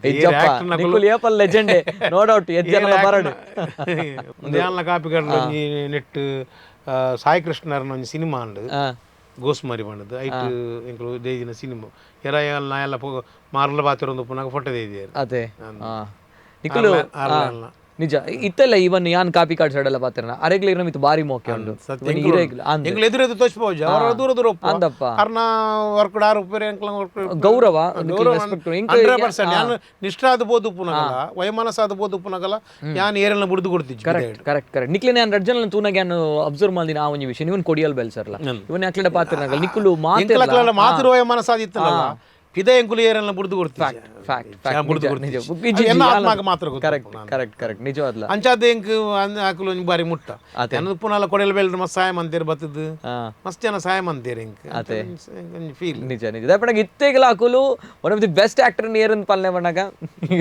ನಿಕುಲ್ ಏಪಲ್ legend no doubt ಎಜ್ಜನ ಬರಡು. ಯಾನ್ಲ ಕಾಪಿಗಡ್ಲ ಒಂಜಿ ನೆಟ್ ಸಾಯಿ ಕೃಷ್ಣರ್ನ ಒಂಜಿ ಸಿನಿಮಾ ಉಂಡು ಗೋಸ್ಮಾರಿ ಬಣ್ಣದ ಐಟ್ ಎಂಕುಲು ದೇದಿನ ಸಿನಿಮಾ ಎರ ನಾಯೆಲ್ಲ ಮಾರ್ಲ ಬಾತಿರೊಂದು ಪುನಗ ಫೋಟೋ ದೇದಿಯರು. ಅದೇ ನಿಕುಲು ನಿಜ ಇತ್ತೆಲ್ಲ ಇವನ್ ಯಾನ್ ಕಾಪಿ ಕಾರ್ಡ್ ಸೈಡ್ ಎಲ್ಲ ಪಾತ್ರನ ಅರೆಗ್ಲ ಇರೋ ಮಿತ್ ಬಾರಿ ಮೋಕೆ ಉಂಡು ಎಂಕುಲು ಎದುರು ಎದುರು ತೋಚ್ಪೋಜ ಅವರ ದೂರ ದೂರ ಅಂದಪ್ಪ ಅರ್ನ ವರ್ಕ್ ಆರು ಉಪ್ಪೇರೆ ಎಂಕ್ಲ ವರ್ಕ್ ಗೌರವ 100% ಯಾನ್ ನಿಷ್ಠಾದ ಬೋದು ಉಪ್ಪುನಗಲ ವೈಮನಸಾದ ಬೋದು ಉಪ್ಪುನಗಲ ಯಾನ್ ಏರೆಲ್ಲ ಬುಡ್ದು ಕೊಡ್ತಿದ್ದೆ. Correct correct correct. ನಿಕ್ಲೆನೆ ಯಾನ್ ರಡ್ಜನ ತೂನಾಗ ಯಾನ್ ಅಬ್ಸರ್ವ್ ಮಾಡಿನ ಆ ಒಂಜಿ ವಿಷಯ ಇವನ್ ಕೊಡಿಯಲ್ ಬೆಲ್ ಸರ್ಲ ಇವನ್ ಯಾಕ್ಲೆಡ ಪಾತ್ರನಗಲ ನಿಕುಲು ಮಾತು ಮಾತೃ ವೈಮನಸಾದ ಇತ್ತಲ್ಲ ಪಿದ ಎಂಕುಲು ಏರೆಲ್ಲ ಬುಡ್ದು ಕೊಡ್ತಿದ್ದೆ. ಫ್ಯಾಕ್ಟ್ ಫ್ಯಾಕ್ಟ್ ನಿಜ ಮಾತ್ರ correct correct correct ನಿಜವಾದ್ಲ ಅಂಚಾದ ಎಂಕ್ ಆಕುಲು ಒಂಜಿ ಬಾರಿ ಮುಟ್ಟ ಎನ್ನ ಪುನಾಲ ಕೊಡೆಲ್ ಬೆಲ್ ಮಸ್ತ್ ಸಾಯ ಮಂತೇರ್ ಬತ್ತದು ಮಸ್ತ್ ಜನ ಸಾಯ ಮಂತೇರ್ ಎಂಕ್ ಫೀಲ್ ನಿಜ ನಿಜ. ದಯಪಣಗ ಇತ್ತೆಗಲ ಆಕುಲು one of the best actor ನೇರಂದ್ ಪಲ್ಲೆ ಬಣ್ಣಗ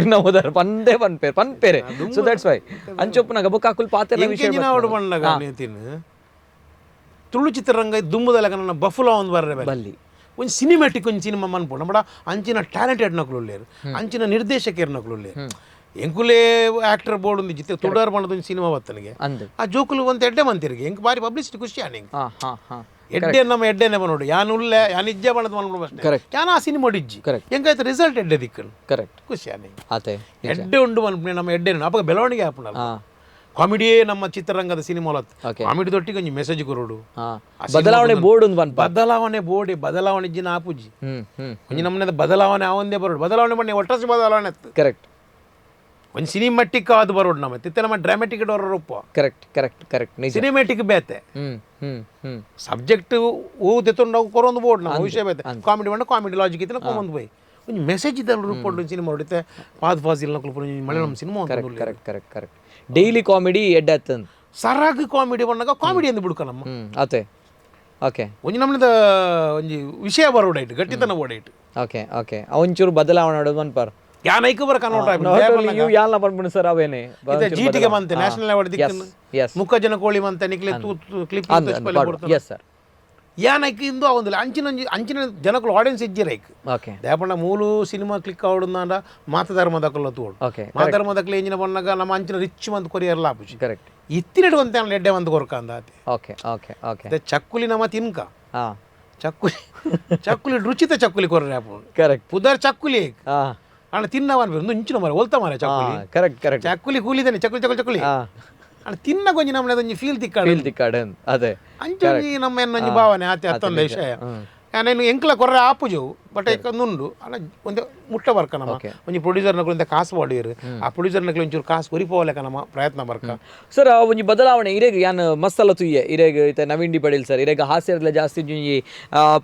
ಇರ್ನ ಹೋದಾರ ಪಂದೇ ಪನ್ಪೇರ್ ಪನ್ಪೇರೆ so that's why ಅಂಚೊಪ್ಪುನಾಗ ಬೊಕ್ಕ ಆಕುಲು ಪಾತ್ರ ವಿಷಯ ಬಣ್ಣಗ ನೇತಿನ್ ತುಳು ಚಿತ್ರರಂಗ ದುಂಬುದಲಗ ನನ್ನ ಬಫುಲ ಒಂದು ಬರ್ರೆ ಬಲ್ಲಿ ಒಂಜಿ ಸಿನಿಮ್ಯಾಟಿಕ್ ಒಂಜಿ ಸಿನಿಮಾ ಮನ್ಪು ನಮ್ಮಡ ಅಂಚಿನ ಟ್ಯಾಲೆಂಟೆಡ್ ನಕಲು ಉಲ್ಲೇರು ಅಂಚಿನ ನಿರ್ದೇಶಕರು ನಕಲು ಉಲ್ಲೇರು ಎಂಕುಲೇ ಆಕ್ಟರ್ ಬೋರ್ಡ್ ಒಂದು ಜಿತ್ತೆ ತುಡಾರ್ ಬಣ್ಣದ ಒಂಜಿ ಸಿನಿಮಾ ಬತ್ತನಿಗೆ ಆ ಜೋಕುಲು ಒಂದು ಎಡ್ಡೆ ಮಂತಿರಿಗೆ ಎಂಕ್ ಬಾರಿ ಪಬ್ಲಿಸಿಟಿ ಖುಷಿ ಆನೆ ಎಡ್ಡೆ ನಮ್ಮ ಎಡ್ಡೆನೆ ಬನ್ನೋಡು ಯಾನ್ ಉಲ್ಲೆ ಯಾನ್ ಇಜ್ಜೆ ಬಣ್ಣದ ಮನ್ಪು ಅಷ್ಟೇ ಯಾನ್ ಆ ಸಿನಿಮಾ ಇಜ್ಜಿ ಎಂಕಾಯ್ತು ರಿಸಲ್ಟ್ ಎಡ್ಡೆ ದಿಕ್ಕನು ಕರೆಕ್ಟ್ ಖುಷಿ ಆನೆ ಅದೇ ಎಡ್ಡೆ ಉಂಡು ಮನ್ಪುನೆ ನಮ್ಮ ಎಡ್ಡೆ ಅಪ್ಪ ಬೆಳವಣಿಗೆ ಆಪುಂಡಲ್ಲ ಕಾಮಿಡಿಯೇ ನಮ್ಮ ಚಿತ್ರರಂಗದ ಸಿನಿಮಾ ಕಾಮಿಡಿ ದೊಟ್ಟಿಗೆ ಒಂಜಿ ಮೆಸೇಜ್ ಕೊರಡು ಬದಲಾವಣೆ ಬೋರ್ಡ್ ಒಂದು ಪನ್ಪ ಬದಲಾವಣೆ ಬೋರ್ಡ್ ಬದಲಾವಣೆ ಇಜ್ಜಿನ ಆಪುಜಿ ಒಂಜಿ ನಮ್ಮನೆ ಬದಲಾವಣೆ ಆವಂದೇ ಬರೋಡು ಬದಲಾವಣೆ ಬನ್ನಿ ಒಟ್ಟಸಿ ಬದಲಾವಣೆ ಕರೆಕ್ಟ್ ಒಂಜಿ ಸಿನಿಮಾಟಿಕ್ ಅದು ಬರೋಡು ನಮ್ಮ ತಿತ್ತೆ ನಮ್ಮ ಡ್ರಾಮೆಟಿಕ್ ರೂಪ correct correct correct cinematic ಬೇತೆ ಸಬ್ಜೆಕ್ಟ್ ಓ ತೆತ್ತೊಂಡು ಕೊರೊಂದು ಬೋರ್ಡ್ ನಮ್ಮ ವಿಷಯ ಬೇತೆ ಕಾಮಿಡಿ ಬಂಡ ಕಾಮಿಡಿ ಲಾಜಿಕ್ ಇತ್ತಿನ ಕೊರೊಂದು ಪೋಯಿ ಒಂಜಿ ಮೆಸೇಜ್ ಇದ್ದಲ್ಲ ರೂಪ ಸಿನಿಮಾ ಹೊಡಿತೆ ಪಾದ್ ಫಾಸಿಲ್ ನಕಲು Malayalam cinema correct correct correct correct. Daily comedy ಎಡ್ಡೆ ಆತಂದ್ ಸರಾಗ್ ಕಾಮಿಡಿ ಬಂದಾಗ ಕಾಮಿಡಿ ಎಂದು ಬಿಡ್ಕ ನಮ್ಮ ಅತೆ ಓಕೆ ಒಂಜಿ ನಮ್ಮದ ಒಂಜಿ ವಿಷಯ ಬರೋಡೈಟ್ ಗಟ್ಟಿತನ ಓಡೈಟ್ ಓಕೆ ಓಕೆ ಒಂಚೂರು ಬದಲಾವಣೆ ಆಡೋದು ಮನ್ಪಾರ್ ಯಾನ್ ಐಕ ಬರ ಕನ್ನಡ you ಯಾಲ್ನ ಪನ್ಪುಂಡು ಸರ್ ಅವೇನೆ ಜೀಟಿಗೆ ಬಂತೆ ನ್ಯಾಷನಲ್ ಅವಾರ್ಡ್ ದಿಕ್ಕನ್ನು ಮುಖಜನ ಕೋಳಿ ಮಂತೆ ನಿಕ್ಲೆ ತೂ clip yes sir ಯಾನ್ ಐಕ್ ಇಂದು ಆವೊಂದಿಲ್ಲ ಅಂಚಿನ ಅಂಚಿನ ಜನಕುಲು ಆಡಿಯನ್ಸ್ ಇಜ್ಜಿರ ಐಕ್ ಓಕೆ ದೇಪಂಡ ಮೂಲು ಸಿನಿಮಾ ಕ್ಲಿಕ್ ಆವಡುಂದಾಂಡ ಮಾತಧರ್ಮದಕುಲ ತೋಡು ಓಕೆ ಮಾತಧರ್ಮದಕುಲು ಎಂಜಿನ ಬಣ್ಣಗ ನಮ್ಮ ಅಂಚಿನ ರಿಚ್ ಮಂತ್ ಕೊರಿಯರ್ಲ ಆಪುಜಿ ಕರೆಕ್ಟ್ ಇತ್ತಿನಡು ಅಂತ ಎಡ್ಡೆ ಮಂತ್ ಕೊರ್ಕ ಅಂದ ಆತೆ okay okay okay ಚಕ್ಕುಲಿ ನಮ್ಮ ತಿನ್ಕ ಚಕ್ಕುಲಿ ಚಕ್ಕುಲಿ ರುಚಿತ ಚಕ್ಕುಲಿ ಕೊರ್ರೆ ಆಪುಂಡು ಕರೆಕ್ಟ್ ಪುದರ್ ಚಕ್ಕುಲಿ ಅಣ್ಣ ತಿನ್ನವ ಅನ್ಬೇಕು ಇಂಚಿನ ಮಾರೆ ಒಲ್ತ ಮಾರೆ ಚಕ್ಕುಲಿ ಕರೆಕ್ಟ್ ಕರೆಕ್ಟ್ ಚಕ್ಕುಲಿ ಕೂಲಿದಾನೆ ಚಕ್ಕುಲಿ ಚಕ್ಕುಲಿ ಚಕ್ಕುಲಿ ತಿನ್ನ ಕೊಂಚ ನಮ್ಮನೆ ಒಂಜಿ ಫೀಲ್ ತಿಕ್ಕಾಡು ಫೀಲ್ ತಿಕ್ಕಾಡು ಅದೇ ಅಂಚ ಒಂಜಿ ನಮ್ಮ ಎನ್ನೊಂಜಿ ಭಾವನೆ ಆತೆ ಅತ್ತೊಂದು ವಿಷಯ. ನಾನು ಎಂಕ್ಲ ಕೊರ್ರೆ ಆಪುಜವು ಬಟ್ ನುಂಡು ಅಲ್ಲ ಒಂದು ಮುಟ್ಟ ಬರ್ಕ ನಮ್ಮ ಒಂಜಿ ಪ್ರೊಡ್ಯೂಸರ್ ನಕಲು ಇಂತ ಕಾಸು ಪಾಡುವೆರ್, ಆ ಪ್ರೊಡ್ಯೂಸರ್ ನಕಲು ಒಂಚೂರು ಕಾಸು ಒರಿಪೋಲೆಕ ನಮ್ಮ ಪ್ರಯತ್ನ ಬರ್ಕ. ಸರ್ ಒಂಜಿ ಬದಲಾವಣೆ ಇರೆಗ್ ಯಾನ್ ಮಸ್ತಲ್ಲ ತುಯ್ಯೆ ಇರೆಗ್ ಇತ್ತೆ ನವೀನ್ ಡಿ ಪಡೀಲ್ ಸರ್ ಇರೆಗ್ ಹಾಸ್ಯರ್ಲ ಜಾಸ್ತಿ ಒಂಜಿ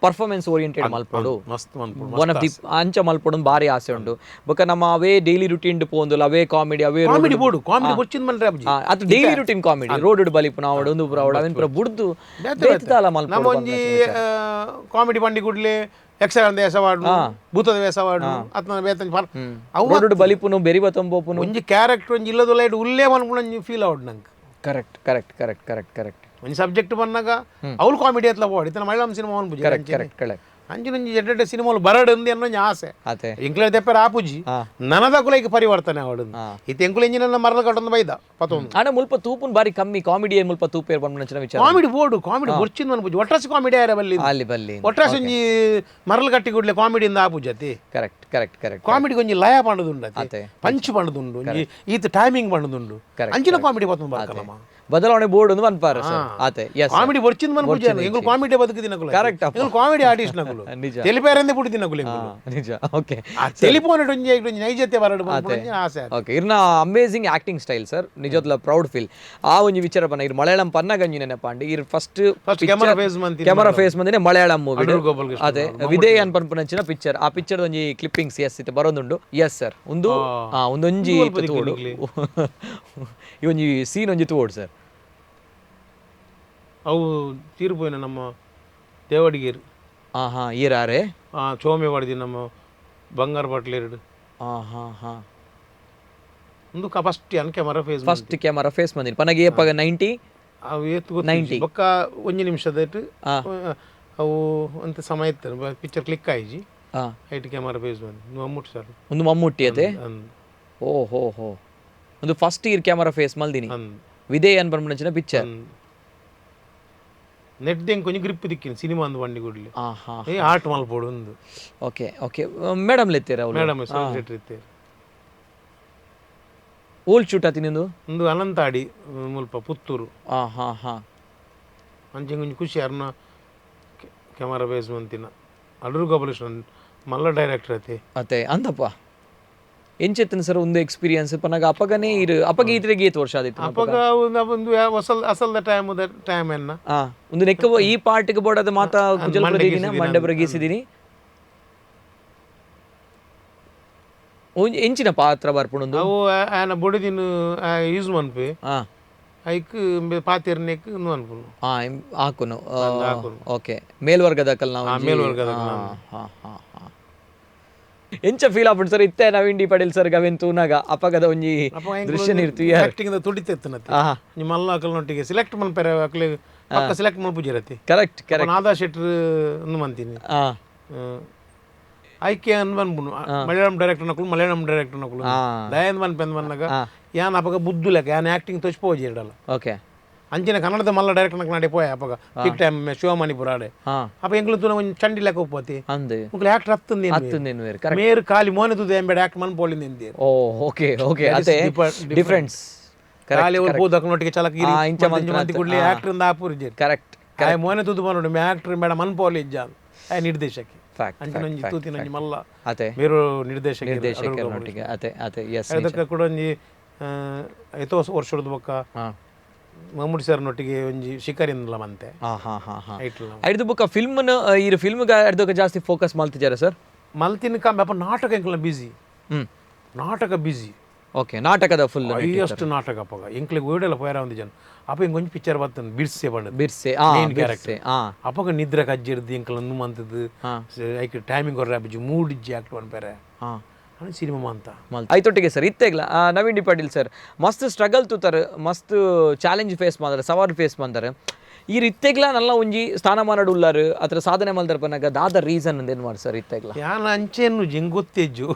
ಪರ್ಫಾರ್ಮೆನ್ಸ್ ಓರಿಯೆಂಟೆಡ್ ಮಲ್ಪೊಡು, ಮಸ್ತ್ ಮನ್ಪೊಡು, one of the ಅಂಚ ಮಲ್ಪೊಡು ಬಾರಿ ಆಸೆ ಉಂಡು. ಬೊಕ್ಕ ನಮ್ಮ ಅವೇ ಡೈಲಿ ರುಟೀನ್ ಪೋಂದುಲ್ಲ ಅವೇ ಕಾಮಿಡಿ ಅವೇ ಕಾಮಿಡಿ ಬೋಡು ಕಾಮಿಡಿ ಬೊಚ್ಚಿನ ಮನ್ರೆ ಅಬ್ಜಿ ಅದು daily routine comedy road ಬಲಿಪುನ ಅವಡು ಒಂದು ಪುರ ಅವಡು ಅವೆನ್ ಪುರ ಬುಡ್ದು ಬೇತೆ ನಮ್ಮ ಮಲ್ಪೊಡು. ಒಂಜಿ ಕಾಮಿಡಿ ಬಂಡಿ ಕೂಡ್ಲೆ ಯಕ್ಷಗಾನದ ವೇಷವಾಡು, ಭೂತದ ವೇಷವಾಡು, ಅತ್ನ ಬೇತನ ಅವು ರೋಡ್ ಬಲಿಪುನು ಬೆರಿ ಬತ್ತಂಬೋಪುನು ಒಂಜಿ ಕ್ಯಾರೆಕ್ಟರ್ ಒಂಜಿ ಇಲ್ಲದ ಲೈಟ್ ಉಲ್ಲೇ ಮನ್ಪುನ ಒಂಜಿ ಫೀಲ್ ಅವಡ್ ನಂಗೆ. Correct correct correct correct correct. ಒಂಜಿ ಸಬ್ಜೆಕ್ಟ್ ಬಂದಾಗ ಅವ್ಳು ಕಾಮಿಡಿ ಅತ್ಲ ಬೋಡು ಇತನ ಮಲಯಾಳಂ ಸಿನಿಮಾ ಅನ್ಪುಜಿ correct correct correct. ಅಂಚಿನ ಒಂಜಿ ಎಡ್ಡೆ ಸಿನಿಮಾಲು ಬರಡು ಅಂದು ಅನ್ನೋ ಒಂಜಿ ಆಸೆ. ಅದೇ ಎಂಕ್ಲೆ ತೆಪ್ಪರ ಆಪುಜಿ ನನದ ಕುಲೈಕ್ ಪರಿವರ್ತನೆ ಅವಡು ಇತ್ತೆ ಎಂಕುಲು ಇಂಜಿನ ಮರಲ ಕಟ್ಟೊಂದು ಬೈದ ಪತ್ತೊಂದು ಆಂಡ ಮುಲ್ಪ ತೂಪುನ್ ಬಾರಿ ಕಮ್ಮಿ ಕಾಮಿಡಿ ಮುಲ್ಪ ತೂಪೇರ್ ಪನ್ಪುನಂಚಿನ ವಿಚಾರ. ಕಾಮಿಡಿ ಬೋಡು ಕಾಮಿಡಿ ಬೊರ್ಚಿಂದ ಅನ್ಪುಜಿ ಒಟ್ರಾಸಿ ಕಾಮಿಡಿ ಆರ ಬಲ್ಲಿ ಅಲ್ಲಿ ಬಲ್ಲಿ ಒಟ್ರಾಸಿ ಒಂಜಿ ಮರಲ್ ಕಟ್ಟಿ ಕೂಡ್ಲೆ ಕಾಮಿಡಿ ಇಂದ ಆಪುಜತಿ. Correct correct correct. Comedy ಒಂಜಿ ಲಯ ಪಂಡದುಂಡು ಅತೆ. ಪಂಚ್ ಪಂಡದುಂಡು ಒಂಜಿ ಈತ ಟೈಮಿಂಗ್ ಪಂಡದುಂಡು ಅಂಚಿನ ಕಾಮಿಡಿ ಪತ್ತೊಂದು ಬರ್ಕಲಮ್ಮ. ಬದಲಾವಣೆ ಬೋರ್ಡ್ ಒಂದು ಪನ್ಪಾರ ಸರ್ ಆತೆ. ಎಸ್ ಕಾಮಿಡಿ ಬೊರ್ಚಿಂದ ಮನ್ಪುಜಿ ಎಂಕುಲು ಕಾಮಿಡಿ ಬದುಕು ದಿನಕುಲು ಕರೆಕ್ಟ್ ಎಂಕುಲು ಕಾಮಿಡಿ ಆರ್ಟಿಸ್ಟ್ ನಕುಲು ನಿಜ. ತೆಲಿಪೇರಂದೆ ಪುಡಿ ದಿನಕುಲು ಎಂಕುಲು ನಿಜ. ಓಕೆ ಆ ಟೆಲಿಫೋನ್ ಒಂಜಿ ಒಂಜಿ ನೈಜತೆ ಬರಡು ಪನ್ಪುನ ಆಸೆ. ಓಕೆ ಇರ್ನ amazing acting style sir, ನಿಜತ್ಲ proud feel. ಆ ಒಂಜಿ ವಿಚಾರ ಪನ್ನ ಇರ್ ಮಲಯಾಳಂ ಪನ್ನಗಂಜಿ ನೆನಪಾಂಡಿ ಇರ್ first first camera face ಮಂತಿ camera face ಮಂದಿನೇ Malayalam movie Adoor Gopal Krishna ಅದೇ ವಿಧೇಯನ್ ಪನ್ಪುನಂಚಿನ ಪಿಕ್ಚರ್. ಆ ಪಿಕ್ಚರ್ ಒಂಜಿ ಕ್ಲಿಪ್ಪಿಂಗ್ಸ್ ಎಸ್ ಇತ್ತೆ ಬರೋದುಂಡು. ಎಸ್ ಸರ್ ಒಂದು ಒಂದೊಂಜಿ ತೂವೊಡು ಈ ಒಂಜಿ ಸೀನ್ ಒಂಜಿ ತೂವೊಡು ಸರ್. ಅವು ತೀರ್ಪೋಯಿನ ನಮ್ಮ ದೇವಡಿಗೇರು ಹಾ ಹಾ ಈರಾರೆ ಚೋಮೆ ಹೊಡೆದಿ ನಮ್ಮ ಬಂಗಾರ ಪಾಟ್ಲೇರು. ಹಾ ಹಾ ಹಾ ಒಂದು ಫಸ್ಟ್ ಅನ್ camera face first camera face ಮಂದಿನಿ ಪನಗೆ ಏಪಗ 90 ಅವು ಏತ್ ಗೊತ್ತು ಬೊಕ್ಕ ಒಂಜಿ ನಿಮಿಷದ ಅವು ಅಂತ ಸಮಯ ಇತ್ತು ಪಿಕ್ಚರ್ ಕ್ಲಿಕ್ ಆಯಿಜಿ ಐಟ್ ಕ್ಯಾಮರಾ ಫೇಸ್ ಬಂದು ಮಮ್ಮೂಟಿ ಸರ್ ಒಂದು ಮಮ್ಮೂಟಿ ಅದೇ ಓ ಹೋ ಹೋ ಒಂದು first year camera face ಮಲ್ದಿನಿ ವಿಧೇಯನ್ ಪನ್ಪುನಂಚಿನ ಪಿಕ್ಚರ್. ನೆಟ್ ದೆಂಗ್ ಕೊಂಚ ಗ್ರಿಪ್ ದಿಕ್ಕಿನ ಸಿನಿಮಾ ಅಂದು ಬಂಡಿ ಕೂಡ್ಲಿ ಏ ಆರ್ಟ್ ಮಲ್ಪೋಡು ಒಂದು. Okay okay madam ಲೆತ್ತೀರ ಅವ್ರು ಮೇಡಮ್ ಸೆಕ್ರೆಟರಿ ಇತ್ತೇರು. ಓಲ್ಡ್ ಶೂಟ್ ಆತಿ ನಿಂದು ಒಂದು ಅನಂತಾಡಿ ಮುಲ್ಪ ಪುತ್ತೂರು. ಹಾ ಹಾ ಹಾ ಅಂಚೆ ಒಂಜಿ ಖುಷಿ ಅರ್ನ ಕ್ಯಾಮರಾ ಬೇಸ್ ಮಂತಿನ ಅಡೂರು ಗೋಪಾಲಕೃಷ್ಣನ್ ಮಲ್ಲ ಡೈರೆಕ್ಟರ್ ಅತೆ ಅತೆ ಅಂತಪ್ಪ ಎಂಚೆತ್ತನ ಸರ್ ಒಂದು ಎಕ್ಸ್ಪೀರಿಯನ್ಸ್ ಪನಗ ಅಪಗನೇ ಇರು ಅಪಗ ಇದ್ರಿಗೆ ಏತ್ ವರ್ಷ ಆದಿತ್ತು ಅಪಗ ಒಂದು ಅಸಲ್ ಅಸಲ್ದ ಟೈಮ್ ಟೈಮ್ ಎನ್ನ ಒಂದು ನೆಕ್ಕ ಈ ಪಾರ್ಟಿಗೆ ಬೋಡದ ಮಾತಾ ಕುಜಲ್ ಪ್ರದೀದಿನ ಮಂಡೆ ಪ್ರಗೀಸಿದೀನಿ ಎಂಚಿನ ಪಾತ್ರ ಬರ್ಪುಣೊಂದು ಅವು ಆಯನ ಬೊಡಿದಿನ ಯೂಸ್ ಮನ್ಪೆ ಐಕ್ ಪಾತಿರ್ನೆಕ್ ಅನ್ಪುನು ಹಾಕುನು. ಓಕೆ ಮೇಲ್ವರ್ಗದ ಕಲ್ ನಾವು ಮೇಲ್ವರ್ಗದ ಎಂಚ ಫೀಲ್ ಆಪುಂಡು ಸರ್ ಇತ್ತೆ ನವೀನ್ ಡಿ ಪಡೇಲ್ ಸರ್ ಗವೆನ್ ತೂನಾಗ ಅಪಗದ ಒಂಜಿ ದೃಶ್ಯ ನಿರ್ತು ಆಕ್ಟಿಂಗ್ the ತುಡಿತೆತ್ತನತೆ ನಿಮ್ಮ ಮಲ್ಲ ಅಕಲ್ನೊಟ್ಟಿಗೆ ಸೆಲೆಕ್ಟ್ ಮನ್ಪೆರೆ ಅಕ್ಲೆ ಪಕ್ಕ ಸೆಲೆಕ್ಟ್ ಮನ್ಪುಜಿರತಿ ಕರೆಕ್ಟ್ ಕರೆಕ್ಟ್. ನಾದಾ ಶೆಟ್ರ್ ಅಂದು ಮಂತೀನಿ ಐಕೆ ಅಂದ್ ಬನ್ಬುನು ಮಲಯಾಳಂ ಡೈರೆಕ್ಟರ್ ನಕಲು ಮಲಯಾಳಂ ಡೈರೆಕ್ಟರ್ ನಕಲು ದಯಾಂದ್ ಮನ್ಪೆಂದ್ ಮನ್ನಾಗ ಯಾನ್ ಅಪಗ ಬುದ್ದು ಲೆಕ್ಕ ಯಾನ್ ಆಕ್ಟಿಂಗ್ ತೊಚ್ಪೋಜಿ ಇಡಲ್ಲ. ಓಕೆ ಅಂಚಿನ ಕನ್ನಡದ ಮಲ್ಲ ಡೈರೆಕ್ಟರ್ ನಕಲು ನಾಡೆ ಪೋಯ ಅಪಗ ಪಿಕ್ ಟೈಮ್ ಶಿವಮಣಿಪುರ ಆಡೆ ಅಪ ಎಂಗ್ಲು ತೂನ ಒಂಜಿ ಚಂಡಿ ಲೆಕ್ಕ ಉಪ್ಪತಿ ಮುಕ್ಲು ಆಕ್ಟರ್ ಅತ್ತಂದು ಮೇರು ಖಾಲಿ ಮೋನೆ ತುದೆ ಎಂಬೇಡ ಆಕ್ಟ್ ಮನ್ಪೋಳಿಂದ ಎಂದೇರು. ಓ ಓಕೆ ಓಕೆ ಅದೇ ಡಿಫರೆನ್ಸ್ ಖಾಲಿ ಅವ್ರು ಪೋದು ಅಕಲ್ನೊಟ್ಟಿಗೆ ಚಲಕ ಮಂತಿ ಕೂಡಲೇ ಆಕ್ಟರ್ ಇಂದ ಆಪುರಿ ಕರೆಕ್ಟ್. ಆಯ್ ಮೋನೆ ತುದು ಮನೋಡು ಮೇ ಆಕ್ಟರ್ ಮೇಡ ಮನ್ಪೋಲಿ ಇಜ್ಜ ಆಯ್ ನಿರ್ದೇಶಕಿ ಅಂಚಿನೊಂಜಿ ತೂತಿನೊಂಜಿ ಮಲ್ಲ ಅತೆ ಮೇರು ನಿರ್ದೇಶಕ ನಿರ್ದೇಶಕರೊಟ್ಟಿಗೆ ಅತೆ ಅತೆ ಎಸ್. ಅದಕ್ಕೆ ಕೂಡ ಒಂಜಿ ಎತ್ತೋ ವರ್ಷದ ಬೊಕ್ಕ ಮಮ್ಮೂಟಿ ಸರ್ನೊಟ್ಟಿಗೆ ಒಂಜಿ ಶಿಕಾರಿಂದಲ ಮಂತೆ ಐದು ಬೊಕ್ಕ ಫಿಲ್ಮ್ ಈ ಫಿಲ್ಮ್ ಅರ್ಧಕ್ಕೆ ಜಾಸ್ತಿ ಫೋಕಸ್ ಮಲ್ತಿದ್ದಾರೆ ಸರ್ ಮಲ್ತಿನ ಕಮ್ಮಿ ಅಪ್ಪ ನಾಟಕ ಎಂಕಲ್ನ ಬಿಸಿ ನಾಟಕ ಬಿಸಿ. ಓಕೆ ನಾಟಕದ ಫುಲ್ ಹೈಯೆಸ್ಟ್ ನಾಟಕ ಅಪ್ಪಗ ಎಂಕ್ಲಿಗೆ ಓಡೆಲ್ಲ ಪೋಯರ ಒಂದು ಜನ ಅಪ್ಪ ಹಿಂಗೆ ಒಂಜಿ ಪಿಕ್ಚರ್ ಬರ್ತದೆ ಬಿರ್ಸೆ ಬಣ್ಣದ ಬಿರ್ಸೆ ಕ್ಯಾರೆಕ್ಟರ್ ಅಪ್ಪಗ ನಿದ್ರೆ ಕಜ್ಜಿರ್ದು ಎಂಕಲ್ ಮಂತದ್ದು ಐಕ್ ಟೈಮಿಂಗ್ ಹೊರ ಬಜ್ಜಿ ಮೂಡ್ ಇಜ್ಜಿ ಆಕ್ಟ್ ಪನ್ಪೆರೆ ಸಿನಿಮಾ ಅಂತ ಐತೊಟ್ಟಿಗೆ ಸರ್ ಇತ್ತೆಗ್ಲ ನವೀನ್ ಡಿ ಪಾಟೀಲ್ ಸರ್ ಮಸ್ತ್ ಸ್ಟ್ರಗಲ್ ತೂತಾರೆ, ಮಸ್ತ್ ಚಾಲೆಂಜ್ ಫೇಸ್ ಮಾಡ್ತಾರೆ, ಸವಾಲು ಫೇಸ್ ಮಾಡ್ತಾರೆ. ಈ ಇತ್ತೆಗ್ಲ ನಲ್ಲ ಒಂಜಿ ಸ್ಥಾನಮಾನ ಉಲ್ಲಾರು ಅತ್ರ ಸಾಧನೆ ಮಲ್ದರ್ ಪನ್ನಗ ದಾದ ರೀಸನ್ ಅಂದೇನು ಮಾಡಿ ಸರ್ ಇತ್ತೆಗ್ಲ ಯಾನ ಅಂಚೆನ್ನು ಜಿಂಗೊತ್ತೆಜ್ಜು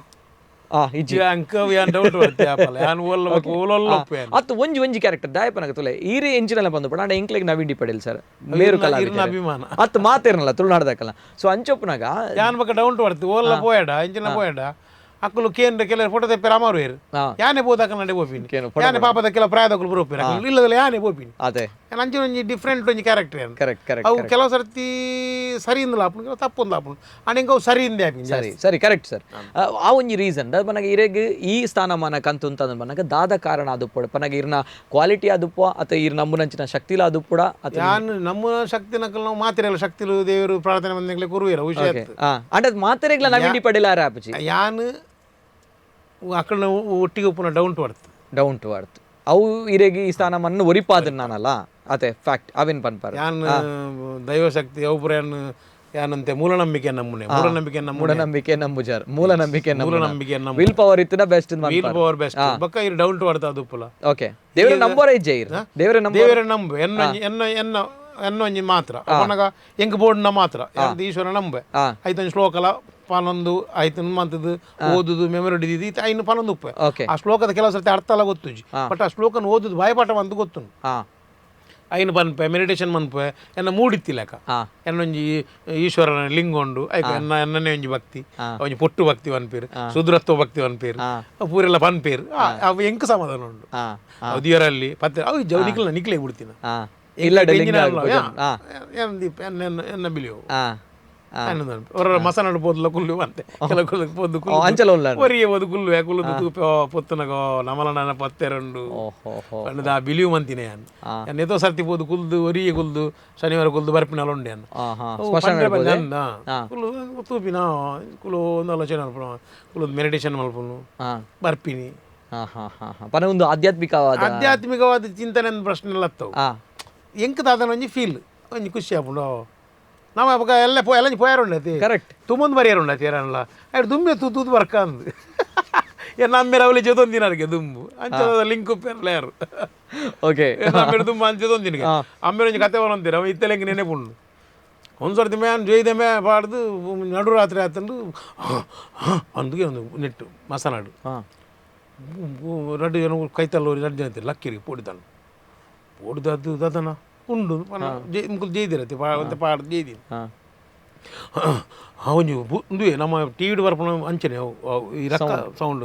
ಅತ್ತು ಒಂಜಿ ಒಂಜಿ ಕ್ಯಾರೆಕ್ಟರ್ ದಾಯಪನಗ ತುಲೆ ಈರೇ ಎಂಚಿನೆಲ್ಲ ಬಂದು ಪಡ ಎಂಕ್ಲೆಗ್ ನವೀನ್ ಡಿ ಪಡೇಲ್ ಸರ್ ಮೇರು ಕಲಾ ಅಭಿಮಾನ ಅತ್ತು ಮಾತೇರ್ನಲ್ಲ ತುಳುನಾಡ್ದಾಕಲ್ಲ. ಸೊ ಅಂಚೊಪ್ಪನಾಗ ಯಾನ್ ಬಕ್ಕ ಡೌನ್ ಬರ್ತು ಓಲ್ಲ ಪೋಯಡ ಇಂಚಿನ ಪೋಯಡ ಅಕ್ಕಲು ಕೇಂದ್ರ ಕೆಲವರು ಫೋಟೋ ತೆಪ್ಪಿ ರಾಮರು ಯಾನೆ ಬೋದಾಕ ನಡೆ ಪೋಪಿನಿ, ಯಾನೆ ಪಾಪದ ಕೆಲ ಪ್ರಾಯದಕ್ಕಲು ಬರೋಪಿನ ಇಲ್ಲದಲ್ಲ ಯಾನೆ ಪೋಪಿನಿ. ಅದೇ ಅಂಚಿನ ಒಂಜಿ ಡಿಫ್ರೆಂಟ್ ಒಂಜಿ character. Correct correct. ಅವು ಕೆಲವು ಸರ್ತಿ ಸರಿ ಇಂದಲ ಆಪುಂಡು, ಕೆಲವು ತಪ್ಪೊಂದು ಆಪುಂಡು. ಅಂಡ್ ಅವು ಸರಿ ಇಂದೆ ಆಪಿನಿ. ಸರಿ ಸರಿ, ಕರೆಕ್ಟ್ ಸರ್. ಆ ಒಂಜಿ ರೀಸನ್ ಪನಗ ಇರೆಗ್ ಈ ಸ್ಥಾನಮಾನ ಕಂತು ಅಂತ ಪನಗ ದಾದ ಕಾರಣ ಅದು ಪನಗ ಇರ್ನ ಕ್ವಾಲಿಟಿ ಆದುಪ್ಪ ಅಥವಾ ಇರ್ ನಂಬುನಂಚಿನ ಶಕ್ತಿಲ ಆದುಪ್ಪುಡ ಅಥವಾ ಯಾನ್ ನಮ್ಮ ಶಕ್ತಿ ನಕಲ್ ನಾವು ಮಾತಿರಲ್ಲ, ಶಕ್ತಿಲು ದೇವರು ಪ್ರಾರ್ಥನೆ ಬಂದಂಗ್ಲೆ ಕುರುವಿರ ವಿಷಯ. ಅಂಡ್ ಅದು ಮಾತೆರೆಗ್ಲ ನವೀನ್ ಪಡೇಲ ಆಪುಜಿ. ಯಾನ್ ಅಕ್ಕಳ ಒಟ್ಟಿಗೆ ಉಪ್ಪುನ down to earth. Down to earth ಅವು ಇರೆಗ್ ಈ ಸ್ಥಾನಮಾನ ಒರಿಪಾದನ್ ನಾನಲ್ಲ ಅದೇ ಫ್ಯಾಕ್ಟ್ ಅವೇನ್ ಪನ್ಪಾರ. ಯಾನ್ ದೈವಶಕ್ತಿ ಅವು ಯಾನ್ ಯಾನಂತೆ ಮೂಢನಂಬಿಕೆ ನಮ್ಮನೆ, ಮೂಢನಂಬಿಕೆ ನಮ್ಮ ಮೂಢನಂಬಿಕೆ ನಂಬುಜಾರ್, ಮೂಲನಂಬಿಕೆ ಮೂಢನಂಬಿಕೆ ನಮ್ಮ will power ಇತ್ತಿನ best, will power best. ಬೊಕ್ಕ ಇರ್ down to earth ಅದು ಪುಲ. ಓಕೆ, ದೇವರ ನಂಬೋರ ಇಜ್ಜೆ ಇರ್ ದೇವರ ನಂಬ ದೇವರ ನಂಬು ಎನ್ನ ಎನ್ನ ಎನ್ನ ಎನ್ನೊಂಜಿ ಮಾತ್ರ ಅಪನಗ ಎಂಕ್ ಬೋರ್ಡ್ನ ಮಾತ್ರ ಈಶ್ವರ ನಂಬೆ ಐತೊಂಜಿ ಶ್ಲೋಕಲ ಪನೊಂದು ಐತನ್ ಮಂತದ್ದು ಓದುದು ಮೆಮೊರಿ ಹಿಡಿದಿದ್ದು ಇತ್ತು ಐನು ಪನೊಂದು ಉಪ್ಪೆ. ಆ ಶ್ಲೋಕದ ಕೆಲವು ಸರ್ತಿ ಅರ್ಥ ಎಲ್ಲ ಗೊತ್ತುಜಿ, ಬಟ್ ಆ ಶ್ಲೋಕನ ಓದುದು ಬಾಯಪಾಠ ಅಂತ ಗೊತ್ತು. ಐನು ಪನ್ಪೆ ಮೆಡಿಟೇಷನ್ ಮನ್ಪೆ ಎನ್ನ ಮೂಡಿತ್ತಿಲೆಕ ಎನ್ನೊಂಜಿ ಈಶ್ವರನ ಲಿಂಗೊಂಡು ಐಕ ಎನ್ನ ಎನ್ನನೇ ಒಂಜಿ ಭಕ್ತಿ, ಒಂಜಿ ಪೊಟ್ಟು ಭಕ್ತಿ ಪನ್ಪೇರು, ಸುಧುರತ್ವ ಭಕ್ತಿ ಪನ್ಪೇರು, ಪೂರೆಲ್ಲ ಪನ್ಪೇರು. ಅವು ಎಂಕ್ ಸಮಾಧಾನ ಉಂಡು ಅವು ದೇವರಲ್ಲಿ ಪತ್ತೆ ಅವು ಜವ್ ನಿಕ್ಲ ನಿಕ್ಲೆ ಬಿಡ್ತೀನ ಇಲ್ಲ ಎನ್ನ ಬಿಲಿಯೋ ಹೊರ ಮಸನಾಡು ಪೋದ್ಲ ಕುಲ್ಲು ಅಂತೆ ಕೆಲ ಕುಲ್ಲು ಪೋದು ಅಂಚಲ ಒರಿಯೆ ಪೋದು ಕುಲ್ಲು ಕುಲ್ಲು ತೂಪೆ ಪೊತ್ತನಗ ನಮಲನ ಪತ್ತೆರಂಡು ಪಂಡದ ಆ ಬಿಲಿಯು ಮಂತಿನೇ ಯಾನ್ ಯಾನ್ ಎತೋ ಸರ್ತಿ ಪೋದು ಕುಲ್ದು ಒರಿಯೆ ಕುಲ್ದು ಶನಿವಾರ ಕುಲ್ದು ಬರ್ಪಿನಲ ಉಂಡೆ ಅನ್ನ ಕುಲ್ಲು ತೂಪಿನ ಕುಲು ಒಂದು ಆಲೋಚನೆ ಮಲ್ಪುನು ಕುಲು ಮೆಡಿಟೇಷನ್ ಮಲ್ಪುನು ಬರ್ಪಿನಿ. ಪನ ಒಂದು ಆಧ್ಯಾತ್ಮಿಕವಾದ ಆಧ್ಯಾತ್ಮಿಕವಾದ ಚಿಂತನೆ ಪ್ರಶ್ನೆ ಎಲ್ಲ ಅತ್ತವು ಎಂಕ್ ದಾದನ ಒಂಜಿ ಫೀಲ್ ಒಂಜಿ ಖುಷಿ ಆಪುಂಡು. ನಾವು ಅವಾಗ ಎಲ್ಲ ಪೋ ಎಲ್ಲ ಪೋಯಾರುಂಡತಿ ಕರೆಕ್ಟ್ ತುಂಬೊಂದು ಬರಿಯಾರುಂಡತಿ ಯಾರಲ್ಲ ಆಯ್ತು ದುಂಬೆ ತೂ ತೂದು ಬರ್ಕಂದು ನಮ್ಮೇರ ಅವಳಿ ಜೊತೊಂದಿನ ದುಂಬು ಅಂಚದ ಲಿಂಕ್ ಉಪ್ಪೇರಲ್ಲ ಯಾರು. ಓಕೆ, ನಮ್ಮೇರ ದುಂಬು ಅಂಚದೊಂದಿನ ಅಮ್ಮೇರ ಒಂಜಿ ಕತೆ ಬರೋಂತೀರ ಅವ ಇತ್ತಲೆಂಗೆ ನೆನೆಪುಂಡು. ಒಂದು ಸರ್ತಿ ಮ್ಯಾನ್ ಜೊಯ್ದೆ ಮೇ ಪಾಡ್ದು ನಡು ರಾತ್ರಿ ಆತಂದು ಅಂದುಗೆ ಒಂದು ನೆಟ್ಟು ಮಸನಾಡು ರಡ್ಡು ಜನ ಕೈತಲ್ಲೋರಿ ರಡ್ಡು ಜನ ಲಕ್ಕಿರಿ ಪೋಡಿದಾನು ಪೋಡಿದದ್ದು ದದನ ಉಂಡು ಮುಕುಲು ಜೈದಿರತ್ತೆ ಪಾ ಪಾಡ್ದು ಜೈದಿನಿ ಒಂಜಿ ಉಂದುವೆ ನಮ್ಮ ಟಿ ವಿಡ್ ಬರ್ಪುನ ಅಂಚನೆ ಈ ರಕ್ಕ ಸೌಂಡ್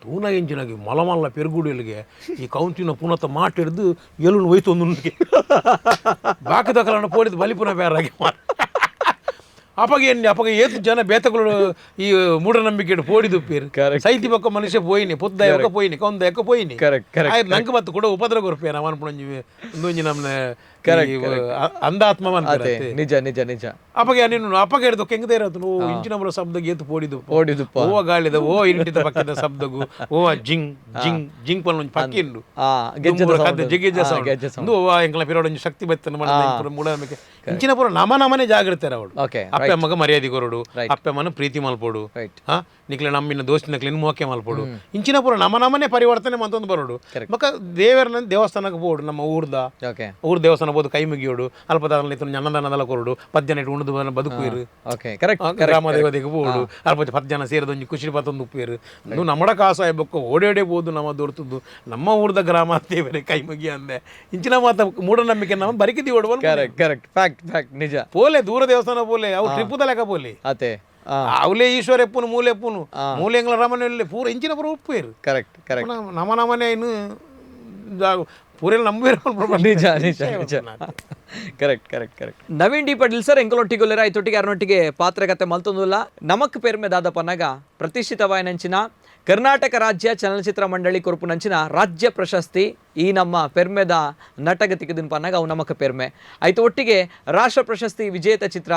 ತೂನ ಎಂಚಿನಾಗಿ ಮಲ ಮಲ್ಲ ಪೆರುಗುಡಿಯಲ್ಲಿಗೆ ಈ ಕೌಂತಿನ ಪುನತ ಮಾಟಿಡ್ದು ಎಲುನು ಒಯ್ತೊಂದು ಬಾಕಿ ದಕಲನ್ನು ಪೋಡಿದ್ದು ಬಲಿಪುನ ಬೇರಾಗಿ ಅಪಗ ಎಣ್ಣೆ ಅಪಗ ಏತು ಜನ ಬೇತಗಳು ಈ ಮೂಢನಂಬಿಕೆ ಪೋಡಿದು ಪೇರು ಸೈತಿ ಪಕ್ಕ ಮನುಷ್ಯ ಪೋಯಿನಿ ಪೊದ್ದ ಎಕ್ಕ ಪೋಯಿನಿ ಕೌಂದ ಎಕ್ಕ ಪೋಯಿನಿ ಕರೆಕ್ಟ್ ನಂಗೆ ಮತ್ತು ಕೂಡ ಉಪದ್ರ ಕೊರ್ಪೇನ ಅವನ ಒಂದೊಂಜಿ ನಮ್ಮ ಅಂಧಾತ್ಮ ನಿಜ ನಿಜ ನಿಜ. ಅಪಗ ನೀನು ಅಪಗ ಹಿಡಿದು ಕೆಂಗದೇ ಇರೋದು ಓ ಇಂಚಿನ ಬರೋ ಶಬ್ದಗೆ ಏತು ಪೋಡಿದು ಪೋಡಿದು ಓ ಗಾಳಿದ ಓ ಇಂಟಿದ ಪಕ್ಕದ ಶಬ್ದಗು ಓ ಜಿಂಗ್ ಜಿಂಗ್ ಜಿಂಗ್ ಪಲ್ ಒಂಜಿ ಪಕ್ಕಿ ಉಂಡು ಜಿಗ್ಗೆಜ್ಜ ಸೌಂಡ್ ಓ ಎಂಕಲ ಪಿರೋಡ್ ಒಂಜಿ ಶಕ್ತಿ ಬತ್ತನ ಮಾಡ ಮೂಢನಂಬಿಕೆ ಇಂಚಿನ ಪೂರ ನಮ ನಮನೆ ಜಾಗೃತಿ ಅವಳು. ಅಪ್ಪ ಅಮ್ಮಗ ಮರ್ಯಾದೆ ಕೊರಡು, ಅಪ್ಪ ಅಮ್ಮನ ಪ್ರೀತಿ ಮಲ್ಪೋಡು, ನಿಕ್ಲೆ ನಮ್ಮಿನ ದೋಸ್ತಿ ನಕ್ಲೆ ಮೋಕೆ ಮಲ್ಪೋಡು, ಇಂಚಿನ ಪೂರ ನಮ ನಮನೆ ಪರಿವರ್ತನೆ ಮತ್ತೊಂದು ಬರೋಡು. ಮಕ್ಕ ದೇವರನ್ನ ದೇವಸ್ಥಾನಕ್ಕೆ ಬೋಡು ನಮ್ಮ ಊರ್ದ ಊರ್ ದೇವಸ್ಥಾನ ಬೋದು ಕೈ ಮುಗಿಯೋಡು ಅಲ್ಪ ಅನ್ನದಾನದಲ್ಲ ಕೊರಡು ಪದ್ಯನ ಇಟ್ಟು ಉಣದು ಬದುಕುವಿರು ಗ್ರಾಮ ದೇವತೆಗೆ ಬೋಡು ಅಲ್ಪ ಪತ್ತು ಜನ ಸೇರಿದ ಒಂಜಿ ಖುಷಿ ಪತ್ತೊಂದು ಉಪ್ಪೇರು ನೀವು ನಮ್ಮಡ ಕಾಸು ಆಯ್ಬೇಕು ಓಡೋಡೆ ಬೋದು ನಮ್ಮ ದೊರ್ತದ್ದು ನಮ್ಮ ಊರ್ದ ಗ್ರಾಮ ದೇವರೇ ಕೈ ಮುಗಿ ಅಂದೆ ಇಂಚಿನ ಮಾತ ಮೂಢನಂಬಿಕೆ ನಮ್ಮ ಬರಿಕಿದಿ ಓಡುವ. Correct correct, fact fact, ನಿಜ. ಪೋಲೆ ದೂರ ದೇವಸ್ಥಾನ ಪೋಲೆ ಅವು ಟ್ರಿಪ್ಪುದ ಲೆಕ್ಕ ಪೋಲೆ ಅತೆ ಅವಲೇ ಈಶ್ವರ ಎಪ್ಪುನು ಮೂಲೆ ಎಪ್ಪುನು ಮೂಲೆಂಗ್ಲ ರಮನೆ ಪೂರ ಇಂಚಿನ ಪೂರ ಉಪ್ಪೇರು. ಕರೆಕ್ಟ್ ಕರೆಕ್ಟ್, ನಮ ನಮನೆ ಇನ್ನು ಪೂರೆಲ್ಲ ನಂಬುವೇರು. ನಿಜ ನಿಜ ನಿಜ, correct correct correct. Naveen D Patil sir ಎಂಕಲೊಟ್ಟಿಗೆ ಐತೊಟ್ಟಿಗೆ ಯಾರನೊಟ್ಟಿಗೆ ಪಾತ್ರಗತೆ ಮಲ್ತೊಂದುಲ್ಲ. ನಮಕ್ ಪೆರ್ಮೆ ದಾದಪ್ಪನಾಗ ಪ್ರತಿಷ್ಠಿತವಾಯನಂಚಿನ ಕರ್ನಾಟಕ ರಾಜ್ಯ ಚಲನಚಿತ್ರ ಮಂಡಳಿ ಕೊರಪುನಂಚಿನ ರಾಜ್ಯ ಪ್ರಶಸ್ತಿ ಈ ನಮ್ಮ ಪೆರ್ಮೆದ ನಟಗತಿಗೆ ಪನ್ನಾಗ ಅವು ನಮಕ್ ಪೆರ್ಮೆ ಆಯ್ತು. ಒಟ್ಟಿಗೆ ರಾಷ್ಟ್ರ ಪ್ರಶಸ್ತಿ ವಿಜೇತ ಚಿತ್ರ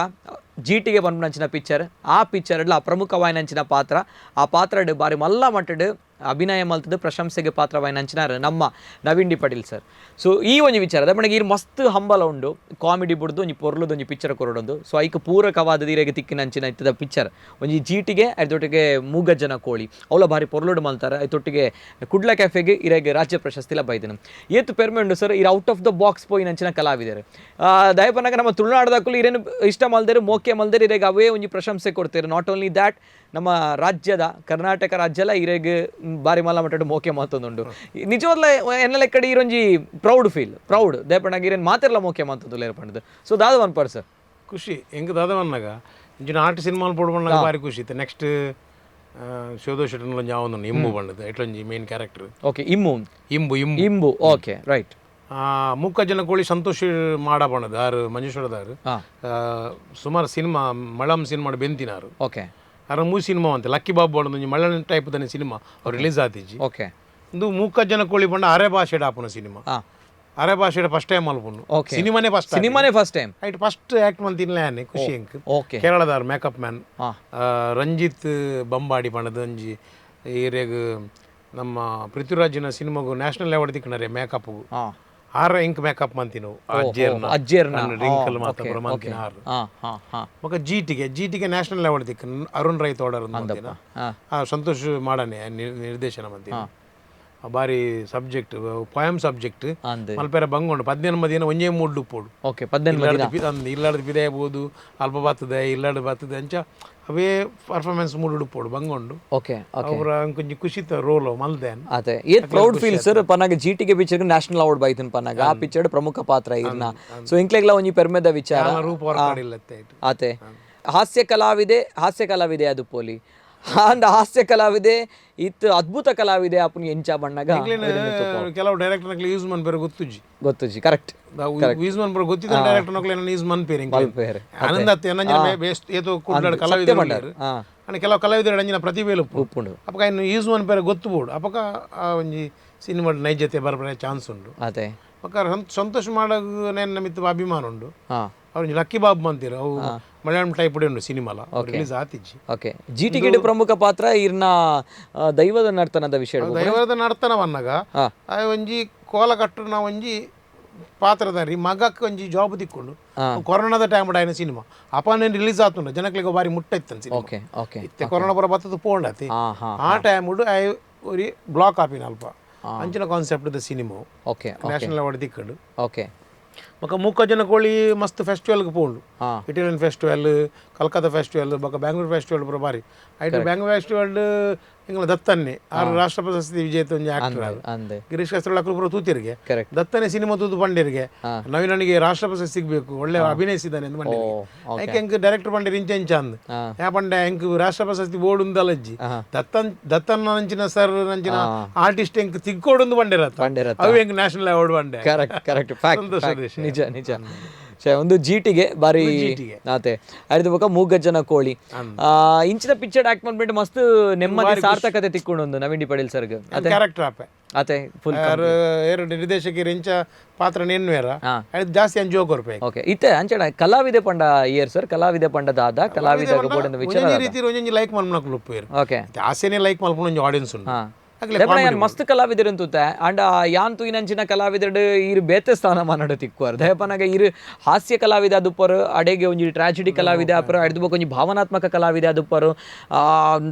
ಜೀಟಿಗೆ ಬಂಪನಂಚಿನ ಪಿಕ್ಚರ್, ಆ ಪಿಕ್ಚರ್ ಪ್ರಮುಖವಾಯನಂಚಿನ ಪಾತ್ರ, ಆ ಪಾತ್ರಡ್ ಬಾರಿ ಮಲ್ಲ ಮಟ್ಟಡ್ ಅಭಿನಯ ಮಲ್ತದ ಪ್ರಶಂಸೆಗೆ ಪಾತ್ರವಾಯನಂಚಿನಾರು ನಮ್ಮ Naveen D Patil sir. So ಈ ಒಂಜಿ ವಿಚಾರ ದಪ್ಪಣಗೆ ಈ ಮಸ್ತ್ ಹಂಬಲ ಉಂಡು ಕಾಮಿಡಿ ಬುಡ್ದು ಒಂಜಿ ಪೊರ್ಲುದು ಒಂಜಿ ಪಿಕ್ಚರ್ ಕೊರಡೊಂದು. ಸೊ ಐಕ್ ಪೂರಕವಾದ ಈರೆಗೆ ತಿಕ್ಕಿನಂಚಿನ ಇತ್ತದ ಪಿಕ್ಚರ್ ಒಂಜಿ ಜೀಟಿಗೆ ಐತೊಟ್ಟಿಗೆ ಮೂಗಜ್ಜನ ಕೋಳಿ ಅವಳ ಭಾರಿ ಪೊರ್ಲುಡು ಮಲ್ತಾರೆ. ಐತೊಟ್ಟಿಗೆ ಕುಡ್ಲ ಕ್ಯಾಫೆಗೆ ಇರೆಗೆ ರಾಜ್ಯ ಪ್ರಶಸ್ತಿ ಲಭ್ಯ. ಏತು ಪೆರ್ಮೆ ಉಂಡು ಸರ್, ಇರ್ out of the box ಪೋಯಿನಂಚಿನ ಕಲಾವಿದರು ದಯಪನಾಗ ನಮ್ಮ ತುಳುನಾಡದಕ್ಕೂ ಇರೇನು ಇಷ್ಟ ಮಲ್ದೇರು ಮೋಕೆ ಮಲ್ದೇರು ಇರೆಗೆ ಅವೇ ಒಂಜಿ ಪ್ರಶಂಸೆ ಕೊಡ್ತೀರು. Not only that, ನಮ್ಮ ರಾಜ್ಯದ ಕರ್ನಾಟಕ ರಾಜ್ಯಲ ಇರೆಗ್ ಬಾರಿ ಮಲ್ಲ ಮಟ್ಟಡ್ ಮೋಕೆ ಮಾತೊಂದುಂಡು. ನಿಜವಾದ್ಲ ಎನ್ನ ಲೆಕ್ಕಡಿ ಇರೊಂಜಿ proud feel, proud ದಯಪಂಡಾಗ ಇರೇನು ಮಾತೆರ್ಲ ಮೋಕೆ ಮಾತೊಂದು ಪಂಡದು. ಸೊ ದಾದ ಒನ್ ಪರ್ಸನ್ ಖುಷಿ ಎಂಕ್ ದಾದ ವನ್ನಾಗ ಇಂಚಿನ ಆರ್ಟ್ ಸಿನಿಮಾ ಪೋಡ್ಬಣ್ಣಾಗ ಭಾರಿ ಖುಷಿ ಇತ್ತು. ನೆಕ್ಸ್ಟ್ ಶೋಧೋ ಶೆಟ್ಟನ ಯಾವೊಂದು ಇಂಬು ಬಂಡದು ಎಟ್ಲೊಂಜಿ main character. Okay, Immu Imbu Imbu Imbu, okay right. ಮೂಕಜ್ಜನ ಕೋಳಿ ಸಂತೋಷ್ ಮಾಡ ಬಣ್ಣದ ಆರು ಮಂಜೇಶ್ವರದಾರು. ಸುಮಾರು ಸಿನಿಮಾ ಮಳಂ ಸಿನಿಮಾ ಬೆಂತಿನಾರು. ಓಕೆ. ಅರ ಮೂ ಸಿನಿಮಾ ಅಂತ ಲಕ್ಕಿ ಬಾಬು ಬಣ್ಣದ ಒಂಜಿ ಮಲಯಾಳಂ ಟೈಪ್ ದನೆ ಸಿನಿಮಾ ಅವ್ರು ರಿಲೀಸ್ ಆತಿಜಿ. ಓಕೆ. ಇಂದು ಮೂಕಜ್ಜನ ಕೋಳಿ ಬಣ್ಣ ಅರೆ ಭಾಷೆಡ್ ಆಪುನ ಸಿನಿಮಾ. ಅರೆ ಭಾಷೆಡ್ ಫಸ್ಟ್ ಟೈಮ್ ಅಲ್ಪುನು. ಓಕೆ. ಸಿನಿಮಾನೇ ಫಸ್ಟ್, ಸಿನಿಮಾನೇ first time. ಐಟ್ ಫಸ್ಟ್ ಆಕ್ಟ್ ಮಂತಿನ್ಲೆ ಆನೆ ಖುಷಿ ಎಂಕ್. ಓಕೆ. ಕೇರಳದಾರ್ ಮೇಕಪ್ ಮ್ಯಾನ್ ರಂಜಿತ್ ಬಂಬಾಡಿ ಬಣ್ಣದ ಒಂಜಿ ಏರಿಯಾಗ ನಮ್ಮ ಪೃಥ್ವಿರಾಜಿನ ಸಿನಿಮಾಗು ನ್ಯಾಷನಲ್ ಅವಾರ್ಡ್ ತಿಕ್ಕಣರೆ ಮೇಕಪ್. ಆರ ಇಂಕ್ ಮೇಕಪ್ ಮಂತಿನು ಅಜ್ಜೇರ್ನ ಅಜ್ಜೇರ್ನ ರಿಂಕಲ್ ಮಾತ ಪೂರ ಮಂತಿನ ಆರು. ಹಾ ಹಾ ಹಾ ಬೊಕ ಜೀಟಿಗೆ ನ್ಯಾಷನಲ್ ಅವಾರ್ಡ್ ತಿಕ್ಕ ಅರುಣ್ ರೈ ತೋಡರ್ ಮಂತಿನ. ಸಂತೋಷ್ ಮಾಡನೆ ನಿರ್ದೇಶನ ಮಂತಿನ. ಬಾರಿ subject, poem subject. ಅಂದ್ ಮಲ್ಪೆರ ಬಂಗೊಂಡು 18 ದಿನ ಒಂಜೇ ಮೂಡ್ ಉಪ್ಪೋಡು. ಓಕೆ, 18 ದಿನ. ಇಲ್ಲಾಡ್ದು ಪಿದಾಯ ಬೋದು ಅಲ್ಪ ಬರ್ತದೆ ಇಲ್ಲಾಡ್ದು ಬರ್ತದೆ ಅಂಚ ಅವೇ ಪರ್ಫಾರ್ಮೆನ್ಸ್ ಮೂಡ್ ಉಪ್ಪೋಡು ಬಂಗೊಂಡು. ಓಕೆ ಓಕೆ ಅವರ ಅಂಕೊಂಜಿ ಖುಷಿತ ರೋಲ್ ಮಲ್ದೇನ್. ಅದೇ ಏತ್ proud feel sir ಪನ್ನಾಗ ಜೀಟಿಗೆ picture national award ಬೈತನ್ ಪನ್ನಾಗ ಆ ಪಿಕ್ಚರ್ ಪ್ರಮುಖ ಪಾತ್ರ ಇರ್ನ. ಸೊ ಇಂಕ್ಲೆಗ್ಲ ಒಂಜಿ ಪೆರ್ಮೆದ ವಿಚಾರ. ರೂಪ ಹೊರಕಾಡಿಲ್ಲ. ಆತೆ ಹಾಸ್ಯ ಕಲಾವಿದೆ, ಹಾಸ್ಯ ಕಲಾವಿದೆ ಅದು ಪೋಲಿ ಅಂದ ಹಾಸ್ಯ ಕಲಾವಿದೆ ಇತ್ತು ಅದ್ಭುತ ಕಲಾವಿದೆ ಅಪ್ಪನ ಎಂಚ ಬಣ್ಣಗ ಕೆಲವು ಡೈರೆಕ್ಟರ್ ಯೂಸ್ ಮನ್ಪೇರು ಗೊತ್ತುಜ್ಜಿ. ಗೊತ್ತುಜ್ಜಿ, ಕರೆಕ್ಟ್. ಯೂಸ್ ಮನ್ಪೇರು ಗೊತ್ತಿದ್ದ ಡೈರೆಕ್ಟರ್ ನಕ್ಲೆ ಯೂಸ್ ಮನ್ಪೇರು ಮಲ್ಪೇರು. ಆನಂದ ಏತೋ ಕುಡ್ಲಾಡ್ ಕಲಾವಿದರು ಅಂಡ್ ಕೆಲವು ಕಲಾವಿದರು ಅಂಜಿನ ಪ್ರತಿಭೆ ಉಪ್ಪುಂಡು. ಅಪಕ ಇನ್ನು ಯೂಸ್ ಮನ್ಪೇರು ಗೊತ್ತು ಬೋಡು ಅಪಕ ಆ ಒಂಜಿ ಸಿನಿಮಾ ನೈಜತೆ ಬರ್ಬರ ಚಾನ್ಸ್ ಉಂಡು. ಅದೇ ಅಪಕ ಸಂತೋಷ ಮಾಡೋದು ಮಿತ್ತು ಅಭಿಮಾನ ಉಂಡು. ಅವ್ರು ಲಕ್ಕಿ ಬಾಬು ಅಂತೀರ ಅವು ಮಲಯಾಳಂ ಟೈಪ್ ಉಂಡು ಸಿನಿಮಾಲ ರಿಲೀಸ್ ಆತಿಜ್ಜಿ. ಓಕೆ, ಜೀಟಿಗೆ ಪ್ರಮುಖ ಪಾತ್ರ ಇರ್ನ ದೈವದ ನರ್ತನದ ವಿಷಯ. ದೈವದ ನರ್ತನ ವನ್ನಗ ಆ ಒಂಜಿ ಕೋಲ ಕಟ್ಟುನ ಒಂಜಿ ಪಾತ್ರಧಾರಿ ಮಗಕ್ಕೆ ಒಂಜಿ ಜಾಬ್ ದಿಕ್ಕೊಂಡು ಕೊರೋನಾದ ಟೈಮ್ ಆಯ್ನ ಸಿನಿಮಾ ಅಪ್ಪನೇ ರಿಲೀಸ್ ಆತುಂಡು ಜನಕ್ಲಿಗೆ ಬಾರಿ ಮುಟ್ಟ ಇತ್ತು cinema. Okay okay. ಇತ್ತೆ ಕೊರೋನಾ ಪುರ ಬತ್ತದ ಪೋಂಡತಿ ಆ ಟೈಮ್ I ಒರಿ ಬ್ಲಾಕ್ ಆಪಿನ ಅಲ್ಪ ಅಂಚಿನ concept the cinema. Okay. National award ದಿಕ್ಕಂಡು. Okay. ಬೊಕ ಮೂಕಜ್ಜನ ಕೋಳಿ ಮಸ್ತ್ ಫೆಸ್ಟಿವಲ್ಗೆ ಪೋಂಡು. Italian festival, Calcutta festival, ಬೊಕ ಬ್ಯಾಂಗ್ಳೂರ್ ಫೆಸ್ಟಿವಲ್ ಪೂರ ಬಾರಿ ಐಟ್. ಬ್ಯಾಂಗ್ಳೂರ್ ಫೆಸ್ಟಿವಲ್ ಇಂಗ್ಲ ದತ್ತನ್ನೇ ಆರು ರಾಷ್ಟ್ರ ಪ್ರಶಸ್ತಿ ವಿಜೇತ ಒಂಜಿ ಆಕ್ಟರ್ ಗಿರೀಶ್ ಕಸ್ತ್ರಳ ಪೂರ ತೂತಿರಿಗೆ ದತ್ತನೆ ಸಿನಿಮಾ ತೂತು ಪಂಡಿರಿಗೆ ನವೀನನಿಗೆ ರಾಷ್ಟ್ರ ಪ್ರಶಸ್ತಿ ಸಿಗಬೇಕು ಒಳ್ಳೆ ಅಭಿನಯಿಸಿದ್ದಾನೆ ಎಂದು ಪಂಡಿರಿಗೆ. ಐಕೆ ಎಂಕ್ ಡೈರೆಕ್ಟರ್ ಪಂಡಿರ್ ಇಂಚ ಇಂಚ ಅಂದ್ ಯಾ ಪಂಡೆ ಎಂಕ್ ರಾಷ್ಟ್ರ ಪ್ರಶಸ್ತಿ ಬೋರ್ಡ್ ಉಂದಲಜ್ಜಿ ದತ್ತನ್ ದತ್ತನ್ ನಂಚಿನ ಸರ್ ನಂಚಿನ ಆರ್ಟಿಸ್ಟ್ ಎಂಕ್ ತಿಕ್ಕೋಡುಂದು ಪಂಡಿರ ಅವು ಎಂಕ್ ನ್ಯಾಷನಲ್ ಅವಾರ್ಡ್ ಪಂಡೆ. Correct correct, fact, ನಿಜ ನಿಜ. ಒಂದು ಜೀಟಿಗೆ ಬಾರಿ ಆತೆ ಅರಿದ ಬೊಕ ಮೂಗಜ್ಜನ ಕೋಳಿ ಇಂಚಿನ ಪಿಕ್ಚರ್ ಆಕ್ಟ್ ಮಾಡ್ಬಿಟ್ಟು ಮಸ್ತ್ ನೆಮ್ಮದಿ ಸಾರ್ಥಕತೆ ತಿಕ್ಕೊಂಡು Naveen D Padil sir character ಆಪೆ ಆತೆ ಫುಲ್ ಎರಡು ನಿರ್ದೇಶಕರು ಇಂಚ ಪಾತ್ರ ನೆನ್ವೇರ ಜಾಸ್ತಿ ಅಂಜೋ ಕೊರ್ಪೆ. ಓಕೆ, ಇತ್ತೆ ಅಂಚಡ ಕಲಾವಿದೆ ಪಂಡ ಇಯರ್ ಸರ್ ಕಲಾವಿದೆ ಪಂಡ ದಾದ ಕಲಾವಿದ ವಿಚಾರ ರೀತಿ ಒಂಜಿ ಲೈಕ್ ಮಲ್ಪನಕುಲು ಉಪ್ಪುವೆರ್. ಓಕೆ, ಆಸೆನೆ ಲೈಕ್ ಮಲ್ಪುನ ಒಂಜಿ ಆಡಿಯನ್ಸ್ ಉಂಡು. ಮಸ್ತ್ ಕಲಾವಿದರು ಅಂತೂತೆ ಅಂಡ ಯಾನ್ ತೂಯಿನಂಚಿನ ಕಲಾವಿದರ್ಡ್ ಈರ್ ಬೇತೆ ಸ್ಥಾನಮಾನಡ್ ತಿಕ್ಕುವರ್. ದಯಪನಾಗ ಈರ್ ಹಾಸ್ಯ ಕಲಾವಿದ ಅದುಪ್ಪರು, ಅಡೆಗೆ ಒಂಜಿ ಟ್ರಾಜಿಡಿ ಕಲಾವಿದ ಆಪರು, ಅಡ್ದು ಬೊಕ ಒಂಜಿ ಭಾವನಾತ್ಮಕ ಕಲಾವಿದ ಅದುಪ್ಪರು,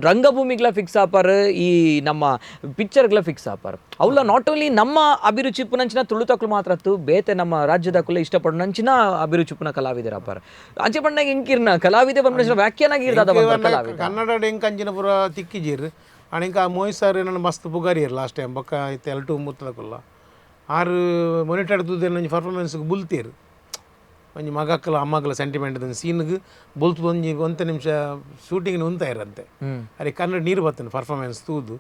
ರಂಗಭೂಮಿಗ್ಲ ಫಿಕ್ಸ್ ಆಪರ್, ಈ ನಮ್ಮ ಪಿಕ್ಚರ್ಗ್ಲ fix offer. Avala not only ನಮ್ಮ ಅಭಿರುಚಿ ಪುನಂಚಿನ ತುಳುತಕ್ಲು ಮಾತ್ರ ಅತ್ತು ಬೇತೆ ನಮ್ಮ ರಾಜ್ಯದಕ್ಕುಲ ಇಷ್ಟಪಡುನಂಚಿನ ಅಭಿರುಚಿ ಪುನ ಕಲಾವಿದರ ಆಪರ್. ಅಂಚೆ ಪಂಡಾಗ ಇಂಕಿರ್ನ ಕಲಾವಿದೆ ಬಂದ ವ್ಯಾಖ್ಯಾನ ಕಲಾವಿದ ಕನ್ನಡ ಎಂಕಂಚಿನ ಪೂರ ತಿಕ್ಕಿಜೀರ್ ಅಣಿಕ ಮೋಯ್ ಸರ್ ನನ್ನ ಮಸ್ತ್ ಪುಗಾರಿಯರ್ ಲಾಸ್ಟ್ ಟೈಮ್ ಬೊಕ್ಕ ಇತ್ತೆ ಎಲ್ ಟು ಮುತ್ತದಕುಲ್ಲ ಆರು ಮೊನಿಟರ್ ತೂದೇನು ಒಂಜಿ ಪರ್ಫಾರ್ಮೆನ್ಸ್ಗೆ ಬುಲ್ತೀರು ಒಂಜಿ ಮಗಕ್ಕಲ ಅಮ್ಮಕ್ಕಲ ಸೆಂಟಿಮೆಂಟ್ ಸೀನ್ಗೆ ಬುಲ್ತು ಒಂಜಿ ಒಂತ ನಿಮಿಷ ಶೂಟಿಂಗ್ ಉಂತಾಯಿರಂತೆ ಅರೆ ಕನ್ನಡ ನೀರು ಬರ್ತೇನೆ ಪರ್ಫಾರ್ಮೆನ್ಸ್ ತೂದು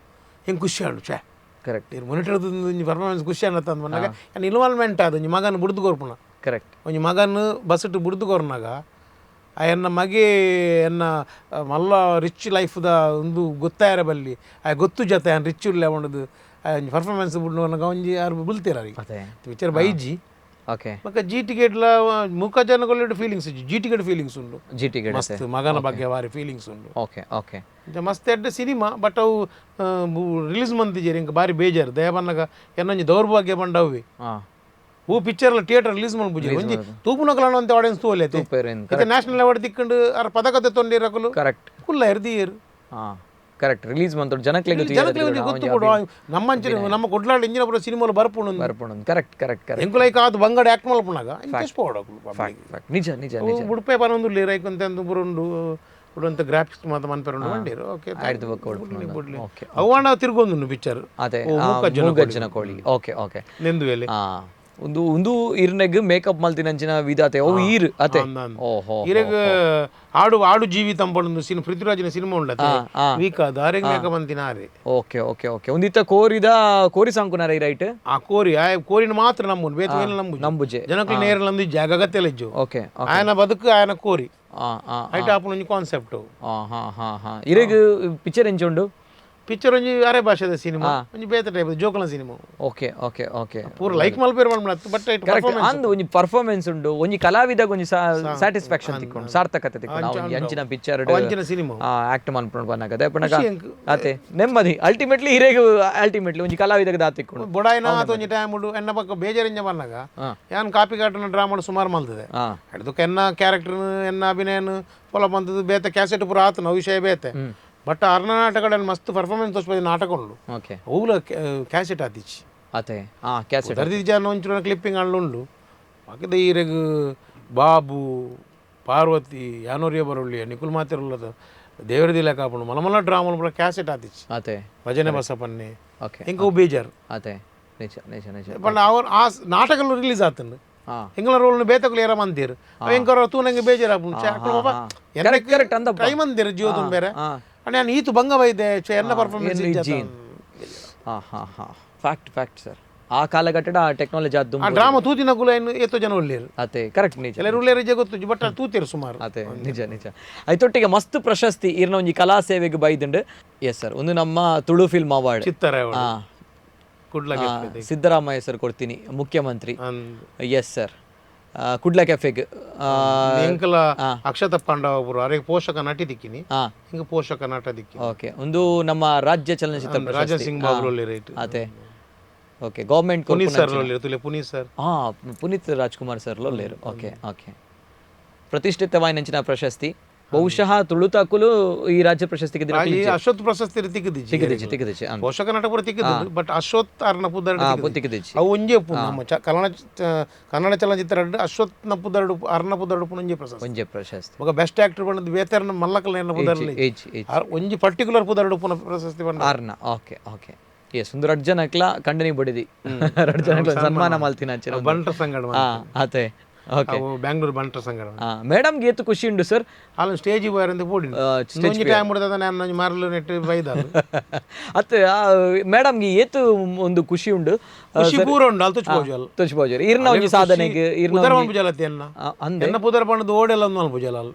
ಹೆಂಗೆ ಖುಷಿ ಆಡು ಛೇ ಕರೆಕ್ಟ್ ನೀರು ಮೊನಿಟರ್ ಒಂಜಿ ಪರ್ಫಾರ್ಮೆನ್ಸ್ ಖುಷಿ ಅನ್ನತ್ತ ಅಂದ್ ಬಂದಾಗ ಇನ್ವಾಲ್ವ್ಮೆಂಟ್ ಆದ ಒಂಜಿ ಮಗನ ಬುಡ್ದು ಕೊರ್ಪುಣ. ಕರೆಕ್ಟ್. ಒಂಜಿ ಮಗನ ಬಸ್ಸಿಟ್ಟು ಬುಡ್ದು ಕೊರ್ನಾಗ ಎನ್ನ ಮಗೆ ಎನ್ನ ಮಲ್ಲ ರಿಚ್ ಲೈಫ್ದ ಒಂದು ಗೊತ್ತಾಯರ ಬಲ್ಲಿ ಆ ಗೊತ್ತು ಜೊತೆ ರಿಚ್ ಉಳ್ಳೆ ಉಂಡದು ಒಂಜಿ ಪರ್ಫಾರ್ಮೆನ್ಸ್ ಬುಡ್ಡು ಒಂಜಿ ಆರು ಬುಲ್ತೀರ ಪಿಕ್ಚರ್ ಬೈಜಿ. ಓಕೆ. ಬೊಕ ಜಿ ಟಿಕೆಟ್ಲ ಮೂಕಜ್ಜನ feelings G ticket feelings ಉಂಡು. ಜಿ ಟಿಕೆಟ್ ಮಸ್ತ್ ಮಗನ ಬಗ್ಗೆ ಬಾರಿ ಫೀಲಿಂಗ್ಸ್ ಉಂಡು. Okay okay. ಮಸ್ತ್ ಎಡ್ಡೆ ಸಿನಿಮಾ ಬಟ್ ಅವು ರಿಲೀಸ್ ಮಂತಿಜೇರಿ ಇಂಕ ಬಾರಿ ಬೇಜಾರು ದಯಬನ್ನಗ ಎನ್ನೊಂಜಿ ದೌರ್ಭಾಗ್ಯ ಪಂಡ ಅವೇ ಹೂ picture theatre release ಮಲ್ಪುಜಿ ಒಂಜಿ ತೂಪುನಕಲನ ಅಂತ ಆಡಿಯನ್ಸ್ ತೂಲೆ ಇತ್ತೆ ನ್ಯಾಷನಲ್ ಅವಾರ್ಡ್ ತಿಕ್ಕಂಡು ಅರ ಪದಕತೆ ತೊಂದಿರಕಲು ಕರೆಕ್ಟ್ ಕುಲ್ಲ ಎರ್ದಿಯರು. ಕರೆಕ್ಟ್, ರಿಲೀಸ್ ಮಂತೊಡು ಜನಕ್ಲೆಗ್ ಜನಕ್ಲೆಗ್ ಒಂಜಿ ಗೊತ್ತು ಕೊಡು ನಮ್ಮಂಚಿನ ನಮ್ಮ ಕೊಡ್ಲಾಡ ಇಂಜಿನ ಪೂರ ಸಿನಿಮಾಲು ಬರ್ಪುಂಡು ಬರ್ಪುಂಡು. Correct correct correct. ಎಂಕುಲೈಕ್ ಆದ್ ಬಂಗಡ ಆಕ್ಟ್ ಮಲ್ಪುನಾಗ ಇಂಚ ಪೋಡು ನಿಜ ನಿಜ ನಿಜ. ಉಡುಪೆ ಪನೊಂದುಲ್ಲೇರ್ ಐಕೊಂತೆ ಅಂದು ಬುರುಂಡು ಉಡುಂತ ಗ್ರಾಫಿಕ್ಸ್ ಮಾತ ಮನ್ಪೆರುಂಡು ಬಂಡೇರು. Okay, okay. ಅವ್ವಾಣ ತಿರ್ಗೊಂದುಂಡು ಪಿಕ್ಚರ್. ಅದೇ ಮೂಕಜ್ಜನ ಕೋಳಿ. Okay okay. ನೆಂದು ವೇಲೆ ಒಂದು ಒಂದು ಇರ್ನೆಗ್ ಮೇಕಪ್ ಮಲ್ತಿನಂಚಿನ ವಿಧಾತೆ ಅವು ಈರ್ ಅತೆ. ಓಹೋ ಇರೆಗ್ ಆಡು ಆಡು ಜೀವಿತ ಪಂಡು ಸಿನಿಮಾ, ಪೃಥ್ವಿರಾಜನ ಸಿನಿಮಾ ಉಂಡತೆ. ಆ, ಆ. ವೀಕ್ ಅದು ಆರೆಗ್ ಮೇಕಪ್ ಅಂತಿನ ಆರೆ. Okay okay okay. ಒಂದಿತ್ತ ಕೋರಿದ ಕೋರಿ ಸಾಂಕುನಾರ ಈ ರೈಟ್? ಆ ಕೋರಿ, ಆ ಕೋರಿನ ಮಾತ್ರ ನಂಬುನು, ಬೇತೆ ಮೇಲೆ ನಂಬುಜಿ. ನಂಬುಜೆ. ಜನಕ್ಕೂ ನೇರ ನಂದು ಜಾಗಗತ್ತೆಲ್ಲ ಇಜ್ಜು. ಓಕೆ. ಆಯನ ಬದುಕು, ಆಯನ ಕೋರಿ. ಆ ಆ ಐಟ್ ಆಪುನ ಒಂಜಿ ಕಾನ್ಸೆಪ್ಟ್. ಆ ಹಾ ಹಾ ಹಾ. ಇರೆಗ್ ಪಿಕ್ಚರ್ ಎಂಚ ಉಂಡು? ಪಿಕ್ಚರ್ ಒಂಜಿ ಅರೆ ಭಾಷೆದ ಸಿನಿಮಾ, ಒಂಜಿ ಬೇತೆ ಟೈಪ್ ಜೋಕಲ cinema. Okay okay okay. ಪೂರ ಲೈಕ್ ಮಲ್ಪೇರ್ ಮಲ್ಪು, but it correct ಅಂದ್ ಒಂಜಿ ಪರ್ಫಾರ್ಮೆನ್ಸ್ ಉಂಡು, ಒಂಜಿ ಕಲಾವಿದಾಗ ಒಂಜಿ ಸ್ಯಾಟಿಸ್ಫ್ಯಾಕ್ಷನ್ ತಿಕ್ಕೊಂಡು, ಸಾರ್ಥಕತೆ ತಿಕ್ಕೊಂಡು, ಒಂಜಿ ಅಂಚಿನ ಪಿಕ್ಚರ್ ಅಂಚಿನ ಸಿನಿಮಾ ಆಕ್ಟ್ ಮನ್ಪುಂಡು ಪನ್ನಗದೆ ಪನ್ನಗ ಖುಷಿ ಎಂಕ್. ಅತೆ ನೆಮ್ಮದಿ ಅಲ್ಟಿಮೇಟ್ಲಿ ಹಿರೇಗ್ ಅಲ್ಟಿಮೇಟ್ಲಿ ಒಂಜಿ ಕಲಾವಿದಾಗ ದಾ ತಿಕ್ಕೊಂಡು. ಬೊಡಾಯಿನ ಆತ ಒಂಜಿ ಟೈಮ್ ಉಂಡು, ಎನ್ನ ಪಕ್ಕ ಬೇಜಾರಿಂಜ ಬನ್ನಗ ಯಾನ್ ಕಾಪಿ ಕಾಟನ ಡ್ರಾಮಾ ಸುಮಾರು ಮಲ್ತದೆ. ಅಡ್ದಕ್ಕೆ ಎನ್ನ ಕ್ಯಾರೆಕ್ಟರ್, ಎನ್ನ ಅಭಿನಯನ ಫಾಲೋ ಬಂದದ್ದು ಬೇತೆ, ಕ್ಯಾಸೆಟ್ ಪೂರ ಆತನ ವಿಷಯ ಬೇತೆ. ಬಟ್ ಅರ್ನ ನಾಟಕಡೆ ಮಸ್ತ್ ಪರ್ಫಾರ್ಮೆನ್ಸ್ ತೋರಿಸ್ಬೋದು ನಾಟಕ ಉಂಡು. ಅವುಲ ಕ್ಯಾಸೆಟ್ ಆತಿಚ್ಚಿ. ಅತೆ ಆ ಕ್ಯಾಸೆಟ್ ದರ್ದಿ ಜನ ಒಂಚೂರು ಕ್ಲಿಪ್ಪಿಂಗ್ ಅಳ್ಳು ಉಂಡು. ಬಾಕಿದ ಈರೆಗ್ ಬಾಬು, ಪಾರ್ವತಿ, ಯಾನೋರಿಯ ಬರುಳ್ಳಿ, ನಿಕುಲ್ ಮಾತಿರುಳ್ಳದ ದೇವರ ದಿಲ ಕಾಪುಂಡು, ಮಲ ಮಲ ಡ್ರಾಮಾ ಪೂರ ಕ್ಯಾಸೆಟ್ ಆತಿಚ್ಚಿ. ಭಜನೆ ಬಸಪನ್ನೆ. ಇಂಕ ಅವು ಬೇಜಾರು. ಅತೆ ನಿಜ ನಿಜ ನಿಜ. ಪಂಡ ಅವ್ರು ಆ ನಾಟಕలు ರಿಲೀಸ್ ಆತಂಡು. ಎಂಗಳ ರೋಲ್ ಬೇತకులు ಏರ ಮಂದಿರು ಎಂಕರ ತೂನಂಗೆ ಬೇಜಾರು. Correct correct Andappa. ಟ್ರೈ ಮಂದಿರು ಜೀವ ತುಂಬೇರೆ. ಅಣ್ಣ ನಾನು ಈತು ಭಂಗ ಬೈದೆ ಎನ್ನ ಪರ್ಫಾರ್ಮೆನ್ಸ್. ಹಾ ಹಾ ಹಾ, fact fact sir. ಆ ಕಾಲಘಟ್ಟದ ಆ ಟೆಕ್ನಾಲಜಿ ಅದು. ಆ ಡ್ರಾಮಾ ತೂತಿನ ಕುಲ ಇನ್ನು ಏತೋ ಜನ ಉಳ್ಳೇರು. ಅತೆ ಕರೆಕ್ಟ್ ನಿಜ. ಎಲ್ಲರೂ ಉಳ್ಳೇರು ಗೊತ್ತು, ಬಟ್ ಅದು ತೂತೇರು ಸುಮಾರು. ಅತೆ ನಿಜ ನಿಜ. ಐತೊಟ್ಟಿಗೆ ಮಸ್ತ್ ಪ್ರಶಸ್ತಿ ಇರ್ನ ಒಂಜಿ ಕಲಾ ಸೇವೆಗೆ ಬೈದುಂಡು. ಎಸ್ ಸರ್, ಒಂದು ನಮ್ಮ ತುಳು ಫಿಲ್ಮ್ ಅವಾರ್ಡ್ ಚಿತ್ತರ ಕುಡ್ಲ. ಸಿದ್ದರಾಮಯ್ಯ ಸರ್ ಕೊಡ್ತೀನಿ, ಮುಖ್ಯಮಂತ್ರಿ. ಎಸ್ ಸರ್, ಕುಡ್ಲ ಕೆಫೆಗ್. ಎಂಕಲ ಅಕ್ಷತ ಪಾಂಡವ ಒಬ್ಬರು ಅರೆ ಪೋಷಕ ನಟಿ ದಿಕ್ಕಿನಿ. ಹಿಂಗ ಪೋಷಕ ನಟ ದಿಕ್ಕಿ. ಓಕೆ, ಒಂದು ನಮ್ಮ ರಾಜ್ಯ ಚಲನಚಿತ್ರ ರಾಜಾ ಪ್ರಶಸ್ತಿ. ಸಿಂಗ್ ಬಾಬು ರೈಟ್. ಅತೆ okay, government. Puneeth sir ತುಲೆ, ಪುನೀತ್ sir. ಹಾ, ಪುನೀತ್ ರಾಜ್ಕುಮಾರ್ ಸರ್ ಲೋಲ್ಲೇರು. ಓಕೆ ಓಕೆ, ಪ್ರತಿಷ್ಠಿತ ವಾಯಿನಂಚಿನ ಪ್ರಶಸ್ತಿ. ಬಹುಶಃ ತುಳುತಾಕುಲು ಈ ರಾಜ್ಯ ಪ್ರಶಸ್ತಿಗೆ ಈ ಅಶ್ವತ್ಥ ಪ್ರಶಸ್ತಿ ತಿಕ್ಕಿದಿಜ್ಜಿ. ತಿಕ್ಕಿದಿಜ್ಜಿ, ತಿಕ್ಕಿದಿಜ್ಜಿ. ಪೋಷಕ ನಟ ಪೂರ ತಿಕ್ಕಿದ್ದು, ಬಟ್ ಅಶ್ವತ್ಥ ಅರ್ನ ಪುದರ್ಡು ತಿಕ್ಕಿದಿಜ್ಜಿ. ಅವು ಒಂಜೇ ಉಪ್ಪು ನಮ್ಮ ಕನ್ನಡ ಚಲನಚಿತ್ರ ಅಶ್ವತ್ಥನ ಪುದರ್ಡು ಅರ್ನ ಪುದರ್ಡು ಒಂಜೇ ಪ್ರಶಸ್ತಿ. ಒಂಜೇ ಪ್ರಶಸ್ತಿ. ಬೊಕ ಬೆಸ್ಟ್ ಆಕ್ಟರ್ ಬಂದದ್ದು ಬೇತೆರ್ನ ಮಲ್ಲಕಲ್ ಎನ್ನ ಪುದರ್ಲಿ ಒಂಜಿ ಪರ್ಟಿಕ್ಯುಲರ್ ಪುದರ್ಡು ಉಪ್ಪುನ ಪ್ರಶಸ್ತಿ ಬಂದ ಅರ್ನ. Okay okay. S, ಒಂದು ರಡ್ ಜನಕ್ಲ ಖಂಡನೆ ಬಡಿದಿ, ರಡ್ ಜನಕ್ಲ ಸನ್ಮಾನ ಮಲ್ತಿನ ಅಂಚಿನ ಬಂಟರ ಸಂಗಡ. ಅತೆ ಓಕೆ. ಬ್ಯಾಂಗ್ಳೂರ್ ಬಂಟರ ಸಂಗಡ. ಮೇಡಮ್ಗೆ ಏತು ಖುಷಿ ಉಂಡು ಸರ್? ಅಲ್ಲ ಸ್ಟೇಜ್ ಪೋಯರಂದು ಪೋಡಿ ಒಂಜಿ ಟೈಮ್ ಬಿಡ್ತದ, ನಾನು ಒಂಜಿ ಮರಲು ನೆಟ್ಟು ಬೈದ. ಅತ್ತೆ ಮೇಡಮ್ಗೆ ಏತು ಒಂದು ಖುಷಿ ಉಂಡು? ಖುಷಿ ಪೂರ ಉಂಡು ಅಲ್ಲಿ ತುಚ್ಚು. ತುಚ್ಚು ಪೋಜಲ್ ಇರ್ನ ಒಂಜಿ ಸಾಧನೆಗೆ ಇರ್ನ ಪುದರ್ ಪೂಜಲ ಎನ್ನ ಎನ್ನ ಪುದರ್ ಪಂಡದು ಓಡೆಲ್ಲ ಒಂದು ಪೂಜಲ ಅಲ್ಲ.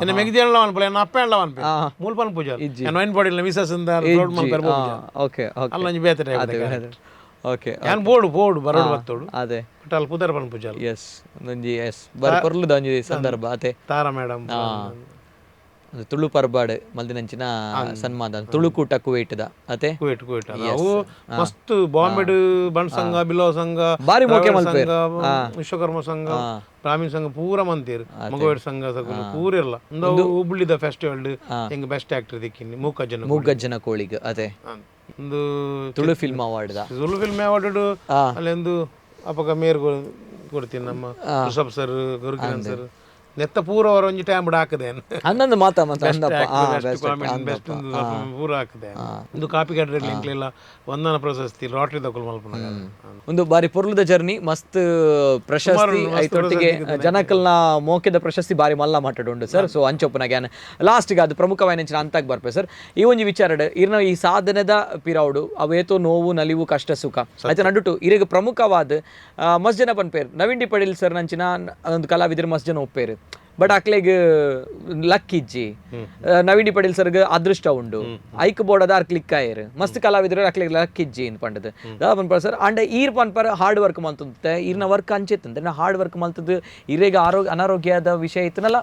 ಎನ್ನ ಮೆಗ್ದಿ ಅನ್ಪಲ, ಎನ್ನ ಅಪ್ಪ ಎಲ್ಲ ಅನ್ಪೆ ಮೂಲ್ಪನ್ ಪೂಜಲ್ ಎನ್ನ ವೈನ್ ಬಾಡಿಲ್ಲ ಮಿಸಸ್ ಇಂದ ರೋಡ್ ಮಲ್ಪೆರ್. Okay okay. ಅಲ್ಲ ಒಂಜಿ ಬೇತೆ ಟೈಪ್. ಓಕೆ. ಯಾನ್ ಬೋಡು ಬೋಡು ಬರೋಡು ಬತ್ತೋಡು. ಅದೇ. ಬಟ್ ಅಲ್ಲಿ ಪುದರ್ ಪನ್ ಪೂಜಲ್. ಎಸ್, ಒಂಜಿ ಎಸ್ ಬರ್ ಪೊರ್ಲುದ ಒಂಜಿ ಸಂದರ್ಭ ಅತೆ. ತಾರಾ ಮೇಡಮ್. ತುಳು ಪರ್ಬಾಡ್ ಮಲ್ದಿನಂಚಿನ ಸನ್ಮಾನ ತುಳುಕೂಟ ಕುವೈಟ್ದ ಅತೆ. ಕುವೈಟ್ ಕುವೈಟ್ ಅವು ಮಸ್ತ್ ಬಾಂಬೆಡ್ ಬಂಟ್ ಸಂಘ, ಬಿಲೋ ಸಂಘ, ಬಾರಿ ಮೋಕೆ ಸಂಘ, ವಿಶ್ವಕರ್ಮ ಸಂಘ, ಬ್ರಾಹ್ಮಣ ಸಂಘ ಪೂರ ಮಂತೇರು, ಮಗವೇಡ್ ಸಂಘ ಸಕಲು ಪೂರ ಇರಲ್ಲ. ಒಂದು ಹುಬ್ಬಳ್ಳಿದ ಫೆಸ್ಟಿವಲ್ ಹೆಂಗ್ ಬೆಸ್ಟ್ ಆಕ್ಟರ್ ದಿಕ್ಕಿನಿ ಮೂಕಜ್ಜನ ಮೂಗಜ್ಜನ ಕೋಳಿಗ್ ಅತೆ. ಒಂದು Tulu film award Tulu film award ಅಲ್ಲಿ ಒಂದು ಅಪಗ ಮೇರ್ ಕೊಡ್ತೀನಿ ನಮ್ಮ ಋಷಭ್ ಸರ್, ಗುರುಕಿರಣ್ ಸರ್ ನೆತ್ತ ಪೂರ ಅವರ ಒಂಜಿ ಟೈಮ್ ಹಾಕದೆ. ಹನ್ನೊಂದು ಮಾತಾ ಮಾತಾ ಬೆಸ್ಟ್ ಪೂರ ಹಾಕದೆ. ಒಂದು ಕಾಪಿ ಕ್ಯಾಡ್ರೆಡ್ ಲಿಂಕ್ಲೆಲ್ಲ ವಂದನ ಪ್ರಶಸ್ತಿ ಲಾಟ್ರಿ ತಗೊಳ್ ಮಲ್ಪುನ. ಒಂದು ಬಾರಿ ಪೊರ್ಲುದ ಜರ್ನಿ, ಮಸ್ತ್ ಪ್ರಶಸ್ತಿ ಐತೊಟ್ಟಿಗೆ ಜನಕಲ್ನ ಮೋಕೆದ ಪ್ರಶಸ್ತಿ ಬಾರಿ ಮಲ್ಲ ಮಾತಾಡುಂಡು ಸರ್. ಸೊ ಅಂಚೊಪ್ಪುನ ಗ್ಯಾನ್ ಲಾಸ್ಟ್ಗೆ ಅದು ಪ್ರಮುಖವಾಯಿನ ಅಂತಾಗ್ ಬರ್ಪೆ ಸರ್. ಈ ಒಂಜಿ ವಿಚಾರಡ್ ಇರ್ನ ಈ ಸಾಧನೆದ ಪಿರೌಡು ಅವೇತೋ ನೋವು ನಲಿವು ಕಷ್ಟ ಸುಖ ಆಯ್ತು ನಡುಟು ಇರೆಗ್ ಪ್ರಮುಖವಾದ ಮಸ್ತ್ ಜನ ಪನ್ಪೇರು ನವೀನ್ ಡಿ ಪಡೀಲ್ ಸರ್ ನಂಚಿನ ಒಂದು ಕಲಾವಿದರು ಮಸ್ತ್ ಜನ ಒಪ್ಪೇರು, ಬಟ್ ಅಕ್ಲೆಗ್ ಲಕ್ ಇಜ್ಜಿ. ನವೀನ್ ಡಿ ಪಡೀಲ್ ಸರ್ಗ್ ಅದೃಷ್ಟ ಉಂಡು, ಐಕ್ ಬೋರ್ಡ್ ಅದಾರ್ ಕ್ಲಿಕ್ ಆಯರ್ ಮಸ್ತ್ ಕಲಾವಿದರು ಅಕ್ಲೆಗ್ ಲಕ್ ಇಜ್ಜಿ ಇಂದ್ ಪಂಡದು ದಾದ ಪನ್ಪಾರ ಸರ್? ಅಂಡ ಈರ್ ಪನ್ಪಾರ ಹಾರ್ಡ್ ವರ್ಕ್ ಮಲ್ತಂತೆ, ಈರ್ನ ವರ್ಕ್ ಅಂಚೆತ್ತಂತೆ ಹಾರ್ಡ್ ವರ್ಕ್ ಮಲ್ತದ್ದು ಇರೇಗ ಆರೋಗ್ಯ ಅನಾರೋಗ್ಯದ ವಿಷಯ ಇತ್ತನಲ್ಲ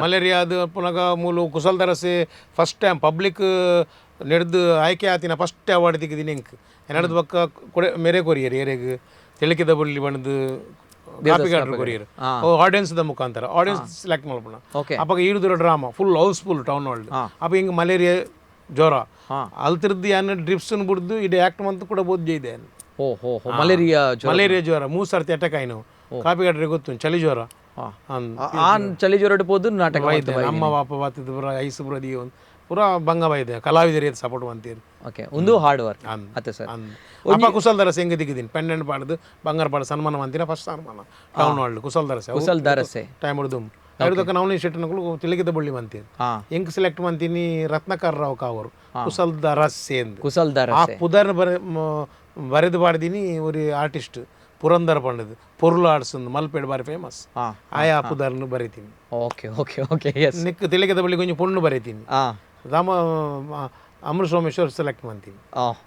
ಮಲೇರಿಯಾದ ಪುನಗ ಮೂಲು ಕುಸಲ್ ದರಸೆ first time public ನಡೆದು ಆಯ್ಕೆ ಆತಿನ ಫಸ್ಟ್ ಅವಾರ್ಡ್ ತಿಕ್ಕಿದ್ದೀನಿ ಎಂಕ್ ಎನ್ನಡದ ಪಕ್ಕ ಕೊಡೆ ಮೇರೆ ಕೊರಿಯರ್ ಏರೆಗ್ ತಿಳಿಕಿದ ಬುಳ್ಳಿ ಬಣ್ಣದು ಕಾಪಿಗಾಡ್ರು ಕೊರಿಯರ್ ಆಡಿಯನ್ಸ್ the ಮುಖಾಂತರ ಆಡಿಯನ್ಸ್ ಸೆಲೆಕ್ಟ್ ಮಲ್ಪುಣ. ಅಪ್ಪಗ ಈಡುದರ drama full house full town world. ಅಪ್ಪ ಹಿಂಗೆ ಮಲೇರಿಯಾ ಜ್ವರ ಅಲ್ತಿರ್ದು ಯಾನ್ ಡ್ರಿಪ್ಸ್ ಬಿಡ್ದು ಇಡೀ ಆಕ್ಟ್ ಮಂತ್ ಕೂಡ ಬೋದ್ ಇದೆ. ಮಲೇರಿಯಾ ಮಲೇರಿಯಾ ಜ್ವರ 3 ಸರ್ತಿ ಅಟ್ಯಾಕ್ ಆಯ್ನು ಕಾಪಿಗಾಡ್ರಿಗೆ ಗೊತ್ತು ಚಳಿ ಜ್ವರ ಚಳಿ ಜ್ವರ ಪೋದು ನಾಟಕ ನಮ್ಮ ಬಾಪ ಬಾತಿದ್ದು ಪೂರ ಐಸ್ ಪೂರ ಪೂರ ಭಂಗ ಇದೆ ಕಲಾವಿದರಿಗೆ ಸಪೋರ್ಟ್ ಅಂತೀರಿ. ಓಕೆ, ಒಂದು ಹಾರ್ಡ್ ವರ್ಕ್ ಅತ್ತೆ ಸರ್. ಅಪ್ಪ ಕುಸಲ್ ದರಸೆ ಹೆಂಗೆ ದಿಕ್ಕಿದ್ದೀನಿ ಪೆಂಡೆಂಟ್ ಪಾಡ್ದು ಬಂಗಾರ ಪಾಡು ಸನ್ಮಾನ ಅಂತೀರ ಫಸ್ಟ್ ಸನ್ಮಾನ ಟೌನ್ ವರ್ಲ್ಡ್ ಕುಸಲ್ ದರಸೆ ಕುಸಲ್ ದರಸೆ ಟೈಮ್ ಹಿಡಿದು ಐದಕ್ಕ ನವನೀಶ್ ಶೆಟ್ಟಿನಕುಲು ತಿಳಿಗಿದ ಬಳ್ಳಿ ಮಂತೀನಿ. ಎಂಕ್ ಸೆಲೆಕ್ಟ್ ಮಂತೀನಿ ರತ್ನಾಕರ್ ರಾವ್ ಕಾವರು ಕುಸಲ್ದ ರಸ್ಸೆ ಅಂದ್. ಕುಸಲ್ದಾರ. ಆ ಪುದರ್ನ ಬರೆ ಬರೆದು ಪಾಡ್ದೀನಿ ಒರಿ ಆರ್ಟಿಸ್ಟ್ ಪುರಂದರ ಪಂಡದು ಪೊರ್ಲು ಆಡ್ಸಂದು ಮಲ್ಪೇಡು ಬಾರಿ ಫೇಮಸ್. ಆಯಾ ಪುದರ್ನ ಬರೀತೀನಿ. Okay okay okay yes. Neck ತಿಳಿಗದ ಬಳ್ಳಿ ಕೊಂಚ ಪೊಣ್ಣು ಬರೀತೀನಿ. ರಾಮ ಅಮೃತ ಸೋಮೇಶ್ವರ್ ಸೆಲೆಕ್ಟ್ ಮಂತೀನಿ.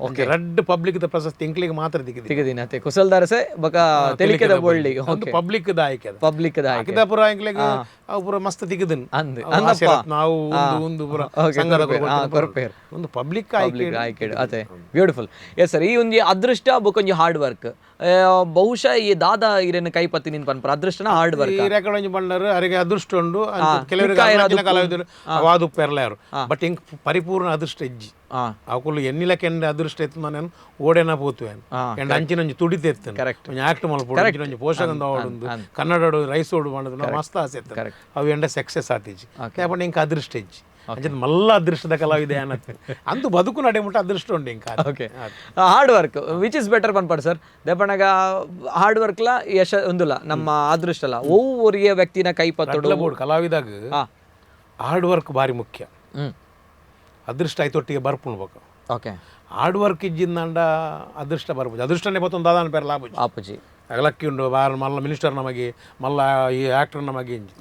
Okay. Red public the ಪ್ರಶಸ್ತಿ ಎಂಕ್ಲಿಗೆ ಮಾತ್ರ ದಿಕ್ಕಿದೆ. ತಿಗದಿನ ಅತ್ತೆ ಕುಸಲ್ದಾರಸೆ ಬಕ ತೆಲಿಕೆದ ಬೊಳ್ಳಿ. ಒಂದು ಪಬ್ಲಿಕ್ the ಆಯ್ಕೆ ಅದು. ಪಬ್ಲಿಕ್ the ಆಯ್ಕೆ. ಹಾಕಿದ ಪುರ ಎಂಕ್ಲಿಗೆ ಅವು ಪೂರ ಮಸ್ತ್ ತಿಗದನ್. ಅಂದ್ ಅಂದಪ್ಪ. ನಾವು ಒಂದು ಒಂದು ಪೂರ ಸಂಘದ ಕೊರ್ಪೇರ್. ಒಂದು ಪಬ್ಲಿಕ್ ಆಯ್ಕೆ. ಆಯ್ಕೆ ಅದೇ. Beautiful. Yes sir, ಈ ಒಂದು ಅದೃಷ್ಟ ಬೊಕೊಂಜಿ ಹಾರ್ಡ್ ವರ್ಕ್. ಬಹುಶಃ ಈ ದಾದಾ ಇರೇನು ಕೈಪತ್ತಿ ನಿನ್ ಪನ್ಪರ ಅದೃಷ್ಟನ ಹಾರ್ಡ್ ವರ್ಕ್. ಈ ರೆಕಾರ್ಡ್ ಒಂಜಿ ಬಂಡರು ಅರಿಗೆ ಅದೃಷ್ಟ ಉಂಡು ಕೆಲವರಿಗೆ ಕಲಾವಿದರು ಅವಾದು ಪೆರ್ಲಾರು. ಬಟ್ ಇಂಕ್ ಪರಿಪೂರ್ಣ ಅದೃಷ್ಟ ಇಜ್ಜಿ. ಅಕುಲು ಎನ್ನಿಲ ಕೆಂಡ ಅದೃಷ್ಟ ಇತ್ತು ನಾನು ಓಡೇನ ಪೋತುವೆ ಎಂಡ್ ಅಂಚಿನೊಂಜಿ ತುಡಿತ ಇತ್ತು ಒಂಜಿ ಆಕ್ಟ್ ಮಲ್ಪೊಡು ಅಂಚಿನೊಂಜಿ ಪೋಷಕಂದ ಓಡುಂದು ಕನ್ನಡ ರೈಸ್ ಓಡು ಮಾಡೋದು ಮಸ್ತ್ ಆಸೆ ಇತ್ತು. ಅವು ಎಂಡ ಸಕ್ಸಸ್ ಆತಿಜಿ ಯಾಪಂಡ ಇಂಕ್ ಅದೃಷ್ಟ ಇಜ್ಜಿ. ಅಂಚಿನ ಮಲ್ಲ ಅದೃಷ್ಟದ ಕಲಾವಿದೆ ಅನ್ನತ್ತೆ ಅಂದು ಬದುಕು ನಡೆ ಮುಟ್ಟ ಅದೃಷ್ಟ ಉಂಡು ಇಂಕ. Okay, hard work which is better ಪನ್ಪಾಡು sir? ದೇಪಣಗ hard ವರ್ಕ್ಲ ಯಶ ಒಂದುಲ್ಲ ನಮ್ಮ ಅದೃಷ್ಟ ಅಲ್ಲ ಒವ್ವೊರಿಯ ವ್ಯಕ್ತಿನ ಕೈ ಪತ್ತೊಡು ಬೋರ್ಡ್ ಕಲಾವಿದಾಗ ಹಾರ್ಡ್ ವರ್ಕ್ ಭಾರಿ ಮುಖ್ಯ. ಅದೃಷ್ಟ ಆಯ್ತೊಟ್ಟಿಗೆ ಬರ್ಪುಣ್ಬೇಕು. Okay, hard work ಇಜ್ಜಿಂದಂಡ ಅದೃಷ್ಟ ಬರ್ಪುಜಿ. ಅದೃಷ್ಟನೇ ಬತ್ತೊಂದು ದಾದಾನ ಪೇರ್ ಲಾಭ ಆಪುಜಿ. ಅಗಲಕ್ಕಿ ಉಂಡು ಬಾರ್ ಮಲ್ಲ ಮಿನಿಸ್ಟರ್ ನಮಗೆ ಮಲ್ಲ ಈ ಆಕ್ಟರ್ ನಮಗೆ ಇಂಜಿ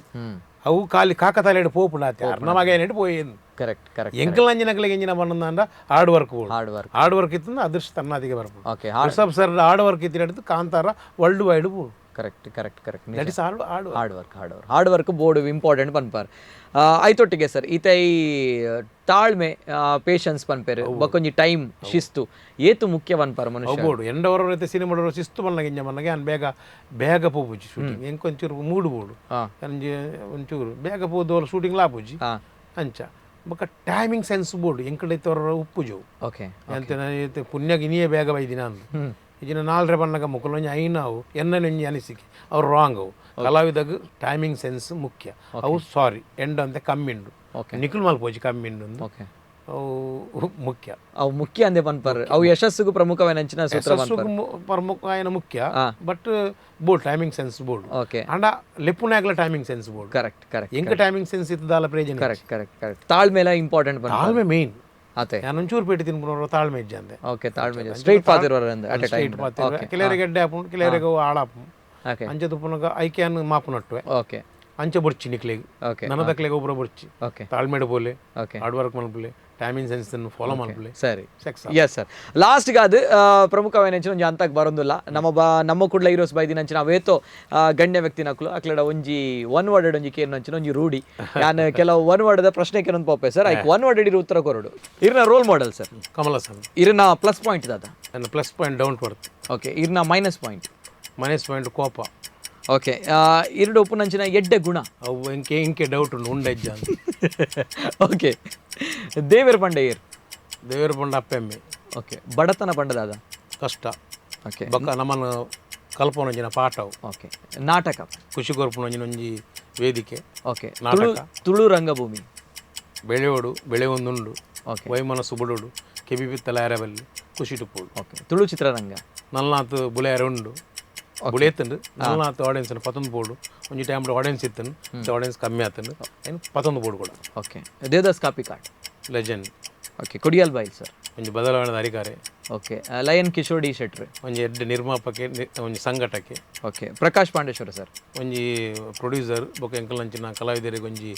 ಅವು ಖಾಲಿ ಕಾಕತಾಲೇಡು ಪೋಪುಂಡು ಆತೆ ನಮಗೆ ಏನಿಟ್ಟು ಪೋಯಿಂದು. Correct correct. ಎಂಕಲ್ ಅಂಜಿನಕ್ಲಿಗೆ ಎಂಜಿನ ಬಂದಂಡ hard work board. Hard work. Hard work ಇತ್ತು ಅದೃಷ್ಟ ತನ್ನಾದಿಗೆ ಬರ್ಪುಂಡು. Okay, Rishabh sir hard work ಇತ್ತು Kantara world wide board. Correct correct correct. That is hard hard hard work hard work hard work board important ಪನ್ಪಾರ್. ಐತೊಟ್ಟಿಗೆ sir ಈತ ಈ ತಾಳ್ಮೆ patience ಪನ್ಪೇರು ಬಕ್ಕೊಂಜಿ time ಶಿಸ್ತು ಏತು ಮುಖ್ಯ ಪನ್ಪಾರ್ ಮನುಷ್ಯ. ಬೋರ್ಡು ಎಂಡವರ ಐತೆ ಸಿನಿಮಾ ಶಿಸ್ತು ಮನ್ನಗ ಇಂಜ ಮನ್ನಗ ಅನ್ ಬೇಗ ಬೇಗ ಪೋಪುಜಿ ಶೂಟಿಂಗ್ ಎಂಕೊಂಚೂರು ಮೂಡು ಬೋರ್ಡು ಅಂಜೆ ಒಂಚೂರು ಬೇಗ ಪೋದು ಶೂಟಿಂಗ್ ಲಾಪುಜಿ ಅಂಚ ಬೊಕ್ಕ timing sense board ಎಂಕಡೆ ಉಪ್ಪುಜು. Okay, ಅಂತೆ ಪುಣ್ಯಗೆ ಇನಿಯೇ ಬೇಗ ಬೈದಿನ ಅಂದು ಇಜಿನ ನಾಲ್ರೆ ಬಣ್ಣಗ ಮುಕ್ಕಲೊಂಜಿ ಐನಾವು ಎನ್ನೊಂಜಿ ಅನಿಸಿಕೆ ಅವ್ರು ರಾಂಗ್ ಅವು. ಕಲಾವಿದಾಗ ಟೈಮಿಂಗ್ ಸೆನ್ಸ್ ಮುಖ್ಯ. ಅವು ಸಾರಿ ಎಂಡ್ ಅಂತ ಕಮ್ಮಿಂಡು ನಿಖಿಲ್ ಮಲ್ಪೋಜಿ ಕಮ್ಮಿಂಡು ಅವು ಮುಖ್ಯ. ಅವು ಮುಖ್ಯ ಅಂದೆ ಪನ್ಪರ್ ಅವು ಯಶಸ್ಸುಗೂ ಪ್ರಮುಖವೇನಂಚಿನ ಸೂತ್ರ ಯಶಸ್ಸುಗೂ ಪ್ರಮುಖ ಏನ ಮುಖ್ಯ. But board timing sense board. Okay, and ಲೆಪ್ಪುನಾಗ್ಲ timing sense board. Correct correct. ಎಂಕ ಟೈಮಿಂಗ್ ಸೆನ್ಸ್ ಇತ್ತದಾಲ ಪ್ರಯೋಜನ. Correct correct correct. ತಾಳ್ಮೆಲ important ಪನ್ಪರ್. ತಾಳ್ಮೆ ಮೇನ್. ಅತೆ ನಾನು ಒಂಚೂರು ಪೇಟೆ ತಿನ್ಪುನವರು ತಾಳ್ಮೆ ಇಜ್ಜಿ ಅಂದೆ. ಓಕೆ, ತಾಳ್ಮೆ ಸ್ಟ್ರೈಟ್ ಪಾತ್ ಇರುವರ ಅಂದೆ at a time. Straight path ಕೆಲವರಿಗೆ ಗೆಡ್ಡೆ ಆಪುಂಡು ಕೆಲವರಿಗೆ ಹಾಳಾಪುಂಡು. ಓಕೆ, ಅಂಚೆ ತುಪ್ಪುನಗ ಐಕ್ಯಾನ್ ಮಾಪು ನಟ್ಟುವೆ. ಓಕೆ, ಅಂಚೆ ಬೊರ್ಚಿ ನಿಕ್ಲೆಗ್ ಓಕೆ, ನನದಕ್ಲೆಗ್ ಒಬ್ಬರ ಬೊರ್ಚಿ. ಓಕೆ, ತಾಳ್ಮೆಡ್ ಪೋಲೆ okay, hard work ಮಲ್ಪುಲೆ timing sense follow ಮಲ್ಪುಲೆ. ಸರಿ sex. Yes sir, last ಗಾದು ಪ್ರಮುಖವೇನಂಚಿನ ಒಂಜಿ ಅಂತಕ್ ಬರೋದಿಲ್ಲ. ನಮ್ಮ ನಮ್ಮ ಕುಡ್ಲ ಹೀರೋಸ್ ಬೈದಿನಂಚಿನ ಅವೇತೋ ಗಣ್ಯ ವ್ಯಕ್ತಿ ನಕಲು ಅಕ್ಲಡ ಒಂಜಿ ಒನ್ ವರ್ಡ್ ಒಂಜಿ ಕೇರ್ನಂಚಿನ ಒಂಜಿ ರೂಢಿ. ನಾನು ಕೆಲವು ಒನ್ ವರ್ಡ್ ಪ್ರಶ್ನೆ ಕೇನೊಂದು ಪೋಪೆ ಸರ್, ಐಕ್ ಒನ್ ವರ್ಡ್ ಇರೋ ಉತ್ತರ ಕೊರಡು. ಇರ್ನ role model sir? Kamal Haasan. ಇರ್ನ ಪ್ಲಸ್ ಪಾಯಿಂಟ್ ದಾದ? ನನ್ನ plus point down to earth. Okay, ಇರ್ನ minus point? Minus point ಕೋಪ. ಓಕೆ, ಇರಡು ಉಪ್ಪುನಂಚಿನ ಎಡ್ಡೆ ಗುಣ? ಅವು ಇಂಕೆ ಇಂಕೆ ಡೌಟ್ ಉಂಡು ಉಂಡೆಜ್ಜ. ಓಕೆ, ದೇವೇರ್ ಪಂಡೆ ಇರ್? ದೇವೇರ್ ಪಂಡ ಅಪ್ಪೆಮ್ಮೆ. ಓಕೆ, ಬಡತನ ಪಂಡದಾದ? ಕಷ್ಟ. ಓಕೆ, ಬೊಕ್ಕ ನಮ್ಮನ್ನು ಕಲ್ಪನೊಂಜಿನ ಪಾಠವು. ಓಕೆ, ನಾಟಕ? ಖುಷಿ ಕೊರ್ಪುನೊಂಜಿನ ಒಂಜಿ ವೇದಿಕೆ. ಓಕೆ, ನಾಟಕ. ತುಳು ರಂಗಭೂಮಿ? ಬೆಳೆಯೋಡು ಬೆಳೆಯೊಂದುಂಡು. ಓಕೆ, ವೈಮನಸ್ಸು ಬುಡೋಡು ಕೆಬಿ ಬಿತ್ತಲ ಎರಬಲ್ಲಿ ಖುಷಿ ಟುಪ್ಪೋಡು. ಓಕೆ, ತುಳು ಚಿತ್ರರಂಗ? ನಲ್ನಾತ್ ಬುಲೆಯರ ಉಂಡು ಬುಳೆತ್ತುಂಡು ನಲ್ನಾತ್ ಆಡಿಯನ್ಸ್ ಪತ್ತೊಂದು ಬೋರ್ಡು ಒಂಜಿ ಟೈಮ್ ಆಡಿಯನ್ಸ್ ಇತ್ತನು ಆಡಿಯನ್ಸ್ ಕಮ್ಮಿ ಆತನು ಏನು ಪತ್ತೊಂದು ಬೋರ್ಡು ಕೂಡ. Okay, Devadas Kapikad? Legend. Okay, Kodial Bail sir? ಒಂಜಿ ಬದಲಾವಣೆದ ಅಧಿಕಾರಿ. Okay, lion Kishore D ಶೆಟ್ರ್? ಒಂಜಿ ಎಡ್ಡೆ ನಿರ್ಮಾಪಕೆ ಒಂಜಿ ಸಂಘಟಕೆ. Okay, Prakash Pandeshwar sir? ಒಂಜಿ ಪ್ರೊಡ್ಯೂಸರ್ ಬೊಕ್ಕ ಎಂಕಲ್ನಂಚಿನ ಕಲಾವಿದರಿಗೆ ಒಂಜಿ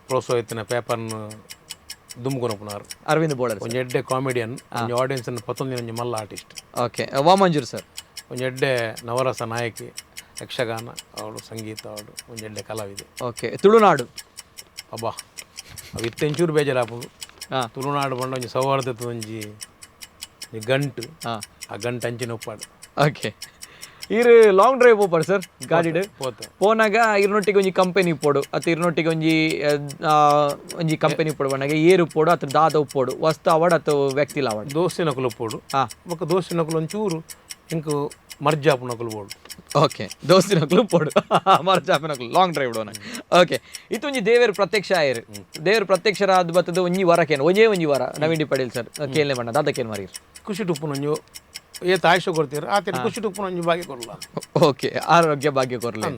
ಪ್ರೋತ್ಸಾಹ ಇತ್ತಿನ ಪೇಪರ್ನ ದುಮ್ಕೊನಪುನಾರು. ಅರವಿಂದ್ ಬೋಳರ್? ಒಂಜಿ ಎಡ್ಡೆ ಕಾಮಿಡಿಯನ್ ಒಂಜಿ ಆಡಿಯನ್ಸ್ ಪತ್ತೊಂದಿನ ಒಂಜಿ ಮಲ್ಲ artist. Okay, Vamanjoor sir? ಒಂಜಿ ಎಡ್ಡೆ ನವರಸ ನಾಯಕಿ, ಯಕ್ಷಗಾನ ಅವಳು ಸಂಗೀತ ಅವಳು ಒಂಜಿ ಎಡ್ಡೆ ಕಲಾವಿದೆ. ಓಕೆ, ತುಳುನಾಡು? ಅಬ್ಬಾ ಅವು ಇತ್ತೆಂಚೂರು ಬೇಜಾರಾಪುಂಡು. ತುಳುನಾಡು ಪಂಡ ಒಂಜಿ ಸೌಹಾರ್ದತೆ ಒಂಜಿ ಗಂಟು. ಆ ಗಂಟು ಅಂಚಿನ ಉಪ್ಪಾಡು. ಓಕೆ, ಇರು ಲಾಂಗ್ ಡ್ರೈವ್ ಪೋಪರ್ ಸರ್ ಗಾಡಿಡ್? ಪೋತೆ. ಪೋನಾಗ ಇರ್ನೊಟ್ಟಿಗೆ ಒಂಜಿ ಕಂಪೆನಿ ಇಪ್ಪೊಡು ಅತ್ತ ಇರ್ನೊಟ್ಟಿಗೆ ಒಂಜಿ ಒಂಜಿ ಕಂಪೆನಿ ಇಪ್ಪೊಡು ಪಂಡಾಗ ಏರು ಉಪ್ಪೊಡು ಅತ್ತ ದಾದ ಉಪ್ಪೊಡು ವಸ್ತು ಅವಾಡ್ ಅತ್ತ ವ್ಯಕ್ತಿಲ ಅವಾಡ್? ದೋಸ್ತಿನಕುಲು ಉಪ್ಪೊಡು. ಬೊಕ್ಕ ದೋಸ್ತಿನಕುಲು ಒಂಚೂರು ಇಂಕ್ ಮರ್ಜಾಪುನಕುಲು ಬೋಡು. ಓಕೆ, ದೋಸ್ತಿನಕುಲು ಉಪ್ಪೊಡು ಮರ್ಜಾಪುನಕುಲು ಲಾಂಗ್ ಡ್ರೈವ್ ಡೋನ. ಓಕೆ, ಇತ್ತೊಂಜಿ ದೇವೇರು ಪ್ರತ್ಯಕ್ಷ ಆಯರು ದೇವರು ಪ್ರತ್ಯಕ್ಷರಾದ ಬತ್ತದ ಒಂಜಿ ವಾರ ಕೇನ್ ಒಂಜೇ ಒಂಜಿ ವಾರ ನವೀನ್ ಡಿ ಪಡೇಲ್ ಸರ್ ಕೇಳನೆ ಬಣ್ಣ ದಾದ ಕೇನ್ ಮಾರೀರ್? ಖುಷಿ ಟುಪ್ಪುನೊಂಜಿ ಏತ್ ಆಯುಷ್ಯ ಕೊಡ್ತೀರ ಆತ ಖುಷಿ ಟುಪ್ಪುನೊಂಜಿ ಭಾಗ್ಯ ಕೊರಲ. ಓಕೆ, ಆರೋಗ್ಯ ಭಾಗ್ಯ ಕೊರಲೆ.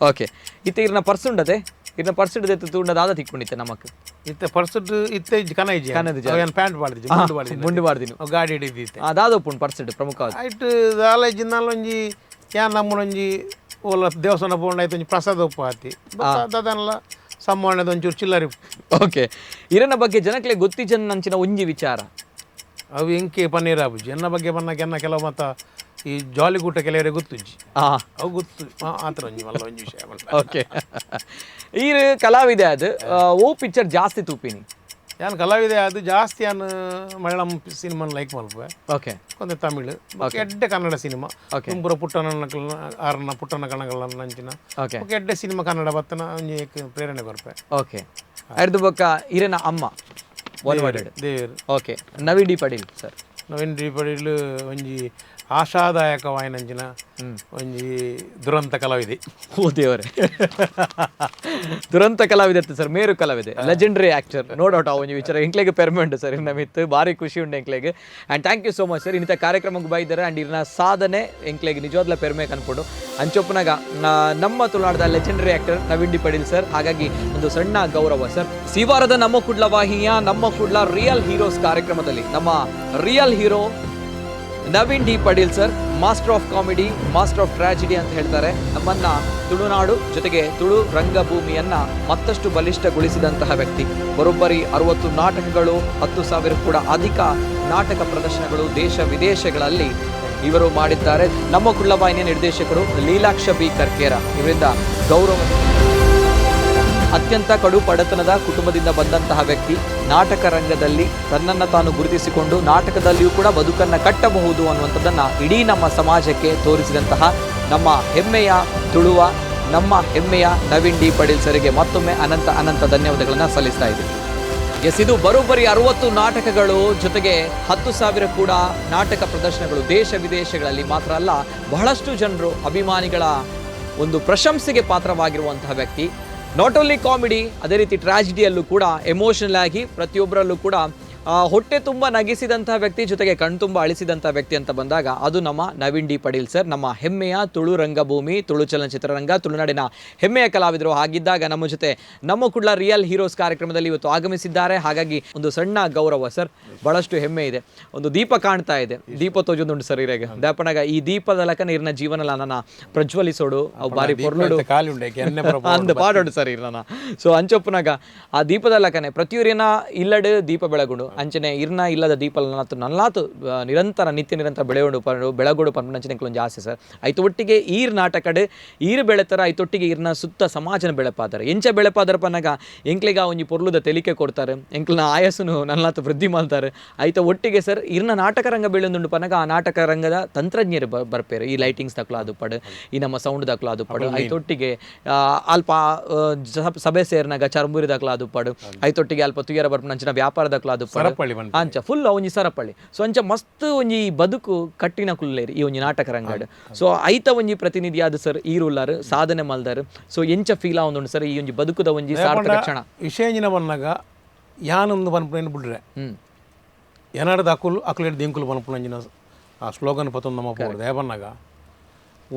ಓಕೆ, ಇತ್ತ ಇರ್ನ ಪರ್ಸ್ ಉಂಡತೆ ಇರ್ನ ಪರ್ಸ್ ದೆತ್ತು ತೂಂಡ ದಾದ ತಿಕ್ಕೊಂಡಿತ್ತೆ ನಮಕ್ ಇತ್ತೆ ಪರ್ಸ್ ಇತ್ತೆ ಕನ ಇಜ್ಜಿ ಕನದಿಜಿ. ಅವು ಪ್ಯಾಂಟ್ ಪಾಡ್ದಿಜಿ ಮುಂಡು ಪಾಡ್ದಿನಿ ಮುಂಡು ಪಾಡ್ದಿನಿ ಅವು ಗಾಡಿ ಹಿಡಿದಿತ್ತೆ ದಾದ ಉಪ್ಪುಂಡು ಪರ್ಸ್ ಪ್ರಮುಖ ಐಟ್ ದಾಲ ಇಜ್ಜಿಂದಾಲ ಒಂಜಿ ಯಾನ್ ನಮ್ಮನೊಂಜಿ ಓಲ ದೇವಸ್ಥಾನ ಪೋಂಡ ಐತೆ ಒಂಜಿ ಪ್ರಸಾದ ಉಪ್ಪು ಆತಿ ದಾದನಲ ಸಮ್ಮಣ್ಣದ ಒಂಚೂರು ಚಿಲ್ಲರಿ. ಓಕೆ, ಇರನ ಬಗ್ಗೆ ಜನಕ್ಲೆ ಗೊತ್ತಿಜನ್ ಅಂಚಿನ ಒಂಜಿ ವಿಚಾರ ಅವು ಎಂಕೆ ಪನ್ನೀರ್ ಆಪುಜಿ ಎನ್ನ ಬಗ್ಗೆ ಬನ್ನಕ್ಕೆ ಎನ್ನ ಕೆಲವು ಮತ್ತ ಈ ಜಾಲಿಗೂಟ ಕೆಲವರಿಗೆ ಗೊತ್ತುಜ್ಜಿ ಅವು ಗೊತ್ತು ಆತರ ಒಂಜಿ ಮಲ್ಲ ಒಂಜಿ ವಿಷಯ. ಓಕೆ, ಈರು ಕಲಾವಿದೆ ಅದು ಓ ಪಿಕ್ಚರ್ ಜಾಸ್ತಿ ತೂಪಿನಿ ಯಾನ್ ಕಲಾವಿದೆ ಅದು ಜಾಸ್ತಿ ಯಾನ್ ಮಲಯಾಳಂ ಸಿನಿಮಾ ಲೈಕ್ ಮಲ್ಪುವೆ. ಓಕೆ, ಕೊಂದೆ ತಮಿಳು ಎಡ್ಡೆ ಕನ್ನಡ ಸಿನಿಮಾ ತುಂಬುರ ಪುಟ್ಟನ ಆರನ ಪುಟ್ಟನ ಕಣಗಳ ಅಂಚಿನ ಓಕೆ ಎಡ್ಡೆ ಸಿನಿಮಾ ಕನ್ನಡ ಬತ್ತನ ಒಂಜಿ ಪ್ರೇರಣೆ ಕೊರ್ಪೆ. ಓಕೆ, ಅರ್ದು ಬೊಕ್ಕ ಇರನ ಅಮ್ಮ ದೇವರು. Okay, Naveen D Padil sir. Naveen D Padil ಒಂಜಿ ಆಶಾದಾಯಕವಾಯಿನಂಚಿನ ಒಂಜಿ ದುರಂತ ಕಲಾವಿದೆ. ಓ ದೇವರೇ, ದುರಂತ ಕಲಾವಿದೆ ಸರ್, ಮೇರು ಕಲಾವಿದೆ, legendary actor, no doubt. ಆ ಒಂಜಿ ವಿಚಾರ ಎಂಕ್ಲೆಗ್ ಪೆರ್ಮೆ ಉಂಟು ಸರ್ ಇನ್ನ ಮಿತ್ತು ಭಾರಿ ಖುಷಿ ಉಂಟು ಎಂಕ್ಲೆಗ್. And thank you so much sir, ಇನ್ನಿತ ಕಾರ್ಯಕ್ರಮಕ್ಕೆ ಬೈದಾರೆ ಆ್ಯಂಡ್ ಇರ್ನ ಸಾಧನೆ ಎಂಕ್ಲೆಗ್ ನಿಜವಾದ್ಲ ಪೆರ್ಮೆ ಕನ್ಪುಂಡು. ಅಂಚೊಪ್ಪನಾಗ ನಮ್ಮ ತುಳುನಾಡದ legendary actor Naveen D Padil sir, ಹಾಗಾಗಿ ಒಂದು ಸಣ್ಣ ಗೌರವ ಸರ್. ಸಿವಾರದ ನಮ್ಮ ಕುಡ್ಲ ವಾಹಿನಿಯ ನಮ್ಮ ಕುಡ್ಲ ರಿಯಲ್ ಹೀರೋಸ್ ಕಾರ್ಯಕ್ರಮದಲ್ಲಿ ನಮ್ಮ real hero Naveen D Padil sir, master of comedy, master of tragedy ಅಂತ ಹೇಳ್ತಾರೆ. ನಮ್ಮನ್ನ ತುಳುನಾಡು ಜೊತೆಗೆ ತುಳು ರಂಗಭೂಮಿಯನ್ನ ಮತ್ತಷ್ಟು ಬಲಿಷ್ಠಗೊಳಿಸಿದಂತಹ ವ್ಯಕ್ತಿ. ಬರೋಬ್ಬರಿ 60 ನಾಟಕಗಳು, 10,000 ಕೂಡ ಅಧಿಕ ನಾಟಕ ಪ್ರದರ್ಶನಗಳು ದೇಶ ವಿದೇಶಗಳಲ್ಲಿ ಇವರು ಮಾಡಿದ್ದಾರೆ. ನಮ್ಮ ಕುಡ್ಲ ವಾಹಿನಿಯ ನಿರ್ದೇಶಕರು ಲೀಲಾಕ್ಷ ಬಿ ಕರ್ಕೇರ ಇವರಿಂದ ಗೌರವ. ಅತ್ಯಂತ ಕಡು ಬಡತನದ ಕುಟುಂಬದಿಂದ ಬಂದಂತಹ ವ್ಯಕ್ತಿ ನಾಟಕ ರಂಗದಲ್ಲಿ ತನ್ನನ್ನು ತಾನು ಗುರುತಿಸಿಕೊಂಡು ನಾಟಕದಲ್ಲಿಯೂ ಕೂಡ ಬದುಕನ್ನು ಕಟ್ಟಬಹುದು ಅನ್ನುವಂಥದ್ದನ್ನು ಇಡೀ ನಮ್ಮ ಸಮಾಜಕ್ಕೆ ತೋರಿಸಿದಂತಹ ನಮ್ಮ ಹೆಮ್ಮೆಯ ತುಳುವ, ನಮ್ಮ ಹೆಮ್ಮೆಯ ನವೀನ್ ಡಿ ಪಡೀಲ್ ಸರಿಗೆ ಮತ್ತೊಮ್ಮೆ ಅನಂತ ಅನಂತ ಧನ್ಯವಾದಗಳನ್ನು ಸಲ್ಲಿಸ್ತಾ ಇದ್ದೀನಿ. ಎಸ್, ಇದು ಬರೋಬ್ಬರಿ 60 ನಾಟಕಗಳು ಜೊತೆಗೆ 10,000 ಕೂಡ ನಾಟಕ ಪ್ರದರ್ಶನಗಳು ದೇಶ ವಿದೇಶಗಳಲ್ಲಿ ಮಾತ್ರ ಅಲ್ಲ, ಬಹಳಷ್ಟು ಜನರು ಅಭಿಮಾನಿಗಳ ಒಂದು ಪ್ರಶಂಸೆಗೆ ಪಾತ್ರವಾಗಿರುವಂತಹ ವ್ಯಕ್ತಿ. Not only comedy, ಅದೇ ರೀತಿ ಟ್ರಾಜಿಡಿಯಲ್ಲೂ ಕೂಡ ಎಮೋಷನಲ್ ಆಗಿ ಪ್ರತಿಯೊಬ್ಬರಲ್ಲೂ ಕೂಡ ಹೊಟ್ಟೆ ತುಂಬ ನಗಿಸಿದಂಥ ವ್ಯಕ್ತಿ ಜೊತೆಗೆ ಕಣ್ತುಂಬ ಅಳಿಸಿದಂಥ ವ್ಯಕ್ತಿ ಅಂತ ಬಂದಾಗ ಅದು ನಮ್ಮ ನವೀನ್ ಡಿ ಪಡೀಲ್ ಸರ್, ನಮ್ಮ ಹೆಮ್ಮೆಯ ತುಳು ರಂಗಭೂಮಿ, ತುಳು ಚಲನಚಿತ್ರರಂಗ, ತುಳುನಾಡಿನ ಹೆಮ್ಮೆಯ ಕಲಾವಿದರು. ಹಾಗಿದ್ದಾಗ ನಮ್ಮ ಜೊತೆ ನಮ್ಮ ಕುಡ್ಲ ರಿಯಲ್ ಹೀರೋಸ್ ಕಾರ್ಯಕ್ರಮದಲ್ಲಿ ಇವತ್ತು ಆಗಮಿಸಿದ್ದಾರೆ. ಹಾಗಾಗಿ ಒಂದು ಸಣ್ಣ ಗೌರವ ಸರ್, ಭಾಳಷ್ಟು ಹೆಮ್ಮೆ ಇದೆ. ಒಂದು ದೀಪ ಕಾಣ್ತಾ ಇದೆ, ದೀಪ ತೋಜೊಂದುಂಟು ಸರ್ ಇರಾಗ ದಾಪನಾಗ. ಈ ದೀಪದ ಲಕನ ಇರ್ನ ಜೀವನಲ ನನ್ನ ಪ್ರಜ್ವಲಿಸೋಡು, ಅವು ಬಾರಿ ಪೊರ್ಲುಡು ಅಂದ ಪಾಡೋಡು ಸರ್ ಇರ್ನ. ಸೊ ಅಂಚೊಪ್ಪನಾಗ ಆ ದೀಪದ ಲಕನೆ ಪ್ರತಿಯೊರಿನ ಇಲ್ಲಡು ದೀಪ ಬೆಳಗುಂಡು, ಅಂಚನೆ ಇರ್ನ ಇಲ್ಲದ ದೀಪ ನಲ್ಲಾತು ನಿರಂತರ ನಿತ್ಯ ನಿರಂತರ ಬೆಳೆಯೋಡು ಬೆಳಗೋಡು ಪನ್ಪುನಂಚಿನ ಒಂಜಿ ಆಸೆ ಸರ್. ಐತ ಒಟ್ಟಿಗೆ ಈರ್ ನಾಟಕಡ್ ಈರ್ ಬೆಳೆತರ, ಐತೊಟ್ಟಿಗೆ ಈರ್ನ ಸುತ್ತ ಸಮಾಜನ ಬೆಳೆಪಾದಾರೆ. ಎಂಚ ಬೆಳೆಪಾದರ ಪನ್ನಗ ಎಂಕ್ಲೆಗ ಒಂಜಿ ಪೊರ್ಲುದ ತೆಲಿಕೆ ಕೊಡ್ತಾರೆ, ಎಂಕ್ಲನ ಆಯಸ್ಸುನು ನಲ್ಲಾತು ವೃದ್ಧಿ ಮಾಡ್ತಾರೆ. ಐತ ಒಟ್ಟಿಗೆ ಸರ್ ಇರ್ನ ನಾಟಕ ರಂಗ ಬೆಳೆಯೊಂದುಂಡು ಪನ್ನಗ ಆ ನಾಟಕ ರಂಗದ ತಂತ್ರಜ್ಞರು ಬರ್ಪೇರು. ಈ ಲೈಟಿಂಗ್ಸ್ ದಕ್ಲು ಅದು ಪಡು, ಈ ನಮ್ಮ ಸೌಂಡ್ ದಕ್ಲು ಅದು ಪಡು, ಐತೊಟ್ಟಿಗೆ ಅಲ್ಪ ಸಭೆ ಸೇರ್ನಾಗ ಚರ್ಮುರಿ ದಕ್ಲು ಅದು ಪಡು, ಐತೊಟ್ಟಿಗೆ ಅಲ್ಪ ತುಯರ ಬರ್ಪುನಂಚಿನ ವ್ಯಾಪಾರ ದಕ್ಲು ಅದು ಪಡು, ಅಂಚ ಫುಲ್ ಒಂಜಿ ಸರಪಳ್ಳಿ. ಸೊ ಅಂಚ ಮಸ್ತ್ ಒಂಜಿ ಬದುಕು ಕಟ್ಟಿನ ಕುಲ್ಲೇರಿ ಈ ಒಂಜಿ ನಾಟಕ ರಂಗಡ್. ಸೊ ಐತ ಒಂಜಿ ಪ್ರತಿನಿಧಿ ಆದ ಸರ್ ಈರುಲ್ಲಾರು ಸಾಧನೆ ಮಲ್ದಾರು. ಸೊ ಎಂಚ ಫೀಲ್ ಆವೊಂದುಂಡು ಸರ್ ಈ ಒಂಜಿ ಬದುಕುದ ಒಂಜಿ ಸಾರ್ಥಕ ಕ್ಷಣ? ವಿಷಯ ಬನ್ನಾಗ ಯಾನೊಂದು ಪನ್ಪುನ ಬಿಡ್ರೆ ಏನಾಡ್ದು ಅಕುಲು ಅಕುಲೇಡ್ ದಿಂಕುಲು ಪನ್ಪುನಂಜಿನ ಆ ಸ್ಲೋಗನ್ ಪತ್ತೊಂದು ನಮ್ಮ ಪೋಡು ದೇವನ್ನಾಗ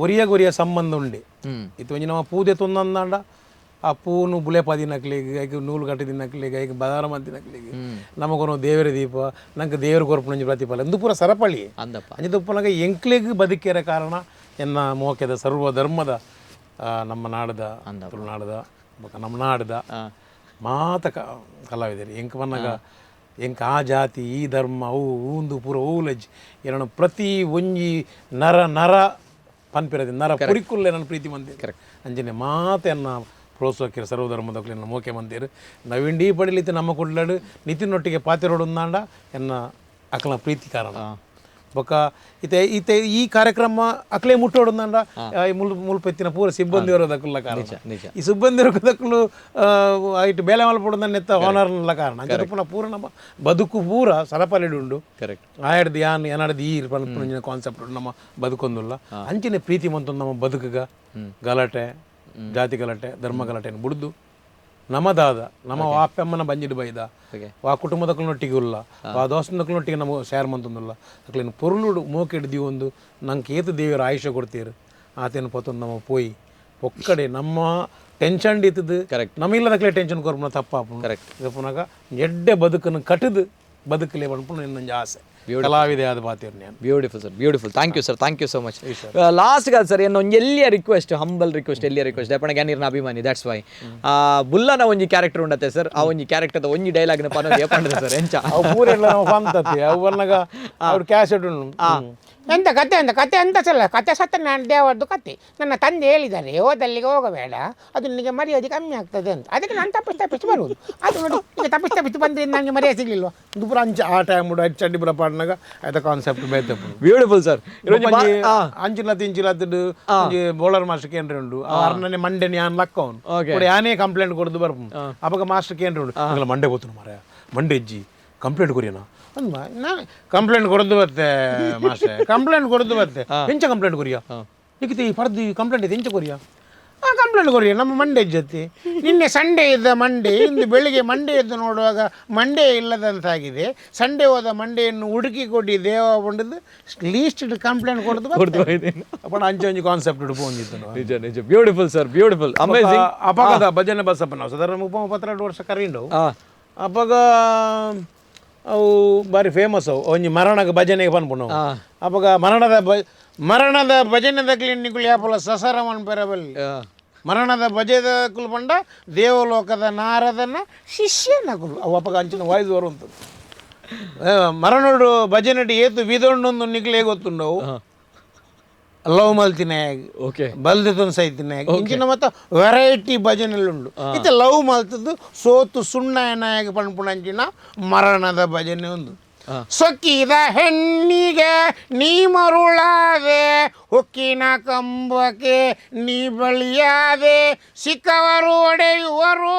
ಒರಿಯ ಗೊರಿಯ ಸಂಬಂಧ ಉಂಡೆ. ಇತ್ತು ಒಂಜಿ ನಮ್ಮ ಪೂದೆ ತೊಂದಂದಾಂಡ ಆ ಪೂನು ಬುಲೆ ಪದಿನಕ್ಲಿಗೆ, ಐಕ್ ನೂಲು ಕಟ್ಟಿದಿನಕ್ಲಿಗೆ, ಐಕ್ ಬದಾರ ಮಂತಿನಕ್ಲಿಗೆ, ನಮಗೊನು ದೇವರ ದೀಪ, ನಂಗೆ ದೇವರು ಕೊರ್ಪುನಂಜಿ ಪ್ರತಿಫಲ ಇಂದು ಪೂರ ಸರಪಳಿ ಅಂದಪ್ಪ. ಅಂಜದಪ್ಪನಾಗ ಎಂಕ್ಲೆಗ್ ಬದುಕೇರ ಕಾರಣ ಎನ್ನ ಮೋಕೆದ ಸರ್ವ ಧರ್ಮದ ನಮ್ಮ ನಾಡದ ತುಳುನಾಡದ ಬೊಕ ನಮ್ಮ ನಾಡದ ಮಾತ ಕಲಾವಿದರು ಎಂಕ್ ಬನ್ನಾಗ ಎಂಕ್ ಆ ಜಾತಿ ಈ ಧರ್ಮ ಅವು ಊಂದು ಪೂರ ಓಲಜ್ ಏನೋ ಪ್ರತಿ ಒಂಜಿ ನರ ನರ ಪನ್ಪಿರದಿ ನರ ಪುರಿಕುಲ್ಲೆ ನನ್ನ ಪ್ರೀತಿ ಮಂದಿರ ಅಂಜನೆ ಮಾತೆನ್ನ ಪ್ರೋತ್ಸಾಹಕ್ಕೆ ಸರ್ವಧರ್ಮದಕ್ಲೆನ್ನ ಮೋಕೆ ಮಂದಿರು ನವೀನ್ ಡಿ ಪಡಿಲಿತ್ತೆ ನಮ್ಮ ಕುಡ್ಲಾಡು ನಿತಿನೊಟ್ಟಿಗೆ ಪಾತಿರೋಡುಂದಾಂಡ ಎನ್ನ ಅಕಲ ಪ್ರೀತಿ ಕಾರಣ ಬೊಕ ಇತ್ತೆ ಇತ್ತೆ ಈ ಕಾರ್ಯಕ್ರಮ ಅಕ್ಲೆ ಮುಟ್ಟೋಡುಂದಾಂಡ ಮುಲ್ ಮುಲ್ಪೆತ್ತಿನ ಪೂರ ಸಿಬ್ಬಂದಿಯವರು ದಕ್ಕುಲ್ಲ ಕಾರಣ ಈ ಸಿಬ್ಬಂದಿಯವರು ದಕ್ಕಲು ಐಟ್ ಬೇಲೆ ಮಲ್ಪೊಡುಂದನ್ನೆತ್ತ ಓನರ್ನಲ್ಲ ಕಾರಣ ಅಂಚ ಪುನಃ ಪೂರ ನಮ್ಮ ಬದುಕು ಪೂರ ಸರಪಳಿಡು ಉಂಡು. ಕರೆಕ್ಟ್. ಆಯಡ್ದು ಯಾನ್ ಏನಾಡ್ದು ಈ ಪನ್ಪುನ ಕಾನ್ಸೆಪ್ಟ್ ನಮ್ಮ ಬದುಕೊಂದುಲ್ಲ ಅಂಚಿನ ಪ್ರೀತಿ ಮಂತೊಂದು ನಮ್ಮ ಬದುಕುಗ ಗಲಾಟೆ ಜಾತಿ ಗಲಾಟೆ ಧರ್ಮ ಗಲಾಟೆಯನ್ನು ಬುಡ್ದು ನಮದಾದ ನಮ್ಮ ವಾಪಮ್ಮನ ಬಂಜಿಡು ಬೈದ ವಾ ಕುಟುಂಬದಕ್ಕನೊಟ್ಟಿಗೆ ಉಲ್ಲ ವಾ ದೋಸ್ತನೊಟ್ಟಿಗೆ ನಮಗೆ ಶೇರ್ ಮಂತೊಂದುಲ್ಲ ಅಕ್ಲೇನು ಪೊರುಳುಡು ಮೋಕೆಡ್ ಒಂದು ನಂಗೆ ಏತು ದೇವಿಯರ ಆಯುಷ್ಯ ಕೊಡ್ತೀರು ಆತೇನು ಪತ್ತೊಂದು ನಮ್ಮ ಪೋಯಿ ಒಕ್ಕಡೆ ನಮ್ಮ Tension ಇತ್ತದು. ಕರೆಕ್ಟ್. ನಮ್ಮ ಇಲ್ಲದಕ್ಲೆ ಟೆನ್ಷನ್ ಕೊರ್ಪುನ ತಪ್ಪಾಪುಂಡು. ಕರೆಕ್ಟ್. ಪುನಗ ಎಡ್ಡೆ ಬದುಕನ್ನು ಕಟ್ಟದು ಬದುಕಲೆ ಪನ್ಪುನ ಇನ್ನೊಂದು ಆಸೆ, ಕಲಾವಿದೆ ಆದ ಪಾತಿರ್ ನಾನು. Beautiful sir, beautiful. Thank you sir, thank you so much. Last goal sir, ಏನು ಒಂಜಿ ಎಲ್ಲಿಯ request, humble request, ಎಲ್ಲಿಯ ರಿಕ್ವೆಸ್ಟ್ ದಯಪಣ ಗ್ಯಾನಿರ್ನ ಅಭಿಮಾನಿ, that's why. ಬುಲ್ಲನ ಒಂಜಿ ಕ್ಯಾರೆಕ್ಟರ್ ಉಂಡತ್ತೆ ಸರ್, ಆ ಒಂಜಿ ಕ್ಯಾರೆಕ್ಟರ್ ಒಂಜಿ ಡೈಲಾಗ್ನ ಪನೊಂದು ಏಪಂಡದೆ ಸರ್ ಎಂಚ? ಅವು ಪೂರೆಲ್ಲ ನಾವು ಪಂತತಿ ಅವು ಬರ್ನಾಗ ಅವ್ರು ಕ್ಯಾಸೆಟ್ ಉಂಡು. ಎಂತ ಕತೆ, ಎಂತ ಕತೆ ಅಂತ ಸಲ್ಲ, ಕತೆ ಸತ್ಯನಾರಾಯಣ ದೇವರದ್ದು ಕತೆ. ನನ್ನ ತಂದೆ ಹೇಳಿದ್ದಾರೆ, ಹೋದಲ್ಲಿಗೆ ಹೋಗಬೇಡ, ಅದು ನಿನಗೆ ಮರ್ಯಾದೆ ಕಮ್ಮಿ ಆಗ್ತದೆ ಅಂತ. ಅದಕ್ಕೆ ನಾನು ತಪ್ಪಿಸಿ ತಪ್ಪಿಸಿ ಬರುವುದು. ಅದು ನೋಡಿ, ಈಗ ತಪ್ಪಿಸಿ ತಪ್ಪಿಸಿ ಬಂದರೆ ನನಗೆ ಮರ್ಯಾದೆ ಸಿಗಲಿಲ್ವಾ? ಇದು ಪೂರ ಅಂಚ ಆ ಟೈಮ್ ಚಡ್ಡಿ ಪೂರ ಪಾಡ್ನಾಗ ಆಯ್ತ ಕಾನ್ಸೆಪ್ಟ್ ಬೇತಪ್ಪು. Beautiful sir. ಅಂಚಿನ ತಿಂಚಿಲತ್ತಡು ಒಂಜಿ ಬೌಲರ್ ಮಾಸ್ಟರ್ ಕೇಂದ್ರ ಉಂಡು, ಅರ್ನನೆ ಮಂಡೆ ಯಾನ್ ಲಕ್ಕ ಅವನು. ಕೂಡ ಯಾನೇ ಕಂಪ್ಲೇಂಟ್ ಕೊಡ್ದು ಬರ್ಪು. ಅಪಗ ಮಾಸ್ಟರ್ ಕೇಂದ್ರ ಉಂಡು, ಅಂಗಲ ಮಂಡೆ ಗೊತ್ತು ಮಾರಾಯ, ಮಂಡೆ ಇಜ್ಜಿ, ಕಂಪ್ಲೇಂಟ್ ಕೊರಿಯನ ಅಂದ್ ನಾನು ಕಂಪ್ಲೇಂಟ್ ಕೊಡದು ಬತ್ತೆ ಮಾಸ್ಟರ್, ಕಂಪ್ಲೇಂಟ್ ಕೊಡದು ಬತ್ತೆ. ಎಂಚ ಕಂಪ್ಲೇಂಟ್ ಕೊರಿಯ ನಿಕ್ಕಿತ ಈ ಪರ್ದು ಕಂಪ್ಲೇಂಟ್ ಇದೆ, ಎಂಚ ಕೊರಿಯ? ಆ ಕಂಪ್ಲೇಂಟ್ ಕೊರಿ, ನಮ್ಮ ಮಂಡೆ ಜೊತೆ. ನಿನ್ನೆ ಸಂಡೇ ಇದ್ದ ಮಂಡೆ ಇಂದು ಬೆಳಿಗ್ಗೆ ಮಂಡೆ ಎದ್ದು ನೋಡುವಾಗ ಮಂಡೆ ಇಲ್ಲದಂತಾಗಿದೆ. ಸಂಡೇ ಹೋದ ಮಂಡೆಯನ್ನು ಹುಡುಕಿ ಕೊಡಿ ದೇವ ಬಂಡದ್ದು ಲೀಸ್ಟ್ ಕಂಪ್ಲೇಂಟ್ ಕೊಡದು. ಅಪ್ಪಣ ಅಂಚೆ ಒಂಜಿ ಕಾನ್ಸೆಪ್ಟ್ ಇಡು ಪೋಂದಿತ್ತು. ನಿಜ ನಿಜ, beautiful sir, beautiful, amazing. ಅಪಗದ ಭಜನೆ ಬಸಪ್ಪ ನಾವು ಸಾಧಾರಣ 32 ವರ್ಷ ಕರೀಂಡವು. ಅಪಗ ಅವು ಬಾರಿ ಫೇಮಸ್ ಅವು. ಒಂಜಿ ಮರಣಗ ಭಜನೆಗೆ ಪನ್ಪುಂಡು. ಅಪಗ ಮರಣದ ಮರಣದ ಭಜನೆದ ಕ್ಲಿನಿಕ್ಗಳು ಯಾಪಲ ಸಸರಮನ್ ಪೆರಬಲ್ಲಿ. ಮರಣದ ಭಜದ ಕುಲು ಪಂಡ ದೇವಲೋಕದ ನಾರದನ ಶಿಷ್ಯನಕುಲು. ಅವು ಅಪಗ ಅಂಚಿನ ವಾಯ್ಸ್ ಬರುವಂಥದ್ದು. ಮರಣೋಡು ಭಜನೆಡು ಏತು ವಿದೊಂಡೊಂದು ನಿಕ್ಲೇ ಗೊತ್ತುಂಡವು. ಲವ್ ಮಲ್ತಿನಾಗ ಬಲ್ದತೊಂದು ಸೈತಿನಾಗ ಇಂಚಿನ ಮತ್ತ ವೆರೈಟಿ ಭಜನೆಲುಂಡು. ಇತ್ತೆ ಲವ್ ಮಲ್ತದ್ದು ಸೋತು ಸುಣ್ಣನಾಯಕ ಪನ್ಪುಣಂಚಿನ ಮರಣದ ಭಜನೆ ಒಂದು. ಸೊಕ್ಕಿದ ಹೆಣ್ಣಿಗೆ ನೀ ಮರುಳಾದೆ, ಹುಕ್ಕಿನ ಕಂಬಕ್ಕೆ ನೀ ಬಳಿಯಾದೆ, ಸಿಕ್ಕವರು ಒಡೆಯುವರು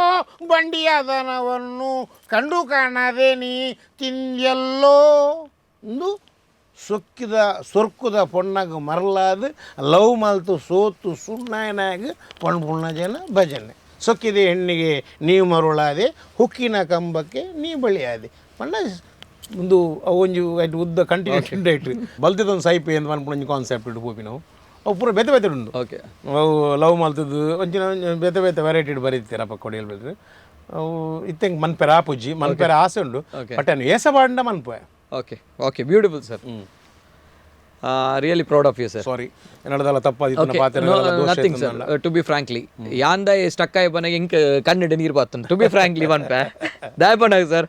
ಬಂಡಿಯಾದನವನ್ನು ಕಂಡು ಕಾಣದೆ ನೀ ತಿಂದೆಲ್ಲೋ ಒಂದು ಸೊಕ್ಕಿದ ಸೊರ್ಕುದ ಪೊಣ್ಣಗ ಮರಲಾದ ಲವ್ ಮಲ್ತು ಸೋತು ಸುಣ್ಣನಾಗ ಪಣ್ಪುಣ್ಣ ಜನ ಭಜನೆ. ಸೊಕ್ಕಿದ ಹೆಣ್ಣಿಗೆ ನೀವು ಮರುಳಾದೆ, ಹುಕ್ಕಿನ ಕಂಬಕ್ಕೆ ನೀ ಬಳಿಯಾದೆ ಪಂಡ ಒಂದು ಅವು ಒಂಜಿ ಐಟ್ ಉದ್ದ ಕಂಟಿನ್ಯೂ ಡೇಟ್ ಬಲ್ತಿದೊಂದು ಸೈಪೆ ಅಂತ ಪನ್ಪುನ ಒಂಜಿ ಕಾನ್ಸೆಪ್ಟ್ ಇಟ್ಟು ಪೋಪಿ ನಾವು. ಅವು ಪೂರ ಬೇತೆ ಬೇತೆ ಉಂಡು. ಅವು ಲವ್ ಮಲ್ತದ್ದು ಒಂಚಿನ ಬೇತೆ ಬೇತೆ ವೆರೈಟಿ ಬರೀತೀರಪ್ಪ ಕೊಡಿಯಲ್ ಬೇರೆ. ಅವು ಇತ್ತೆಂಗ್ ಮನ್ಪೆರ ಆಪುಜ್ಜಿ, ಮನ್ಪೆರ ಆಸೆ ಉಂಡು, ಬಟ್ ಅನ್ನು ಏಸ ಬಾಂಡ ಮನ್ಪೆ. Okay okay, beautiful sir, really proud of you sir. Sorry, ಎನ್ನಡದಲ್ಲ ತಪ್ಪಾದಿತ್ತು ಪಾತ್ರ. Nothing sir, to be frankly ಯಾಂದ stuck ಆಯ್ ಬನ ಎಂಕ್ ಕನ್ನಡ ನೀರು ಬಾತನ್, to be frankly ಪನ್ಪೆ ದಾಯಪನಾಗ sir.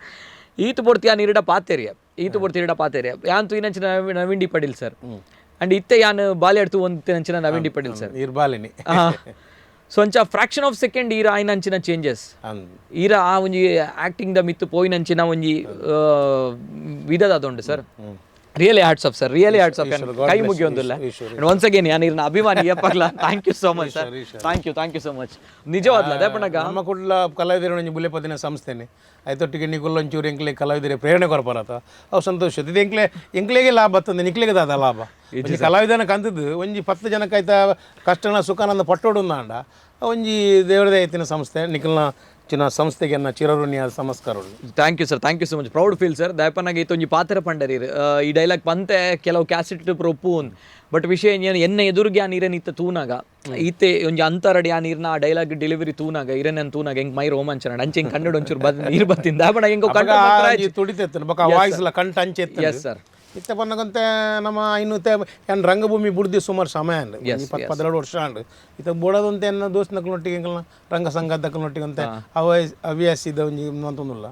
ಈತು ಪೊರ್ತಿ ಆ ನೀರಿಡ ಪಾತೆರಿಯ, ಈತು ಪೊರ್ತಿ ಇಡ ಪಾತೆರಿಯ ಯಾನ್ ತೂಯಿನಂಚಿನ Naveen D Padil sir, and ಇತ್ತೆ ಯಾನ್ ಬಾಲ್ಯಡ್ ತೂವಂತಿನಂಚಿನ ನವೀನ್ ಡಿ ಪಡೀಲ್ ಸರ್. ಇರ್ಬಾಲಿನಿ. ಸೊ ಅಂಚ fraction of second ಈರ ಆಯ್ನಂಚಿನ ಚೇಂಜಸ್, ಈರ ಆ ಒಂಜಿ ಆಕ್ಟಿಂಗ್ the ಮಿತ್ತು ಪೋಯಿನಂಚಿನ ಒಂಜಿ ವಿಧದ ಅದೊಂಡು sir. Really hats off sir, really hats off. ಕೈ ಮುಗಿಯೊಂದಿಲ್ಲ. ಒನ್ಸ್ ಅಗೇನ್ ಯಾನ್ ಇರ್ನ ಅಭಿಮಾನಿ ಯಪ್ಪಗ್ಲ. Thank you so much sir, thank you, thank you so much. ನಿಜವಾದ್ಲ ಅದೇ ಪಣ್ಣಗ ನಮ್ಮ ಕುಡ್ಲ ಕಲಾವಿದರ ಒಂಜಿ ಬುಲೆಪದಿನ ಸಂಸ್ಥೆನೆ ಆಯ್ತೊಟ್ಟಿಗೆ ನಿಗುಲ್ಲೊಂಚೂರು ಎಂಕ್ಲೆ ಕಲಾವಿದರೆ ಪ್ರೇರಣೆ ಕೊರಪರತ ಅವು ಸಂತೋಷ. ಇದು ಎಂಕ್ಲೆ ಎಂಕ್ಲೆಗೆ ಲಾಭ ಬತ್ತಂದೆ ನಿಕ್ಲೆಗೆ ದಾದ ಲಾಭ. ಒಂಜಿ ಕಲಾವಿದನ ಕಂತದ್ದು ಒಂಜಿ 10 ಜನಕ್ಕೆ ಆಯ್ತಾ ಕಷ್ಟನ ಸುಖನಂದ ಪಟ್ಟೋಡು ಅಂಡ ಒಂಜಿ ದೇವರದೇ ಐತಿನ ಸಂಸ್ಥೆ ನಿಖಲ್ನ ಚಿನ್ನ ಸಂಸ್ಥೆಗೆ ಅನ್ನ ಚಿರಋಣಿಯ ನಮಸ್ಕಾರ. Thank you sir, thank you so much, proud feel sir. ದಯಪನಾಗ ಈತೊಂಜಿ ಪಾತ್ರ ಪಂಡರಿ ಈ ಡೈಲಾಗ್ ಪಂತೆ ಕೆಲವು ಕ್ಯಾಸೆಟ್ ಪ್ರೊಪ್ಪು, ಬಟ್ ವಿಷಯ ಏನು ಎನ್ನ ಎದುರಿಗೆ ಆ ನೀರನ್ನ ಇತ್ತ ತೂನಾಗ ಈತೆ ಒಂಜಿ ಅಂತರಡಿ ಆ ನೀರ್ನ ಆ ಡೈಲಾಗ್ ಡೆಲಿವರಿ ತೂನಾಗ ಇರನ್ನ ತೂನಾಗ ಹೆಂಗ್ ಮೈ ರೋಮಾಂಚನ ಅಂಚೆ ಹಿಂಗ್ ಕನ್ನಡ ಒಂಚೂರು ಬದ್ ನೀರು ಬತ್ತಿಂದ ದಯಪನಾಗ ಹೆಂಗೋ ಕಂಟ್ರೋಲ್ ತುಡಿತೆತ್ತನ ಬೊಕ ವಾಯ್ಸ್ಲ ಕಂಠ ಅಂಚೆ. Yes sir. ಇತ್ತೆ ಪನ್ನಗಂತೆ ನಮ್ಮ ಇನ್ನು ಏನ್ ರಂಗಭೂಮಿ ಬುಡ್ದಿ ಸುಮಾರು ಸಮಯ ಅಂಡ್ 12 ವರ್ಷ ಅಂಡ್ ಇತ್ತ ಬೋಡದಂತೆ ಎನ್ನ ದೋಸ್ತ್ ನೊಟ್ಟಿಗೆ ಎಂಕಲ್ನ ರಂಗ ಸಂಘದ ನೊಟ್ಟಿಗೆ ಅಂತೆ ಅವ ಹವ್ಯಾಸಿದ ಒಂಜಿ ಅಂತೊಂದುಲ್ಲ.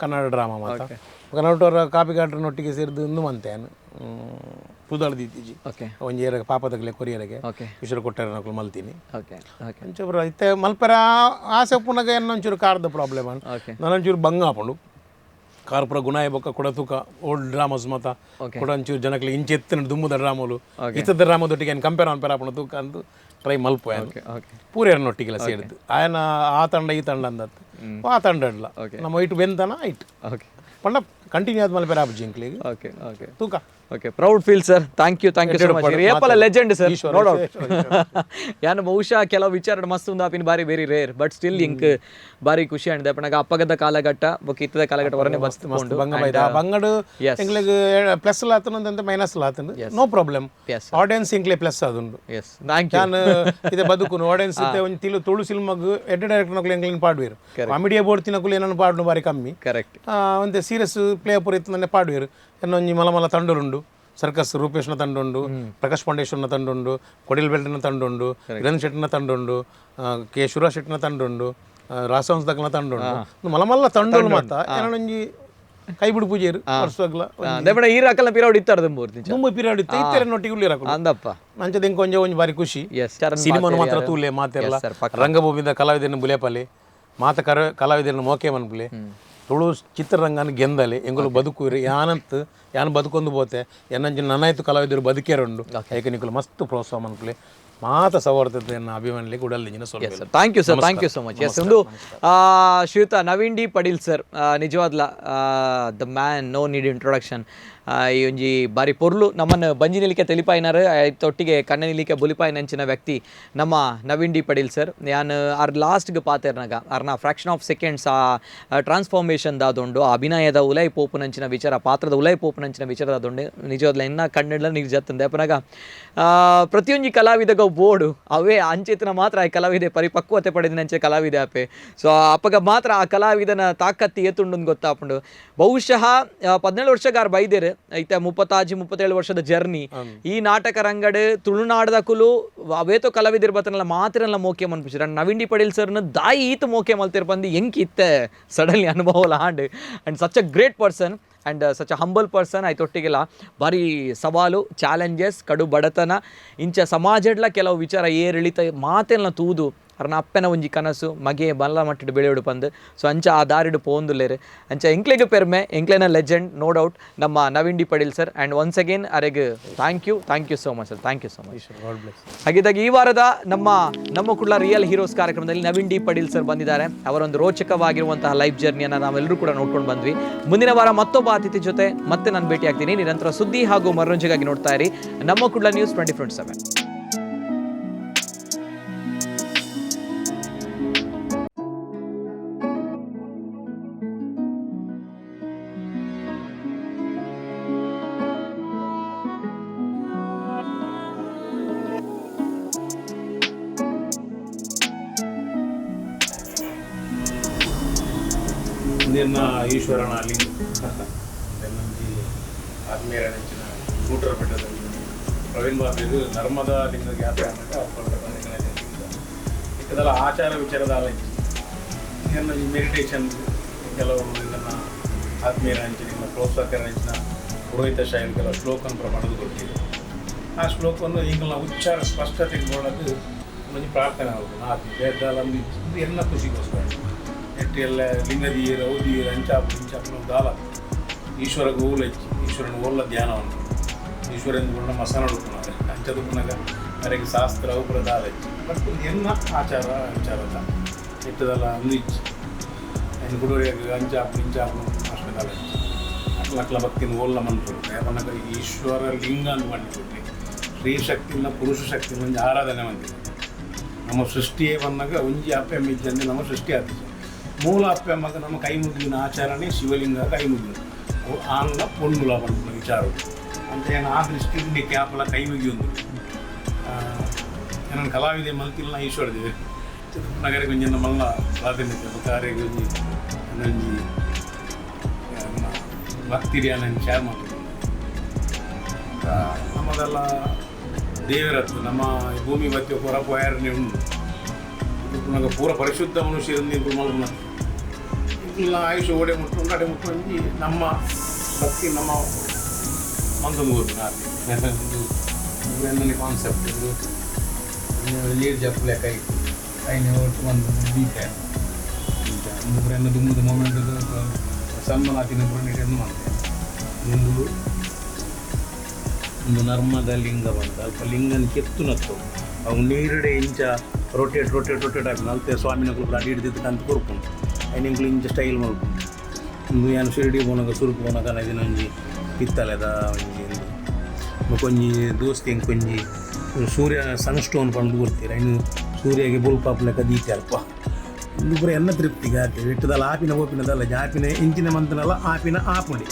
ಕನ್ನಡ ಡ್ರಾಮಾ ಮಾತ ಕನ್ನಡ ಕಾಪಿಕಾಡ್ರನೊಟ್ಟಿಗೆ ಸೇರಿದು ಇಂದು ಮಂತೆ ಪುದಾಳ್ದಿತ್ತೀಜಿ. ಒಂಜಿ ಏರಗೆ ಪಾಪದಗಲೆ ಕೊರಿಯರಿಗೆ ಈಶ್ವರ ಕೊಟ್ಟಾರ ನಕಲು ಮಲ್ತೀನಿ. ಓಕೆ ಓಕೆ ಒಂಚೂರು ಇತ್ತೆ ಮಲ್ಪೆರ ಆಸೆ ಉಪ್ಪುನಗ ಎನ್ನ ಒಂಚೂರು ಕಾರ್ದ ಪ್ರಾಬ್ಲಮ್ ಅಂಡ್ ನನೊಂಚೂರು ಬಂಗ ಆಪುಂಡು. ಕಾರ್ ಪೂರ ಗುಣಾಯ ಬೊಕ್ಕ ಕುಡ ತೂಕ ಓಲ್ಡ್ ಡ್ರಾಮಸ್ ಮತ ಕುಡ ಒಂಚೂರು ಜನಕ್ಲೆ ಇಂಚೆ ಎತ್ತಿನ ದುಮ್ಮುದ ಡ್ರಾಮಲು ಇತ್ತದ ಡ್ರಾಮದೊಟ್ಟಿಗೆ ಏನು ಕಂಪೇರ್ ಮನ್ಪೆರ ಆಪುಂಡು ತೂಕ ಅಂದು ಟ್ರೈ ಮಲ್ಪ. ಓಕೆ ಓಕೆ ಪೂರೇರನೊಟ್ಟಿಗೆಲ್ಲ ಸೇರಿದ್ದು ಆಯನ ಆ ತಂಡ ಈ ತಂಡ ಅಂದತ್ತು ಆ ತಂಡ ಅಡ್ಲ ನಮ್ಮ ಇಟ್ಟು ಬೆಂತನ ಇಟ್ಟು ಪಂಡ ಕಂಟಿನ್ಯೂ ಆದ್ ಮಲ್ಪೆರೆ ಆಪುಜಿ ಎಂಕ್ಲೆಗ್. ಓಕೆ ಓಕೆ ತೂಕ. Okay, proud feel sir, thank you, thank you so much. ಏಪಲ legend sir, no doubt. ಯಾನ್ ಬಹುಶಃ ಕೆಲವು ವಿಚಾರ ಮಸ್ತ್ ಉಂದಾಪಿನ ಬಾರಿ ವೆರಿ ರೇರ್, ಬಟ್ ಸ್ಟಿಲ್ ಇಂಕ್ ಬಾರಿ ಖುಷಿ ಆಂಡ್. ಪನಗ ಅಪ್ಪಗದ ಕಾಲಘಟ್ಟ ಬೊಕ್ಕ ಇತ್ತದ ಕಾಲಘಟ್ಟ ಹೊರನೆ ಬಸ್. ಮಸ್ತ್ ಬಂಗ ಬೈದ ಆ ಬಂಗಡು. Yes. ಎಂಕ್ಲೆಗ್ ಪ್ಲಸ್ ಲಾತುಂಡು ಅಂತ ಮೈನಸ್ ಲಾತುಂಡು, ನೋ ಪ್ರಾಬ್ಲಮ್. ಆಡಿಯನ್ಸ್ ಎಂಕ್ಲೆ ಪ್ಲಸ್ ಆದುಂಡು. Yes, thank you. ಯಾನ್ ಇದೆ ಬದುಕುನು ಆಡಿಯನ್ಸ್ ಇತ್ತೆ ಒಂಜಿ ತಿಲು ತುಳು ಸಿನಿಮಾಗ್ ಎಡ್ಡೆ ಡೈರೆಕ್ಟರ್ ನಕುಲು ಎಂಕ್ಲೆನ್ ಪಾಡುವೆರ್. ಕಾಮಿಡಿಯ ಬೋಡ್ತಿನಕುಲು ಏನನ್ನು ಪಾಡುನು ಬಾರಿ ಕಮ್ಮಿ. ಕರೆಕ್ಟ್. ಒಂತೆ ಸೀರಿಯಸ್ ಪ್ಲೇ ಪೂರ ಇತ್ತಂದ್ರೆ ಪಾಡುವೆರ್. ಎನ್ನೊಂಜಿ ಮಲ ಮಲ ತಂಡಲುಂಡು. ಸರ್ಕಸ್ ರೂಪೇಶ್ನ ತಂಡುಂಡು, ಪ್ರಕಾಶ್ ಪಾಂಡೇಶ್ವರನ ತಂಡುಂಡು, ಕೊಡಿಲ್ ಬೆಲ್ಟನ ತಂಡುಂಡು, ಕಿರಣ್ ಶೆಟ್ಟಿನ ತಂಡುಂಡು, ಕೆ ಶಿವರಾಜ್ ಶೆಟ್ಟಿನ ತಂಡುಂಡು, ರಾಸವಂಶ ದಕ್ಕನ ತಂಡುಂಡು. ಒಂದು ಮಲ ಮಲ್ಲ ತಂಡೋಳು ಮಾತ ಏನೊಂಜಿ ಕೈ ಬಿಡು ಪೂಜೆರು ವರ್ಷಗ್ಲ. ದೇಪಡ ಈ ರಕಲ್ನ ಪಿರೌಡ್ ಇತ್ತಾರ ಮೂರ್ತಿ. ತುಂಬ ಪೀರಿಯಡ್ ಇತ್ತು, ಇತ್ತೆರ ನೊಟ್ಟಿಗೆ ಉಳ್ಳಿರಕುಲು. ಅಂದಪ್ಪ. ಅಂಚದ ಇಂಕೊಂಜ ಒಂಜಿ ಒಂಜಿ ಬಾರಿ ಖುಷಿ. ಎಸ್. ಸಿನಿಮಾನು ಮಾತ್ರ ತೂಲೆ ಮಾತೆಲ್ಲ. ಸರ್, ಪಕ್ಕ. ರಂಗಭೂಮಿದ ಕಲಾವಿದರನ್ನು ಬುಲೆಪಲೆ, ಮಾತ ಕರ ಕಲಾವಿದರನ್ನು ಮೋಕೆ ಮನ್ಪುಲೆ. ತುಳು ಚಿತ್ರರಂಗನ ಗೆಂದಲೆ, ಎಂಗುಲು ಬದುಕುರಿ. ಯಾನಂತ್ ಯಾನ್ ಬದುಕೊಂದು ಪೋತೆ, ಎನ್ನಂಚಿನ ನನಾಯ್ತು ಕಲಾವಿದರು ಬದುಕೇರುಂಡು. ಏಕ ನಿಕುಲು ಮಸ್ತ್ ಪ್ರೋತ್ಸಾಹ ಮನ್ಪುಲೆ. ಮಾತ ಸವರ್ತತೆ ಅಭಿಮಾನಿಗೆ ಉಡಲ್ sir. Thank you sir, thank you so much. Yes, ಒಂದು ಶ್ರೀಯುತ ನವೀನ್ ಡಿ ಪಡೀಲ್ ಸರ್, ನಿಜವಾದ್ಲ the man, no need introduction. ಈ ಒಂಜಿ ಬಾರಿ ಪೊರ್ಲು ನಮ್ಮನ್ನು ಬಂಜಿ ನಿಲಿಕೆ ತೆಲಿಪಾಯಿನಾರ್, ತೊಟ್ಟಿಗೆ ಕಣ್ಣ ನಿಲಿಕೆ ಬುಲಿಪಾಯಿನಂಚಿನ ವ್ಯಕ್ತಿ ನಮ್ಮ ನವೀನ್ ಡಿ ಪಡೀಲ್ ಸರ್. ಯಾನ್ ಆರ್ ಲಾಸ್ಟ್ಗೆ ಪಾತೆರ್ನಾಗ ಅರ್ನ ಫ್ರಾಕ್ಷನ್ ಆಫ್ ಸೆಕೆಂಡ್ಸ್ ಆ ಟ್ರಾನ್ಸ್ಫಾರ್ಮೇಷನ್ ದಾದುಂಡು, ಆ ಅಭಿನಯದ ಉಲೈ ಪೋಪುನಂಚಿನ ವಿಚಾರ, ಪಾತ್ರದ ಉಲೈ ಪೋಪುನಂಚಿನ ವಿಚಾರ ದಾದುಂಡು. ನಿಜವಾದ್ಲ ಇನ್ನ ಕಣ್ಣೆಡ್ಲ ನೀರು ಜತ್ತಂದೆ. ಅಪನಗ ಪ್ರತಿಯೊಂಜಿ ಕಲಾವಿದಗ ಬೋಡು ಅವೇ ಅಂಚೆತನ ಮಾತ್ರ ಆ ಕಲಾವಿದೆ ಪರಿಪಕ್ವತೆ ಪಡೆದಿನಂಚೆ ಕಲಾವಿದೆ ಆಪೆ. ಸೊ ಅಪ್ಪಗ ಮಾತ್ರ ಆ ಕಲಾವಿದನ ತಾಕತ್ತಿ ಏತುಂಡು ಗೊತ್ತಾಪುಂಡು. ಬಹುಶಃ 17 ವರ್ಷಗಾರ್ ಬೈದೇರು ಐತೆ, 36 37 ವರ್ಷದ ಜರ್ನಿ ಈ ನಾಟಕ ರಂಗಡ್. ತುಳುನಾಡದ ಕುಲು ಅವೇತೋ ಕಲಾವಿದಿರ್ ಬತ್ತನಲ್ಲ ಮಾತ್ರಲ್ಲ ಮೋಕೆ ಮನ್ಪುಜಿ. ನವೀನ್ ಡಿ ಪಡೀಲ್ ಸರ್ನ ದಾಯಿ ಈತ ಮೋಕೆ ಮಲ್ತಿರ್ ಬಂದು ಎಂಕ್ ಇತ್ತೆ ಸಡನ್ಲಿ ಅನುಭವ and and such a great person and such a humble person. ಆಯ್ತೊಟ್ಟಿಗೆಲ್ಲ ಭಾರಿ ಸವಾಲು, ಚಾಲೆಂಜಸ್, ಕಡು ಬಡತನ, ಇಂಚ ಸಮಾಜಡ್ಲ ಕೆಲವು ವಿಚಾರ ಏರಿಳಿತ ಮಾತೆಲ್ಲ ತೂದು ಅರ್ನ ಅಪ್ಪನ ಒಂಜಿ ಕನಸು ಮಗೆ ಬಲ್ಲ ಮಟ್ಟಿಡ್ ಬೆಳೆಯೋಡು ಪಂದು. ಸೊ ಅಂಚ ಆ ದಾರಿಡು ಪೋಂದುಲ್ಲೇರು. ಅಂಚ ಎಂಕ್ಲೆಗ್ ಪೆರ್ಮೆ, ಎಂಕ್ಲೆನ ಲೆಜೆಂಡ್ ನೋ ಡೌಟ್ ನಮ್ಮ Naveen D Padil sir. And once again ಅರೆಗ್ thank you, thank you so much sir, thank you so much. God bless. ಹಾಗಿದ್ದಾಗ ಈ ವಾರದ ನಮ್ಮ ನಮ್ಮ ಕುಡ್ಲ ರಿಯಲ್ ಹೀರೋಸ್ ಕಾರ್ಯಕ್ರಮದಲ್ಲಿ ನವೀನ್ ಡಿ ಪಡೀಲ್ ಸರ್ ಬಂದಿದ್ದಾರೆ. ಅವರೊಂದು ರೋಚಕವಾಗಿರುವಂತಹ ಲೈಫ್ ಜರ್ನಿಯನ್ನು ನಾವೆಲ್ಲರೂ ಕೂಡ ನೋಡ್ಕೊಂಡು ಬಂದ್ವಿ. ಮುಂದಿನ ವಾರ ಮತ್ತೊಬ್ಬ ಅತಿಥಿ ಜೊತೆ ಮತ್ತೆ ನಾನು ಭೇಟಿ ಆಗ್ತೀನಿ. ನಿರಂತರ ಸುದ್ದಿ ಹಾಗೂ ಮನರಂಜನೆಗಾಗಿ ನೋಡ್ತಾ ಇರಿ ನಮ್ಮ ಕುಡ್ಲ ನ್ಯೂಸ್ 24/7. ನಿನ್ನ ಈಶ್ವರನ ಲಿಂಗ ಒಂಜಿ ಆತ್ಮೀಯರ ನೆಂಚಿನ ಶೂಟರ್ ಬೆಟ್ಟದಲ್ಲಿ ಪ್ರವೀಣ್ ಬಾಬು ನರ್ಮದಾ ಲಿಂಗ ಜ್ಞಾತ ಲಿಂಗ ಇಕ್ಕದಲ್ಲ ಆಚಾರ ವಿಚಾರದ ಆಲೋಚನೆ ಇದನ್ನು ಈ ಮೆಡಿಟೇಷನ್ ಕೆಲವು ಇದನ್ನು ಆತ್ಮೀಯರ ಅಂಚಿನ ಪ್ರೋತ್ಸಾಹಕರ ಅಂಚಿನ ಪುರೋಹಿತ ಶೈಲಿ ಕೆಲವು ಶ್ಲೋಕನ ಪ್ರಮಾಣದ ಕೊಟ್ಟಿದೆ. ಆ ಶ್ಲೋಕವನ್ನು ಈಗ ನಾವು ಉಚ್ಚಾರ ಸ್ಪಷ್ಟತೆಗೆ ಬೋಳದು ಒಂಜಿ ಪ್ರಾರ್ಥನೆ ಆಗೋದು ಆತ್ಮ ಬೇದಾಲ ಎಲ್ಲ ಖುಷಿಗೋಸ್ಕರ. ಎಟ್ಟಿ ಎಲ್ಲ ಲಿಂಗದೀರ ಔದೀರ ಅಂಚಾಪು ಇಂಚಾಪು ದಾಲ ಈಶ್ವರ ಗೋಲ್ ಹೆಚ್ಚಿ ಈಶ್ವರನ ಓಲ್ಲ ಧ್ಯಾನವನ್ನು ಈಶ್ವರನ ಗುಣ ಮಸಾನ ಹುಡುಕುನಾರೆ ಅಂಚದುಪ್ಪುನಾಗ ಅರೆಗೆ ಶಾಸ್ತ್ರ ಅವು ಪೂರ ದಾಲ ಹೆಚ್ಚಿ. ಬಟ್ ಎನ್ನ ಆಚಾರ ವಿಚಾರದ ಇಟ್ಟದಲ್ಲ ಅಂದು ಇಚ್ಚಿ ಐನ್ ಕುಡೋರಿಯಾಗ ಅಂಚಾಪು ಇಂಚಾಪು ಅಷ್ಟು ದಾಲ ಹೆಚ್ಚಿ ಅಕ್ಲ ಅಕ್ಲ ಭಕ್ತಿನ ಓಲ್ಲ ಮನ್ಪುಡು. ಯಾಪನಗ ಈಶ್ವರ ಲಿಂಗ ಅಂತ ಮಾಡಿಕೊಟ್ರಿ ಸ್ತ್ರೀ ಶಕ್ತಿನ ಪುರುಷ ಶಕ್ತಿನ ಒಂಜಿ ಆರಾಧನೆ ಮಂದಿದೆ. ನಮ್ಮ ಸೃಷ್ಟಿಯೇ ಬಂದಾಗ ಒಂಜಿ ಅಪ್ಪೆ ಮಿಜ್ಜಂದೆ ನಮ್ಮ ಸೃಷ್ಟಿ ಆಗ್ತದೆ. ಮೂಲ ಅಪ್ಪೆ ಅಮ್ಮಗ ನಮ್ಮ ಕೈ ಮುಗಿದಿನ ಆಚರಣೆ ಶಿವಲಿಂಗ ಕೈ ಮುಗಿದು ಅವು ಆಂಗ್ಲ ಪೊಣ್ಣುಲ ಪನ್ಪುನ ವಿಚಾರ ಅಂತ ಏನು ಆ ದೃಷ್ಟಿಯಿಂದ ಕ್ಯಾಪಲ ಕೈ ಮುಗಿಯೊಂದು ನನ್ನ ಕಲಾವಿದೆ ಮಲ್ತಿಲ್ಲ ಈಶ್ವರ ದೇವೆ ನಗರ ಒಂಜಿ ಮಲ್ಲ ಪ್ರಾಧಾನ್ಯತೆ ಬೊಕ್ಕ ಒಂಜಿ ಒಂಜಿ ಭಕ್ತಿರಿಯಾನ ಶೇರ್ ಮಾಡ್ತೀನಿ. ನಮ್ಮದೆಲ್ಲ ದೇವರತ್ತು ನಮ್ಮ ಭೂಮಿ ಬತ್ತಿ ಹೊರಪು ಯಾರನ್ನೇ ಉಂಟು ಪುನಗ ಪೂರ ಪರಿಶುದ್ಧ ಮನುಷ್ಯರಿಂದ ಇಂಪ್ರೂವ್ ಮಲ್ಪುನ ಇಲ್ಲ ಆಯುಷ್ ಓಡೆ ಮುಟ್ಟು ಅಡೆ ಮುಟ್ಟು ಒಂಜಿ ನಮ್ಮ ಭಕ್ತಿ ನಮ್ಮ ಮಂತೊಂದು ಗೊತ್ತು ಒಂದು ಕಾನ್ಸೆಪ್ಟ್. ಇದು ನೀರು ಜಪ್ಪಲೆ ಕೈ ಐನ ಒಟ್ಟು ಒಂದು ದೀಪ ಒಂದು ದುಮ್ಮದ ಮೊಮೆಂಟ್ ಸನ್ಮಾನ ಆತಿನ ಪೂರ ನೀಟನ್ನು ಮಾಡ್ತೇನೆ. ಒಂದು ಒಂದು ನರ್ಮದ ಲಿಂಗ ಬಂತ ಅಲ್ಪ ಲಿಂಗನ ಕೆತ್ತುನತ್ತು ಅವು ನೀರುಡೆ ಇಂಚ ರೊಟೇಟ್ ರೊಟೇಟ್ ರೊಟೇಟ್ ಆಗಿ ನಲ್ತೆ ಸ್ವಾಮಿನಕುಲು ಅಡಿ ಹಿಡಿದಿದ್ದು ಅಂತ ಕೊರ್ಪುಂಡು ಐನಿಂಕ್ಲು ಇಂಚ ಸ್ಟೈಲ್ ಮಲ್ಪುಂಡು. ಉಂದು ಯಾನ್ ಶಿರ್ಡಿ ಪೋನಗ ಸುರುಕು ಪೋನಗ ಕನದಿನೊಂಜಿ ಪಿತ್ತಲೆದ ಒಂಜಿ ಉಂದು ಬೊಕೊಂಜಿ ದೋಸ್ತಿ ಎಂಕೊಂಜಿ ಸೂರ್ಯ ಸನ್ ಸ್ಟೋನ್ ಪಂದ್ ಕೊರ್ತೀರ ಐನು ಸೂರ್ಯಗೆ ಬೊಲ್ಪಾಪು ಲೆಕ್ಕ ದೀತೆ ಅಲ್ಪ. ಉಂದು ಪೂರ ಎನ್ನ ತೃಪ್ತಿಗೆ ಆತೆ ಇಟ್ಟದಲ್ಲ ಆಪಿನ ಪೋಪಿನದಲ್ಲ ಆಪಿನ ಇಂಚಿನ ಮಂತನಲ್ಲ ಆಪಿನ ಆಪುಂಡಿ.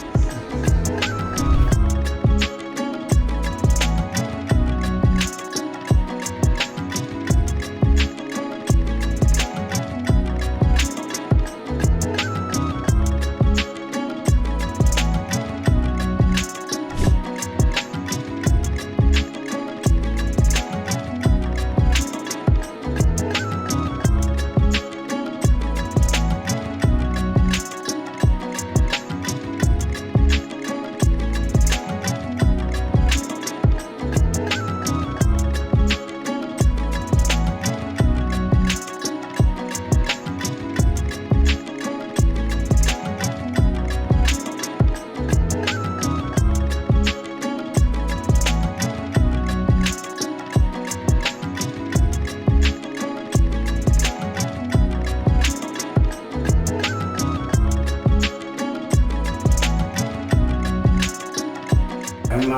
ಅಮ್ಮ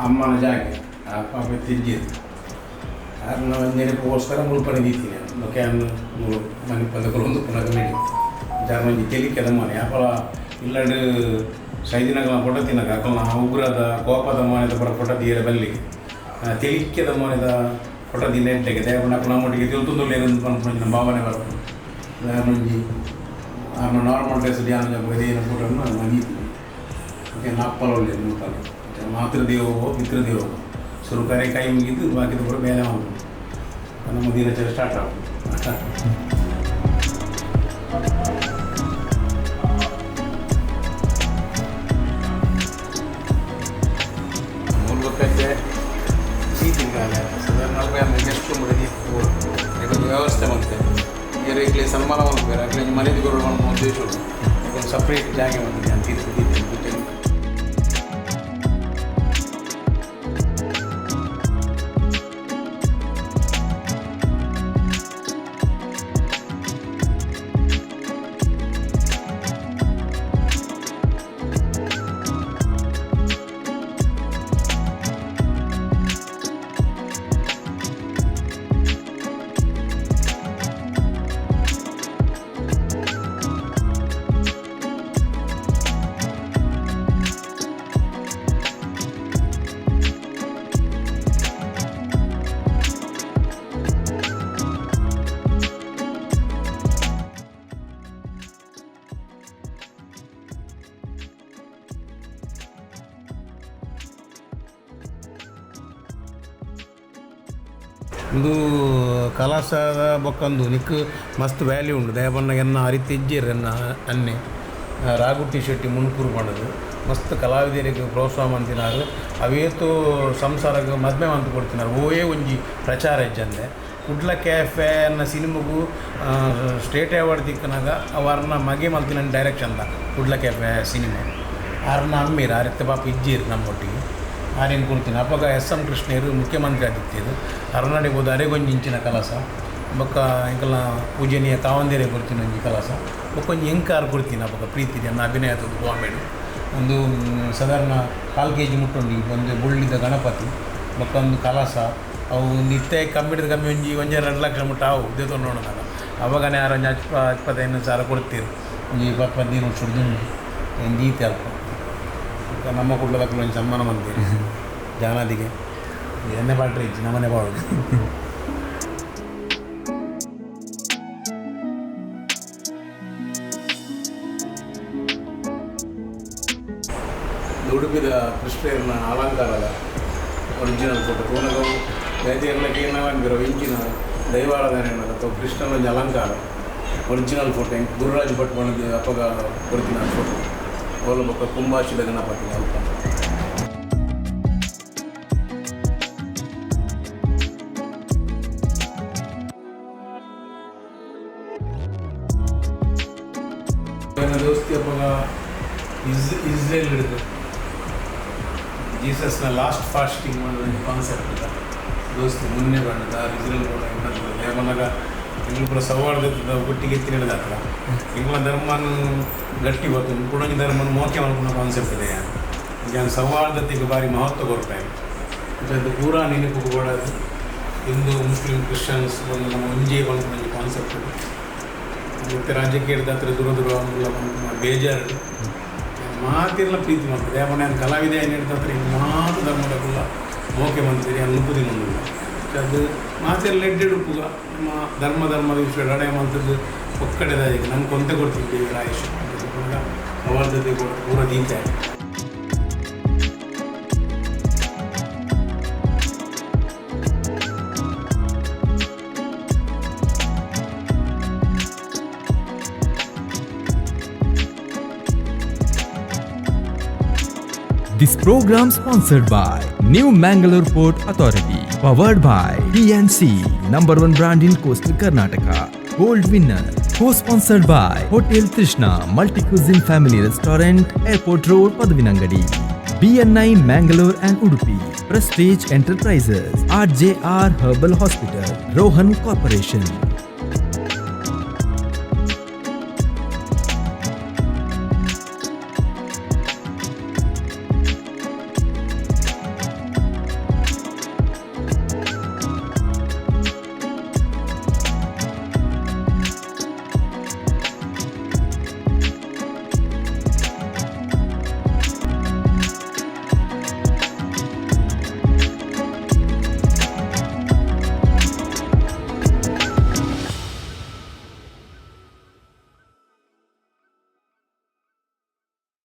ಅಮ್ಮನ ಜಾಗೆ ಆ ಪಾಪ ತಿಜ್ಜಿದ್ದು ಆರ್ನ ನೆನಪುಗೋಸ್ಕರ ಮುಲ್ಪನೆ ದೀತೀನಿ can ಮೂರು ಮನೆ ಪದಕಲು ಒಂದು ಪುನಃ ನೀಡಿ ಜಾಗ ಒಂಜಿ ತೆಲಿಕೆದ ಮನೆ ಅಪಲ ಇಲ್ಲಡ್ ಸೈದಿನಗಲ ಫೋಟೋ ತಿನ್ನಗ ಅಕಲ್ನ ಉಗ್ರದ ಕೋಪದ ಮನೆದ ಪೂರ ಫೋಟೋ ತೀರ ಬಲ್ಲಿ ತೆಲಿಕೆದ ಮನೆದ ಫೋಟೋ ದಿನ ಎಂಟೆಗೆ ದೇವನ ನಮ್ಮೊಟ್ಟಿಗೆ ತಿಳ್ತುಂದುಲ್ಲೇರು ಪನ್ಪುನ ಭಾವನೆ ಬರ್ಪುಂಡು. ಒಂಜಿ ಆರ್ನ ನಾರ್ಮಲ್ ಡ್ರೆಸ್ ಧ್ಯಾನ ಇದೇನ ಫೋಟೋನು ದೀತೀನಿ. ಓಕೆ ನಾಪ್ಪಲ ಒಳ್ಳೆಯದು ಮುಲ್ಪನೆ ಮಾತೃದೇವೋ ಪಿತೃದೇವೋ ಸುರುಕಾರೆ ಕೈ ಮುಗಿದು ಬಾಕಿದ ಪೂರ ಬೇಲೆ ಮಾಡ್ಬೋದು ನಮ್ಮ ದಿನಚರಿ ಸ್ಟಾರ್ಟ್ ಆಗ್ಬೋದು. ಮೂಲ್ಬಕ್ಕಂತೆ ಸೀತಿನ ಸಾಧಾರಣ ಗೆಸ್ಟ್ ರೂಮ್ ಒಂದು ವ್ಯವಸ್ಥೆ ಮಂತೆ ಏರ್ ಸನ್ಮಾನ ಮಲ್ಪೇರು ಅಕ್ಲೆ ಮನೆಗೆ ಉದ್ದೇಶ ಒಂದು ಸಪ್ರೇಟ್ ಜಾಗೆ ಬಂದಿದೆ ಅಂತ ತೀರ್ಪು. ಉಂದು ಕಲಾಸದ ಬೊಕ್ಕಂದು ನಿಕ್ಕ್ ಮಸ್ತ್ ವ್ಯಾಲ್ಯೂ ಉಂಡು ದಯಪನ್ನಗ ಎನ್ನ ಅರಿತಿಜ್ಜೆರ್ ಎನ್ನ ಅನ್ನೆ ರಾಘುಟಿ ಶೆಟ್ಟಿ ಮುನ್ಕೂರು ಪಂಡದು ಮಸ್ತ್ ಕಲಾವಿದರಿಗೆ ಪ್ರೋತ್ಸಾಹ ಮಂತಿನಾರು ಅವೇತು ಸಂಸಾರಗ್ ಮದ್ಮೆ ಮಂತ್ ಕೊಡ್ತಿನಾರು ಓಯೇ ಒಂಜಿ ಪ್ರಚಾರ ಇಜ್ಜಂದೆ ಕುಡ್ಲ ಕ್ಯಾಫೆ ಅನ್ನ ಸಿನಿಮಗೂ ಸ್ಟೇಟ್ ಅವಾರ್ಡ್ ತಿಕ್ಕನಾಗ ಅವರ್ನ ಮಗೆ ಮಲ್ತಿನ direction the Kudla cafe cinema ಆರ್ನ ಅಮ್ಮೀರ್ ಆರಿತ್ತ ಪಾಪ ಇಜ್ಜೀರ್ ನಮ್ಮೊಟ್ಟಿಗೆ ಆರೇನು ಕೊಡ್ತೀನಿ ಅಪಗ ಎಸ್ ಎಂ ಕೃಷ್ಣರು ಮುಖ್ಯಮಂತ್ರಿ ಆದಿತ್ಯರು ಅರ್ನಾಡಿಗೆ ಹೋದ ಅರೆಗೊಂಜಿ ಇಂಚಿನ ಕಲಸ ಬೊಕ್ಕ ಎಂಕಲ್ನ ಪೂಜನೀಯ ಕಾವಂದೇರೆ ಕೊಡ್ತೀನಿ ಒಂಜಿ ಕಲಸ ಬೊಕ್ಕ ಒಂಜಿ ಎಂಕಾರ್ ಕೊಡ್ತೀನಿ ಅಪಗ ಪ್ರೀತಿ ನನ್ನ ಅಭಿನಯದ ಬಾಂಬೆಡು ಒಂದು ಸಾಧಾರಣ ಕಾಲು ಕೆ ಜಿ ಮುಟ್ಟುಂಡು ಒಂದು ಬುಳ್ಳಿದ ಗಣಪತಿ ಬೊಕ್ಕ ಒಂದು ಕಲಸ ಅವು ಒಂದು ಇತ್ತೆ ಕಮ್ಮಿಡಿದ ಕಮ್ಮಿ ಒಂಜಿ ಒಂಜಿ 2 ಲಕ್ಷ ಮುಟ್ಟ ಅವು ದೇತೊಂಡು ನೋಡೋದಾಗ ಅವಾಗನೇ ಯಾರು ಒಂಜಿ 25,000 ಕೊಡ್ತೀರು ಒಂಜಿ 10-15 ವರ್ಷ ಒಂದು ಈತೆ ಅಲ್ಪ ನಮ್ಮ ಕುಡ್ಲದಕ್ಕೂ ಒಂಜಿ ಸನ್ಮಾನ ಮಂತೀರಿ ಜಾನಾದಿಗೆ ಎಣ್ಣೆ ಪಾಟ್ರೆ ಇಜ್ಜಿ ನಮ್ಮನೆ ಪಾಡೋದು. ಉಡುಪಿದ ಕೃಷ್ಣನ ಅಲಂಕಾರದ ಒರಿಜಿನಲ್ ಫೋಟೋ ತೂನಗವು ಬೇತೆರ್ಲಕ್ಕೆ ಇಂಚಿನ ದೈವಾರಾಧನೆ ಅಥವಾ ಕೃಷ್ಣನ ಒಂಜಿ ಅಲಂಕಾರ ಒರಿಜಿನಲ್ ಫೋಟೋ ಎಂಕ್ ಗುರುರಾಜ್ ಭಟ್ ಪಂಡ್ದ್ ಅಪಗ ಒರಿಜಿನಲ್ ಫೋಟೋ ಓಲ ಬೊಕ್ಕ ಕುಂಬಾಶಿದ ಗಣಪತಿ ಅಲ್ಪ. ದೋಸ್ತಿ ಅಪಗ ಇಸ್ರೇಲ್ ಹಿಡಿದು ಜೀಸಸ್ನ ಲಾಸ್ಟ್ ಫಾಸ್ಟಿಂಗ್ ಮಾಡೋದು ಕಾನ್ಸೆಪ್ಟ್ ಇದೆ ದೋಸ್ತಿ ಮುನ್ನೆ ಬಣ್ಣದ ಇಸ್ರೇಲ್ ಬೋಡ ದೇವನಾಗ ಎಂಕ್ಲು ಪೂರ ಸೌಹಾರ್ದದ ಒಟ್ಟಿಗೆ ಎತ್ತಿನದಾತ್ರ. ಎಂಕ್ಲ ಧರ್ಮನ್ ಗಟ್ಟಿ ಬರ್ತುಂಡು, ಕುಡೊಂಜಿ ಧರ್ಮನ್ ಮೋಕೆ ಮಲ್ಪುನ ಕಾನ್ಸೆಪ್ಟ್ ಇದೆ. ಯಾನ್ ಸೌಹಾರ್ದತೆಗೆ ಬಾರಿ ಮಹತ್ವ ಕೊರ್ಪೆ. ಅಂಚಾದ್ ಪೂರಾ ನೆನಪುಗು ಬೋಡಾದ್ ಹಿಂದೂ, ಮುಸ್ಲಿಂ, ಕ್ರಿಶ್ಚಿಯನ್ಸ್ ಬಂದು ನಮ್ಮ ಒಂಜೇ ಪನ್ಪುನ ಒಂಜಿ ಕಾನ್ಸೆಪ್ಟ್. ಇತ್ತೆ ರಾಜಕೀಯದ ದೂರ ದೂರ ಉಲ್ಲ ಪನ್ಪುನ ಬೇಜಾರು. ಮಾತಿರ್ಲ ಪ್ರೀತಿ ಮಲ್ಪುದೆ. ಯಾಪಂಡ ಯಾನ್ ಕಲಾವಿದೆ ಆಯಿನೆಡ್ದಾತ್ರ ಮಾತ ಧರ್ಮದಕುಲ್ಲ ಮೋಕೆ ಮಲ್ತಿರಿ, ಯಾನ್ ನುಪ್ಪುದಿ ಮಂದುಲ್ಲ. ಅದು ಮಾತೆರ್ಲ ಎಡ್ಡೆಡ್ ಉಪ್ಪುಗ. ನಮ್ಮ ಧರ್ಮ ಧರ್ಮದ ವಿಷಯ ಲಡಾಯಿ ಮಲ್ತದ್ದು ಒಕ್ಕಡೆದಾಯಿಗೆ ನಂಗೆ ಕೊಂತೆ ಕೊಡ್ತಿದ್ದೀವಿ ಆಯುಷ್ ಸೌಹಾರ್ದತೆ ಪೂರ ದೀತೆ. This program sponsored by New Mangalore Port Authority, powered by PNC, number one brand in coastal Karnataka, Gold Winner, co-sponsored by Hotel Trishna Multi Cuisine Family Restaurant, Airport Road, Padavinangadi, BNI Mangalore and Udupi, Prestige Enterprises, RJR Herbal Hospital, Rohan Corporation.